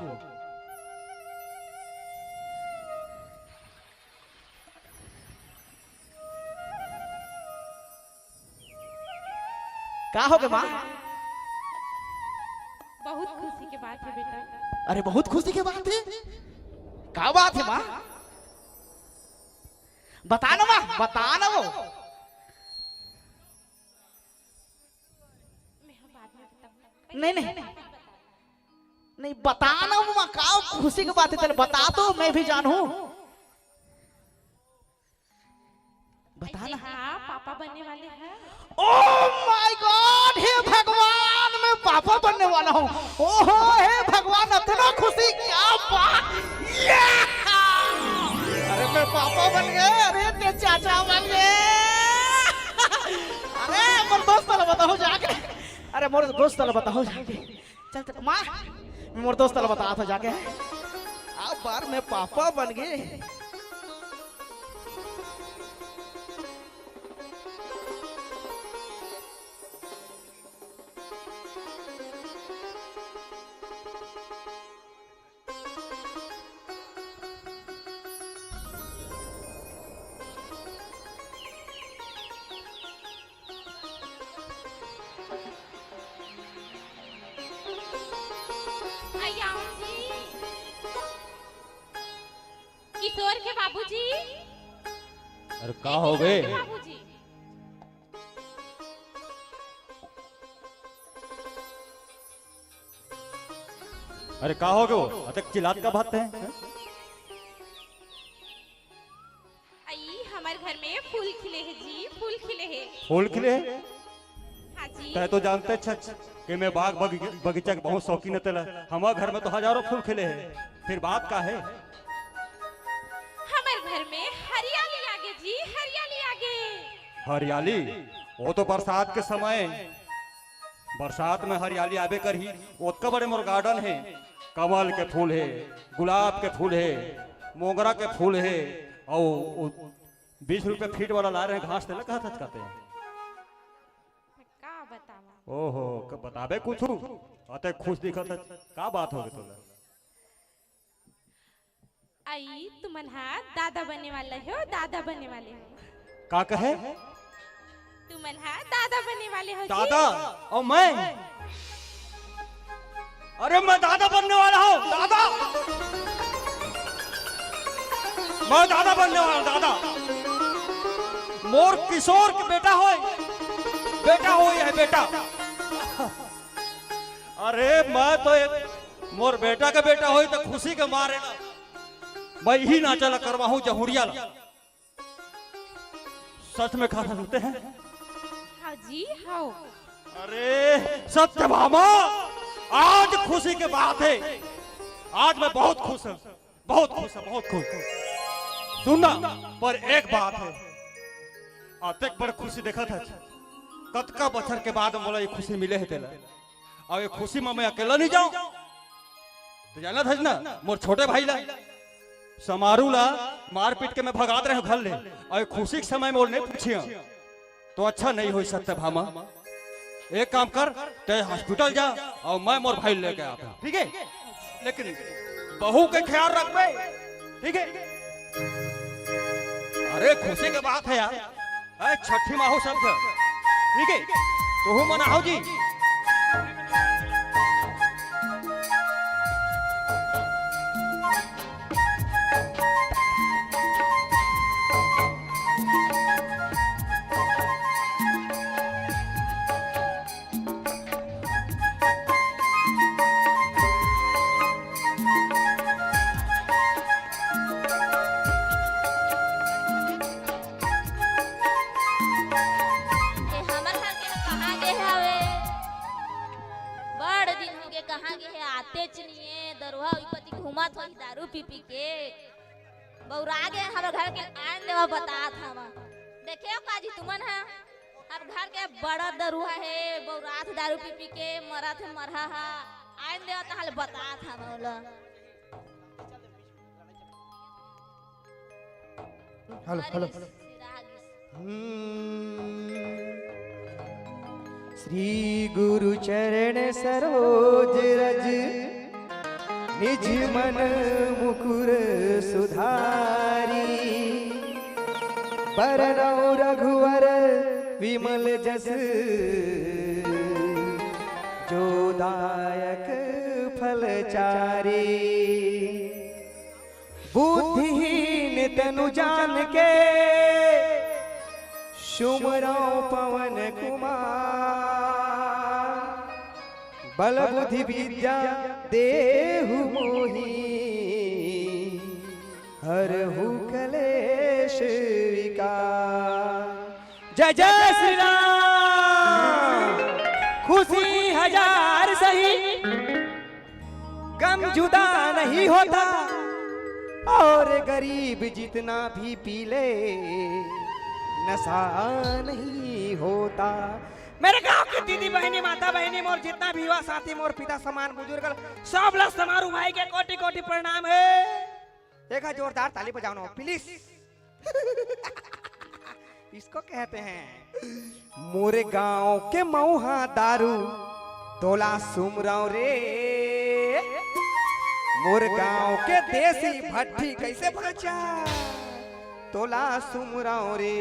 का होगे माँ? बहुत खुशी के बात है बेटा। अरे बहुत खुशी के बात है। का बात है माँ? बता ना माँ, बता ना वो। मैं हम बाद में बताऊंगा। नहीं, नहीं। नहीं, बता ना वो माँ, का खुशी की बात है, चल बता तो मैं भी जानू। बता ना। हाँ, पापा बनने वाले हैं। Oh my God, हे भगवान, मैं पापा बनने वाला हूँ। ओहो, हे भगवान, इतना खुशी, क्या बात। Yeah! अरे मैं पापा बन गए, अरे ते चाचा बन गए। अरे मोर दोस्त ला बताओ जाके, अरे मोर दोस्त ला बताओ जाके। चल, चल, माँ, मोर दोस्त ला बतात हों जाके। अब बार मैं पापा बन गए। किशोर के बाबूजी। अरे का होगे? बाबूजी। अरे का होगे वो? अतक चिल्लात का बात है? आई, हमर घर में फूल खिले हे जी, फूल खिले हे। फूल खिले हे? हाँ जी। तैं तो जानते छच कि मैं बाग बगी-, बगीचा के बहुत शौकीन हे तेला। हमर घर में तो हजारों फूल खिले हे, फिर बात का हे? हमर घर में हरियाली आगे जी, हरियाली आगे। हरियाली? वो तो बरसात के समय, बरसात में हरियाली आबे करही। ओतका बड़े मोर garden हे, कमल के फूल हे, गुलाब के फूल हे, मोंगरा के फूल हे, अउ बीस रुपये फीट वाला लाय रहें घास, तेला कहा थच काते। का बतावा? ओहो, क-, बताबे कुछू? अते खुश दिखत हच, का बात होगे तोला? आई, तुमन हा दादा बनने वाला हो, दादा बनने वाले हो। का कहे? तुमन हा दादा बनने वाले हो जी। दादा? अउ मैं? अरे, मैं दादा बनने वाला हूँ, दादा। मैं दादा बनने वाला हूँ, दादा। मोर किशोर के बेटा होय, बेटा होय हे, बेटा। अरे, मैं तो एक, मोर बेटा के बेटा होय तो खुशी के मारे ना, मैं इही नाचा ला करवाहूँ, जहुरिया ला। सच में कहा सुनते हैं? हाँ जी, हाँ। अरे सत्यभामा, आज खुशी के बात हे। आज मैं बहुत खुश हूँ, बहुत खुश हूँ, बहुत खुश। सुन ना, पर एक बात है, अतेक बड़ खुशी देखत हस, कतका बछर के बाद मोला ये खुशी मिले हे तेला। अउ ये खुशी में मैं अकेला नहीं जाऊं, तो जानत हस ना, मोर छोटे भाई ला, समारू ला मार पीट के मैं भगात रहे घर ले, अउ ये खुशी के समय में ओला नहीं पूछिया, तो अच्छा नहीं होई सत्यभामा। एक काम कर, तैं हॉस्पिटल जा अउ मैं मोर भाई लेके आत हूँ, ठीक है? लेकिन बहू के ख्याल रखबे, ठीक है? अरे, खुशी के बात है यार, अरे, छठी माहू सब के, ठीक है? तुहू मनाहू जी। ए, हमर घर के कहाँ गे हवे? बड़ दिन हो गे, कहाँ गे हे? आतेच नहीं हे। दरुहा विपत्ति घूमत होही दारू पी पी के। बौरा गे हमर घर के, आन देवा बतात हवा। देखे हो काजी तुमन ह, अब घर के बड़ा दरुहा हे, बौरात दारू पी पी के मरत हे मरहा हा। आन देवा तहाल बतात हवा ओला। Hello, hello. हम्म। श्री गुरु चरण सरोज रज, निज मन मुकुर सुधारी। बरनउँ रघुवर विमल जस, जो दायक फल चारी। बुद्धिहीन तनु जान के, सुमरउँ पवन कुमार। बल बुद्धि विद्या देहु मोहि, हरहु कलेश विकार। जय जय श्री राम। खुशी हजार सही, गम जुदा नहीं होता, और गरीब जितना भी पी ले, नशा नहीं होता। मेरे गांव की दीदी बहनी, माता बहनी, मोर जितना भी युवा साथी, मोर पिता समान बुजुर्ग, सब ला समारू भाई के कोटि कोटि प्रणाम हे। एक जोरदार ताली बजाओ ना, प्लीज। इसको कहते हैं, मोरे गांव के मऊहा दारू, तोला सुमरंव रे। मोर गांव के देसी भट्टी कैसे बाँचा, तोला सुमरंव रे।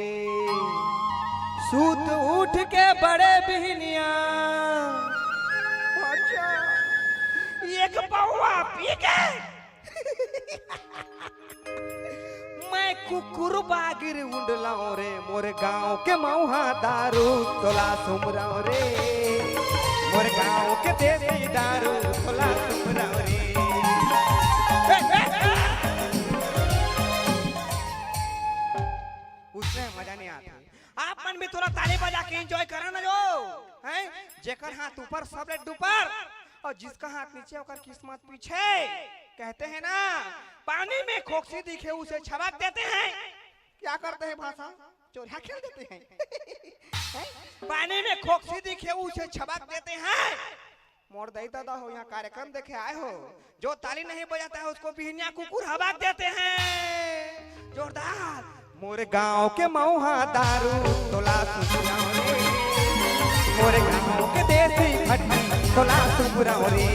सूत उठ के बड़े बिहनिया, अच्छा, एक पौवा पी के मैं कुकुर बागिर उंडलंव रे, मोर गांव के मऊहा दारू तोला सुमरंव रे, मोर गांव के देसी दारू तोला सुमरंव रे। उसमें मजा नहीं आता। आप मन भी थोड़ा ताली बजा के एंजॉय करा ना जो, हैं? जेकर हाथ ऊपर सब ले डुपर, और जिसका हाथ नीचे ओकर किस्मत पीछे। कहते हैं ना, पानी में खोकसी दिखे उसे छबक देते हैं। क्या करते हैं भाषा? चोरिया खेल देते हैं। हैं? पानी में खोकसी दिखे उसे छबक देते हैं। मोर दाई ददा हो, यहाँ कार्यक्रम देखे आए हो, जो ताली नहीं बजाता है उसको बिहनिया कुकुर हबक देते हैं। जोरदार। मोर गांव के मऊहा दारू तोला सुमरंव रे, मोर गांव के देसी भट्टी तोला सुमरंव रे,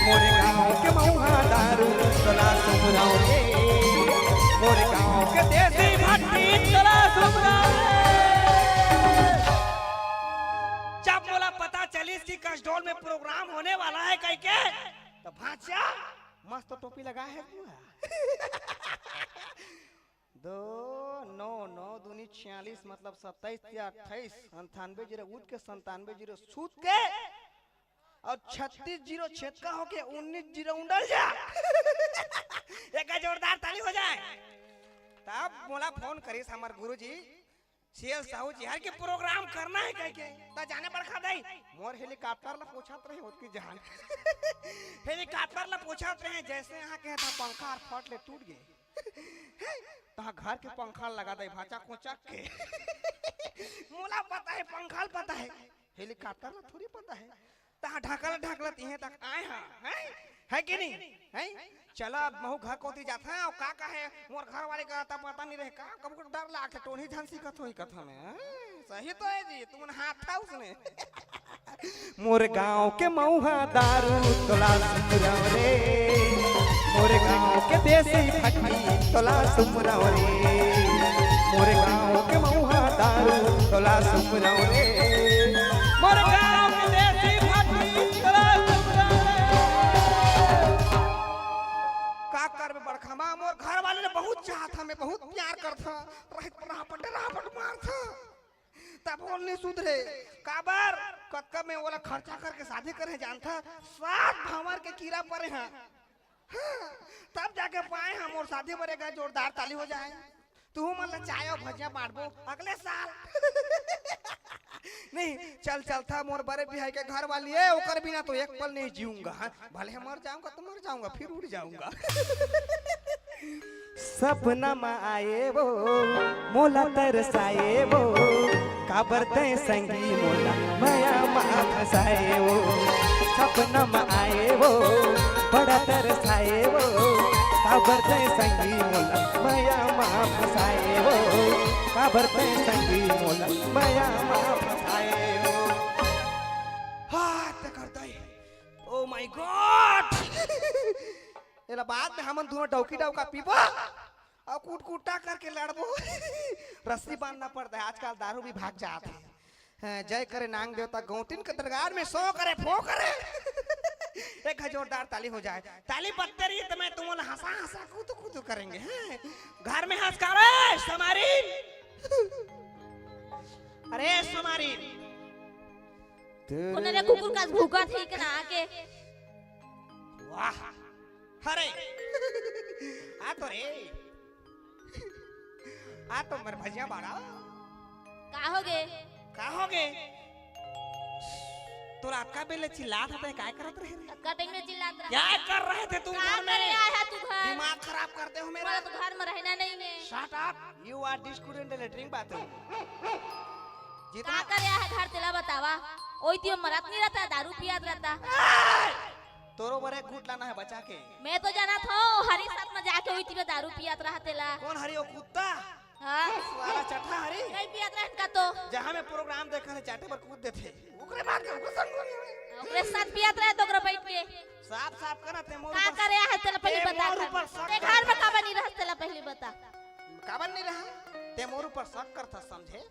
मोर गांव के मऊहा दारू तोला सुमरंव रे, मोर गांव के देसी भट्टी तोला सुमरंव रे। जब मोला पता चलिस कि कसडोल में प्रोग्राम होने वाला है कह के, तो भांचा मस्त टोपी लगा है पूरा। दो, नौ, नौ दूनी छियालीस, मतलब सत्ताईस या अट्ठाईस, अंठानवे जीरो उठ के संतानवे जीरो सूत के, और छत्तीस जीरो छेदका होके उन्नीस जीरो उंडल जा। एक जोरदार ताली हो जाए। तब मोला फोन करिस हमर गुरुजी, सीएल साहू जी हर के प्रोग्राम करना हे कहिके। त जाने बड़का दाई, मोर हेलीकॉप्टर ला पूछत रहे, ओतकी जान। हेलीकॉप्टर ला पूछत रहे, जइसे यहाँ के त पंखा हर फट ले टूट गे। तहाँ घर के पंखा लगा दे भाचा कोचक के। मोला पता हे, पंखा ल पता हे, हेलीकॉप्टर ला थोड़ी पता हे। तहाँ ढकल ढकलत इहें तक आए हा, हैं? हे कि नहीं? हैं? चला, अब महू घर कोती जात हँव। अउ का कहे, मोर घर वाले का त पता नहीं रहे का, कभू डर लागथे, टोनी झन सीखत होही कथा में, हैं? सही तो हे जी, तुमन हाथ था उसने। मोर गांव के मउहा दारू तोला सुमरव रे, मोर गांव के देसी फटकी तोला सुमरव रे, मोर गांव के मउहा दारू तोला सुमरव रे, मोर गांव के देसी फटकी तोला सुमरव रे। का करबे बड़का माँ, मोर घर वाले ल बहुत चाहत हँव, मैं बहुत प्यार करत हँव, रहित रापट रापट मारत हँव। तभो नइ सुधरे। काबर? कतका में ओला खर्चा करके शादी करे जानथस? सात भंवर के कीरा परे हे। हाँ, तब जाके पाए हँव, मोर शादी बर एक जोरदार ताली हो जाए। तुहू मन ला चाय अउ भजिया बांटबो अगले साल। नहीं, चल चलथँव, मोर बड़े बिहाई के घर वाली हे, ओकर बिना तो एक पल नहीं जीऊंगा। हाँ, भले मर जाऊंगा तो मर जाऊंगा, फिर उड़ जाऊंगा। सपना म आए वो, मोला तरसाए वो, काबर तैं संगी मोला मया म फसाए वो। सपना म आए वो, बड़ा तरसाए वो, काबर तैं संगी मोला मया म फसाए वो, काबर तैं संगी मोला मया म फसाए वो। हाँ, ते कर दई। Oh my God! एला बाद में हमन दोनों डौकी डौका पीबो अउ कुटकुटा करके लड़बो। रस्सी बांधना पड़ता है, आजकल दारू भी भाग जात हे। हाँ, जय करे नांग देवता गौटिन के दरगार में, सो करे फो करे। एक जोरदार ताली हो जाए। ताली बजते रही तो मैं तुमन हंसा हंसा कूदू कूदू करेंगे। हैं? घर में हंस का रे समारी। अरे समारी। कोने रे कुकुर कस भूकत हे के ना के। वाह, अरे, आ तो रे, आ तो मोर भजिया बाड़ा। का होगे? का होगे? तोला अतका बेर ले चिल्लात हँव, तैं काय करत रहे रे? अतका टाइम ले चिल्लात रहा। क्या कर रहे थे तुम का घर में? करे आया तू घर? दिमाग खराब करते हो मेरा। मोला तो घर में रहना नहीं है। Shut up, you are discordant lettering bathroom। का जितना करे आया घर तेला बतावा। ओई तियो मरत नहीं रहता, दारू पियात रहता। तोरो बर एक घूंट लाना है बचा के। मैं तो जानत हँव, हरी साथ में जाके ओई तियो दारू पियात रहा तेला। कौन हरी, वो कुत्ता? हाँ। साला चट्ठा हरी। नहीं पियात रहन का तो। जहाँ मैं प्रोग्राम देखत हँव, चाटे बर कूद देथे। ओकरे बाद में ओकर संग ओकरे साथ पियात रहे तो ओकरा बैठ के। साफ साफ करा, तैं मोर का ऊपर, करे आया है तेला पहले तैं बता मोर कर। ऊपर शक तैं घर में करथस। काबर नहीं रहस तेला पहले बता। काबर नहीं रहा? तैं मोर ऊपर शक करथस, समझे?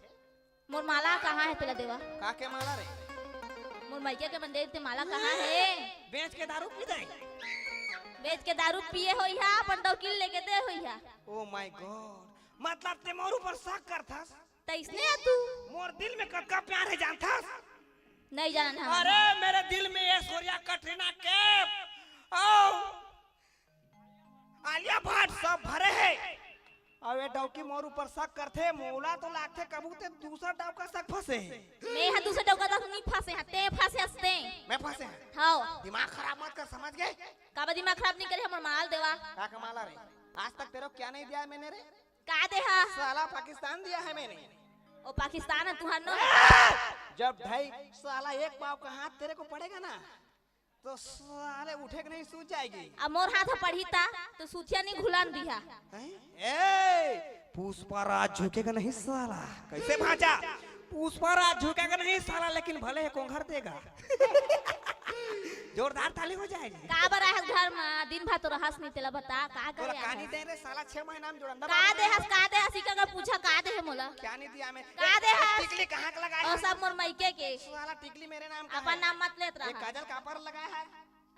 मोर माला कहाँ हे तेला देवा? का के माला रे? मोर मइके के मंदिर ते माला कहाँ हे? बेच के दारू पी दे। बेच के दारू पिए होइहा, अपन डौकी ल लेके दे होइहा। Oh my God, मतलब तैं मोर ऊपर शक करथस? त इसने तू? मोर दिल में कतका प्यार हे जानथस? नहीं जानन हम। अरे मेरे दिल में ऐश्वर्या, कटरीना कैफ अउ आलिया भट्ट सब भरे हे। अउ ये डौकी मोर ऊपर शक करथे, मोला तो लागथे कभू तैं दूसर डौका संग फंसे हे। मैं हा दूसर डौका तक नहीं फंसे हा, तैं फंसे हस तैं। मैं फंसे हँव? हाँ। दिमाग खराब मत कर, समझ गे? काबर दिमाग खराब नहीं करे, हमर माला देवा। का का माला रे? आज तक तेरे को क्या नहीं दिया है मैंने रे? का दे हा? साला पाकिस्तान दिया है मैंने। ओ पाकिस्तान हे तुहार नो? जब ढाई साला एक पाव का हाथ तेरे को पड़ेगा ना, तो साले उठे के नहीं, सूझ जाएगी। अब मोर हाथ पड़ही ता, तो सूथिया नहीं घुलान दिहा। हैं? ए, पुष्पा राज झुकेगा नहीं साला। कैसे भांचा? पुष्पा राज झुकेगा नहीं साला, लेकिन भले हे कोंघर देगा। जोरदार ताली हो जाएगी। का बर रहस घर में? दिन भर तो रहस नहीं, तेला बता, का करे तोला का नहीं दे रे साला, छह महीना में जोड़न का दे हस, का दे हस, इका का पूछा, का दे हे मोला? क्या नहीं दिया मैं? का दे हस? टिकली कहाँ का लगाए और हस? सब मोर मइके के। साला टिकली मेरे नाम का अपन है। नाम मत लेत ये रहा। काजल काबर लगाए हस?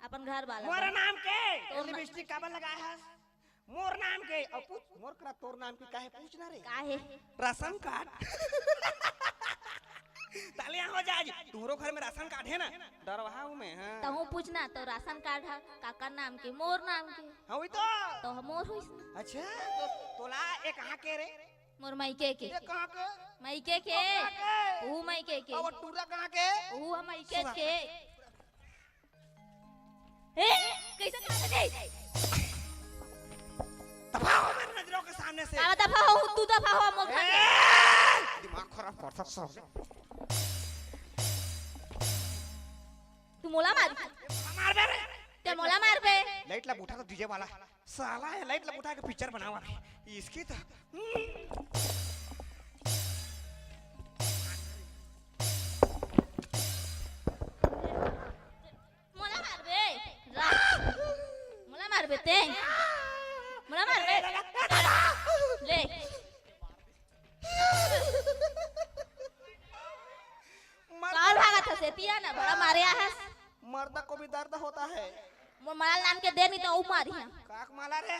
अपन घर वाला मोर पर। नाम के। तोर ना- लिपस्टिक काबर लगाए हस? मोर नाम के। अब पूछ, मोर करा तोर नाम के काहे पूछना रे? काहे? Ration card. तालियां हो जाए जी। तुम्हरो घर में राशन कार्ड है ना? डरवाहा हूँ मैं, हाँ। तहूँ पूछना तो राशन कार्ड है, काका नाम के, मोर नाम के। हाँ, वही तो। तो मोर होइस ना। अच्छा, तो तोला ये कहाँ के रे? मोर मइके के। ये कहाँ के? मइके के। ओ माइके के। अब टूरा कहाँ के? ओ ह मइके के। ए, कैसे करत हे? दफा हो मेरे नजरों के सामने से। काला दफा हो, तू दफा हो मोर घर ले। ए! दिमाग खराब कर सकता है। तू मोला मार। मार बे रे। ते मोला मार बे। लाइट ला उठा तो डीजे वाला। साला ये लाइट ला उठा के पिक्चर बनावा। इसकी तो मोला मारबे? रा-, मोला मारबे ते? मोला मारबे? ले। मर- काल भागत हस, एती आ ना, बड़ा मारे आहस। मर्दा को भी दर्द होता है। मोर माला लान के दे, नहीं तो ऊ मारी है। काक माला रे?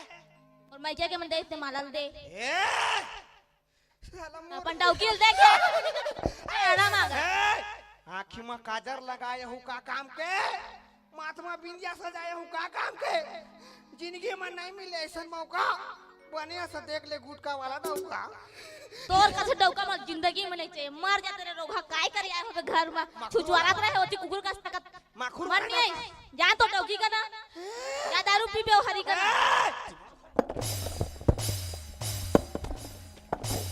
और मैं क्या के मन दे, इतने माला दे। ए! साला मोर अपन डौकी ल देख। ए, आराम आ गा। ए, आँखी म काजर लगाए हूँ का काम के? माथ म बिंदिया सजाए हूँ का काम के? जिंदगी म नहीं मिले ऐसन मौका। बने से देख ले गुटखा वाला डौका। तोर कस डौका मोर जिंदगी म नहीं चाहिए। मर जा तेरे रोगहा, काय करे आए होबे घर म? मखुर। छुछुआरत रहे होती कुकुर कस तकत। मखुर मर मार नहीं आई। डौका। जा तो डौकी का ना। जा दारू पी बेवहारी का ना। ए!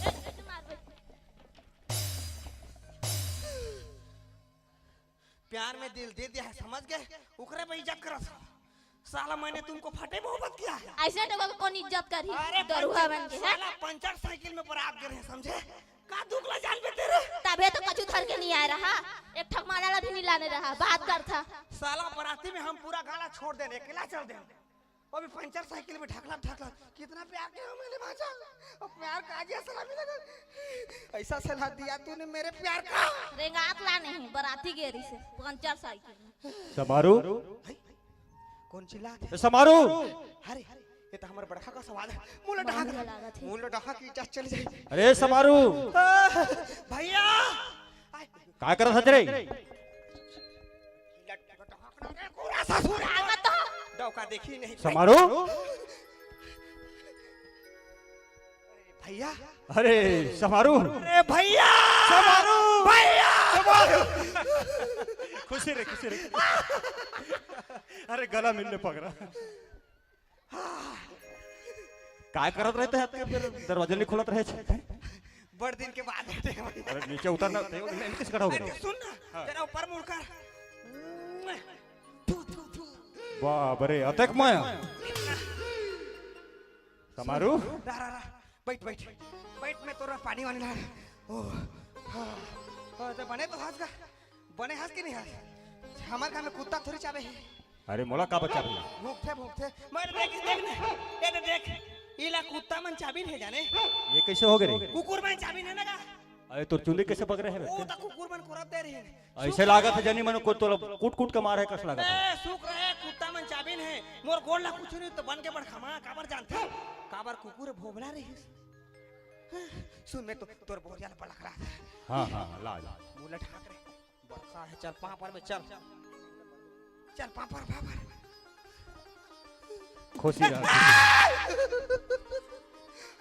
ए, कैसे मार बे? प्यार में दिल दे दिया है, समझ गए? ओकरे पे इज्जत करत हो। साला, मैंने तुमको फटे मोहब्बत किया है। ऐसे तो कौन इज्जत करही? अरे, दरुहा पंचर, बन के, हैं? साला, पंचर साइकिल में बरात गे रहे, समझे? का दुख ला जान बे तेरे? तबे तो कछु धर के नहीं आए रहा, एक ठक माला ला भी नहीं लाने रहा, बात कर था। साला, बराती में हम पूरा गाला छोड़ देने, अकेला चल देने। अभी पंचर साइकिल में ढकला ढकला, कितना प्यार किया मैंने भांजा। अब प्यार का आज ऐसा मिलेगा, ऐसा सलाह दिया तूने मेरे प्यार का। रेंगात ला नहीं, बराती गेरी से पंचर साइकिल में। समारू। है? कौन चिल्लात हे? ए, समारू। अरे, ये तो हमारे बड़का का सवाल है। मुंह लटा के, मुंह लटा के इज्जत चली जाए। अरे समारू। आ, भैया। आय। काय करत हस रे? पूरा ससुर आवा तो। डौका देखी नहीं। समारू। भैया। अरे समारू। अरे भैया। समारू। भैया। समारू। खुशी रे, खुशी रे। अरे गला मिलने पकड़ा। काय करत रहते हैं आपके, फिर दरवाजा नहीं खुलत रहे छे? बड़ दिन के बाद भेटे हैं। अरे नीचे उतर ना, ते इनके से खड़ा हो गया। अरे सुन ना, हाँ। जरा ऊपर मुड़ कर। थू, थू, थू। बाप रे, अतेक माया। समारू? रा, रा, रा। बैठ, बैठ। बैठ, मैं तोरा पानी वानी ला। ओ, हाँ। हाँ, तो बने तो हंस गा। बने हंस के नहीं हंस। हमारे घर में कुत्ता थोड़ी चाबे है। अरे मोला का बचा भैया? भूखथे, भूखथे। मैं देख, देख ने। ये तो देख। इला कुत्ता मन चाबिन हे जाने। ये कैसे हो गए रे? कुकुर मन चाबिन हे ना का? अरे तोर चुंदी कैसे पकड़े है? वो तो कुकुर मन कोरत दे रहे हैं। ऐसे लागत है जनी मन को तो कूट कूट के मार है कस लागत है। ए, सुख रहे कुत्ता मन चाबिन हे। मोर गोड़ ला कुछ नहीं तो बन के बड़ खमा काबर जानथे? काबर कुकुर भोभला रहिस। सुन मैं तो तोर बोरिया ला पलख रहा था। हाँ, हाँ, ला, ला। मुंह ला ढाक रे। बड़का है, चल पापड़ में चल। चल पापड़, पापड़। खुशी रह।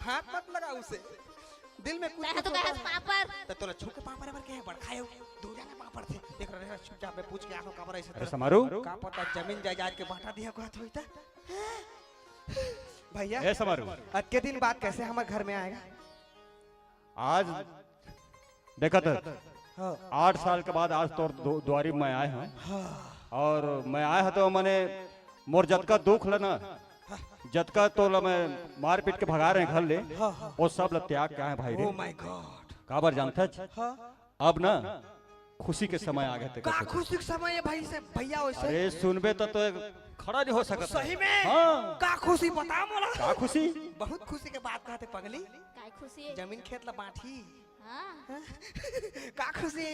हाथ मत लगा उसे। दिल में कुछ चाहे तो कुछ कहे होता है। पापड़। तो तोला छू के पापड़ पर के है, बड़का है, दो जने पापड़ थे। देख रहे हैं, चुपचाप में पूछ के आखो काबर ऐसे अरे तरह। समारू। का पता जमीन जायदाद के बांटा दिया को हाथ होता। भैया, ए समारू। अतके दिन बाद कैसे हमारे घर में आएगा? आज देखत हस, हाँ। आठ साल के बाद आज तोर दु-, दुआरी में आए हंव। हाँ। और मैं आए हंव तो मने मोर जतका दुख ल ना, जतका तोला मैं मार पीट के भगा रहे घर ले, हाँ, हाँ। वो सब ल त्याग के आए भाई रे। Oh my God। काबर जानथच? हाँ। अब ना खुशी के समय आ गए ते का। खुशी के समय है भाई से भैया वैसे? अरे सुनबे तो, तो खड़ा नहीं हो सकत। सही में? हाँ। का खुशी बता मोला। का खुशी? बहुत खुशी के बात कहते पगली। काय खुशी हे? जमीन खेत ला बांटही। हाँ। का खुशी?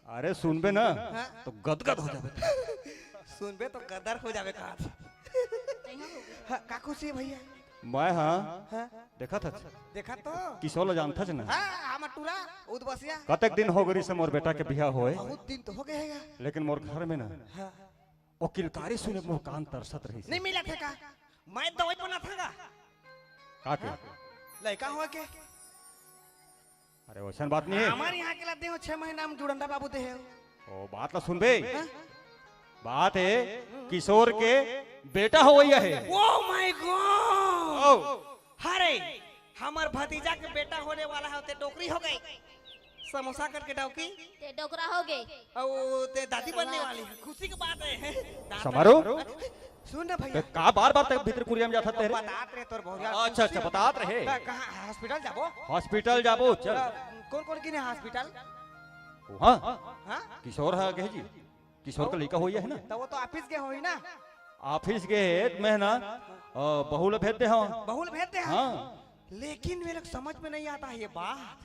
अरे सुनबे ना, हाँ। तो गदगद हो जाबे। सुनबे तो गदर हो जाबे का। तैं हो गए। हाँ, का खुशी हे भैया? मैं हाँ, हाँ। देखत हच। देखा तो? किसो ला जानथच ना? हाँ, हम टूरा, उदबसिया। कतेक दिन हो गए से मोर बेटा के बिहा होए। बहुत दिन तो हो गए है यार। लेकिन मोर घर में ना, हाँ। वो किलकारी सुने मोर कान तरसत रहिस। नहीं मिला थे का? मैं दवाई बना था का? का के? लड़का हुआ के? अरे, वैसन बात नहीं है। हमर यहाँ के ला दे हो, छह महीना में जुड़ंदा बाबू दे हो। ओ, बात ला सुनबे। हाँ? बात है, किशोर के बेटा होवइया है। Oh my God! ओ। अरे, हमर भतीजा के बेटा होने वाला है, ते डोकरी हो गई। समोसा करके डौकी। ते डोकरा हो गए। ओ, ते दादी बनने वाली है, खुशी की बात है। दादा। समारोह? सुन ना भैया। तो का बार-बार तक भीतर कुरिया में जाता तेरे? बतात रहे तोर बहुरिया। अच्छा, अच्छा, बतात रहे। त कहाँ hospital जाबो? Hospital जाबो, चल। त कौन-कौन की ने hospital? हाँ। हाँ? किशोर है, कहे जी। किशोर का लइका होइया है ना? त वो तो office गए होई ना? Office गए है, मैं ना, अ, बहू ला भेज दे हूँ। बहू ला भेज दे हूँ? हाँ। लेकिन मेरे को समझ में नहीं आता ये बात।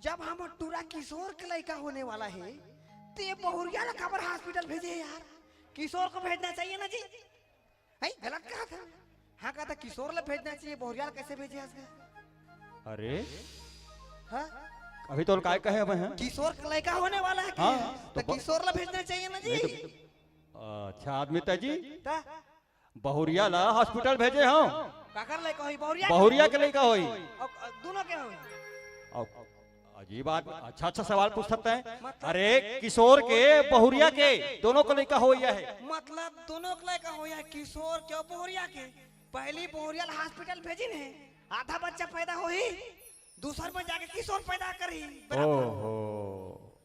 जब हमर टूरा किशोर के लइका होने वाला है, ते बहुरिया ला काबर hospital भेजे है यार? किशोर को भेजना चाहिए ना जी। हैं, गलत कहा था। हाँ, कहा था किशोर ला भेजना चाहिए, बहुरिया ला कैसे भेजे आज का? अरे, हाँ? अभी तो काय कहे हमें हैं? किशोर का लइका होने वाला है कि? हाँ, तो तो ब-, किशोर ला भेजना चाहिए ना जी। नहीं तो, अच्छा आदमी ता जी। ता? बहुरिया ला hospital भेजे हूँ। काकर लइका होई? बहुरिया के? बहुरिया के लइका होई। अब, अब दोनों के होई? अब अजीब आदमी, अच्छा, अच्छा सवाल पूछ सकता है। मतलब? अरे, किशोर के, बहुरिया के, दोनों के लइका होइया है। मतलब, दोनों के लइका होइया है, किशोर के अउ बहुरिया के। पहली बहुरिया ला hospital भेजिन है, आधा बच्चा पैदा होही, दूसर में जाके किशोर पैदा करही। बराबर। ओहो,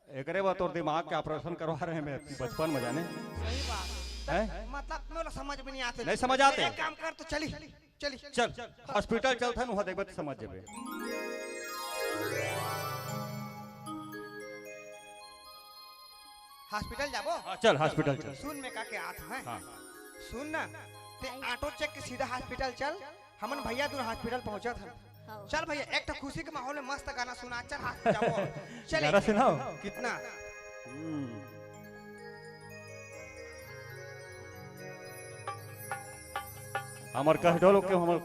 एकरे बर तोर दिमाग के operation करवा रहे हैं मैं बचपन में जाने। सही बात। हैं? मतलब, मोला समझ में नहीं आते। नहीं समझ आते? एक काम कर, तो चली। चली। चल, hospital चलथन, उहाँ देखबे त समझ जेबे। Hospital जाबो? हाँ, चल, hospital चल। सुन, मैं का के आत हूँ, हैं? हाँ। सुन ना, ते auto चेक के सीधा hospital चल, हमन भैया दूर hospital पहुँचत हन। हाँ। चल भैया, एक ठो खुशी के माहौल में मस्त गाना सुना, चल, hospital जाबो। चले। गाना सुनाओ। कितना? हम्म। हमर कहडोल के हमर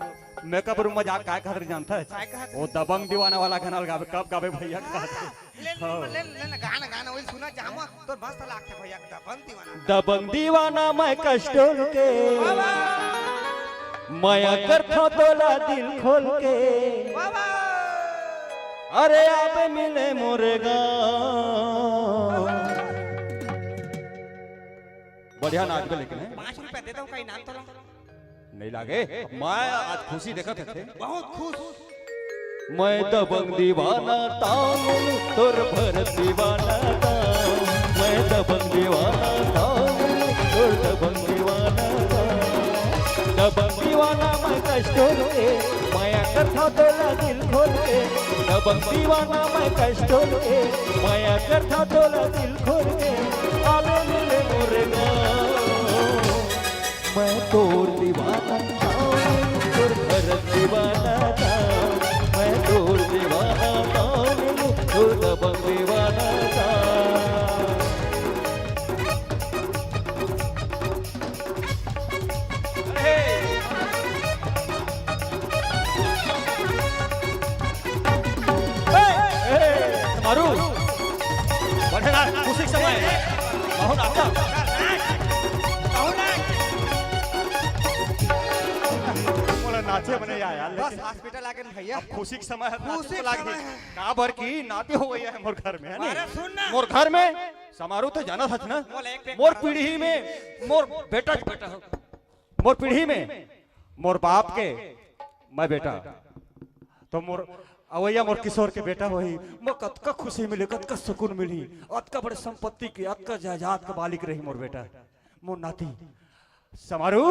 makeup room में जा काय खातिर जानता है? काय खातिर? वो दबंग दीवाना वाला गाना गावे, कब गावे भैया हाँ, खातिर? ले, ले, हाँ। ले, ले, ले, गाना, गाना वही सुना, जहाँ तोर मस्त लागथे भैया, दबंग दीवाना। दबंग दीवाना मैं कस्टोल के, वाह, वाह। मया करथों तोला दिल खोल के। वाह, वाह। अरे आबे मिले मोरे गाँव। बढ़िया नाचबे लेकिन, हैं? पाँच रुपया दे दो, का इनाम तोला। नहीं लागे, मैं आज खुशी देखत हथे। बहुत खुश। मैं दबंग दीवाना ताऊ, तोर भरत दीवाना ताऊ। मैं दबंग दीवाना ताऊ, तोर दबंग दीवाना ताऊ। दबंग दीवाना मैं कस्टोल के, मया करथों तोला दिल खोल के। दबंग दीवाना मैं कस्टोल के, मया करथों तोला दिल खोल के। आबे मिले मोरे गाँव। मैं तोर दीवाना ताऊ, तोर भरत दीवाना ताऊ। मैं तोर दीवाना ताऊ, तोर दबंग दीवाना ताऊ। ए, ए, मारू। बढ़े ना, खुशी के समय है। बहुत अच्छा। मोला नाचे बने या यार, बस लेकिन hospital आगे न भैया। अब खुशी के समय है, खुशी नाचे के लागे। समय है। काबर की नाती हो गई है मोर घर में, है नी? अरे सुन ना। मोर घर में समारोह तो जाना था ना। मोला एक पैक मोर करा। पीढ़ी में, मोर बेटा, बेटा हो। मोर पीढ़ी में, मोर बाप के, मैं बेटा। तो मोर अवैया मोर किशोर के बेटा होही, मोर कतका खुशी मिली, कतका सुकून मिली, अतका बड़े संपत्ति के, अतका जायदाद के मालिक रही मोर बेटा, मोर नाती। समारू,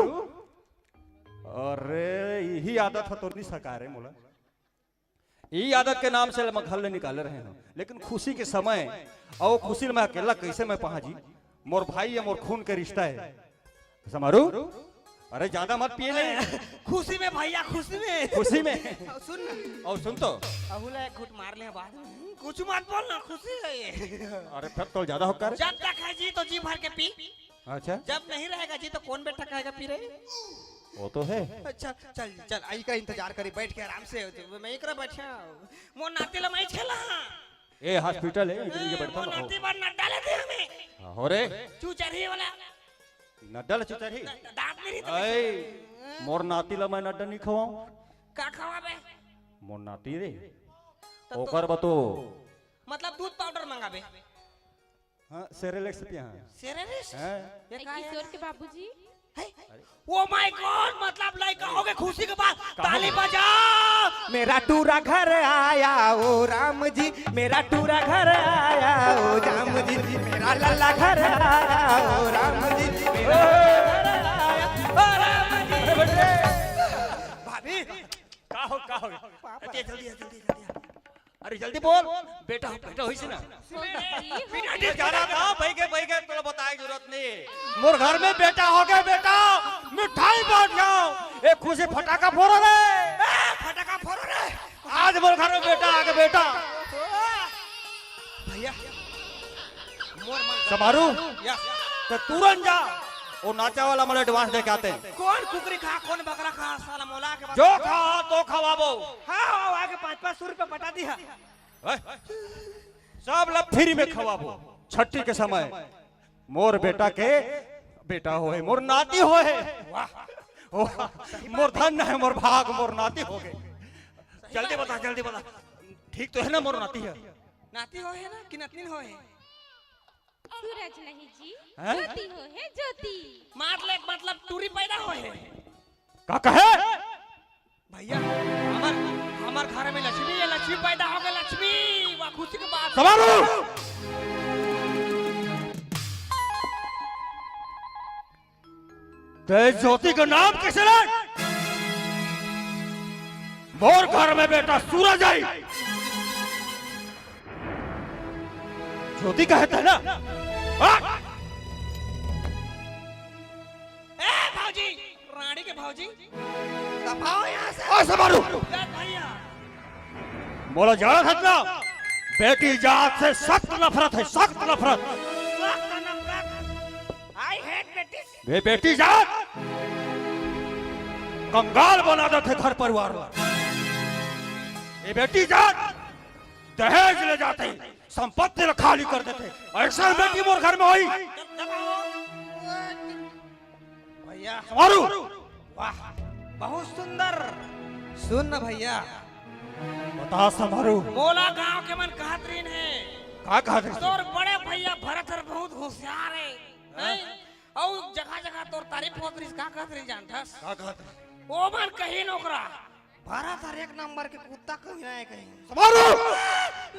अरे, यही आदत है तो नहीं सका रे मोला। यही आदत के नाम से मैं घर ले निकाले रहे हूँ, लेकिन खुशी के समय और खुशी में अकेला कैसे मैं पहाँ जी? मोर भाई या मोर खून के रिश्ता है। समारू, अरे ज्यादा मत पिए ले। खुशी में भैया, खुशी में। खुशी में। और सुन ना। और सुन तो। अहू ला एक घूंट मार ले बाद में। कुछ मत बोल ना, खुशी है ये। अरे फिर तो ज्यादा होकर। जब तक है जी तो जी भर के पी। अच्छा। जब नहीं रहेगा जी तो कौन बेटा कहेगा पी रहे? वो तो है। अच्छा, चल, चल, आई का इंतजार करी, बैठ के आराम से, मैं एकरा बैठा। मोर नाती ला मैं खेला। ए, hospital है, इधर ये बैठता मोर ना। नाती बार नड्डा लेते हमें। हाँ, हो रे। चूचरही वाला। नड्डा ले चूचरही? दांत नहीं रहता। ऐ, मोर नाती ला मैं नड्डा नहीं खवाऊं। का खवाबे? मोर नाती रे। तो ओकर बर तो मतलब दूध पाउडर मंगाबे। हाँ, सेरेलेक्स पिया। सेरेलेक्स? हैं? ये का है? किशोर के बाबूजी। है? ओ माय गॉड, मतलब लइका होगे, खुशी के बात। ताली बजा। मेरा टूरा घर आया ओ राम जी, मेरा टूरा घर आया ओ राम जी, मेरा लल्ला घर आया ओ राम जी, मेरा लल्ला घर आया ओ राम जी। अरे बेटे। भाभी। का हो, का हो? पापा। जल्दी, जल्दी, जल्दी, जल्दी। अरे जल्दी बोल, बेटा, बेटा होइस ना। हो गई, हो गई। बेटा जा रहा था, भाई के, भाई के, तोला बताए के जरूरत नहीं। मोर घर में बेटा होगे, बेटा, मिठाई बांट जाओ। ए, खुशी फटाका फोड़ो रे। ए, फटाका फोड़ो रे। आज मोर घर में बेटा आगे, बेटा। भैया, मोर मन समारू, यस। तो तुरंत जा, वो नाचा वाला मन advance दे के आते हैं। कौन कुकरी खा, कौन बकरा खा, साला मोला के बात जो खा, तो खवाबो। हाँ, हाँ, आगे पाँच पाँच सौ रुपया पटा दिया। हैं? सब ला फ्री में खवाबो। छठी के समय मोर बेटा के बेटा होए, मोर नाती होए। वाह। वाह। मोर धन है, मोर भाग, मोर नाती होगे। जल्दी बता, जल्दी बता। ठीक तो है ना, मोर नाती है? नाती होए ना कि नतनीन होए? सूरज नहीं जी, हैं? ज्योति होए, ज्योति। मतलब, मतलब टूरी पैदा होए। का कहे? भैया, हमर, हमर घर में लक्ष्मी, ये लक्ष्मी पैदा होगे, लक्ष्मी। वाह, खुशी के बात। समारू! तै ज्योति का नाम कैसे ले? मोर घर में बेटा सूरज आई। ज्योति कहता है ना? हाँ? ए भौजी, रानी के भौजी, दफाओ यहाँ से। ओ समारू! ए भैया। मोला जानथस ना, बेटी जात से सख्त नफरत है, सख्त नफरत। सख्त नफरत। I hate बेटी। ये बेटी जात कंगाल बना देथे घर परिवार ला। ये बेटी जात दहेज ले जाथे, संपत्ति ला खाली कर देथे। ऐसा बेटी मोर घर में होई? भैया। समारू। वाह, बहुत सुंदर। सुन न भैया। बता समारू। मोला गांव के मन कहत रहिन हे। का कहत रहिन? तोर बड़े भैया भरत हर बहुत होशियार हे, हाँ? नहीं? अउ जगह जगह तोर तारीफ होत रहिस, का कहत रहिस जानथस? का कहत रहिस? ओ मन कहिन ओकरा, भरत हर एक नंबर के कुत्ता कमीना हे कहीं। समारू!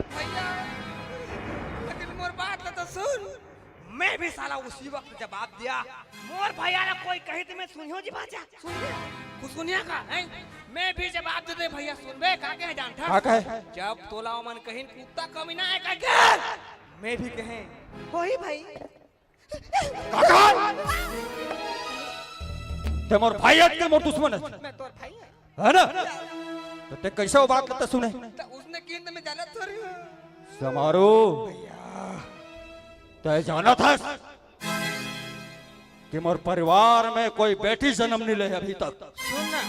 भैया, लेकिन मोर बात ला तो सुन। मैं भी साला उसी वक्त जवाब दिया। मोर भैया ला कोई कही तो मैं सुनियो जी बाचा। सुनिए। कुछ सुनिया का, हैं? मैं भी जवाब दे दे भैया, सुनबे, का कहे जानथस? का कहे? जब तोला ओमन कहिन कुत्ता कमीना हे कह के, मैं भी कहे, होही भाई। काका! ते मोर भाई अस के मोर दुश्मन अस। मैं तोर भाई हूँ। है ना? तो ते कैसे वो बात करता सुने? तो उसने किन तो मैं जानत थोड़ी हूँ। समारू, भैया। ते जानथस कि मोर परिवार में कोई बेटी जन्म नहीं ले अभी तक। सुन ना,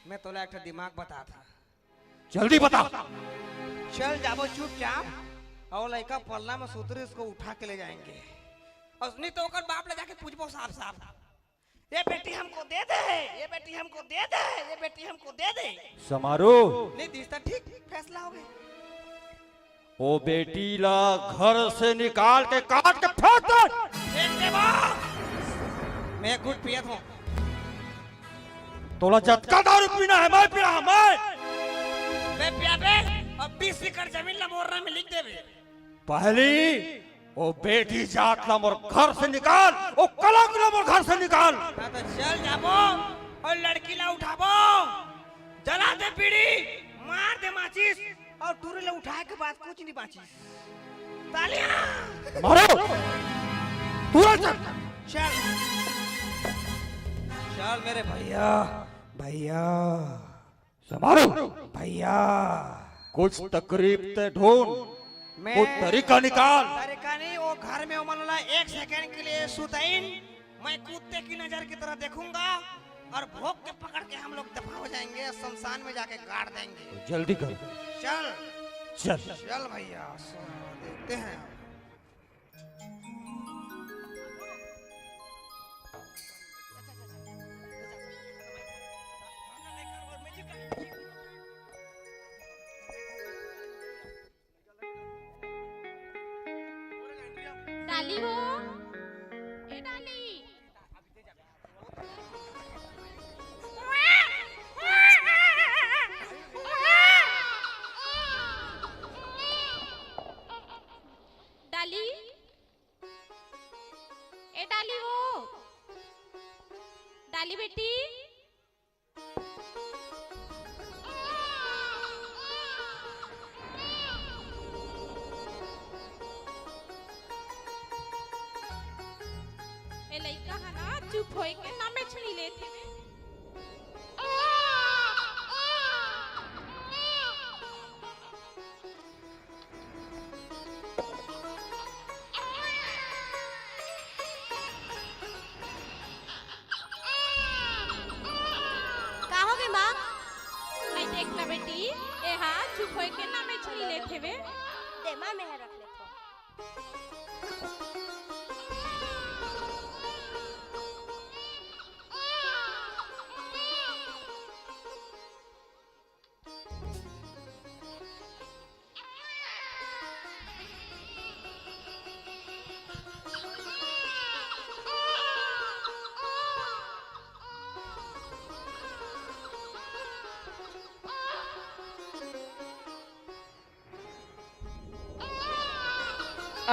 मैं तोला एक ठो दिमाग बतात हँव। जल्दी बता। चल जाबो चुपचाप, अउ लइका पलना में सुतरिस, उसको उठा के ले जाएंगे। अउ नहीं तो ओकर बाप ले जाके पूछबो साफ साफ, "ये बेटी हमको दे दे, ये बेटी हमको दे दे, ये बेटी हमको दे दे।" समारू। नहीं दिस त ठीक, फैसला होगे। वो बेटी ला घर से निकाल के काट के फेंक दे। फेंक देबो। मैं घुट पियत हँव। तोला जतका दारू पीना हे, मैं पिया, मैं। बे पिया बे, अब बीस एकड़ जमीन ला मोर नाम में लिख देबे। पहली वो बेटी जात ला मोर घर से निकाल, वो कलंक ला मोर घर से निकाल। हाँ तो चल जाबो अउ लड़की ला उठाबो, जला दे बीड़ी, मार दे माचिस, अउ टूरी ला उठाए के बाद कुछ नहीं बाँचिस। तालियां। मारो। पूरा चल। चल। चल मेरे भैया, भैया। समारू। भैया। कुछ तकरीब ते ढूंढ। मैं कुछ तरीका निकाल। तरीका नहीं, वो घर में ओमन ला एक सेकंड के लिए सुतइन, मैं कुत्ते की नजर की तरह देखूंगा और भोंक के पकड़ के हम लोग दफा हो जाएंगे, शमशान में जाके गाड़ देंगे। तो जल्दी कर। चल। चल। चल भैया, देखते हैं। डाली हो, ए डाली। डाली, ए डाली हो, डाली बेटी। ए लइका ह ना चुप होए के ना मेछड़ी लेत हेवे। का होगे माँ? अई देख ना बेटी, ए हा चुप होए के ना मेछड़ी लेत हेवे। दे माँ, मैं ह रख लेथों।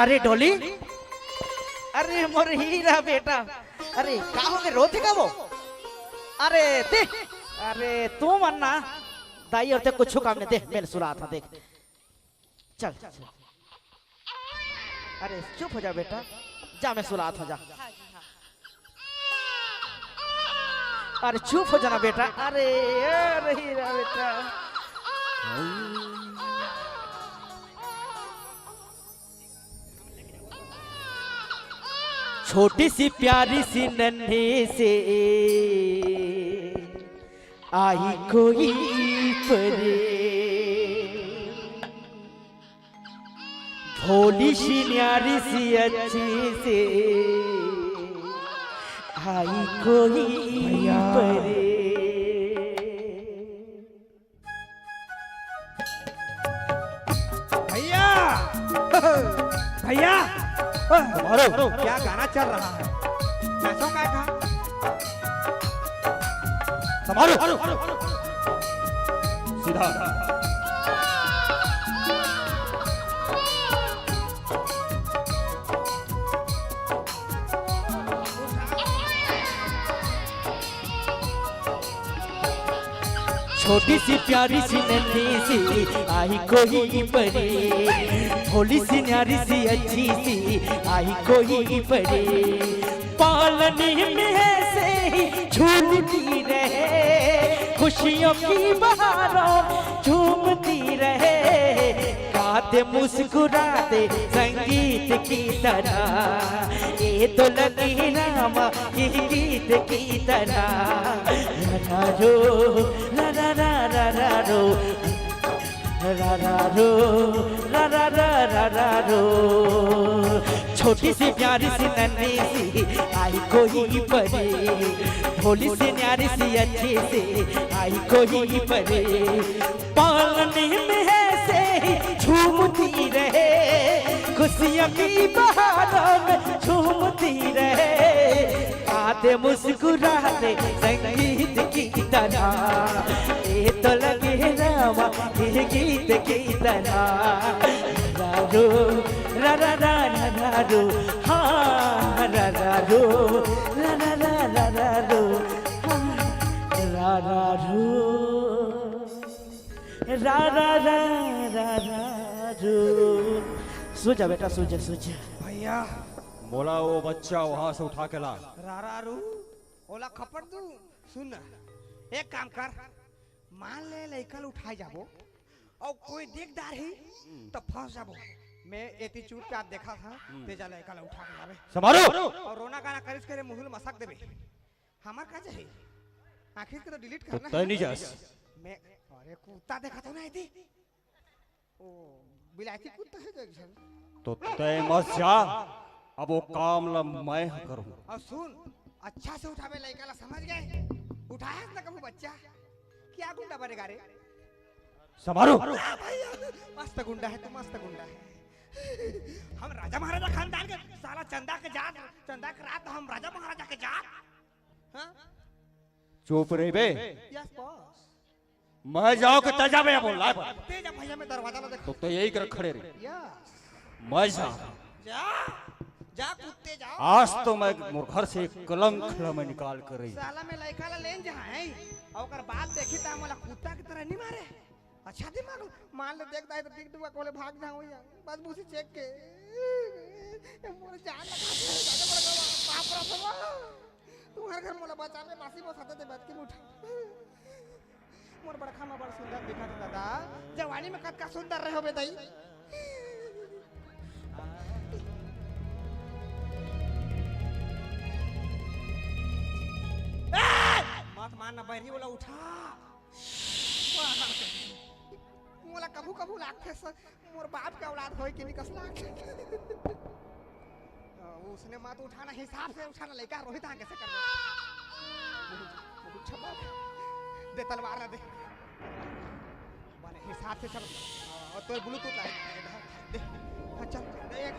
अरे डोली, अरे मोर हीरा बेटा, अरे का होगे, रोथे का वो? अरे दे, अरे तू मन ना, दाई अउ ते कुछु काम नहीं, दे मैं सुलात हँव, देख। चल, चल। अरे चुप हो जा बेटा, जा मैं सुलात हँव, जा। अरे चुप हो जाना बेटा। अरे, अरे हीरा बेटा। छोटी सी प्यारी सी नन्ही सी आई कोई परी, भोली सी न्यारी सी अच्छी सी आई कोई भैया। परी। भैया, भैया, अरे, क्या गाना चल रहा है? नाचो काय का? संभालो। सीधा। छोटी सी प्यारी सी नन्ही सी आई कोई परी, भोली सी न्यारी सी अच्छी सी आई कोई परी। पालनी में ऐसे ही झूलती रहे, खुशियों की बहारों झूमती रहे, गाते मुस्कुराते संगीत की तरह, ये तो लगी रामा ये गीत की तरह। रा रा रो, रा रा रा रा रा रो, रा रा रो, रा रा रा रा रा रो। छोटी सी प्यारी सी नन्ही सी आई कोई परी, भोली सी न्यारी सी अच्छी सी आई कोई परी। पालनी में ऐसे ही झूमती रहे, खुशियों की बहारों में झूमती रहे, गाते मुस्कुराते संगीत की तरह, ये तो लगे रामा ये गीत की तरह। रा रो, रा रा रा रा रा रो, हाँ, रा रा रो, रा रा रा रा रा रो, हाँ, रा रा रो। रा रा रा रा रा रो। सो जा बेटा, सो जा, सो जा। भैया, मोला वो बच्चा वहां से उठा के ला। रा रा रू, ओला खपट दू। सुन ना, एक काम कर, मान ले लइका ल उठाए जाबो अउ कोई देख डारही त फंस जाबो। मैं एती चुपचाप देखत हंव, हम्म। तें जा लइका ल उठा के लाबे। संभालो। अउ रोना गाना करिस करे मुंह ल मसक देबे। हमर का चाही? आखिर के तो डिलीट तो करना तय है। नहीं जास। मैं, अरे कुत्ता देखत हंव ना एती। ओ, बिलायती कुत्ता है देख झन। तो तय मत जा, अब वो काम ला मैं ह करूं। अउ सुन, अच्छा से उठाबे लइका ला, समझ गे? उठायस ना कभू बच्चा? क्या गुंडा बनेगा रे? संभालो। आ भैया, मस्त गुंडा है तू, मस्त गुंडा है। हम राजा महाराजा खानदान के, साला चंदा के जात, चंदा के रात हम राजा महाराजा के जात। हाँ? चुप रहिबे। Yes boss. मैं जाओ के तै जाबे बोल, लाए पर। तेजा भैया, मैं दरवाजा ला देख। तो, तो यही कर खड़े रहे। यस। मैं जा। जा, जा कुत्ते जा। आज तो मैं मोर घर से एक कलंक ला मैं निकाल कर रही। साला मैं लइका ला लेन जा है, अउ ओकर बाद देखी ता मोला कुत्ता की तरह नहीं मारे। अच्छा दिमाग, मान ले देख दाई तो टिक टुका कोले भाग जाऊं या। बस बुसी चेक के। ये मोर जान लगा दे, जाने पड़ गवा। बाप रे बाप। तुम्हारे घर मोला बचावे, मासी मोर साथे दे बात की उठा। मोर बड़खा में बड़ सुंदर दिखत हे दादा। जवानी में कतका सुंदर रहे होबे दाई। ए! मत मार ना बैरी वाला उठा। मोला कभू कभू लागथे स-, मोर बाप के औलाद होय के निकस लागथे। अ, उसने मत उठाना, हिसाब से उठाना, लइका रोहित आगे से कर दे। बहुत, बहुत छपा। दे तलवार ला दे। बने हिसाब से चल। अ, और तोर ब्लूटूथ ला दे। हाँ, चल, दे एक।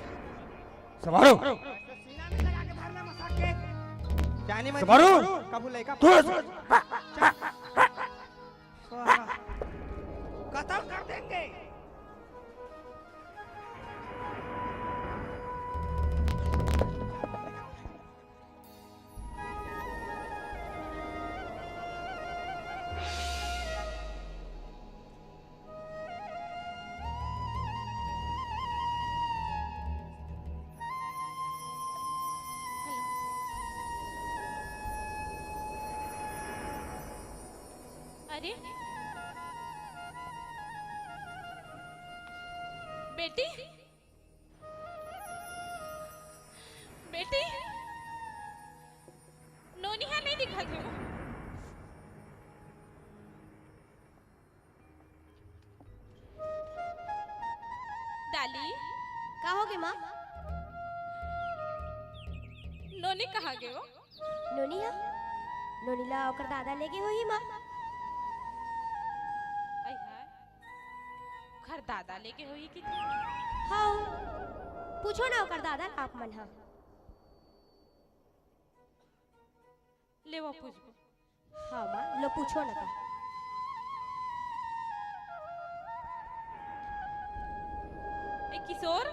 संभारो। सीना में लगा के धरना मसा के। जाने मत संभारो। कभू लइका तू पास। चल। कत्ल कर देंगे। अरे बेटी, बेटी, नोनी हा नहीं दिखत हे। डाली। का होगे माँ? नोनी कहाँ गे हो? नोनी हा? नोनी ला ओकर दादा लेगे होही माँ। आई हाय, ओकर दादा लेगे होही कि? हाँ, पूछो ना ओकर दादा ला आप मन हा। ले वो पूछबो। हाँ माँ, लो पूछो ना का। ए किशोर।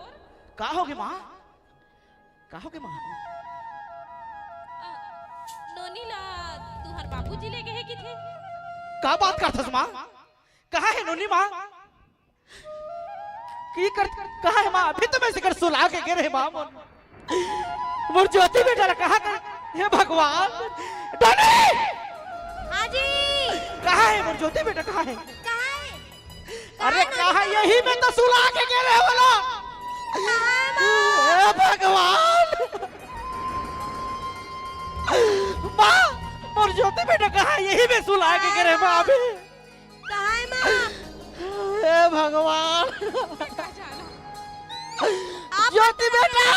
का होगे माँ? का होगे माँ? अ, नोनी ला तुहर बाबूजी लेगे हे किथे। का बात करथस माँ? कहाँ हे नोनी माँ? की कर, कहाँ हे माँ? अभी तो मैं सिकर सुला के गे रहे माँ। मोर, मोर ज्योति बेटा ला कहाँ कर? हे भगवान, डोनी! हाँ जी। कहाँ हे मोर ज्योति बेटा, कहाँ हे? कहाँ हे? अरे कहाँ हे? यही में तो सुला के गे रहे वो ला। कहाँ हे माँ? हे भगवान, माँ, मोर ज्योति बेटा कहाँ हे? यही में सुला के गे रहे माँ अभी। कहाँ हे माँ? हे भगवान। आप ज्योति बेटा।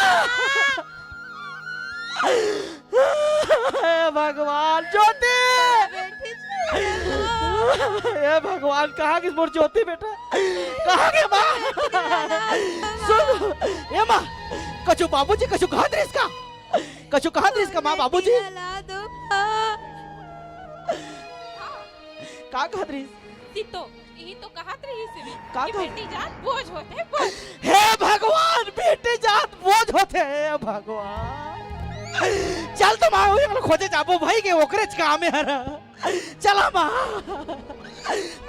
हे भगवान, ज्योति। बेटी जी, हे भगवान, कहाँ गिस मोर ज्योति बेटा? कहाँ गे माँ? सुन, ए माँ, कछु बाबूजी कछु कहत रहिस का? कछु कहत रहिस का माँ, बाबूजी? बेटी ला दो। का कहत रहिस? सीतो, इही तो कहत रहिस हे का कि कहत? बेटी जात बोझ होथे, बोझ। हे भगवान, बेटी जात बोझ होथे, हे भगवान। चल तो माँ, ओही ला खोजे जाबो भाई के, ओकरेच काम हे हर। चला माँ।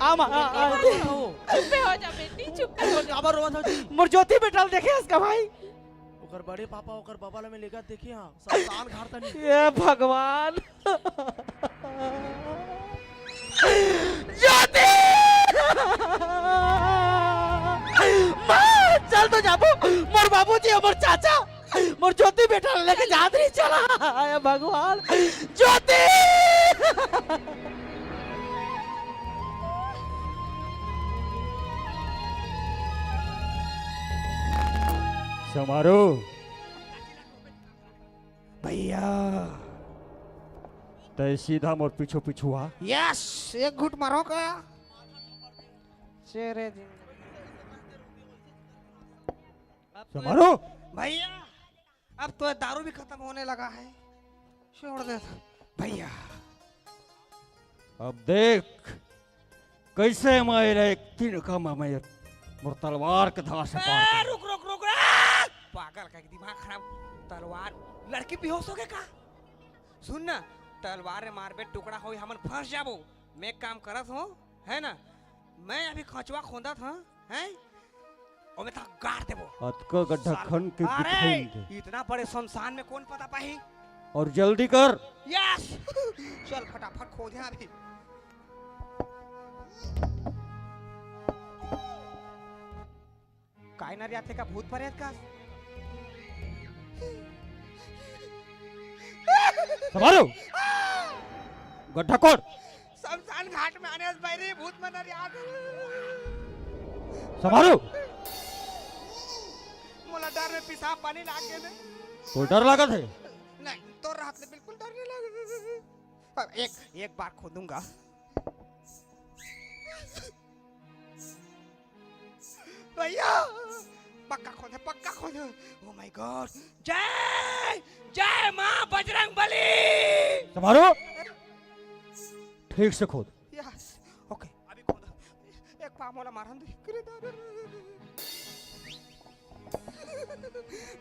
आ माँ, आ, आ। चुप्पे हो जा बेटी, चुप्पे हो जा। काबर रोवत हव जी? मोर ज्योति बेटा ल देखे हस का भाई? ओकर बड़े पापा, ओकर बबा ल मैं लेगत देखे हंव, शमशान घाट तनी। हे भगवान। ज्योति! माँ, चल तो जाबो, मोर बाबूजी, मोर चाचा, मोर ज्योति बेटा ल लेके जात रहिस, चला। हे भगवान, ज्योति! समारोह। भैया, तै सीधा मोर पीछू पीछू आ। यस, एक घूंट मारो का। चेरे दिन। समारू। भैया, अब तो दारू भी खत्म होने लगा है। छोड़ दे भैया। अब देख, कैसे मैं एक तिनका में मैं मोर तलवार के धार से पार ए, करूं। रुक, रुक, रुक, रुक। पागल का दिमाग खराब। तलवार, लड़की बेहोश हो गए का? सुन ना, तलवार रे मारबे, टुकड़ा होई, हमन फंस जाबो। मैं एक काम करत हूँ, है ना, मैं अभी खचवा खोंदत हूँ, हैं? ओमे तक गाड़ देबो। अतका गड्ढा साल-, खन के अरे, बिठोन दे। इतना बड़े शमशान में कौन पता पाही? और जल्दी कर। यस। चल फटाफट खोद यहाँ अभी। काय नरिया थे का भूत परेत का? समारू। गड्ढा कोड़। शमशान घाट में आने से पहले भूत मन याद। समारू। मोला डर में पेशाब पानी लाग गए ने। तो डर लागत है? नहीं, तो रात में बिल्कुल डर नहीं लगा। अब एक, एक बार खोदूंगा। भैया, पक्का खोद है, पक्का खोद है। Oh my God। जय, जय माँ बजरंग बली। समारू, ठीक से खोद। यस, ओके, अभी खोद। एक पाँव मोला मारन दे।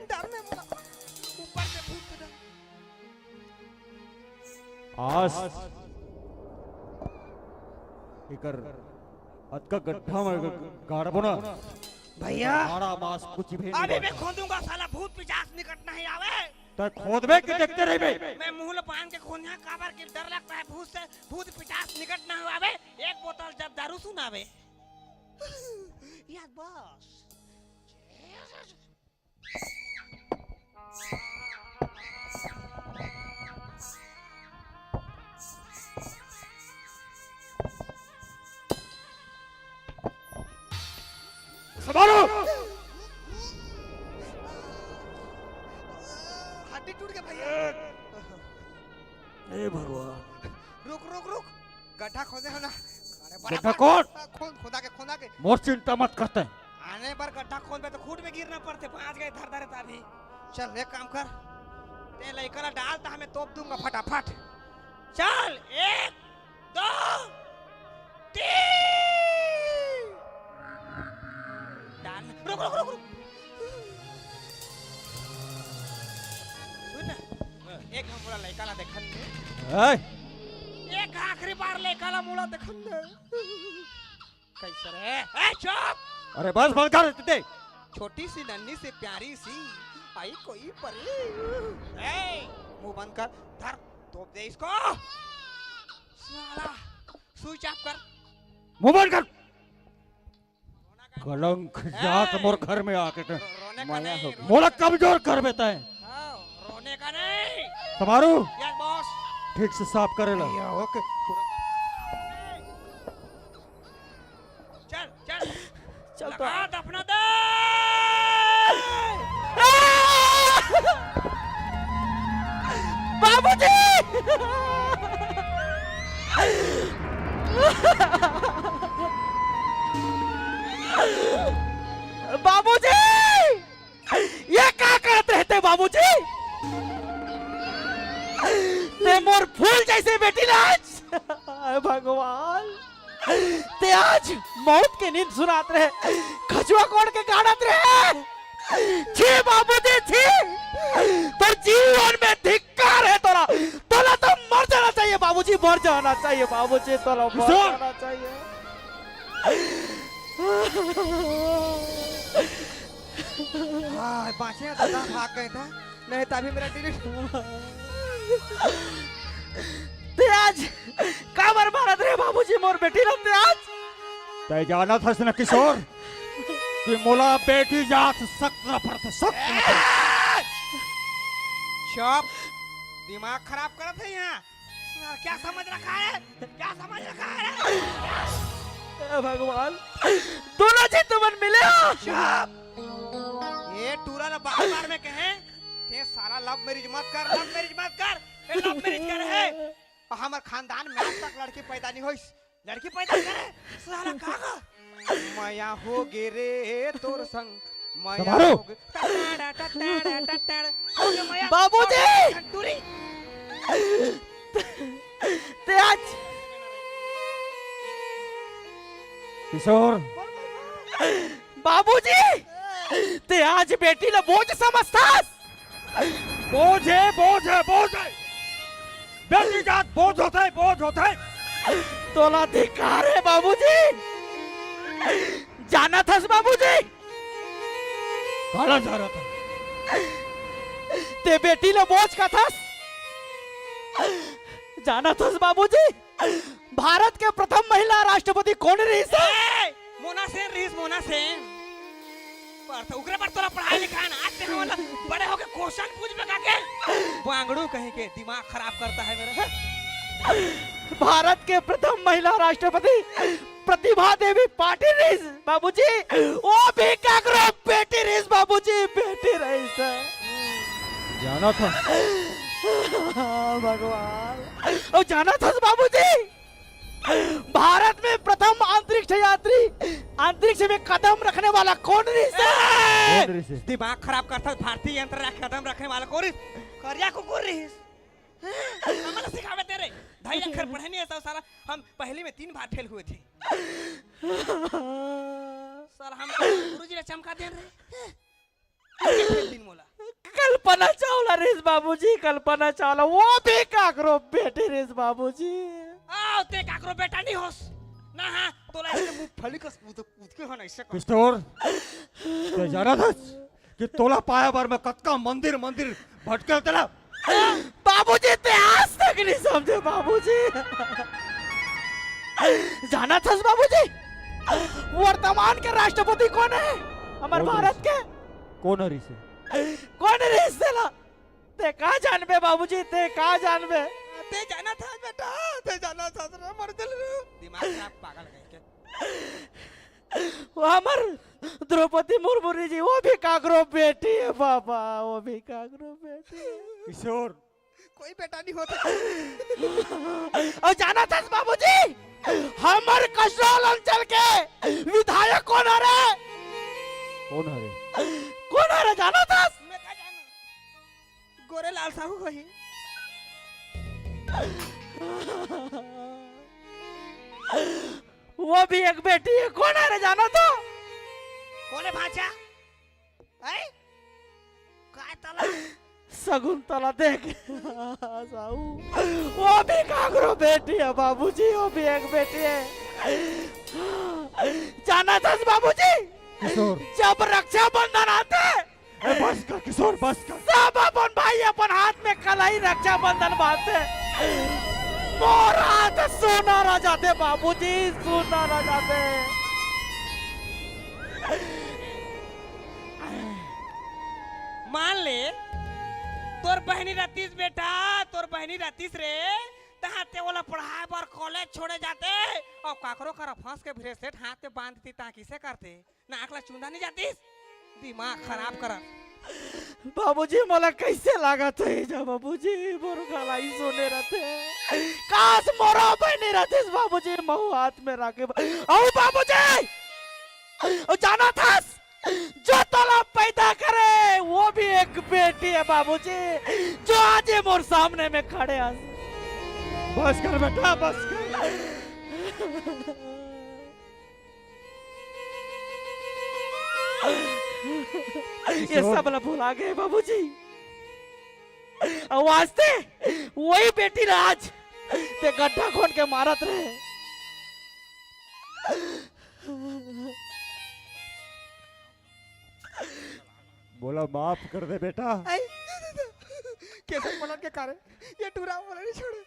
डर में मोला ऊपर से भूत डर। आज एकर अतका गड्ढा में ग-, गाड़बो ना। भैया, मारा मास कुछ भी नहीं अभी मैं बाचा। खोदूंगा, साला भूत पिशाच निकट नहीं आवे। तै खोदबे कि देखते रहिबे? मैं मुंह ल बांध के खोदिया, काबर के डर लगता है भूत से, भूत पिशाच निकट ना आवे। एक बोतल जब दारू सुनावे। Yes boss. समारू। हड्डी टूट गया भैया। हे भगवान। रुक, रुक, रुक। गड्ढा खोदे हो ना। अरे बड़ा गड्ढा बड़ा कौन? खोद, खोदा के, खोदा के। मोर चिंता मत करते। आने पर गड्ढा खोदबे तो खूंट में गिरना पड़ते, बांच गए धर धरे ताभी। चल, एक काम कर, ते लइका ला डाल, तो हमें तोप दूंगा फटाफट। चल, एक, दो, तीन। डाल। रुक, रुक, रुक, रुक। सुन ना, एक हम पूरा लइका ला देखन दे। ए! एक आखिरी बार लइका ला मोला देखन दे। कैसे रे? ए, चुप! अरे बस, बंद कर दे। छोटी सी नन्ही सी प्यारी सी आई कोई परी। ए, मुंह बंद कर, धर, तोप दे इसको। साला, स्विच ऑफ कर। मुंह बंद कर। कलंक जात ए, मोर घर में आके ते रो-, रोने का माया नहीं, हो। रोने मोला का नहीं। कमजोर कर बेटा है। हाँ, रोने का नहीं। समारू। Yes boss. ठीक से साफ करे ला। या, ओके। चल, चल। चल तो। लगा दफना दे। बाबूजी! बाबूजी! ये का करत रहे ते बाबूजी? ते मोर फूल जैसे बेटी ला आज। हे भगवान, ते आज मौत के नींद सुनात रहे, खचुआ कोड़ के गाड़त रहे। छी बाबूजी, छी। तोर जीवन में धिक्कार है तोला। तोला तो मर जाना चाहिए बाबूजी, मर जाना चाहिए बाबूजी, तोला मर किशोर! जाना चाहिए। हाँ, बाँचे हैं, दादा भाग गए थे, नहीं तो अभी मेरा डिलीट। ते आज काबर मारत रहे बाबूजी मोर बेटी ला ते आज? तै जानत हस न किशोर कि मोला बेटी जात सख्त नफरत है, सख्त नफरत। चुप, दिमाग खराब करत है यहाँ। क्या समझ रखा है? क्या समझ रखा है? हे भगवान, दोनों जी तुमन मिले हो। चुप! ये टूरा ला बार-बार में कहे, "ते साला love marriage मत कर, love marriage मत कर, ये love marriage करे है।" और हमर खानदान में आज तक लड़की पैदा नहीं होइस। लड़की पैदा करे, साला का का? मया हो गे रे तोर संग, मया संभारो। हो गए। टटाड़ा, टटाड़ा, टटाड़ा। हो गए मया। बाबूजी! संतूरी। ते आज किशोर। बाबूजी! ते आज बेटी ला बोझ समझथस? बोझ हे, बोझ हे, बोझ हे। बेटी जात बोझ होथे, बोझ होथे। तोला धिक्कार हे बाबूजी। जानत हस बाबूजी? काला जानत हस? ते बेटी ला बोझ कथस? जानत हस बाबूजी? भारत के प्रथम महिला राष्ट्रपति कोन रहिस? ए, मोना सेन रहिस, मोना सेन। पर तो ओकरे बर तोला पढ़ाई लिखाई ना, आज ते हमन ला बड़े होके क्वेश्चन पूछबे का के? बांगड़ू कहीं के, दिमाग खराब करता है मेरा। भारत के प्रथम महिला राष्ट्रपति प्रतिभा देवी पाटिल रहिस बाबूजी, वो भी काकरो बेटी रहिस बाबूजी, बेटी रहिस। जानत हस? भगवान, अउ जानत हस बाबूजी, भारत में प्रथम अंतरिक्ष यात्री, अंतरिक्ष में कदम रखने वाला कोन रहिस? कोन रहिस? दिमाग खराब करथस, भारतीय अंतरिक्ष कदम रखने वाला कोन रहिस? करिया कुकुर रहिस। हमला सिखावे तेरे। ढाई अक्षर पढ़े नहीं है साला, हम पहली में तीन बार फेल हुए थे। सर, हम तो गुरुजी ने चमका दे रहे। कल्पना चावला रहिस बाबूजी, कल्पना चावला, वो भी काकरो बेटी रहिस बाबूजी। आओ, ते काकरो बेटा नहीं होस। ना हाँ, तोला ऐसे मुंह फली कस, उत-, उतके हो ना, ऐसे कर। किशोर, ते जानत हस कि तोला पाए बर मैं कतका मंदिर, मंदिर भटके तेला। बाबूजी, ते आज तक नहीं समझे बाबूजी। जानत हस बाबूजी, वर्तमान के राष्ट्रपति कोन हे हमर कोन भारत रहिस? के? कोन रहिस? कोन रहिस तेला? ते का जानबे बाबूजी, ते का जानबे? ते जानत हस बेटा, ते जानत हस रे, मर चल रे। दिमाग खराब, पागल कहीं के। वो हमर द्रौपदी मुर्मू रहिस, वो भी काकरो बेटी हे बाबा, वो भी काकरो बेटी हे। किशोर, कोई बेटा नहीं होता। अउ जानत हस बाबूजी, हमर कसौल अंचल के विधायक कोन हरे? कोन हरे? कोन हरे जानत हस? मैं का जानव? गोरेलाल साहू होही। वो भी एक बेटी हे, कोन हरे जानत हो? कोन हे भांचा? हैं? काय तला? शकुंतला देख। साहू, वो भी काकरो बेटी हे बाबूजी, वो भी एक बेटी हे। जानत हस बाबूजी? किशोर। जब रक्षाबंधन आथे, ए, बस कर किशोर, बस कर। सब अपन भाई अपन हाथ में कलाई रक्षाबंधन बांधथे। मोर हाथ सुन्ना रह जाथे बाबूजी, सुन्ना रह जाथे। मान ले, तोर बहिनी रतिस बेटा, तोर बहिनी रतिस रे, तहां ते ओला पढ़ाए बर कॉलेज छोड़े जाते, अउ काकरो करा फंस के ब्रेसलेट हाथ में बांध देती, तहां किसे करते? नाक ला चूंदा नहीं जातिस? दिमाग खराब करत। बाबूजी, मोला कैसे लागत हे जा बाबूजी, मोर गला ही सुन्ना रहिथे। काश मोरो बहिनी रहितिस बाबूजी, महू हाथ में राखे ब-, अउ बाबूजी, अउ जानत हस, जो तोला पैदा करे, वो भी एक बेटी हे बाबूजी, जो आज ये मोर सामने में खड़े हस। बस कर बेटा, बस कर। ये सब ला भुला गे बाबूजी। अउ आज ते वही बेटी ला आज ते गड्ढा खोन के मारत रहे। मोला माफ कर दे बेटा। आई, केसर पलट के कारे, ये टूरा मोला नहीं छोड़े।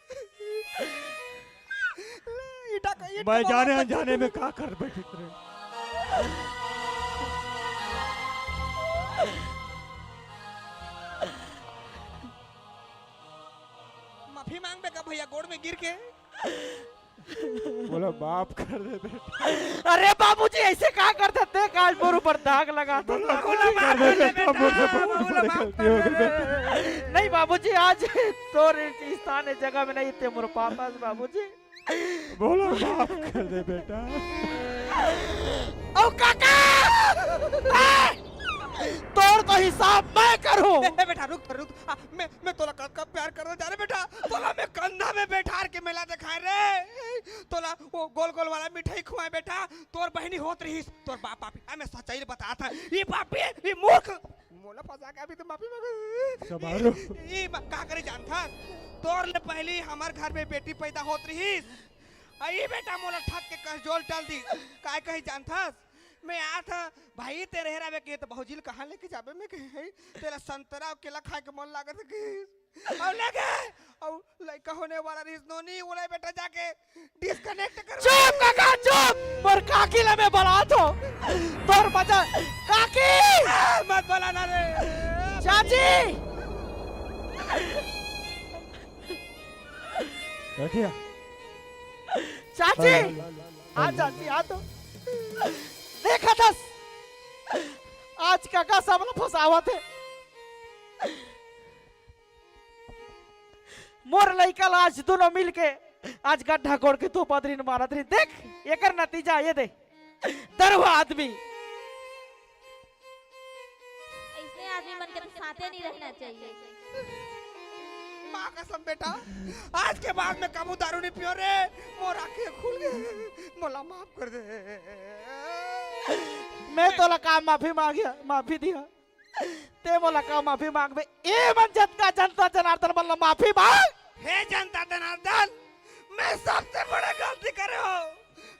ईटा का, ईटा मैं का जाने बाबा अनजाने में का कर बैठी रे। माफी मांग बे का भैया, गोड़ में गिर के। मोला माफ कर दे बेटा। अरे बाबूजी, ऐसे का करते ते, आज मोर ऊपर दाग लगा दे। मोला माफ कर दे बेटा, मोर से बहुत बड़ी गलती हो गई बेटा। नहीं बाबूजी, आज तोर स्थान ए जगह में नहीं ते मोर पापा से बाबूजी। मोला माफ कर दे बेटा। ओ काका! ए! हिसाब मैं करूं। ए, ए, बेटा, रुक, रुक। आ, मैं, मैं तोला कब, कब प्यार करना जा रे बेटा। तोला मैं कंधा में बैठार के मेला दिखाए रे। तोला वो गोल गोल वाला मिठाई खुआए बेटा। तोर बहिनी होत रहिस, तोर बाप पापी। आ, मैं सच्चाई बतात हंव। ये पापी, ये मूर्ख। मोला फंसा के अभी तो माफी मांग। संभारो। ये, ये म-, का करे जानथस? तोर ले पहली हमर घर में बेटी पैदा होत रहिस। आ, ये बेटा मोला ठग के कसजोल टल दी। काय कही जानथस? मैं आत हंव, भाई तेरे हेरावे के तो भौजी ल कहाँ लेके जाबे मैं कहे हंव? तेला संतरा अउ केला खाए के मन लागत हे कि? अउ लगे, अउ लइका होने वाला रहिस नोनी, ओला बेटा जाके disconnect कर। चुप काका, चुप। मोर काकी ला मैं बलात हंव। तोर मजा, काकी। आ, मत बलाना रे। चाची। बैठिया। चाची। हाँ। आ चाची, आ तो। देखत हस, आज काका सबला फंसावत हे। मोर लइका ला आज दूनों मिल के आज गड्ढा कोड़ के दो पदरी मारत रहिन। देख, एकर नतीजा ये दे, दरुहा आदमी। ऐसे आदमी मन के तो साथे नहीं रहना चाहिए। माँ कसम बेटा, आज के बाद मैं कभू दारू नहीं पियों रे। मोर आँखें खुल गे, मोला माफ कर दे। मैं तोला का माफी मांगिया, माफी दिया। ते मोला का माफी मांगबे? ए मन जतका जनता जनार्दन मन ला माफी मांग। हे जनता जनार्दन, मैं सबसे बड़ा गलती करे हंव।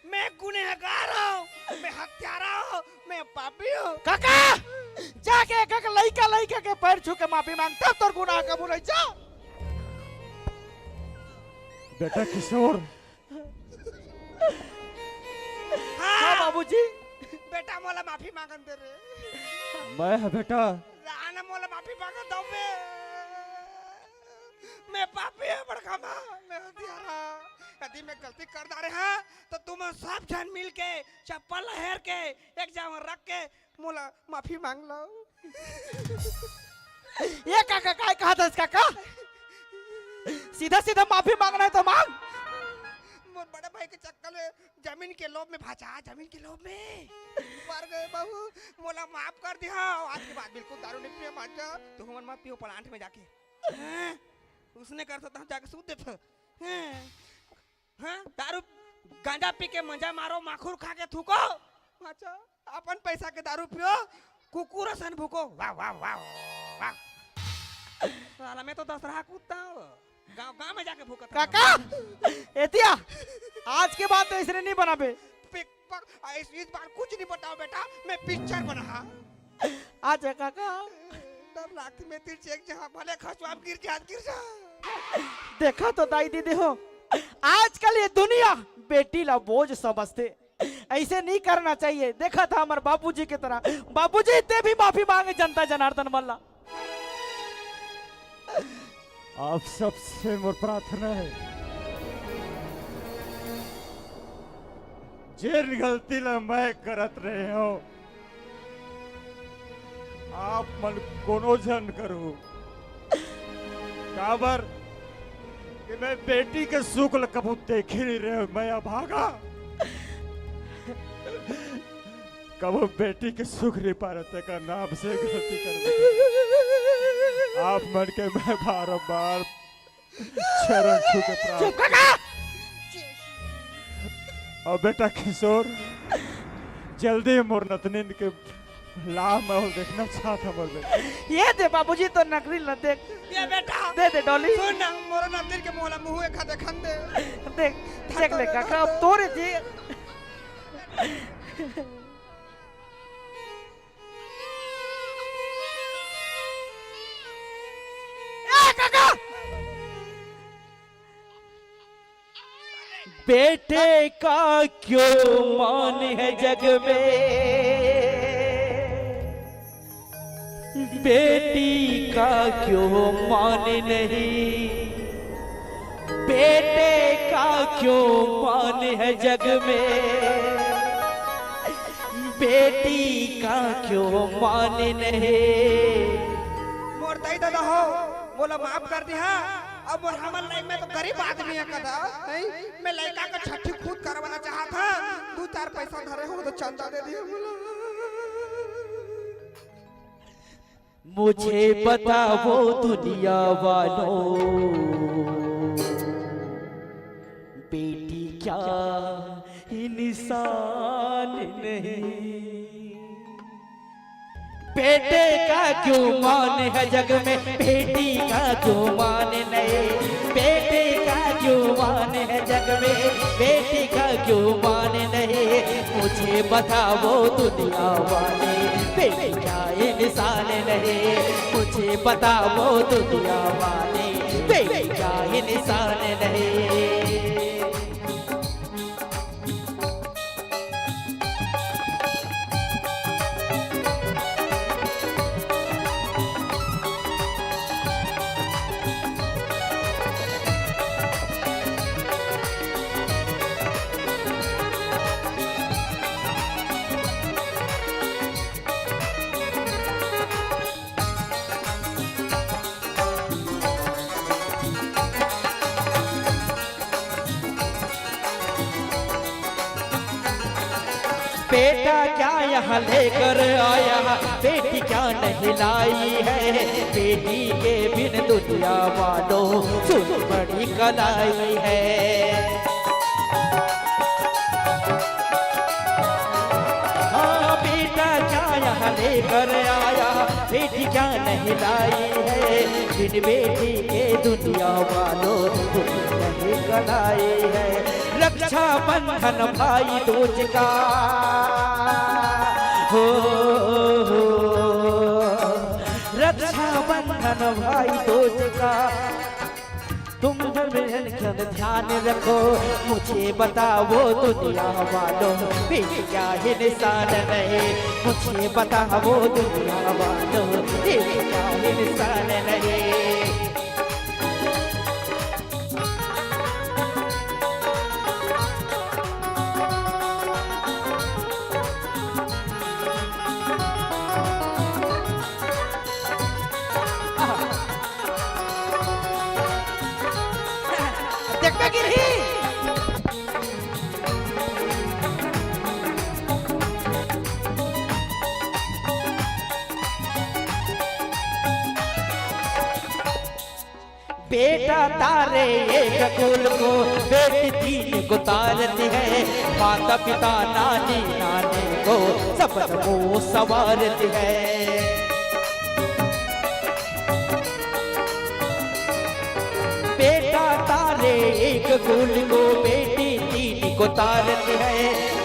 मैं गुनहगार हंव, मैं हत्यारा हंव, मैं पापी हंव। काका, जाके एक एक लइका लइका के पैर छू के माफी मांग, तब तोर गुनाह कबूल होई। जा। बेटा किशोर, हाँ। हाँ, बाबूजी। बेटा, मोला माफी मांगन दे रे। मैं ह बेटा। ना, ना, मोला माफी मांगन दो बे। मैं पापी हंव बड़का माँ, मैं हत्यारा। यदि मैं गलती कर डारे हंव, तो तुमन सब झन मिल के चप्पल ला हेर के एक जगह रख के मोला माफी मांग लव। ये काका, काय कहत हस काका? सीधा सीधा माफी मांगना है तो मांग। मोर बड़े भाई के चक्कर में जमीन के लोभ में भांचा, जमीन के लोभ में मर गे बहू, मोला माफ कर दिहा। आज के बाद बिल्कुल दारू नहीं पिए, भांचा। तुमन मत पियो plant में जाके। हैं? उसने कर सकता हूँ, जाके सूत देता। हैं? हाँ, दारू गांजा पी के मजा मारो, माखुर खा के थूको। अच्छा, अपन पैसा के दारू पियो, कुकुर असन भूको। वाह, वाह, वाह, वाह। साला, मैं तो दसरहा कुत्ता हूँ। गांव, गांव में जाके भूकत हूँ। काका, एतिया, आज के बाद तो ऐसने नहीं बनाबे। पिक-, पक-, इस, इस बार कुछ नहीं बताओ बेटा, मैं पिक्चर बना। हाँ। अच्छा काका। डर लागथे मैं तीर चेक जहाँ भले खसवा गिर जा, गिर जा। देखा तो दाई दीदी हो, आजकल ये दुनिया बेटी ला बोझ समझथे। ऐसे नहीं करना चाहिए। देखा था हमारे बाबूजी की तरह। बाबूजी, ते भी माफी मांगे जनता जनार्दन मन ला। आप सबसे मोर प्रार्थना है, जेन गलती ला मैं करत रहे हूँ, आप मन कोनो झन करू। काबर कि मैं बेटी के सुख ल कभू देखे नहीं रहे, मैं अभागा। कभू बेटी के सुख नहीं पा रहे, तेकर नाम से गलती कर बैठे। आप मन के मैं बारंबार चरण छू के प्रार्थना। चुप काका। और बेटा किशोर, जल्दी मोर नतनीन के लाह महौल देखना चाहत हंव मोर बेटा। ये दे बाबूजी, तो नकली न देख। ये बेटा। दे दे डॉली। सुन ना, मोर नतनीन के मोला मुंह एक हाथ देखन दे। देख, देख ले काका, अब तोरे जी। ए काका! बेटे का क्यों मान है जग में, बेटी का क्यों मान नहीं, बेटे का क्यों मान है जग में, बेटी का क्यों मान नहीं। मोर दाई ददा हो, मोला माफ कर दिहा। अब मोर हमर लाइफ में तो गरीब आदमी है कदा, नहीं? मैं लड़का का छठी खुद करवाना चाहत हंव। दू चार पैसा धरे हो तो चंदा दे दिहा मोला। मुझे बताओ दुनिया वालों, बेटी क्या इंसान नहीं? बेटे का क्यों मान है जग में, बेटी का क्यों मान नहीं? बेटे का क्यों मान है जग में, बेटी का क्यों मान नहीं? मुझे बताओ दुनिया वाले, बेटी क्या इंसान नहीं? मुझे बताओ दुनिया वाले, बेटी क्या इंसान नहीं? बेटा क्या यहाँ लेकर आया, बेटी क्या नहीं लाई है? बेटी के बिन दुनिया वालों सुन बड़ी कलाई है। हाँ, बेटा क्या यहाँ लेकर आया, बेटी क्या नहीं लाई है? बिन बेटी के दुनिया वालों सुन बड़ी कलाई है। रक्षाबंधन भाई दूज का, हो, हो, रक्षाबंधन भाई दूज का, तुम जब ध्यान रखो, मुझे बताओ दुनिया वालों, बेटी क्या इंसान नहीं? मुझे बताओ दुनिया वालों, बेटी क्या इंसान नहीं? देखबे गिरही। बेटा तारे एक कुल को, बेटी तीन को तारती है। माता पिता नानी नाने को सपन को संवारती है। बेटा तारे एक कुल को, बेटी तीन को तारती है।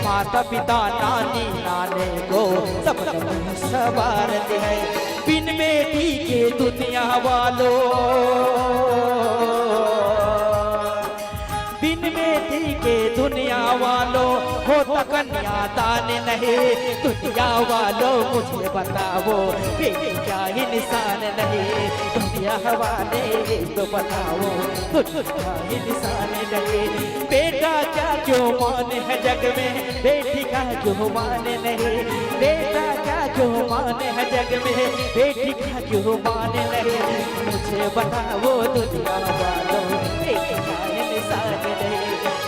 माता पिता नानी नाने को सपन को संवारती है। बिन बेटी के दुनिया वालों, बिन बेटी के दुनिया वालों, होता कन्यादान नहीं। दुनिया वालों, मुझे बताओ, बेटी क्या इंसान नहीं? दुनिया वाले, तो बताओ, दुनिया क्या इंसान नहीं? बेटा क्या क्यों मान है जग में, बेटी का क्यों मान नहीं? बेटा क्या क्यों मान है जग में, बेटी का क्यों मान नहीं? मुझे बताओ दुनिया वालों, बेटी क्या इंसान नहीं?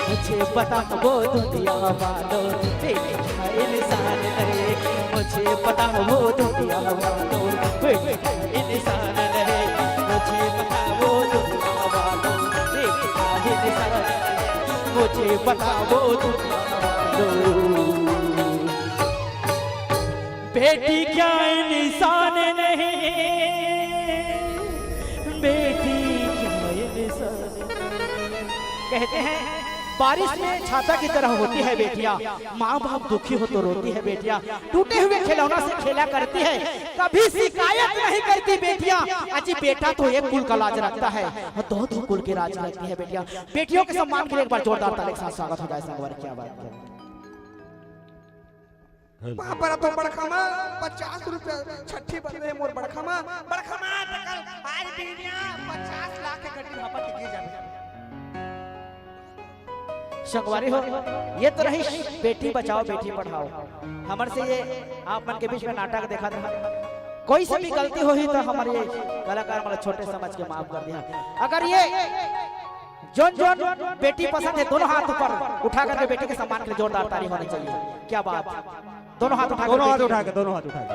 मुझे बताओ दुनिया वालों, बेटी क्या इंसान नहीं? मुझे बताओ दुनिया वालों, बेटी क्या इंसान नहीं? मुझे बताओ दुनिया वालों, बेटी क्या इंसान नहीं? मुझे बताओ दुनिया वालों, बेटी क्या इंसान नहीं? बेटी क्या इंसान नहीं? कहते हैं, बारिश में छाता की तरह होती है बेटियां, माँ बाप दुखी हो तो रोती है बेटियां, टूटे हुए खिलौना से खेला करती है, कभी शिकायत नहीं करती बेटियां। अजी, बेटा तो एक कुल का लाज रखता है और दो दो कुल की लाज रखती है बेटियां। बेटियों के सम्मान के लिए एक बार जोरदार ताली के साथ स्वागत हो जाए संगवारी। क्या बात है। हेलो। बाप रे, तो बड़खा माँ पचास रुपया छट्ठी बन रहे मोर बड़खा माँ, बड़खा माँ, त कल आज बेटियां पचास लाख के गड्डी भापा के गिर जाबे। संगवारी हो, ये तो रही बेटी बचाओ बेटी पढ़ाओ। हमर से ये आप मन के बीच में नाटक देखा था, कोई से भी गलती होही तो हमारे कलाकार मन ला छोटे समझ के माफ कर दिया। अगर ये जोन जोन बेटी पसंद है, दोनों हाथ ऊपर उठा करके बेटी के सम्मान के लिए जोरदार ताली होनी चाहिए। क्या बात, दोनों हाथ उठा के दोनों हाथ बेटी उठा के, दोनों हाथ उठा के।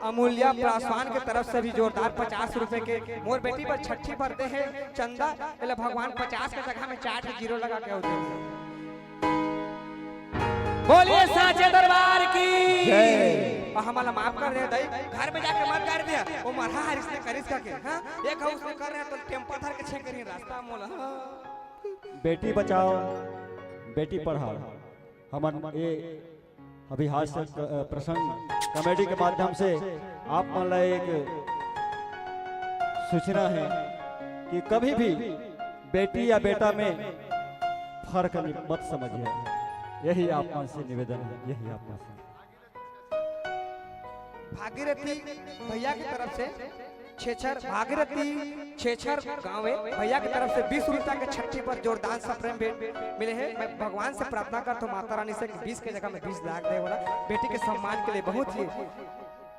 अमूल्या पासवान के तरफ से भी जोरदार पचास रुपए के मोर बेटी बर छट्ठी बर दे हे चंदा, एला भगवान पचास के जगह में चार ठे जीरो लगा के होते। बोलिए सांचे दरबार की जय। और हमला माफ कर दे दाई, घर में जाके मत कर दे, वो मरहा हरिस ने करिस का के, हाँ? एक हाउ उसने कर रहे तो टेम्पो धर के छेक रही रास्ता मोला, हाँ। बेटी बचाओ, बेटी पढ़ाओ। हमन ये अभी हास्य क-, प्रसंग कॉमेडी के माध्यम से आप मन ला एक सूचना है कि कभी भी बेटी या बेटा में फर्क नहीं, मत समझिए। यही आप मन से निवेदन है, यही आप मन से। भागीरथी भैया की तरफ से छेछर, भागीरथी छेछर गाँव है, भैया की तरफ से बीस रुपया के छट्ठी पर जोरदार सप्रेम भेंट मिले हैं। मैं भगवान से प्रार्थना करता हूँ माता रानी से कि बीस के जगह में बीस लाख दे बोला। बेटी के सम्मान के लिए बहुत ही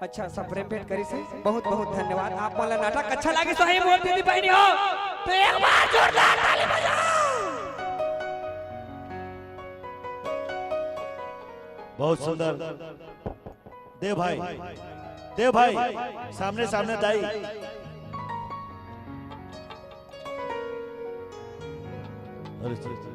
अच्छा सप्रेम भेंट करी से। बहुत बहुत धन्यवाद। आप मन ला नाटक अच्छा लागे सही मोर दीदी बहनी हो तो एक बार जोरदार ताली बजाओ। बहुत सुंदर। देव भाई, देव भाई, सामने, सामने दाई। अरे जी, जी।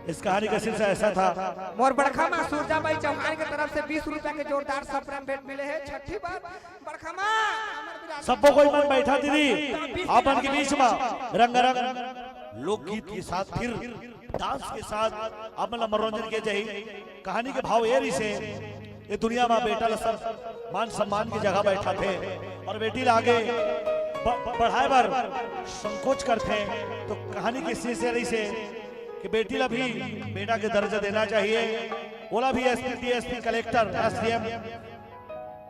इस कहानी का शीर्षक ऐसा था। मोर बड़खा माँ सूरजाबाई चौहान के तरफ से बीस रुपया के जोरदार सप्रेम भेंट मिले हैं। छट्ठी बार बड़खा माँ, हमर विरासत सबको कोई मन बैठा दीदी, आप मन के बीच में रंगारंग लोकगीत के साथ फिर डांस के साथ आप मन ला मनोरंजन किया जाही। कहानी के भाव ये रहिसे, ये दुनिया में बेटा ला सब मान सम्मान की जगह बैठाथे और बेटी ला आगे ब-, बढ़ाए बर संकोच करथे। तो कहानी के शीर्षक रहिसे कि बेटी ला भी बेटा के दर्जा देना चाहिए, ओला भी एसपी, डीएसपी, कलेक्टर, एसडीएम,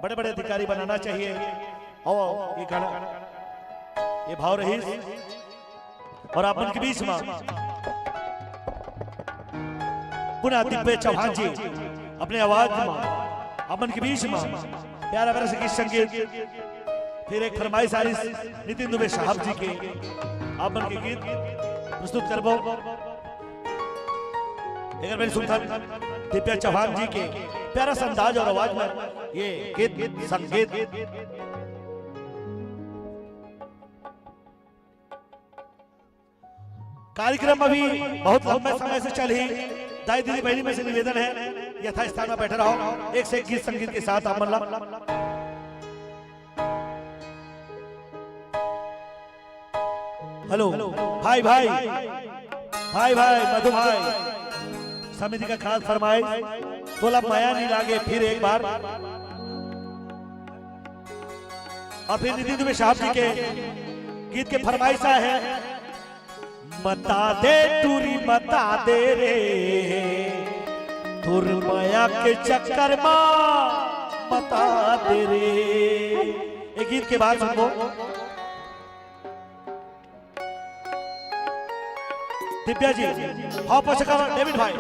बड़े-बड़े अधिकारी बनाना चाहिए। और ये गाना, ये भाव रहिस और आप मन के बीच में पुनः दिव्य चौहान जी अपने आवाज में आप मन के बीच में प्यारा प्यारा से गीत संगीत, फिर एक फरमाइश आ रही नितिन दुबे साहब जी के, आप मन के गीत प्रस्तुत करबो। एक बार सुनथन दिव्या चौहान जी के प्यारा सा अंदाज और आवाज में ये गीत संगीत। कार्यक्रम अभी बहुत लंबे समय से चलही। दाई दीदी बहनी में से निवेदन है, यथास्थान में बैठे रहो। एक से एक गीत संगीत के साथ आप मन ला। हेलो, भाई, भाई, भाई, भाई, मधु भाई, समिति का खास फरमाइश, तोला मया नहीं लागे, फिर एक बार। और फिर नितिन दुबे साहब जी के गीत के फरमाइश आए हैं। मता दे टूरी, मता दे रे, तोर मया के चक्कर मा मता दे रे। ये गीत के बाद सुनबो। दिव्या जी, हाँ, पछका डेविड भाई।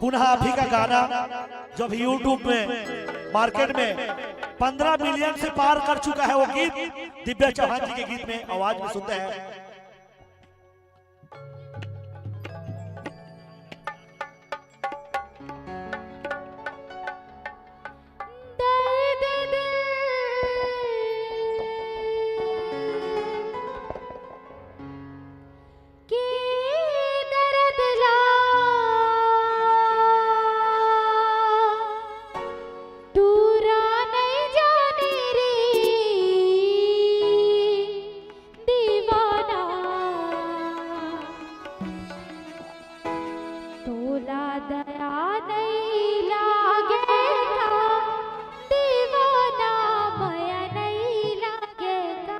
पुनः आप ही का गाना जो अभी YouTube में, मार्केट में पन्द्रह मिलियन से पार कर चुका है, वो गीत दिव्या चौहान जी के गीत में, आवाज में सुनते हैं। दर्द दिल के दर्द ला टूरा नहीं जाने रे दीवाना, तोला दया नहीं लागे का दीवाना, मया नहीं लागे का।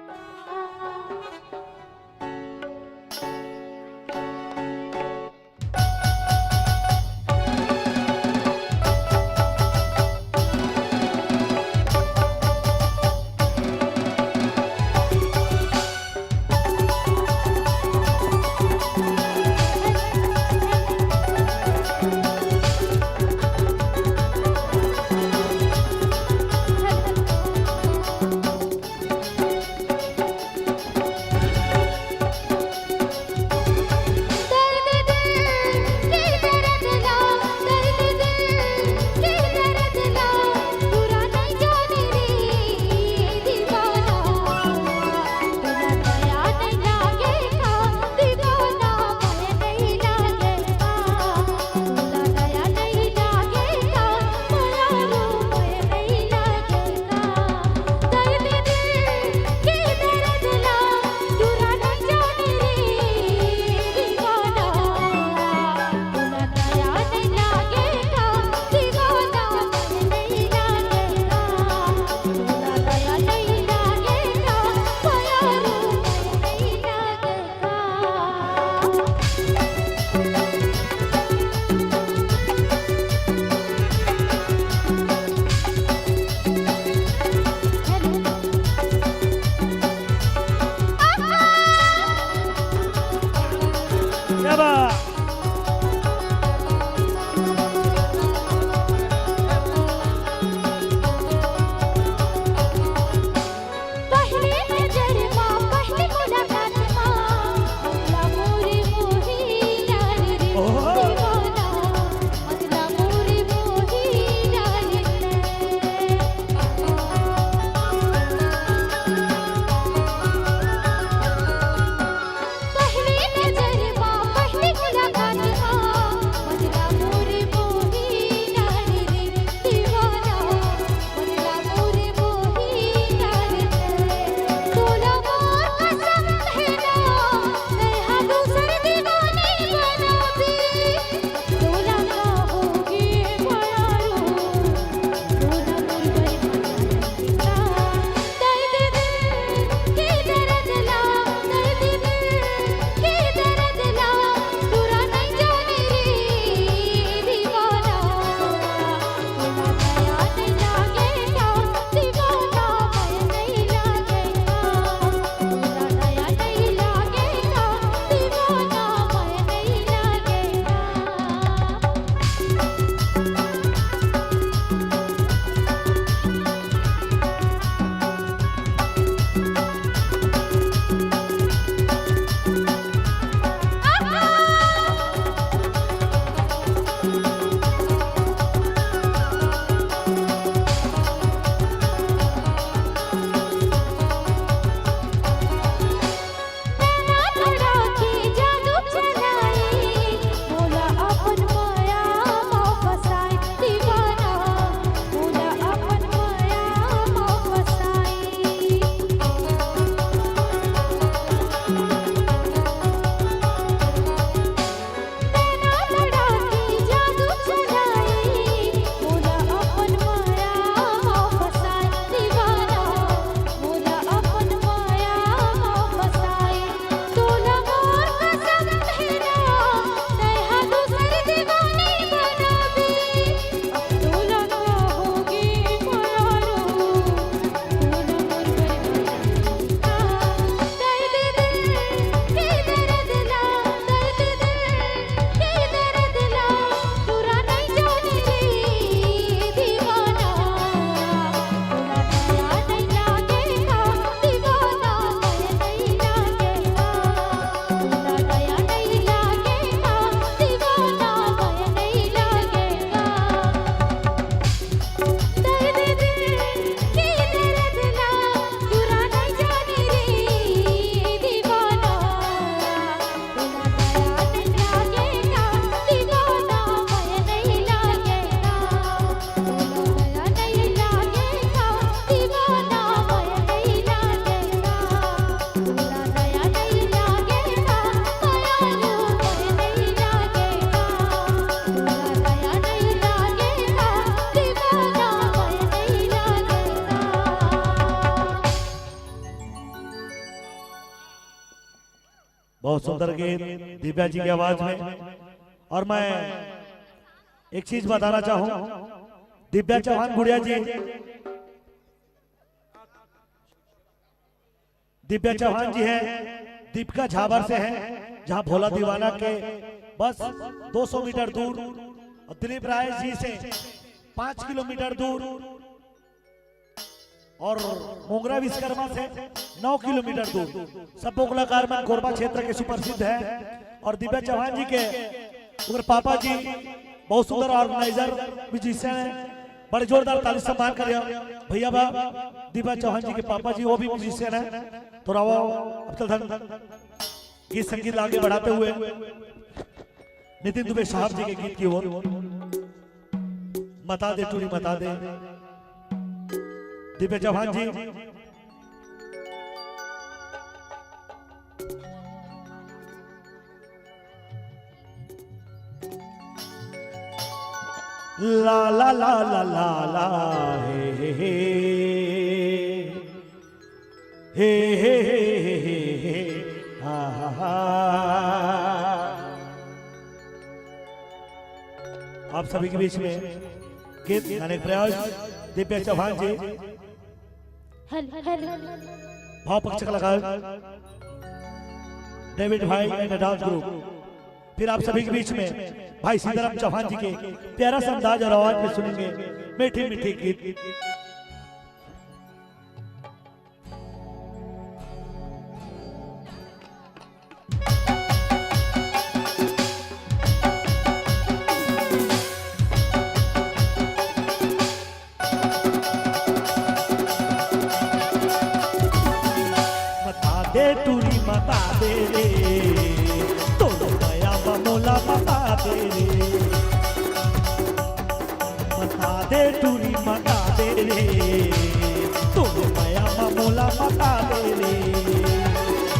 बहुत सुंदर गीत दिव्या जी की आवाज में। और मैं एक चीज बताना चाहूँ, दिव्या चौहान गुड़िया जी, दिव्या चौहान जी हैं, दीपिका झाबर से हैं, जहाँ भोला दीवाना के बस दो सौ मीटर दूर, और दिलीप राय जी से पाँच किलोमीटर दूर, और मोंगरा विश्वकर्मा से नौ किलोमीटर दूर। सब कलाकार मन कोरबा क्षेत्र के सुप्रसिद्ध है, और दिव्या चौहान जी के उनकर पापा जी बहुत सुंदर ऑर्गेनाइजर, म्यूजिशियन है। बड़े जोरदार ताली सम्मान करिए भैया बा दिव्या चौहान जी के पापा जी, वो भी म्यूजिशियन है। तो रावा अब तक धन गीत संगीत आगे बढ़ाते हुए नितिन दुबे साहब जी के गीत की ओर। मता दे टूरी मता दे, दिव्या चौहान जी। ला ला ला ला ला ला, हे हे हे, हे हे हे हे हे, हा हा हा। आप सभी के बीच में गीत गाने का प्रयास दिव्या चौहान जी, हेलो, हेलो। भाव पक्ष कलाकार डेविड भाई and dance group। फिर आप सभी के बीच में भाई सीताराम चौहान जी के प्यारा सा अंदाज और आवाज में सुनेंगे मीठे मीठे गीत। मता दे टूरी मता दे रे, तोर मया म मोला मता दे रे। मता दे टूरी मता दे रे, तोर मया म मोला मता दे रे।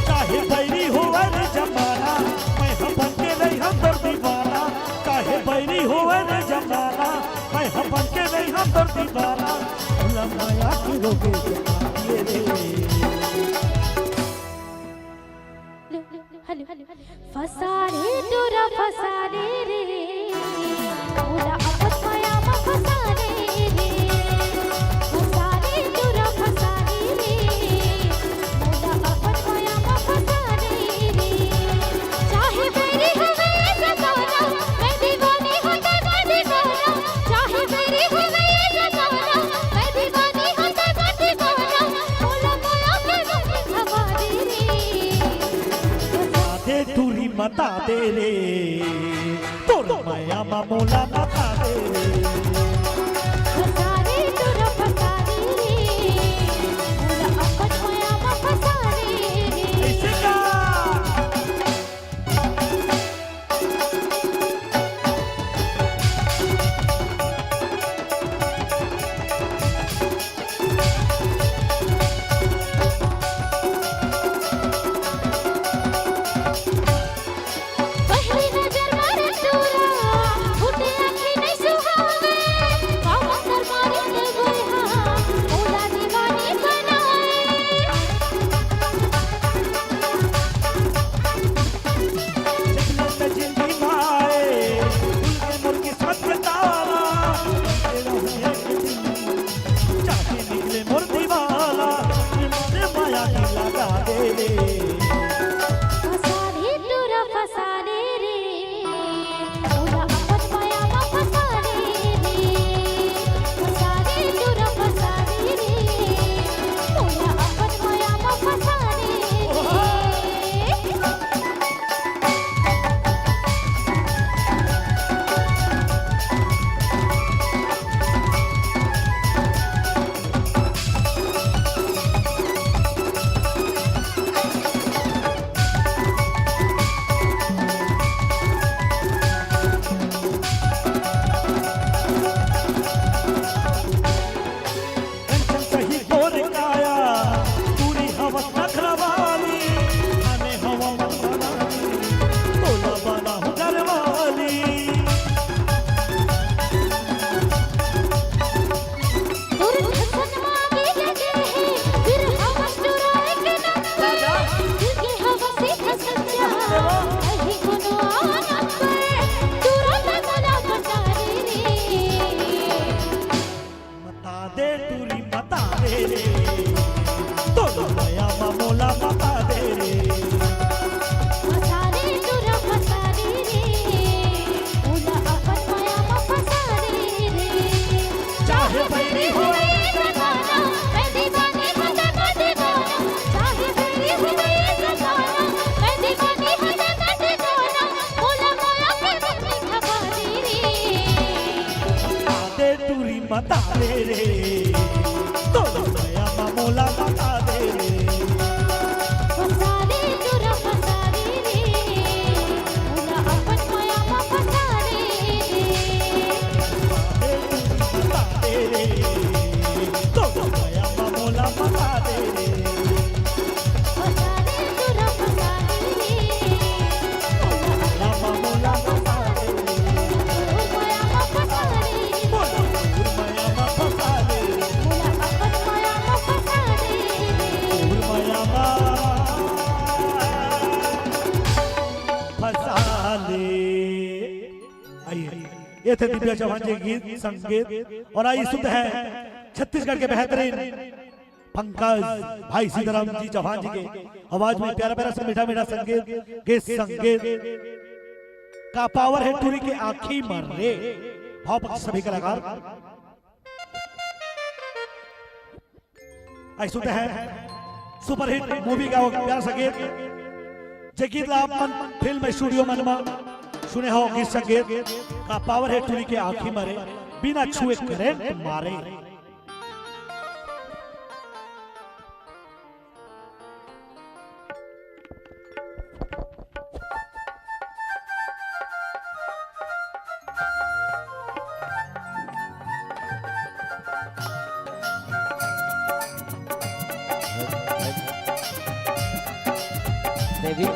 चाहे बैरी होवय रे जमाना, मैं ह बन के रहिहंव तोर दीवाना। चाहे बैरी होवय रे जमाना, मैं ह बन के रहिहंव तोर दीवाना। मोला मया के रोगे जगा दिए रे। Hello, hello, hello. फसा रे टूरा फसा रे रे, मोला अपन मया म फसा रे रे। फसा रे टूरा फसा रे रे, मोला अपन मया म फसा रे रे। चाहे बैरी होवय जमाना, मैं दीवानी हों तोर दीवाना। चाहे बैरी होवय जमाना, मैं दीवानी हों तोर दीवाना। मोला मया के रोगे जगा दे रे। मता दे टूरी मता दे रे, तोर मया म मोला मता दे रे। फसा रे टूरा फसा रे रे, मोला अपन मया म फसा रे रे। ऐसे का? पहली नजर मारे टूरा, फूटे आँखी नहीं बता दे रे, तो दया मा मोला बता दे रे। फंसा ले चोरा फंसा ले रे, मोला अपन मया मा फंसा ले रे। बता दे रे, तो दया मा मोला बता दे रे। आइए, ये थे दिव्या चौहान जी गीत संगीत। और आइए सुनते हैं छत्तीसगढ़ के बेहतरीन पंकज भाई सीताराम जी चौहान जी के आवाज में प्यारा प्यारा सा मीठा मीठा संगीत, गीत संगीत। का पावर है टूरी के आँखी मरे। भाव पक्ष सभी कलाकार। आइए सुनते हैं सुपरहिट मूवी का वो प्यारा सा गीत। जे गीत ला आप मन फिल्म स्टूडियो मन मा सुने हो, गीत संगीत। का पावर है टूरी के आँखी मरे, बिना छुए करंट मारे। देवी।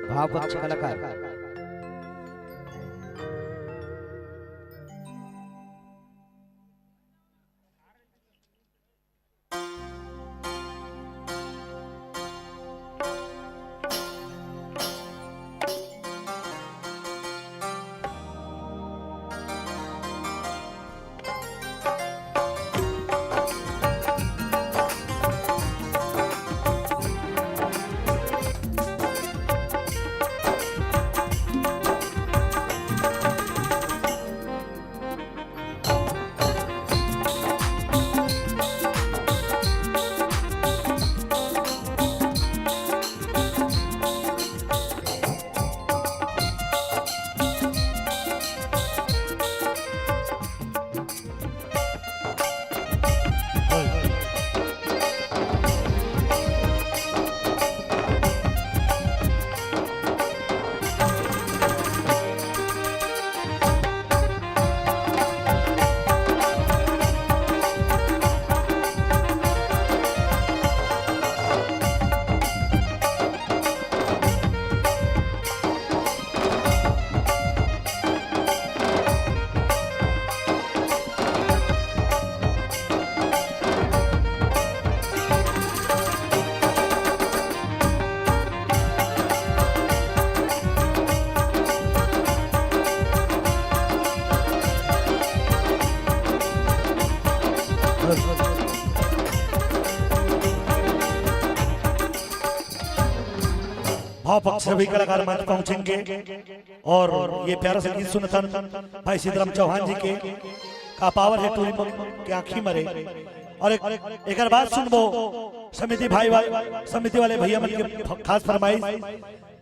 भाव पक्ष कलाकार। भाव पक्ष सभी कलाकार मंच पहुंचेंगे और ये प्यारा सा गीत सुनथन भाई सीताराम चौहान जी के, का पावर है टूरी के आँखी मरे। और एक, एक बात सुनबो समिति भाई वाले, समिति वाले भैया मन के खास फरमाइश,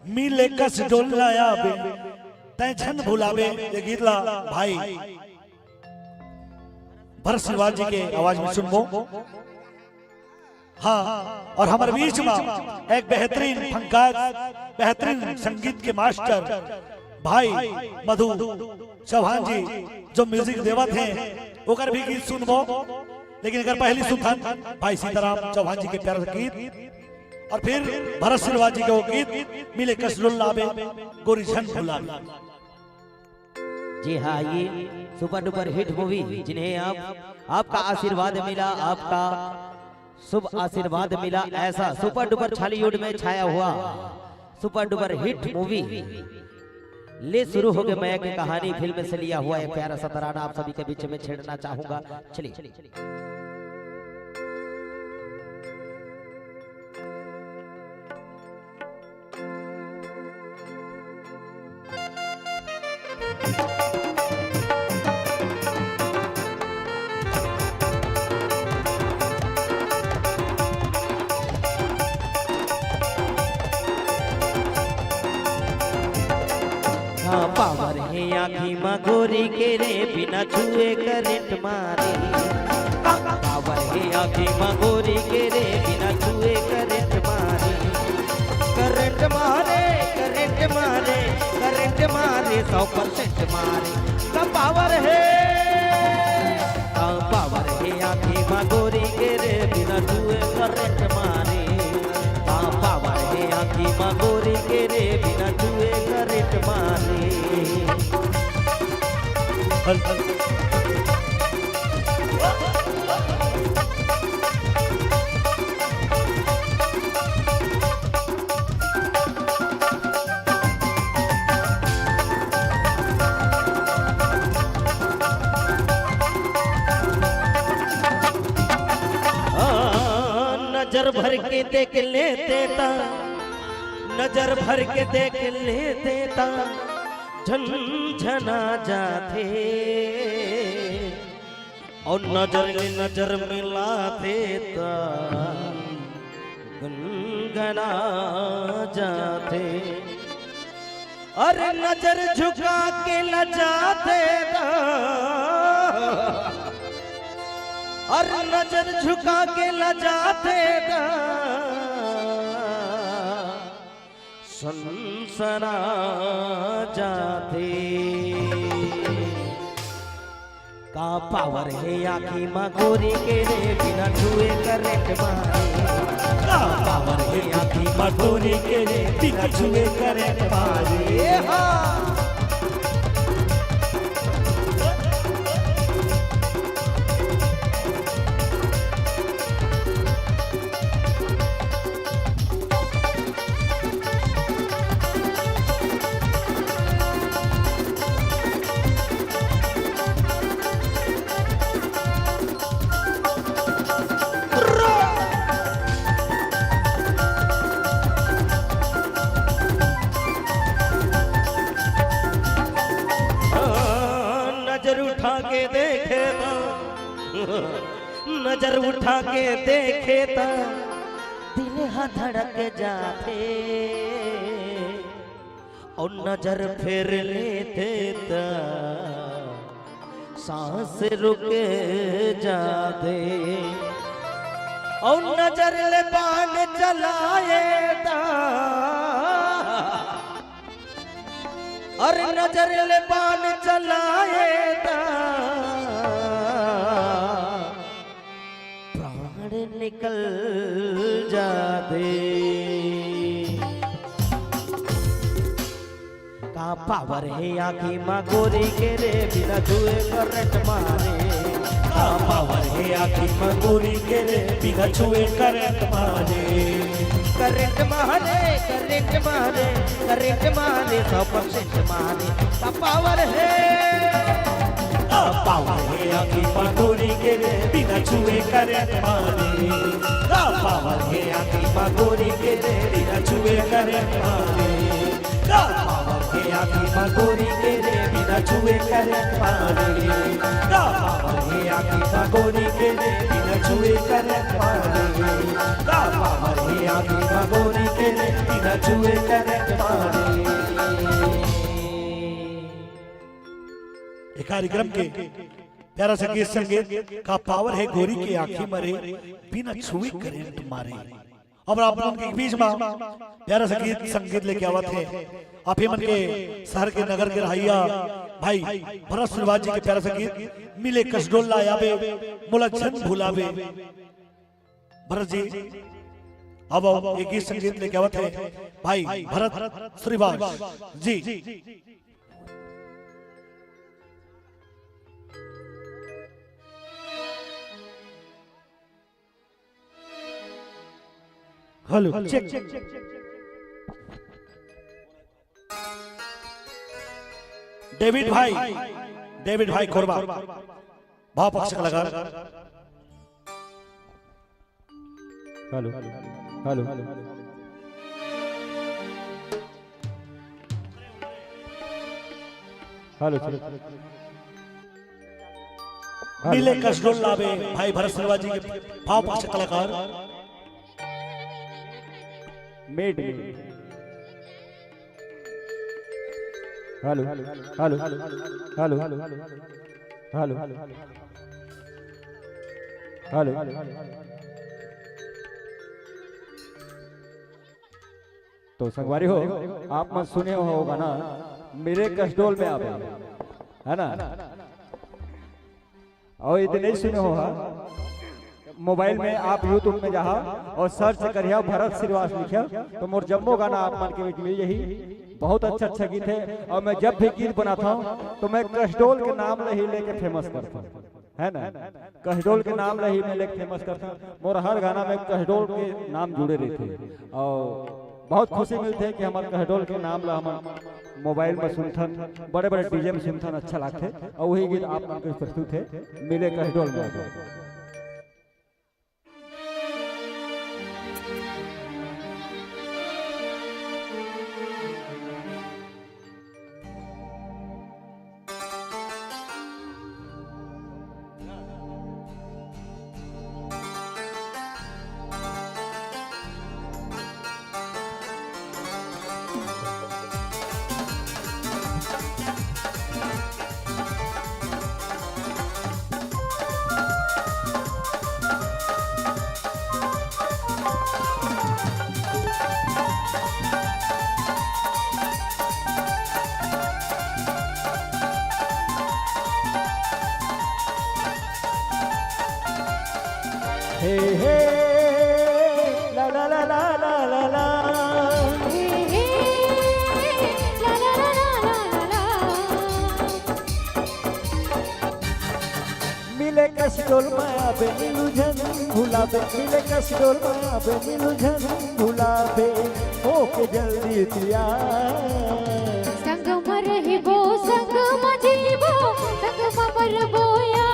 मिले कस डोलाबे, तै झन भुलाबे, ये गीत ला भाई भरत सिलवाल जी के आवाज में सुनबो। हाँ, और हमर बीच में एक बेहतरीन पंकज, बेहतरीन संगीत के मास्टर भाई मधु चौहान जी जो म्यूजिक देवत हैं, ओकर भी गीत सुनबो। लेकिन अगर पहली सुनथन भाई सीताराम चौहान जी के प्यारा गीत और फिर भरत सिलवाल जी के वो गीत मिले कस डोलाबे गोरी झन भुलाबे। जी हाँ, ये सुपर डुपर हिट मूवी जिन्हें आप, आपका आशीर्वाद मिला, आपका शुभ आशीर्वाद मिला, ऐसा सुपर डुपर छालीवुड में छाया हुआ सुपर डुपर हिट मूवी ले शुरू हो गए मया की कहानी फिल्म से लिया हुआ एक प्यारा सा तराना आप सभी के बीच में छेड़ना चाहूंगा। चलिए। आँखी म गोरी के रे, बिना छुए करंट मारे। पावर हे आँखी म गोरी के रे, बिना छुए करंट मारे। करंट मारे, करंट मारे, करंट मारे, सौ परसेंट मारे। का पावर हे, का पावर हे आँखी म गोरी के रे, बिना छुए करंट मारे। का पावर हे आँखी म गोरी के रे, बिना छुए करंट मारे। आ, नजर भर के देख लेते ता, नजर भर के देख लेते ता, झनझना जाथे। अउ नजर ले नजर मिलाथे त गुनगुना जाथे। अरे नजर झुका के लजाथे त, अरे नजर झुका के लजाथे त सनसना जाथे। का पावर हे आँखी म गोरी के रे, बिना छुए करंट मारे। का पावर हे आँखी म गोरी के रे, बिना छुए करंट मारे। ए हा। नजर उठा के देखे त, नजर उठा के देखे त, दिल ह धड़क जाथे। अउ नजर फेर लेथे त सांस रुक जाथे। अउ नजर ले बाण चलाए त, अरे नजर ले बाण चलाए त प्राण निकल जाथे। का पावर हे आँखी म गोरी के रे, बिना छुए करंट मारे। का पावर हे आँखी म गोरी के रे, बिना छुए करंट मारे। करंट मारे, करंट मारे, करंट मारे, सौ परसेंट मारे। का पावर हे, का पावर हे आँखी म गोरी के रे, बिना छुए करंट मारे। का पावर हे आँखी म गोरी के रे, बिना छुए करंट मारे। का पावर हे आँखी म गोरी के रे, बिना छुए करंट मारे। का पावर हे आँखी म गोरी के रे, बिना छुए करंट मारे। का पावर हे आँखी म गोरी के रे, बिना छुए करंट मारे। ए कार्यक्रम के प्यारा सा गीत संगीत का पावर हे गोरी के आँखी म रे, बिना छुए करंट मारे। अब आप मन के बीच म प्यारा सा गीत संगीत लेके आवत हे आप ही मन के शहर के नगर के रहइया भाई भरत श्रीवास जी के प्यारा सा गीत मिले कसडोल ला आबे मोला झन भुलाबे। भरत जी अब, अब ये गीत संगीत लेके आवत हे भाई Bharat Shrivas ji. Hello, check. David भाई, डेविड भाई खोरबा, भाव पक्ष कलाकार। Hello, hello. Hello, hello. मिले कसडोल लाबे भाई भरत श्रीवास जी के भाव पक्ष कलाकार। मेट, मेट। Hello, hello, hello, hello, hello. तो संगवारी हो, आप मन सुने हो होगा ना, मिले कसडोल में आबे, है ना? अउ यदि नहीं सुने हो हा, मोबाइल में आप YouTube में जाहा अउ search करिहा, भरत श्रीवास लिखिहा, तो मोर जम्मो गाना आप मन के बीच मिल जाही। बहुत अच्छा अच्छा गीत है। अउ मैं जब भी गीत बनाता हूँ तो मैं कसडोल के नाम ला ही लेके famous करता हूँ, है ना? कसडोल के नाम ला ही मैं लेके famous करता हूँ। मोर हर गाना में कसडोल के नाम जुड़े रहिथे। अउ बहुत खुशी मिलथे कि हमर कहडोल के नाम ला हमन मोबाइल में सुनथन, बड़े-बड़े DJ में सुनथन, अच्छा लागथे। अउ वही गीत आप मन के प्रस्तुत हे, मिले कहडोल में। हे, हे, ला, ला, ला। हे, हे, ला, ला, ला। मिले कसडोल में आबे मिलू झन भुलाबे, मिले कसडोल में आबे मिलू झन भुलाबे, ओके जल्दी तिया। संग म रहिबो, संग म जीबो, संग म मरबो या।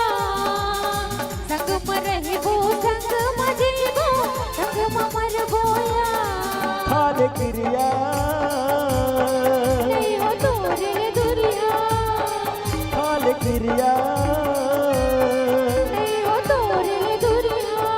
संग म रहिबो, संग म जीबो, संग म मरबो या। खाले किरिया। नहीं हो तोरे दुरिया। खाले किरिया। नहीं हो तोरे दुरिया।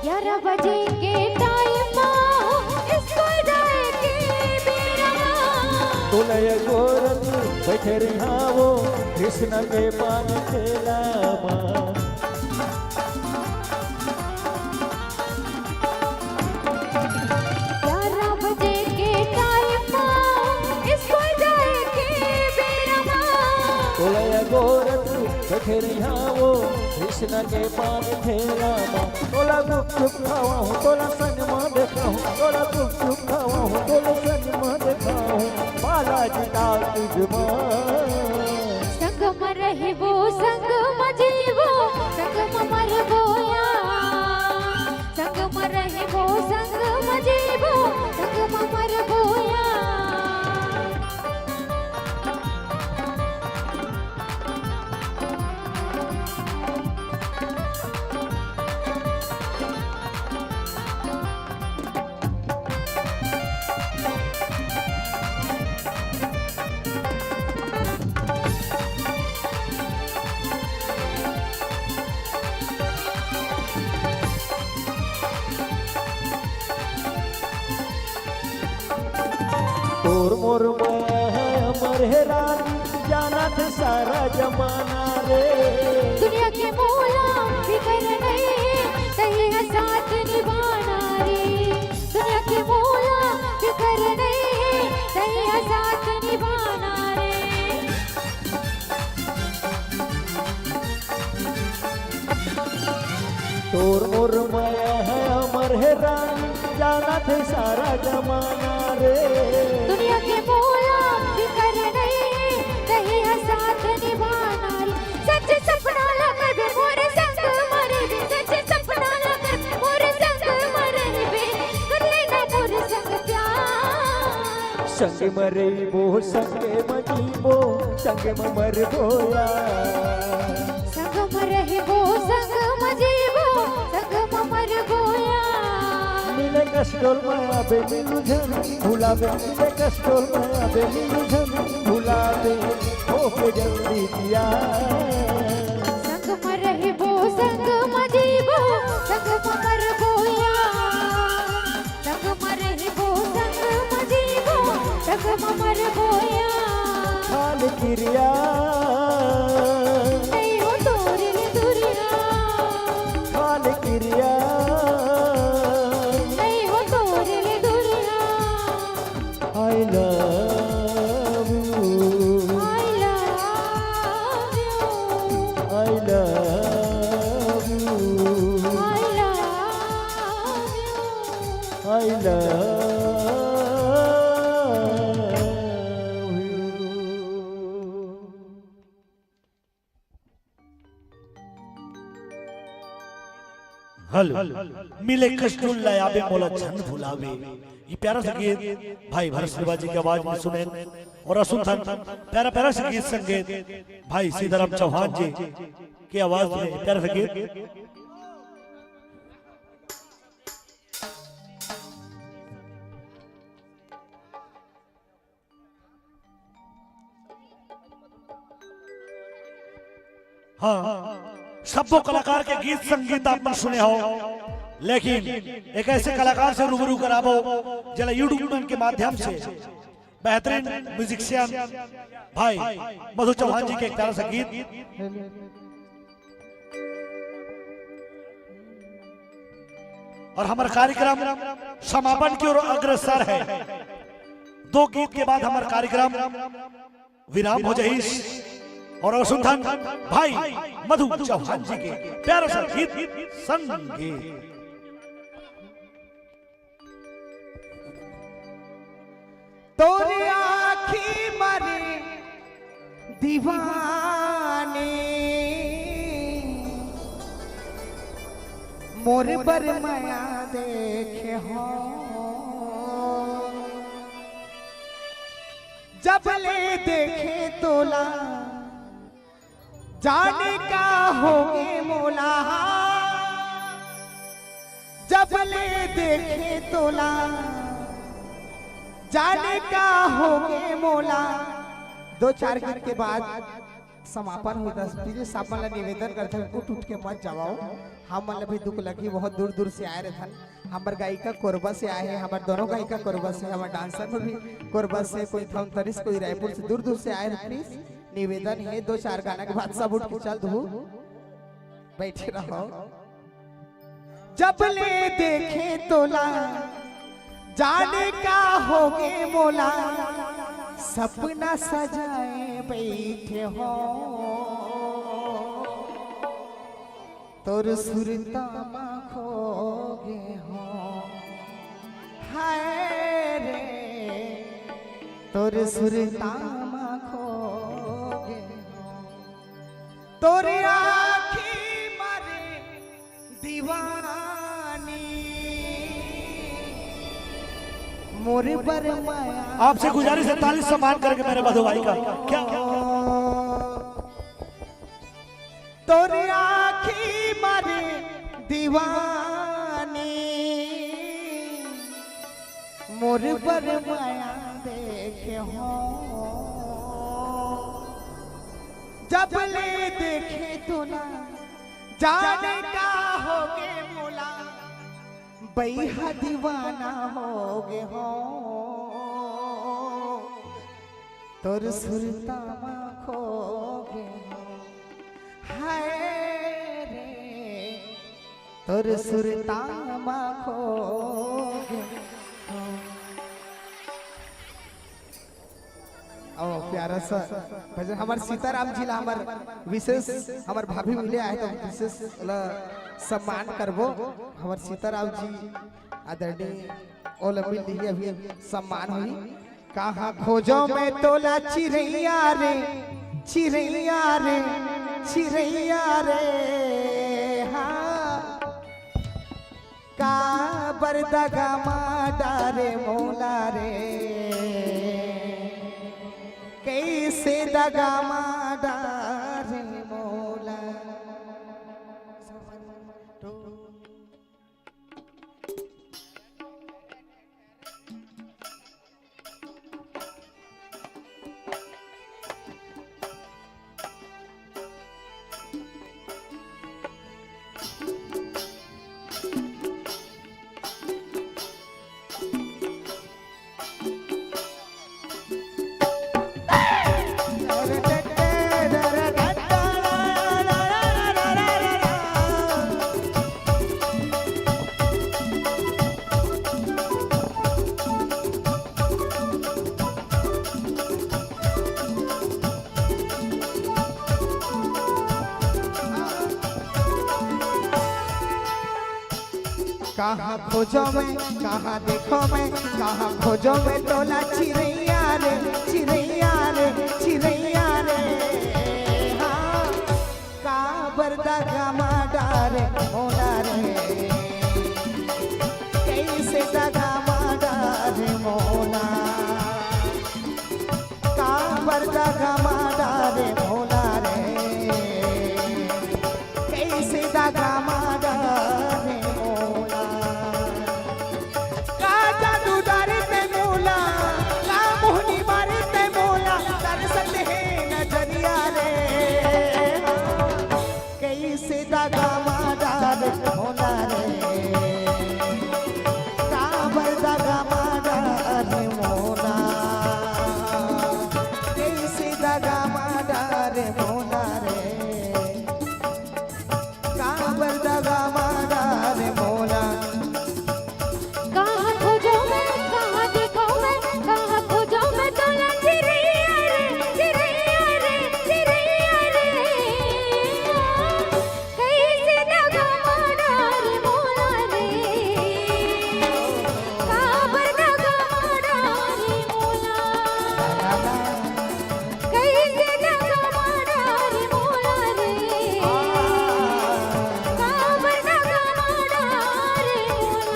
ग्यारह बजे के टाइम मा हो, स्कूल जाए के बेरा मा। तोला ये गोरत बैठे रिहावो, कृष्ण के पान ठेला मा। ग्यारह बजे के टाइम मा, स्कूल जाए के बेरा मा। तोला ये गोरत बैठे रिहावो, कृष्ण के पान ठेला मा। तोला गुपचुप खावा हूँ, तोला संग मा देखा हूँ, तोला गुपचुप खावा हूँ, तोला संग मा देखा हूँ। बालाजी डाल तुझ मा। संग म रहिबो, संग म जीबो, संग म मरबो या। संग म रहिबो, संग म जीबो, संग म मरबो या। तोर मोर मया है अमर है रानी, जानत सारा जमाना रे। दुनिया के मोला फिकर नहीं है, तही है साथ निभाना रे। दुनिया के मोला फिकर नहीं है, तही है साथ निभाना रे। तोर मोर मया है अमर है रानी, जानत है सारा जमाना रे। दुनिया के मोला फिकर नहीं है, तही है साथ निभाना रे। सच सपना ला करबे मोर संग मरबे, सच सपना ला करबे मोर संग मरबे, कर लेना मोर संग प्यार। संग म रहिबो, संग म जीबो, संग म मरबो यार। संग म रहिबो, संग म जीबो, संग म मरबो यार। मिले कस डोल म आबे मिलू झन भुलाबे, मिले कस डोल म आबे मिलू झन भुलाबे, होके जल्दी तियार। संग म रहिबो, संग म जीबो, संग म मरबो यार। संग म रहिबो, संग म जीबो, संग म मरबो यार। खाल किरिया। नइ हो तोरे ले दुरिहा। खाल किरिया। नइ हो तोरे ले दुरिहा। I love you। I love you। I love you। I love you। I love you। Hello. मिले कस डोल ल आबे मोला झन भुलाबे। ये प्यारा सा गीत भाई भरत सिल्वा जी के आवाज में सुने और असुन थन प्यारा प्यारा सा गीत संगीत भाई सीताराम चौहान जी के आवाज में प्यारा सा गीत। हाँ, सब्बो कलाकार के गीत संगीत आप मन सुने हो, लेकिन एक ऐसे कलाकार से रूबरू कराबो, जेला YouTube मन के माध्यम से बेहतरीन म्यूजिशियन भाई मधु चौहान जी के एक प्यारा सा गीत। और हमर कार्यक्रम समापन की ओर अग्रसर हे। दो गीत के बाद हमर कार्यक्रम विराम हो जाही। और असुन थन भाई मधु चौहान जी के प्यारा सा गीत संगीत। तोर आँखी म रे दीवानी, मोर बर मया देखे हो। जब ले देखे तोला, जाने का होगे मोला, जब ले देखे तोला, जाने का होगे मोला। दो चार गीत के बाद समापन होही। त please आप मन ला निवेदन करथन, उठ उठ के मत जावव। हम मन ला भी दुख लगही, बहुत दूर दूर से आए रहिथन। हमर गायिका कोरबा से आए हे, हमर दोनों गायिका कोरबा से, हमर dancer भी कोरबा से, कोई धमतरी से, कोई रायपुर से, दूर दूर से आए हे। Please निवेदन हे, दो चार गाना के बाद सब उठ के चल दू, बैठे रहो। जब ले देखे तोला, जाने का होगे मोला, सपना सजाए बैठे हो। तोर सुरता मा खो गे हो, हाय रे, तोर सुरता मा खो गे हो। तोर आँखी म रे दीवानी, मोर बर मया। आपसे गुजारिश है, ताली सम्मान करके मेरे मधु भाई का। क्या? तोर आँखी म रे दीवानी, मोर बर मया देखे हो। जब ले देखे तोला, जाने का होगे मोला, बइहा दीवाना होगे हो। तोर सुरता मा खो गे हो, हाय रे, तोर सुरता मा खो गे हो। ओ प्यारा सा भजन। हमर सीताराम जी ला हमर विशेष, हमर भाभी मिले आए त विशेष ला सम्मान करबो। हमर सीताराम जी आदरणीय ओला मिल लिही, अभी सम्मान होही। कहाँ खोजों मैं तोला चिरैया रे, चिरैया रे, चिरैया रे, हाँ। का बर दगा मा डारे मोला रे, कइसे दगा मा डारे मोला। कहाँ खोजों मैं, कहाँ देखों मैं, कहाँ खोजों मैं तोला चिरैया रे, चिरैया रे, चिरैया रे। हाँ, काबर दगा मा डारे मोला रे, कइसे दगा मा डारे मोला। काबर दगा मा डारे मोला रे, कइसे दगा मा डारे मोला। का जादू डारे ते मोला, का मोहनी मारे ते मोला, तरसत हे नजरिया रे। कइसे दगा मा डारे मोला रे, काबर दगा मा डारे मोला, कइसे दगा मा डारे मोला रे, काबर दगा मा डारे मोला। कहाँ खोजों मैं, कहाँ देखों मैं, कहाँ खोजों मैं तोला चिरैया रे, चिरैया रे, चिरैया रे। कइसे दगा मा डारे मोला रे, काबर दगा मा डारे मोला। कइसे दगा मा डारे मोला रे, काबर दगा मा डारे मोला।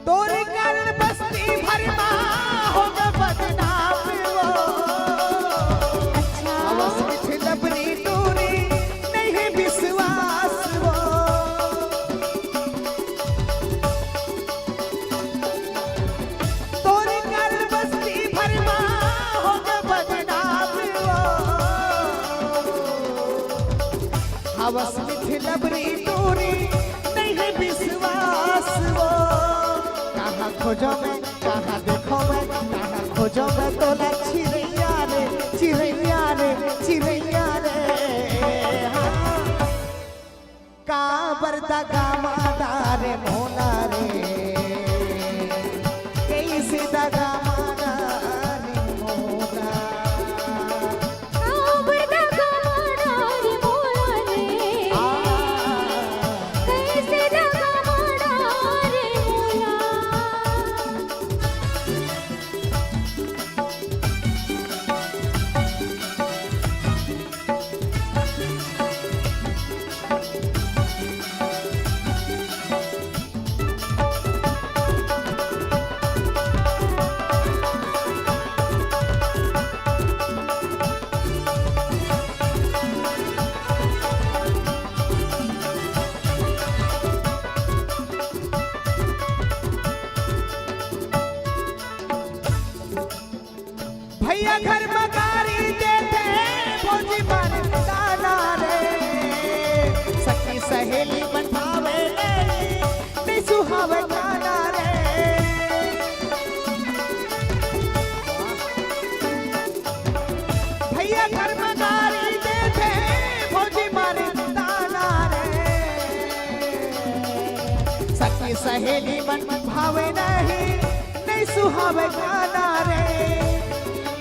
तोरे कारण बस्ती भर मा होगे बदनाम वो। अच्छा। आवस मिठ लबरी टूरी, नइ हे विश्वास वो। तोरे कारण बस्ती भर मा होगे बदनाम वो। आवस मिठ लबरी टूरी, नइ हे विश्वास वो। कहाँ खोजों मैं, कहाँ देखों मैं, कहाँ खोजों मैं तोला चिरैया रे, चिरैया रे, चिरैया रे। हाँ। काबर दगा मा डारे मोला रे, कइसे दगा मा डारे मोला। काबर दगा मा डारे मोला रे, आ। कइसे दगा मा डारे मोला। भैया घर म गारी देथे, भौजी मारे ताना रे। सखी सहेली मन भावे नहीं, नहीं सुहावे खाना रे। भैया घर म गारी देथे, भौजी मारे ताना सहेली मन भावे नहीं, नहीं सुहावे गाना रे।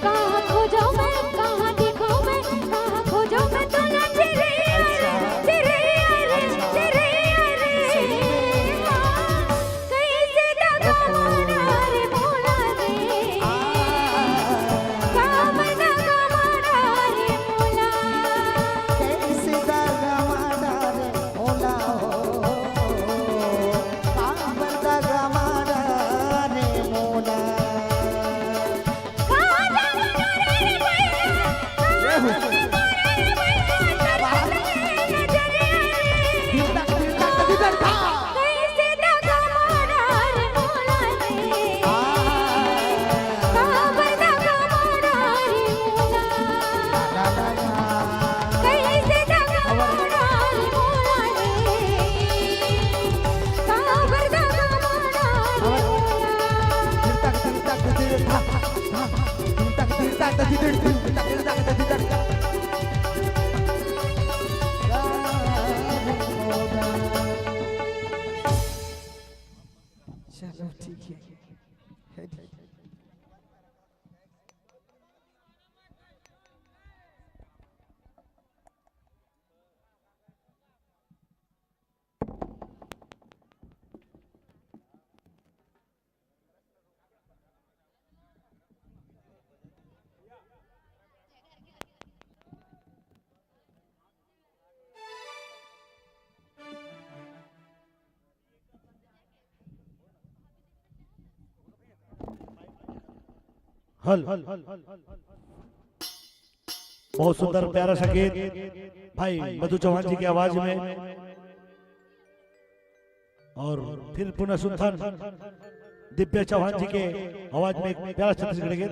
कहाँ खोजो मैं, कहाँ देखो मैं, कहाँ खोजो मैं तोला चिरैया रे, चिरैया रे, चिरैया रे। हाँ, कैसे दगा मारा रे मोला रे। काबर दगा मारा रे मोला। कैसे दगा मारा रे मोला हो, काबर दगा मारा रे मोला। चलो, ठीक है। हल। बहुत सुंदर प्यारा सा गीत भाई मधु चौहान जी की आवाज में, और फिर पुनः सुंथन दिव्या चौहान जी के आवाज में एक प्यारा छत्तीसगढ़ी गीत।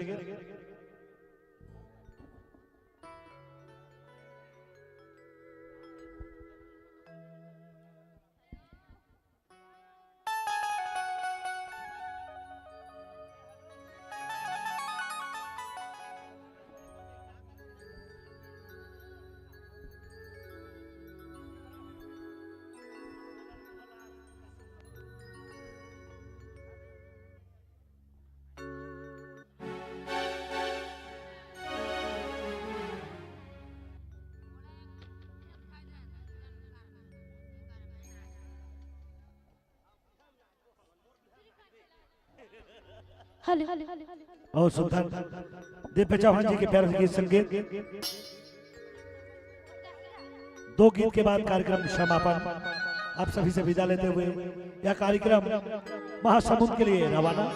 हेलो। और सुंदर दिव्या चौहान जी के प्यारे गीत संगीत, दो गीत के बाद कार्यक्रम समापन। आप सभी से विदा लेते हुए यह कार्यक्रम महासमुंद के लिए रवाना।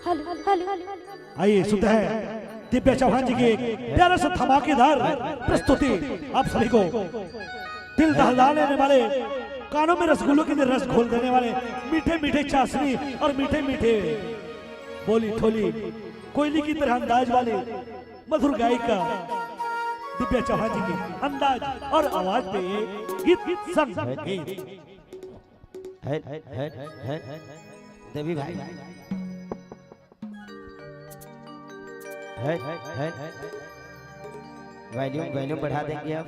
Hello, hello, hello. आइए, सुनते हैं दिव्या चौहान जी की एक प्यारा सा धमाकेदार प्रस्तुति। आप सभी को दिल दहला लेने वाले, कानों में रसगुल्लों की तरह रस घोल देने वाले, मीठे मीठे चाशनी और मीठे मीठे बोली ठोली, कोयली की तरह अंदाज वाले मधुर गायिका दिव्या चौहान जी की अंदाज और आवाज पे ये गीत सुन। है, है, है, है, देवी भाई। है, है, है, वॉल्यूम, वॉल्यूम बढ़ा देंगे अब।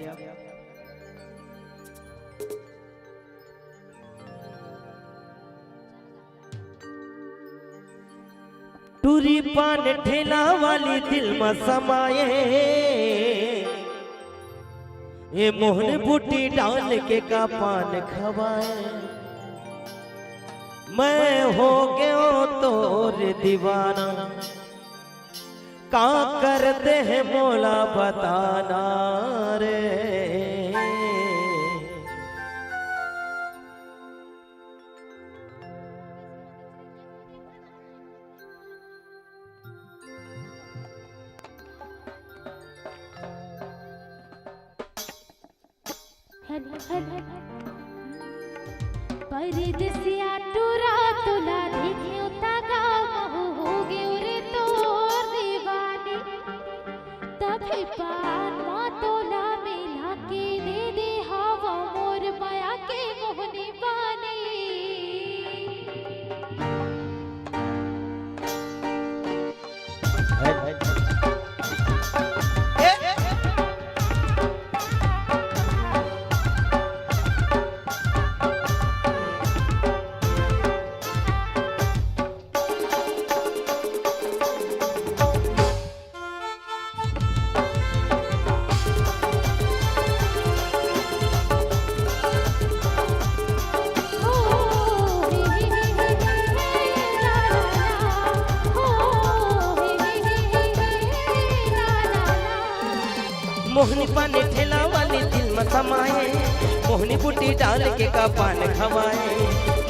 टूरी पान ठेला वाली दिल म समाए, ये मोहन बूटी डाल के का पान खवाए। मैं हो गयो तोर दीवाना, का करते हैं मोला बताना रे। Hello, hello. परदेसिया टूरा तोला देखेंव त गाँव महू हो गेंव रे तोर दीवानी। तभे पान म तोला मिला के दे दे हवंव मोर मया के मोहनी पानी। मोहनी पान ठेला वाली दिल म समाए, मोहनी बूटी डाल के का पान खवाए।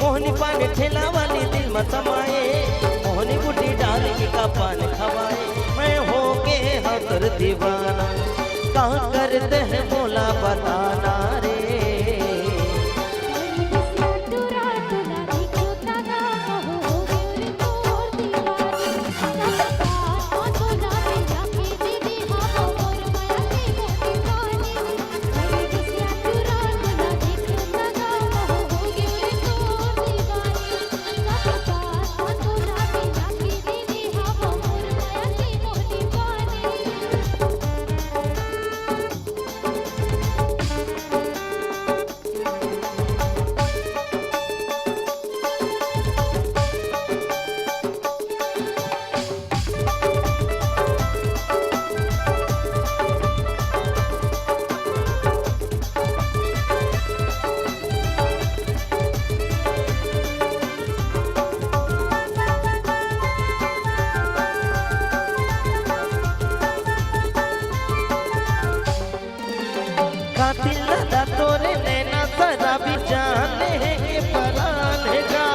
मोहनी पान ठेला वाली दिल म समाए, मोहनी बूटी डाल के का पान खवाए। मैं हो गे हँव तोर दीवाना, का करते हैं मोला बताना रे। कातिल लदा तोरे नैना शराबी, जान हे के परान हे गा।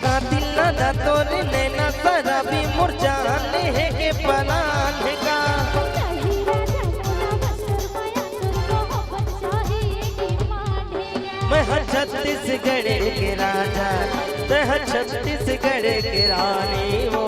कातिल लदा तोरे नैना शराबी, मोर जान हे के परान हे गा। मैं ह छत्तीसगढ़ के राजा, तैं ह छत्तीसगढ़ के रानी वो।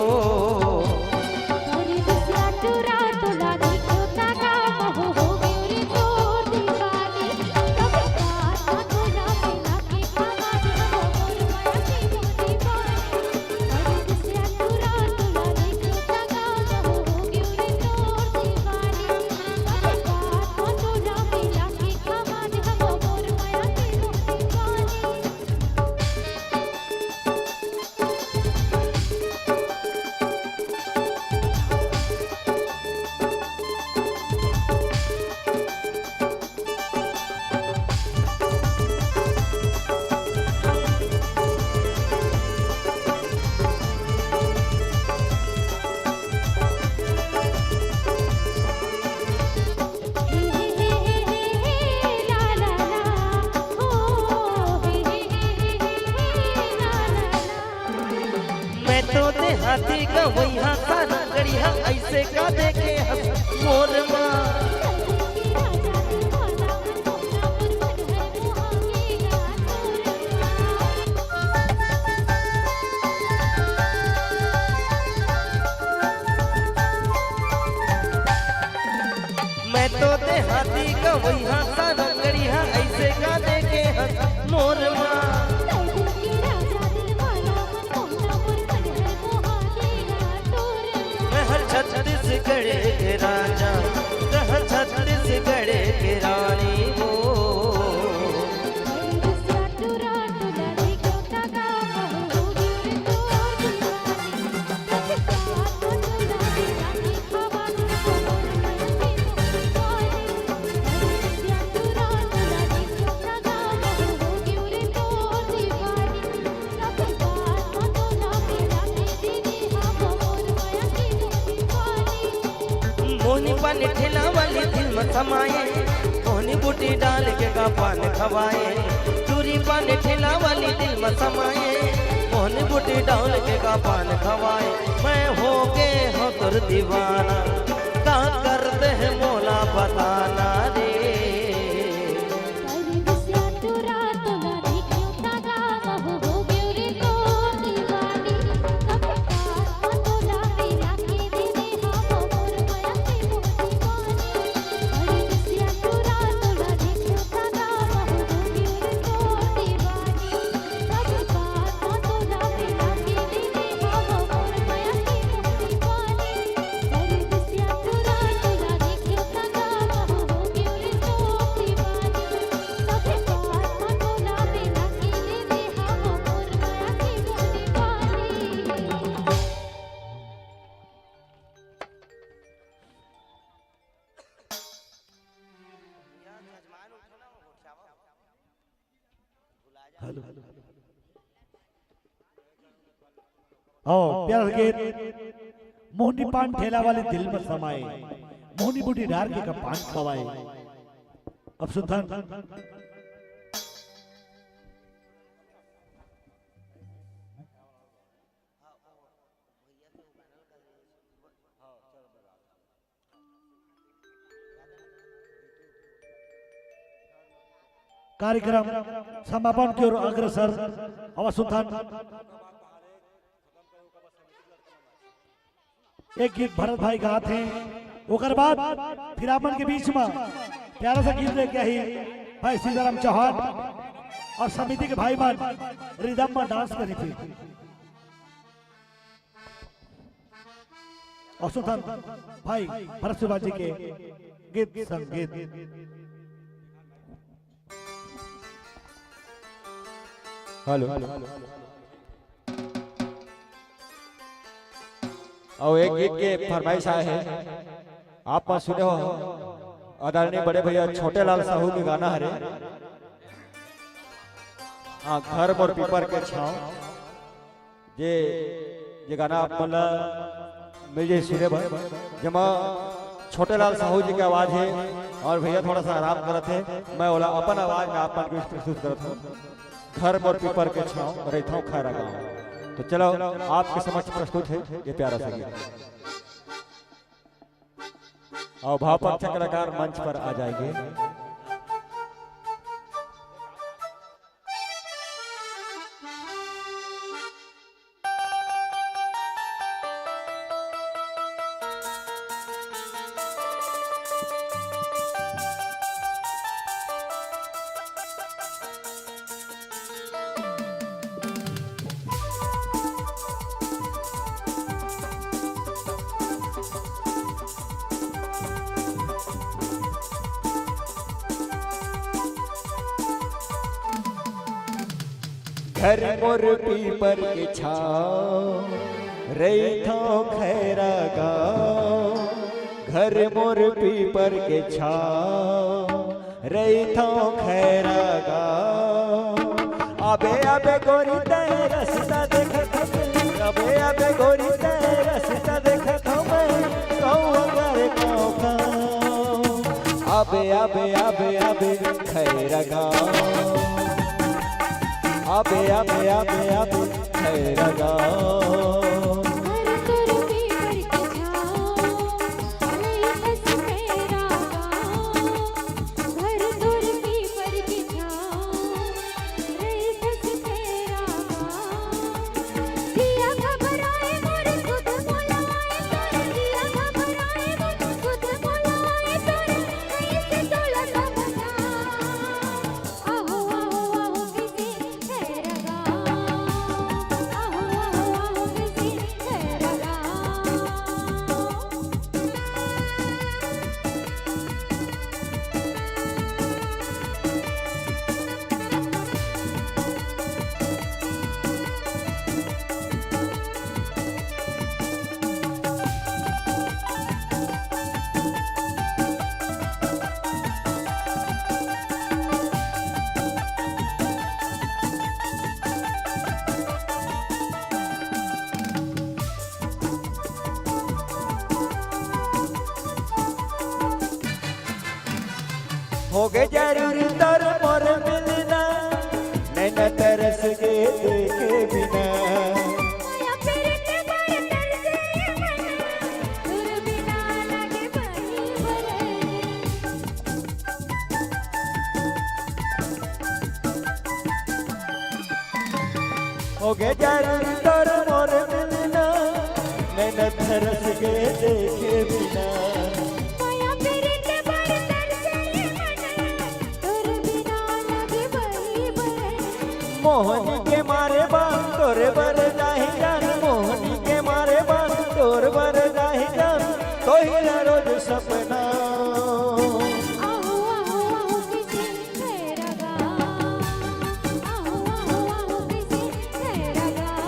मैं तो देहाती गवइया सारा गड़िया, अइसे का देखे हस मोर माँ। मैं तो देहाती गवइया सारा गड़िया, अइसे का देखे हस मोर माँ। मैं ह छत्तीसगढ़ के राजा, तैं ह छत्तीसगढ़ के रानी वो। मोहनी पान ठेला वाली दिल म समाए, मोहनी बूटी डाल के का पान खवाए। चूरी पान ठेला वाली दिल म समाए, मोहनी बूटी डाल के का पान खवाए। मैं हो गे हँव तोर दीवाना, का करते हैं मोला बताना रे। हेलो। आओ, प्यारा गीत, मोहनी पान ठेला वाले दिल में समाए, मोहनी बूटी डार के का पान खवाए। अब सुथन। कार्यक्रम समापन की ओर अग्रसर। अब सुथन। एक गीत भरत भाई गात हे, ओकर बाद फिर आपन के बीच में प्यारा सा गीत लेके आही भाई सीताराम चौहान और समिति के भाई मन रिदम में डांस करी फिर। और सुथन भाई भरत सुरबाजी के गीत संगीत। हेलो। अउ एक गीत के फरमाइश आए हे, आप मन सुने हो, आदरणीय बड़े भैया छोटे लाल साहू के गाना हरे, हाँ, घर मोर पीपर के छाँव। जे, जे गाना आप मन ला मिल जाही सुने बर, जेमा छोटे लाल साहू जी के आवाज हे और भैया थोड़ा सा आराम करत हे, मैं ओला अपन आवाज में आप मन के बीच प्रस्तुत करत हूँ, घर मोर पीपर के छाँव, रहिथौं खैरा गाँव। तो चलो, आपके समक्ष प्रस्तुत हे ये प्यारा सा गीत। अउ भावपक्ष कलाकार मंच पर आ जाएंगे। घर मोर पीपर के छाँव, रहिथौं खैरा गाँव। घर मोर पीपर के छाँव, रहिथौं खैरा गाँव। अबे अबे गोरी तैं रस्ता देखत हस, अबे अबे गोरी तैं रस्ता देखत हस, मैं कौआ कर कौआ। अबे अबे अबे अबे खैरा गाँव। अबे अबे अबे अबे खैरा गाँव। घर तोर पीपर के छाँव, रहिथस खैरा गाँव। घर तोर पीपर के छाँव, रहिथस खैरा गाँव। जिया घबराए मोर सुध बोलाए तोर, जिया घबराए मोर सुध बोलाए तोर, कइसे तोला समझाँव। आहो, आहो, आहो, कइसे खैरा गाँव। आहो, आहो, आहो, कइसे खैरा गाँव। होगे जरूरी तोर मोर मिलना, नैना तरस गे देखे बिना। होगे जरूरी तोर मोर मिलना, नैना तरस गे देखे बिना। माया पीरित बर तरसे ये मन, तोर बिना लगे बही बहे। मोहनी के मारे बान तोर बर जाही जान, मोहनी के मारे बान तोर बर जाही जान, तोहिला रोज सपना। आहो, आहो, आहो, कइसे खैरा गाँव। आहो, आहो, आहो, कइसे खैरा गाँव।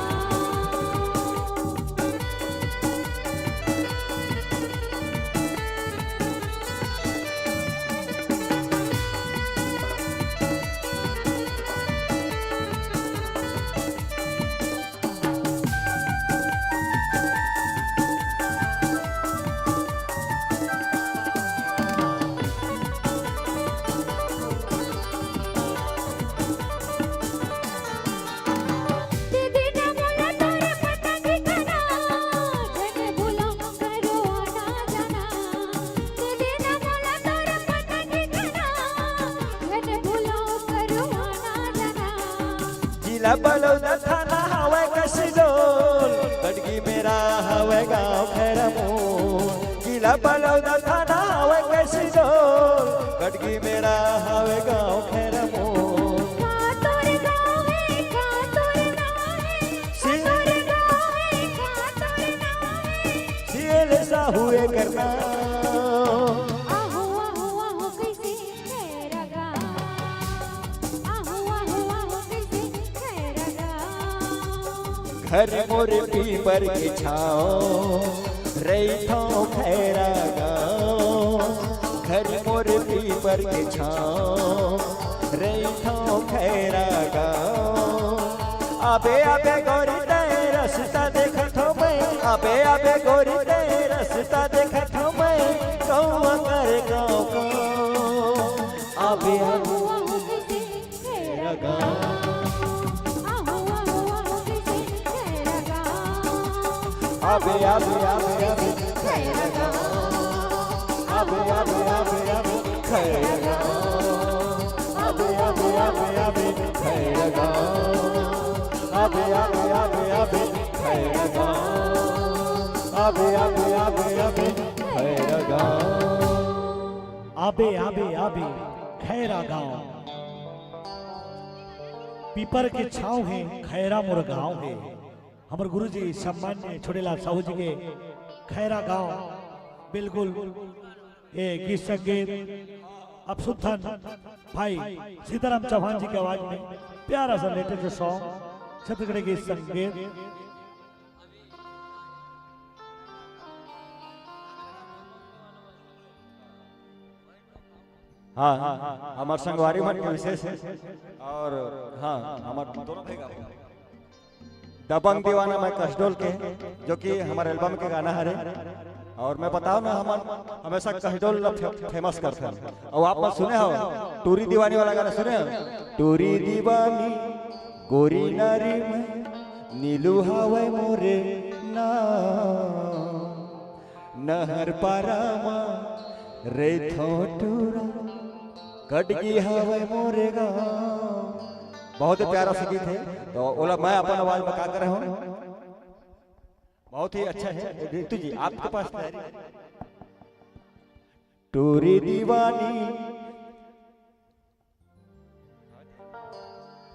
बलौदा थाना हवय कसडोल, गढ़गी मेरा हवय गाँव खैरामोर। जिला बलौदा थाना हवय कसडोल, गढ़गी मेरा हवय गाँव खैरामोर। का तोर गाँव हे, का तोर नाम हे, का तोर गाँव हे, का तोर नाम हे। सीएल साहू एकर नाम। आहो, आहो, आहो, कइसे खैरा गाँव। आहो, आहो, आहो, कइसे खैरा गाँव। घर मोर पीपर के छाँव, रहिथौं खैरा गाँव। घर मोर पीपर के छाँव, रहिथौं खैरा गाँव। आबे, आबे गोरी तैं रस्ता देखत हौं मैं, आबे, आबे गोरी तैं रस्ता देखत हौं मैं, गौवा कर गाँव गाँव। आबे, आबे, आबे, आबे, आबे, खैरा गाँव। आहो, आहो, आहो, कइसे खैरा गाँव। आबे, आबे, आबे, आबे, खैरा गाँव। आबे, आबे, आबे, आबे, खैरा गाँव। आबे, आबे, आबे, आबे, खैरा गाँव। आबे, आबे, आबे, आबे, खैरा गाँव। आबे, आबे, आबे, आबे, खैरा गाँव। आबे, आबे, आबे, खैरा गाँव। पीपर के छाँव हे, खैरा मोर गाँव हे। हमर गुरुजी सम्मान्य छोटेलाल साहू जी के खैरा गाँव, बिल्कुल ये गीत संगीत आप सुनथन भाई सीताराम चौहान जी के आवाज में प्यारा सा लेटेस्ट सॉन्ग छत्तीसगढ़ी गीत संगीत। हाँ, हाँ, हाँ, हमार संगवारी मन के विशेष हे। और हाँ, हमार दोनों भाई गावत हे दबंग दीवाना मैं कसडोल के, जो कि हमारे एल्बम के गाना हरे। और मैं बताओ ना, हमन हमेशा कसडोल ला फे-, फेमस करथन। और आप मन सुने हो टूरी दीवानी वाला गाना सुने हो? टूरी दीवानी गोरी नारी मैं, नीलू हवय मोरे नाम। नहर पारा म रेथो टूरा, गढ़गी हवय मोरे गाँव। बहुत प्यारा सा गीत हे। तो ओला मैं अपन आवाज में का करे हूँ, बहुत ही अच्छा है। रितु जी, आपके पास तैयारी। टूरी दीवानी।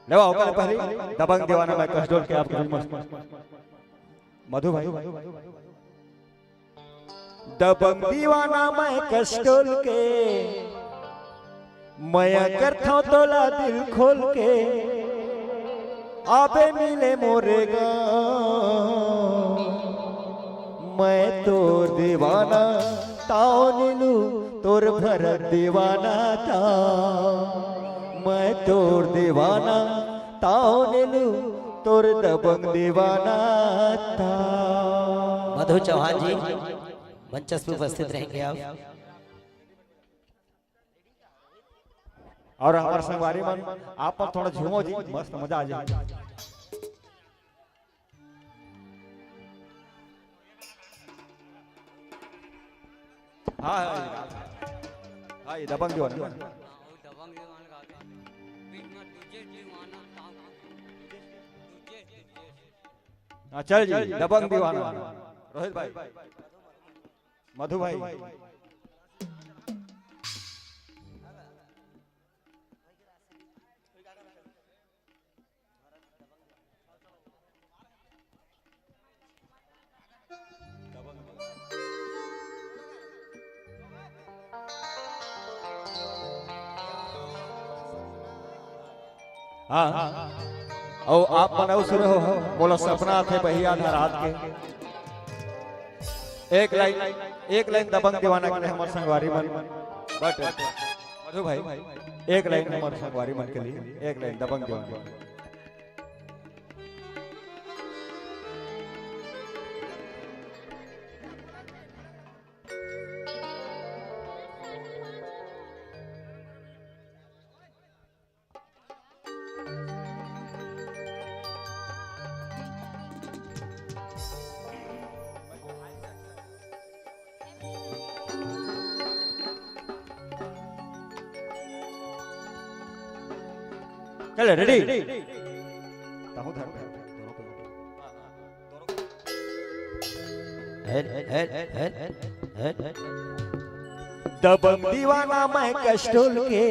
लेवा, ओकर पहली दबंग दीवाना मैं कसडोल के आपके मस्त। मधु भाई। दबंग दीवाना मैं कसडोल के, मया करथौं तोला दिल खोल के। आबे मिले मोरे गाँव, मैं तोर दीवाना, ताव नीलू तोर भरत दीवाना ताव। मैं तोर दीवाना, ताव नीलू तोर दबंग दीवाना ताव। मधु चौहान जी मंचस्थ पे उपस्थित रहेंगे आप। और हमारे संगवारी मन, आप मन थोड़ा झूमो जी, मस्त मजा आ जाए। हाँ, हाँ, हाँ, ये दबंग दीवाना। हाँ, चल जी, दबंग दीवाना। रोहित भाई, मधु भाई। हाँ, हाँ। अउ आप मन अउ सुने हो, मोला सपना आथे बहिया आधा रात के। एक लाइन, एक लाइन दबंग दीवाना के लिए हमर संगवारी मन। But मधु भाई, एक लाइन हमर संगवारी मन के लिए, एक लाइन दबंग दीवाना। चले, ready? दबंग दीवाना मैं कस ढोल के,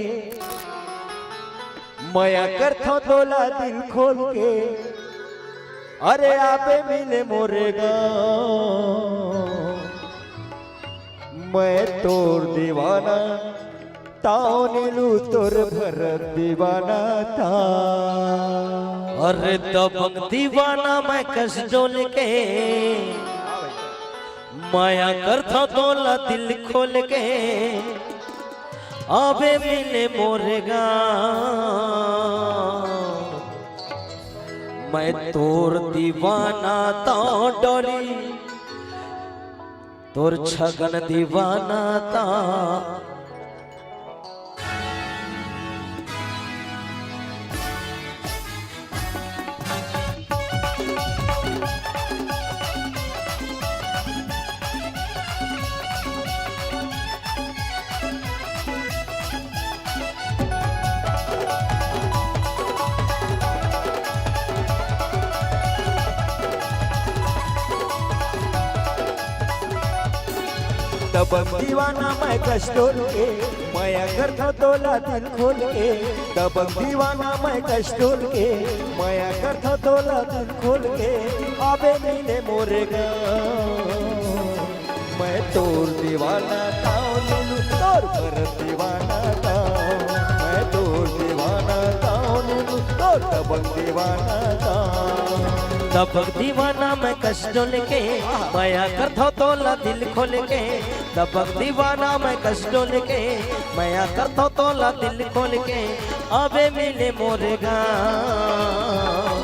मया करथंव तोला दिल खोल के। अरे आबे मिले मोरे गाँव, मैं तोर दीवाना ताव नीलू, तोर भरत दीवाना ताव। अरे दबंग दीवाना मैं कस ढोल के, मया करथंव तोला दिल खोल के। आबे मिले मोरे गाँव, मैं तोर दीवाना ताव डोली, तोर छगन दीवाना ताव। दबंग दीवाना मैं कस ढोल के, मया करथंव तोला दिल खोल के। दबंग दीवाना मैं कस ढोल के, मया करथंव तोला दिल खोल के। आबे मिले मोरे गाँव, मैं तोर दीवाना ताव नीलू, तोर भरत दीवाना ताव। मैं तोर दीवाना ताव नीलू, तोर दबंग दीवाना ताव। दबंग दीवाना मैं कस ढोल के, मया करथंव तोला दिल खोल के। दबंग दीवाना मैं कस ढोल के, मया करथंव तोला दिल खोल के। आबे मिले मोरे गाँव,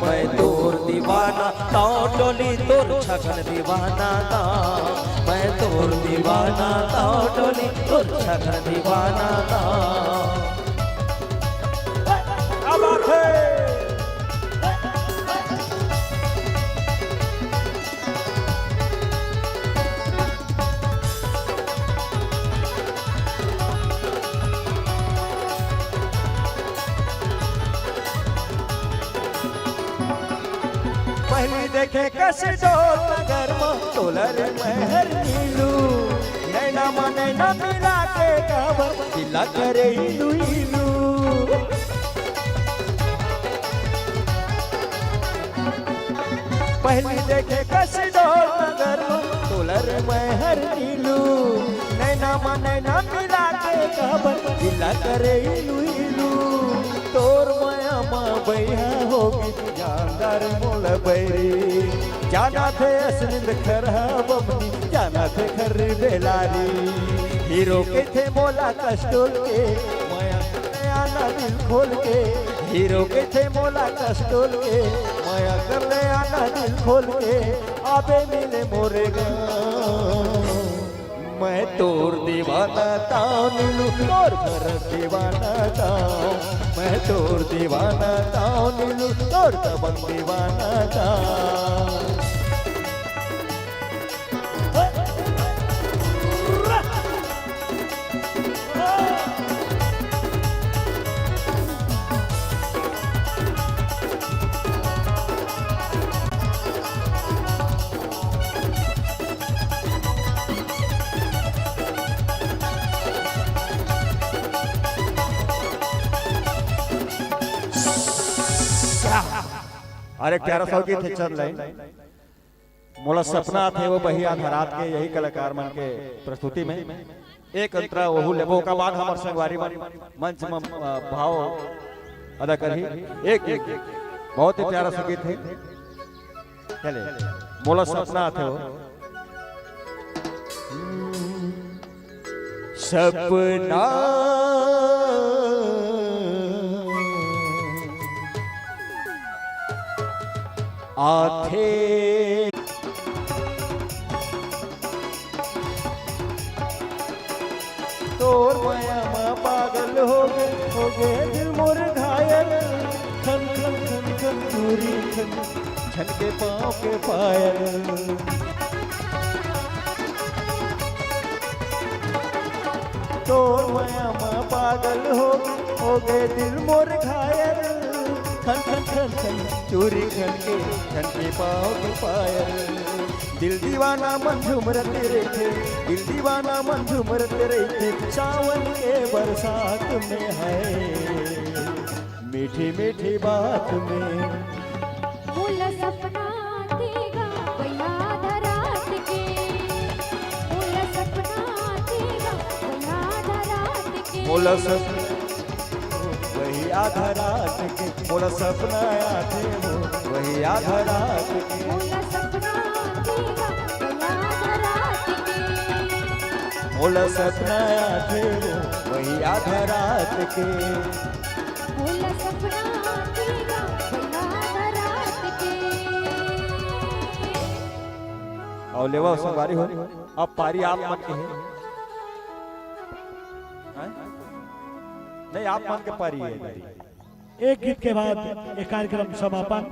मैं तोर दीवाना ताव डोली, तोर छगन दीवाना ताव। मैं तोर दीवाना ताव डोली, तोर छगन दीवाना ताव। क्या बात है? पहिली देखे कस ढोल नगर म, तोला रे मैं हर नीलू। नैना म नैना मिला के काबर, दिल ला करे इलू इलू। पहिली देखे कस ढोल नगर म, तोला रे मैं हर नीलू। नैना म नैना मिला के काबर, दिल ला करे इलू इलू। तोर मया म बइहा होगे जानदार मोला बैरी। जाना थे असनिंद खरहा बमनी, जाना थे खर्री बेलारी। हीरो कहिथे मोला कस ढोल के, मया कर ले आना दिल खोल के। हीरो कहिथे मोला कस ढोल के, मया कर ले आना दिल खोल के। आबे मिले मोरे गाँव, मैं तोर दीवाना ताव नीलू, तोर भरत दीवाना ताव। मैं तोर दीवाना ताव नीलू, तोर दबंग दीवाना ताव। अउ एक प्यारा सा गीत हे, चंद लाइन। मोला सपना आथे वो बही आधा रात के, यही कलाकार मन के प्रस्तुति में एक अंतरा ओहू लेबो, ओकर बाद हमर संगवारी मन मंच में, अ, भाव अदा करही। एक, एक, बहुत ही प्यारा सा गीत हे। चले, मोला सपना आथे वो। सपना आथे। तोर मया म पागल होगे, होगे दिल मोर घायल। खन, खन, खन, खन, चूरी खन, छन के पाँव के पायल। तोर मया म पागल हो, होगे दिल मोर घायल। खन खन खन खन चूरी खन के, खन के पाँव के पायल। दिल दीवाना मन झुमरत रहिथे, दिल दीवाना मन झुमरत रहिथे, सावन के बरसात में है, मीठी मीठी बात में। मोला सपना देगा भैया आधा रात के, मोला सपना देगा भैया आधा रात के। मोला सपना वही आधा रात के, मोला सपना आथे वो वही आधा रात के। मोला सपना देगा भैया आधा रात के। मोला सपना आथे वो वही आधा रात के। मोला सपना देगा भैया आधा रात के। अउ लेवा संगवारी हो, अब पारी आप मन के हे। हैं? नहीं, आप मन के पारी है। एक गीत के बाद एक कार्यक्रम समापन।